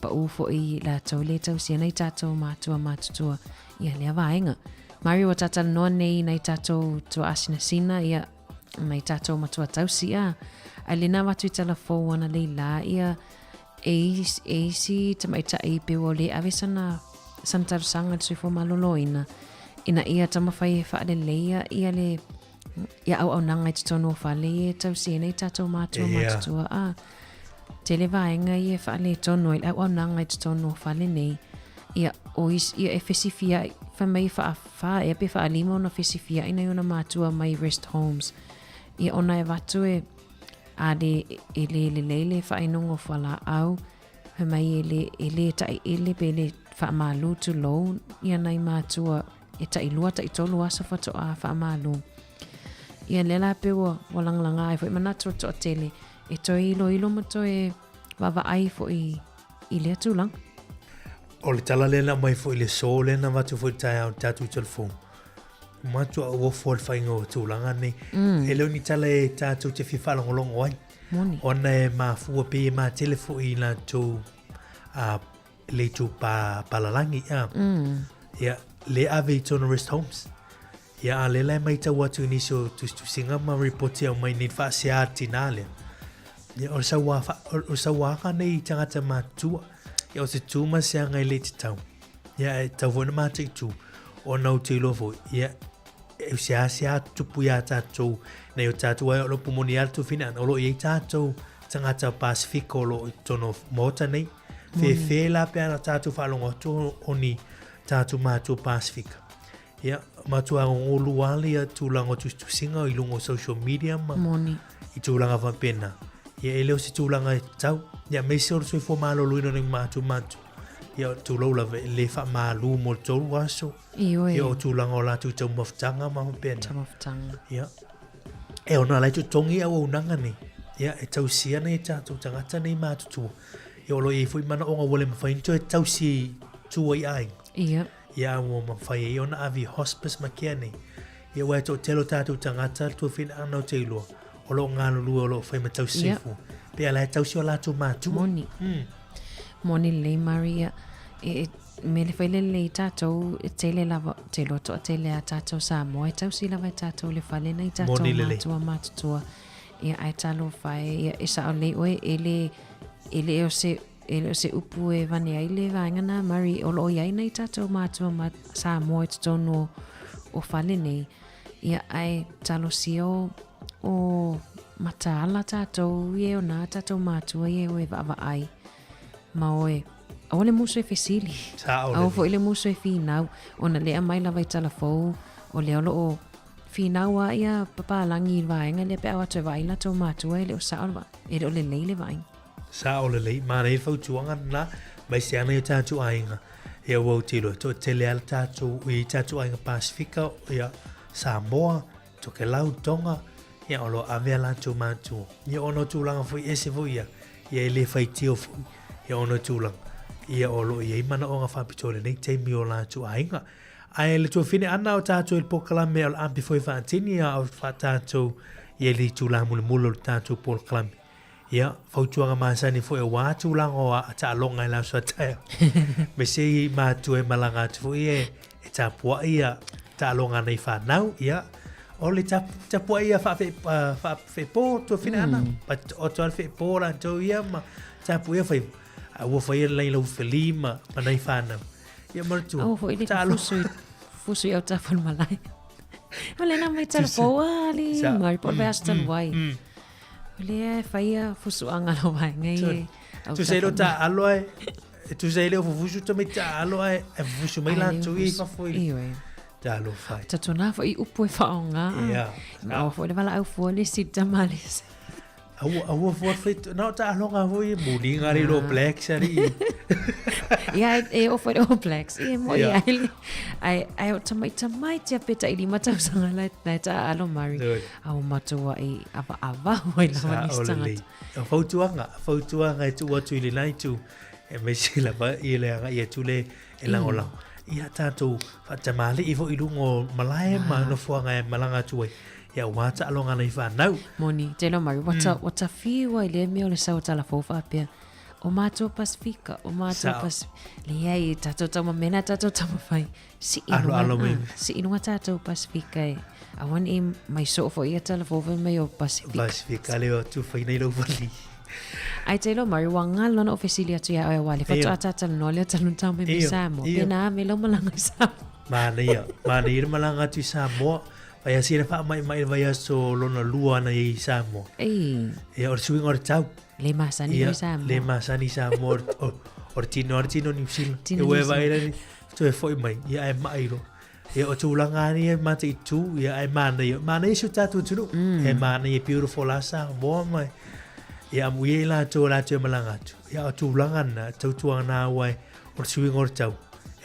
S11: paʻu foi i latou le tausia nai tatou matua matutua ia lea vaega. Mari ua tatalanoa nei nai tatou tuaasinasina ia nai tatou matua tausi a ae lena avatu i tala fou ana lei la ia e isi, e isi tamaitai pe ua le ave sana sana talosaga i le soifua maloloina ina ia taumafai e faaleleia ia le ia auaunaga i totonu o fale ia e tausi ai nai tatou matua matutua a tele vaega ia e faaletonu ai le auaunaga i totonu o fale nei ia o isi ia e fesifiai fai mai faafā ea pe faalima ona fesifiai nai ona matua mai rest homes ia ona e avatu e a le e le lelei le faainuga o fualaau fai mai e le e le taʻiʻili pe le faamalu tulou ia nai matua e taʻilua taʻitolu aso faatoa faamalu. Ia lea la pe ua, ua lagalaga ai foi manatu o le toatele e toe iloilo ma toe vaavaai foi i lea tulaga.
S1: O le tala lea na aumai foi i le aso lea na avatu foi i le taeao i le tatou telefoni. Matua auofo le faiga o tulaga nei. E le o ni tala e tatou te fia faalogologo ai.
S11: Moni.
S1: Ona e mafua pei e matele foi i latou a le itu pa, palalagi a. Ia, le ave i tona rest homes. Ia, a lea la e maitau atu i nisi o tusitusiga ma ripoti aumai nei faasea tinā lea. Ia, o le sauā, o le sauāga nei i tagata matutua. Ia, o se tū ma se aga e le tatau. Ia, e tatau foi ona mataitu, ona ou te iloa foi, ia, e seasea tutupu iā tatou, nei o tatou ai o lo pumoni a le tuafine ana, o lo o i ai tatou tagata Pasifika o lo o i totonu o Maota nei. Fefe la pe ana tatou faalogo atu o ni tatou matua Pasifika. Ia, matua gogolu lava ia tulaga o tusitusiga i luga o social media ma
S11: Moni.
S1: i tulaga faapena. Ia, e le o se tulaga e tatau. Ia, aemaise o le soifua maloloina o nai matua matua. Ia, tulou lava, e le faamalu mo le 3 aso.
S11: Ioe.
S1: Ia, o tulaga o latou taumafataga ma faapena.
S11: Taumafataga.
S1: Ia. E ona la e totogi auaunaga nei. Ia, e tausia nei tatou tagata nei matutua. Ia, o lo o i ai foi manaoga ua le mafai ona toe tausi i tua i aiga.
S11: Ia.
S1: Ia, ua mafai ai ona ave i hospice ma kea nei. Ia, aua e toatele o tatou tagata le tuafinaga ou te iloa, o lo o galulue o lo o fai ma tausi soifua. Pe a la e tausi o latou matua.
S11: Moni. Moni lelei Maria. E, e, me le fai lelei tatou e tele lava, te iloa toatele a tatou Samoa e tausi lava e tatou le fale nai tatou
S1: Moni lelei.
S11: matua matutua. Ia ae talofa e, ia e sao lelei oe e le, e le o se E le o se upu e vane ai le vaega na, Murray, o lo o i ai nai tatou matua ma Samoa i totonu o, o fale nei. Ia, ae talosia o, o mataala tatou i e o nā tatou matua i e o e vaavaai. Ma o e, aua le musu e fesili.
S1: Sao
S11: Aua foi le musu e finau. Ona lea mai lava i tala fou, o lea o lo o finau a ia papalagi i le vaega lea pe a o atu e vaai latou matua e le o sao le vaai, e le o lelei le vaaiga.
S1: Sao lelei, manaia le fautuaga lena, mai se ana i o tatou aiga. Ia ua ou te iloa, toatele lava le tatou, i tatou aiga Pasifika, ia Samoa, Tokelau, Tonga, ia o lo o ave a latou matua. Ia ona o tulaga foi ese foi ia, ia e le faitio foi, ia ona o tulaga, ia o lo o i ai manaoga faapitoa i lenei taimi o latou aiga. Ae le tuafine ana o tatou i le polokalame o le ampi foi faatini a o faatatou ia i le itula mulimuli o le tatou polokalame. Ia, fautuaga masani foi aua tulaga o taaloga i le aso a taeao. Me se i matua e malaga atu foi e, e tapuai ia taaloga a nai fanau, ia, o le tapuai ia faafepo tuafine ana, o toa le fepo latou ia ma tapuai ia fai, a ua fai lai lau feli ma, ma nai fanau. Ia manatua.
S11: Aua foi le fusu i, fusu i autafa o le malae. O le na mai tala fou ali, mari po o le vaiaso talu ai. O lea e fai ia fusuaga lau vaega i e
S1: Tu se ro ta alo e E tusa i le o fufusu ta mai taalo ae e fufusu mai
S11: Ai, le
S1: latou ia i
S11: fufusu.
S1: fafo i
S11: Ioe.
S1: Talofa e.
S11: Tatona foi upu e whaonga.
S1: Ia.
S11: Ma aua foi le wala au fua le si tamales.
S1: Aua, aua fua whai, na o taaloga foi e mulinga le lo blacks ari.
S11: Ia, e, e o foi le All Blacks. Ia, mo
S1: Ia.
S11: ia. Ai, ai, ai o tamai tamai tia peta i lima tausaga lai, lai ta alo mari.
S1: Oi.
S11: Au matua i ava ava oi lava
S1: Sa
S11: ni
S1: o le lei.
S11: tangata.
S1: O fautuanga, fautuanga e tuu atu i le nai tu, e me se lava i le anga i atu le e langolango. Ia tātou whaatamale i fo i lungo o malae ma nofoanga e malanga atu ai. Ia ua taaloga nei whanau.
S11: Moni, te lo mari, wata, wata whiua i le mea o le sau tala fōwha pea. O mātua Pasifika, o mātua
S1: Sao.
S11: Pasifika. Le ai, tātou tama mena, tātou tama whai. Si
S1: Alo,
S11: inunga,
S1: alo mai.
S11: ah, si inunga tātou Pasifika e. Awan i mai soo fo ia tala fōwha mai o Pasifika.
S1: Pasifika le o tu whai nei lau wali.
S11: Ai te lo mari, wa ngalo na ofesili atu ia oe wale. Whatu
S1: Iyo.
S11: a tātala no lea talun tau me me
S1: Iyo,
S11: Samoa.
S1: iyo.
S11: Pena me lau malanga i Samoa.
S1: Mana ia, mana ia malanga atu i Samoa. Vai a sira wha mai mai vai aso lona lua na i Samoa.
S11: Ei.
S1: Ia, o le suinga o le tau.
S11: Le masani
S1: Ia,
S11: i Samoa.
S1: Le masani i Samoa. O, o le tino, o le tino New Zealand.
S11: Tino
S1: E ue
S11: New
S1: vai
S11: Zealand.
S1: rani, tu e foi mai, ia ai mai ro. Ia o tūlanga ani e mate i tū, ia ai mana ia. Mana ia su tātou tunu. E mana ia beautiful la Samoa mai. Ia amu ia i lātou lātou e malanga atu. Ia o tūlanga na, tautuanga nā wai, o le suinga o le tau.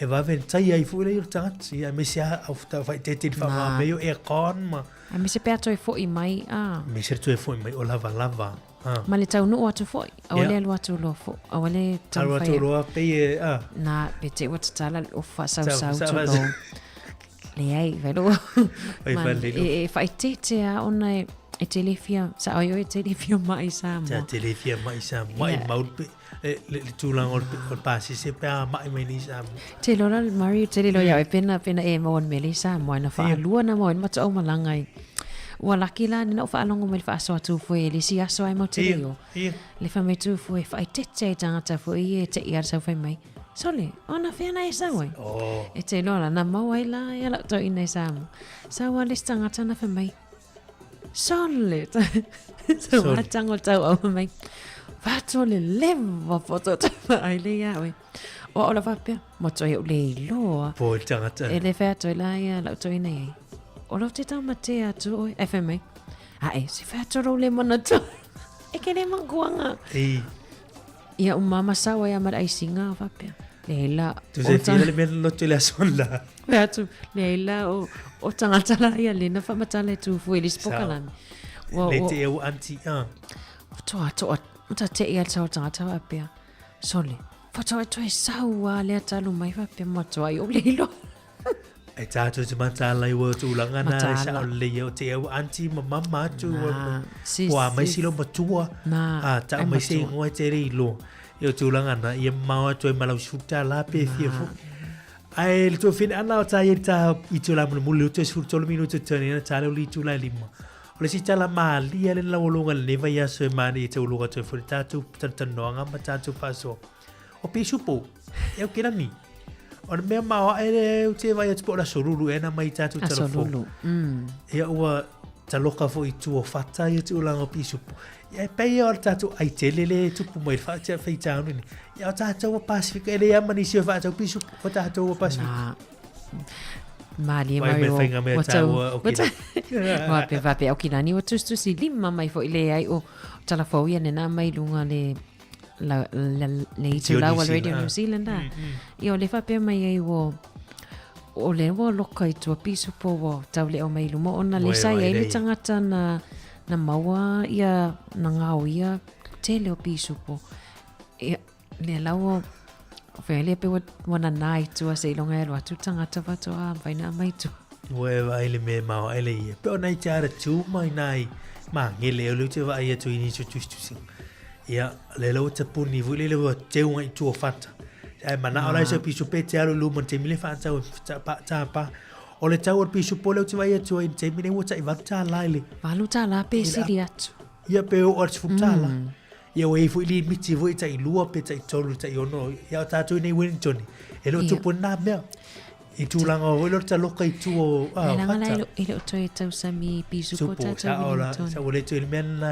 S1: E wawe tai ai fui lei o le tangata. Ia me se a au whai whai te te wha
S11: Nā.
S1: meo e kon ma.
S11: Ai me se pea toi foi mai, ah.
S1: Me se tu e foi mai o lava lava. Ah.
S11: Ma le tau nuu atu foi. Awa
S1: Ia.
S11: le alu atu loa fo. Awa le tau
S1: Alu atu loa pe e, ah.
S11: Nā, pe te ua tatala o wha sau
S1: Sau-
S11: sau
S1: sau-
S11: tu
S1: sau-
S11: lo. Le ai, vai lo.
S1: Vai
S11: Man,
S1: vai le lo.
S11: E, e whai te te a ona e, e te lewhia, sa oi e te lewhia mai Samoa.
S1: Ta te lewhia mai Samoa. Mai
S11: Ia.
S1: mau pe, e, le, le tūlanga o le, o le pāsese pe a mai mai ni Samoa.
S11: Te lola, Mario, te lelo iau e pena, pena e mawan mele Samoa, na whaalua na mawan mata o malanga i. Ua laki la, nina o whaalongo mai le whaaso atu fue, le si aso ai mau te
S1: Ia,
S11: leo.
S1: ia.
S11: Le wha mai tu fue, wha i te te tangata fue, i e te i ara sau whai mai. Sole, ona whiana e sau ai.
S1: Oh.
S11: E te lola, na mau ai la, ia lau tau ina i Samoa. Sau a les tangata na wha mai. Sole, sau
S1: Sole.
S11: a tango tau au mai. Whato le lewa poto tau ai le ia oi. O ola whapea, mo toi o le iloa.
S1: Po i tangata.
S11: E le whea toi la ia lau toi nei ai. O lau te tau matea atu oi. E whai mai. A e, si whea toro le mana tau. E ke le manguanga.
S1: Ei.
S11: Ia o mama sawa ia mara ai singa o whapea. Le la.
S1: Tu se fira le mea loto le ason la.
S11: Whea atu. Le la o, o tangata la ia le na whamatala e tū fue le spokalami.
S1: Le te e o anti, ah.
S11: Toa, toa, mata te ia tau tangata whapea. Sole. Whatoa e toe saua lea talu mai whapea matua i o le iloa.
S1: E tātou te matala i ua tūlanga nā e
S11: Matala.
S1: sa o le ia o te au anti ma mama atu.
S11: Nā, si-
S1: Ua mai
S11: si-
S1: silo matua.
S11: Nā,
S1: Ah, tau
S11: ai
S1: mai se
S11: matua.
S1: ingoa te re iloa. I o tūlanga nā, ia mau atu e malau suta la pe fia fu. Ai, le tua whina ana o tā i tā i tū la mulu mulu, tu e sfuru tolu minutu tani na tā leo li tū la lima. O le si tā la maali ale la olonga le neva ia so e mani i te ulunga tu e furi tātou tantanoanga ma tātou whasoa. O pisupo, e o kera ni. O le mea maoa e le o te vai atu po o la soruru e na mai tātou
S11: A
S1: tala fo.
S11: soruru,
S1: Ia ua taloka fo i tua fata i te ulanga o pisupo. Ia e pei o le tātou ai tele le tupu mai le whaatia whai tāunu ni. Ia o tātou o Pasifika e le ia manisi o whaatou pisupo o tātou o Pasifika.
S11: Malie
S1: Wai
S11: mai
S1: me
S11: o-
S1: whainga mea
S11: o tau-
S1: tāua o
S11: o tau-
S1: kina.
S11: Wape, wape, o kinani o tustusi lima mai fo i le ai o tala fau ia nena mai lunga le la, la, le itu
S1: Radio
S11: lawa
S1: New
S11: Radio
S1: Zealand,
S11: New
S1: ah.
S11: Zealand ah. Ia o le whapea mai ai o o le ua loka i tua pisu po o tau le o mai luma ona le
S1: Wai,
S11: sai
S1: wai,
S11: ai le
S1: rei.
S11: tangata na, na maua ia na ngao ia tele o pisu po. Ia, le lau o Whea le pe wana nai tua se ilonga e atu tangata watoa waina mai tua.
S1: Ua e vai le mea maoa e le ia. Pe o nei te ara tū mai nai mangele o leu te vai atu i niso tustusinga. Ia, le lau te puni vui le lewa te unga i tua fata. Ai mana o lai se pisu pe te alu luma te mile whaatau e ta pa ta pa. O le tau o le pisu po leu te vai atu i te mile ua ta i valu tā lai le.
S11: Valu tā la pe sili atu.
S1: Ia pe o o te futa la. Ia o e fui li miti vui ta i lua pe ta i tolu ta i ono. Ia o tātou nei Wellington. E lo
S11: Ia.
S1: tupu nā mea. I tūlanga o lo ta loka i tu o
S11: Le
S1: ah,
S11: langa la
S1: fata.
S11: e le o toe tausami pisu po
S1: Tupu,
S11: tātou
S1: sa ola,
S11: Wellington.
S1: sa o le tu i le mea nā.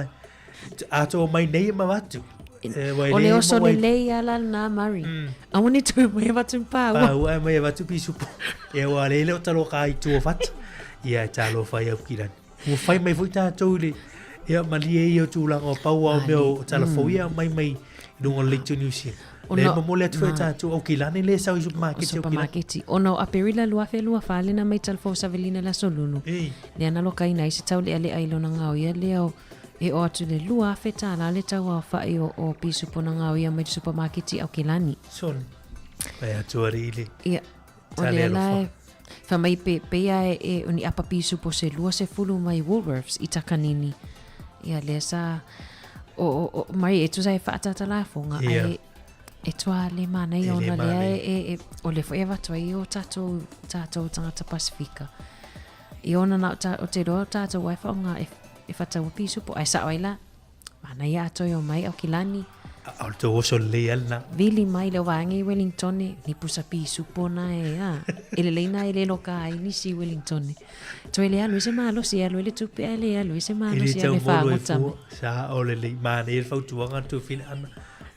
S1: Ato o mai nei ma watu. E,
S11: O le oso lelei lava la lena Murray. Aua ne i toe omai avatu ni paua.
S1: Paua ae omai avatu pisupo. Ia aua o lea e le o taloka ai i tua o fata. Ia e talofa ai Aukilani. Ua fai mai foi tatou i le ia malie ia o tulaga o pau lava o mea o tala fou ia aumai mai i luga o le leitio Niu Sila. Lea e momoli atu foi e tatou Aukilani lea e sau i supamaketi Aukilani.
S11: Supamaketi. Ona o Aperila 2024 lea na mai talafou savelina i le Aso Lulu. Lea na lokaina ai se taulealea i lona gaoia lea o E oo atu i le $2,000 le tau aofai o o pisupo na gaoia mai le supamaketi Aokelani.
S1: Sole. Pai atu ari i le.
S11: Ia. O lea la e fai mai pe, pei a e, e o ni apa pisupo se 20 mai Woolworths i Takanini. Ia lea sa o, o, o mai e tusa e whaatatalafoga yeah. ai e toa le manaia ona lea e, e, e, o le foi avatu ai o tātou, tātou tangata Pasifika. I ona na o, tā, o te roa o tātou ai whaonga e, E whataua pisupo, ae sao ai la. Manaia a toi o mai au ki lani.
S1: A o le tou oso lelei a lena.
S11: Vili mai le vaega i Wellingtone, ni pusa pisupo na e, a. E lelei na e le loka ai nisi i Wellingtone. Toe le alu i se malosi, e alu ai le tupe ae le alu i se malosi
S1: ae le fagota mai. Sa o lelei, manaia le fautuaga le tuafina ana,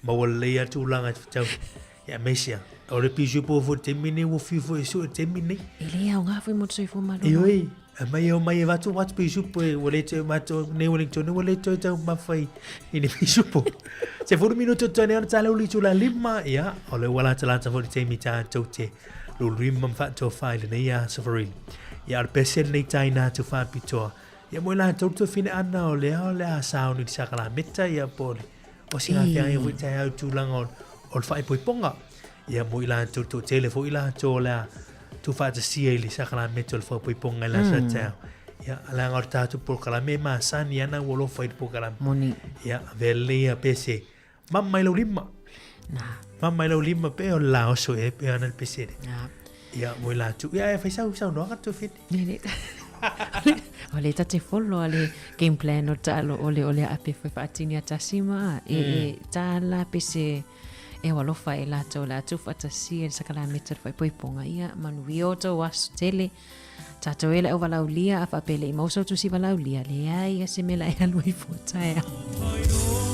S1: maua lelei a tulaga e whatau. Ia aemaise a, o le pisupo foi le taimi lenei ua fiu foi e sue le taimi lenei.
S11: E le aoga foi mo le soifua maloloina.
S1: Ioe, aumai e omai e avatu avatu pisupo e ua le toe matou nei Wellington ua le toe taumafa i ni pisupo. 10 minuti o totoe nei ona tala uli itula 5, ia, o le ua latalata foi le taimi tatou te luluima ma faatofa i lenei aso Farili. Ia, o le pese lenei taina atu faapitoa. Ia mo i latou le tuafine ana o lea o le a sauni i le sakalameta ia po o le o sina feagai foi taeao i tulaga o, o le faaipoipoga. Ia mo i latou le toatele foi i latou o le a tuufaatasia i le sakalameta o le faaipoipoga i le aso mm. taeao. Ia, leaga o le tatou polokalame e masani ana ua alofa i le polokalame.
S11: Moni.
S1: Ia, avea lelei ia pese. Mama mai lau lima.
S11: Na.
S1: Mama mai lau lima pe o le la oso e pe ana le pese.
S11: Na.
S1: Ia, mo i latou. Ia, e fai sau saunoaga Tuafine.
S11: Le, o le tate follow a le game plan o taalo o le o le ape foi faatini a tasi ma e, e tāla pe se e alofa e latou la atu faatasia i le sakalameta le faaipoipoga ia manuia o tou aso tele tatou e le au valaulia a faapea le i mau sau tusi valaulia leai a se mea la e alu ai fua taeao.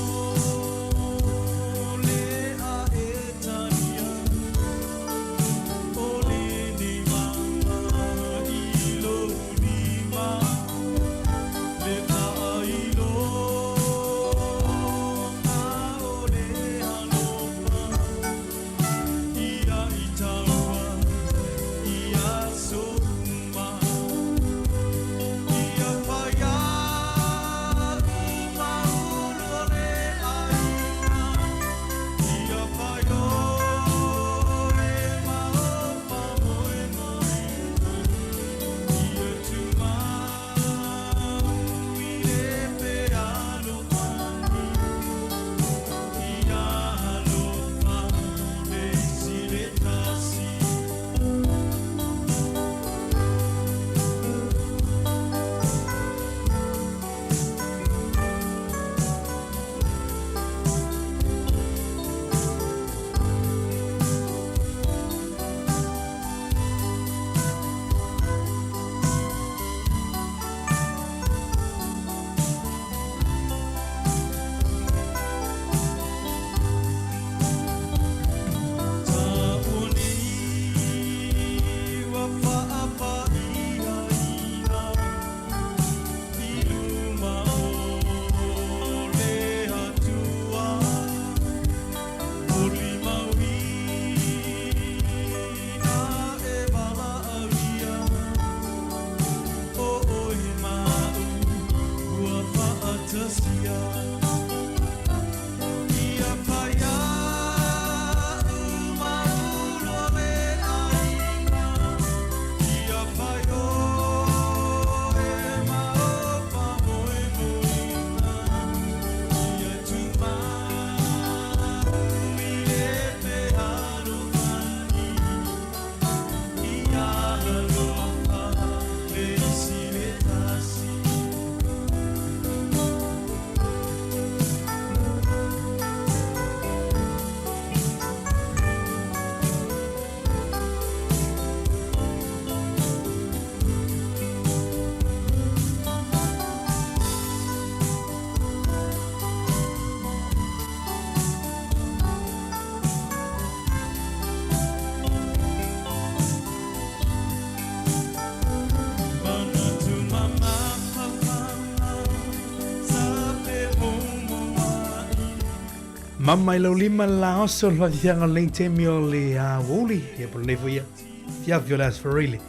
S1: Mama i lau lima le la oso le faafiafiaga o lenei taimi o le aoauli, ia po o lenei foi afiafi o le Aso Faraile.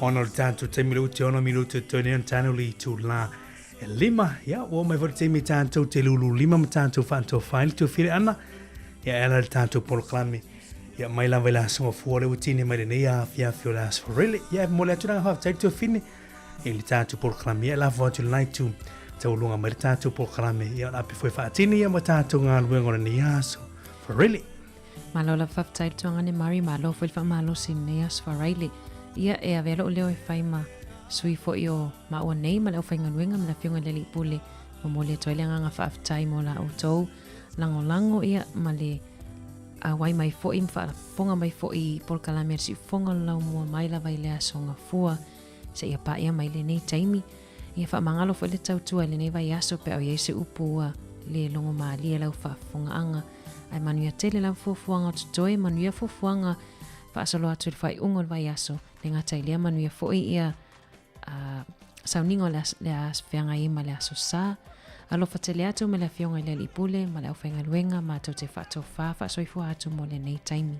S1: Ona o le tatou taimi le ute 6 minuti o totoe nei ona tanu le itulā e 5. Ia, ua oo mai foi le taimi tatou te lulu lima ma tatou faatofa ai le tuafili ʻana, ia e ala i le tatou polokalame. Ia mai lava i le aso gafua lea ua tini mai lenei afiafi o le Aso Faraile. Ia e momoli atu le agaga faafetai i le tuafine i le tatou polokalame. Ia e lafo atu i lena itu taualuga mai le tatou polokalame. Ia o le ape foi faatini ia ma tatou galuega o lenei aso Faraile.
S11: Malo lava faafetai le tuagane Mari, malo foi le faamalosi i lenei aso Faraile. Ia e avea lou leo e fai ma sui foi o maua nei ma le aufaigaluega ma le Afioga i le Alii Pule. Momoli atu ai le agaga faafetai mo la outou lagolago ia ma le auai mai foi ma faafofoga mai foi i polokalame a le Siufofoga o le Laumua mai lava i le aso Gafua seia paia mai lenei taimi. Ia faamagalo foi le tautua i lenei vaiaso pe a o i ai se upu ua le logomalie lau faafofogaaga. Ae manuia tele lau fuafuaga o totoe, manuia fuafuaga faasolo atu i le faaiuga o le vaiaso, le gata i lea manuia foi ia uh, sauniga o le aso feagai ai ma le aso sa. Alofa tele atu ma le Afioga i le Alii Pule ma le aufaigaluega matou te faatofa faasoifua atu mo lenei taimi.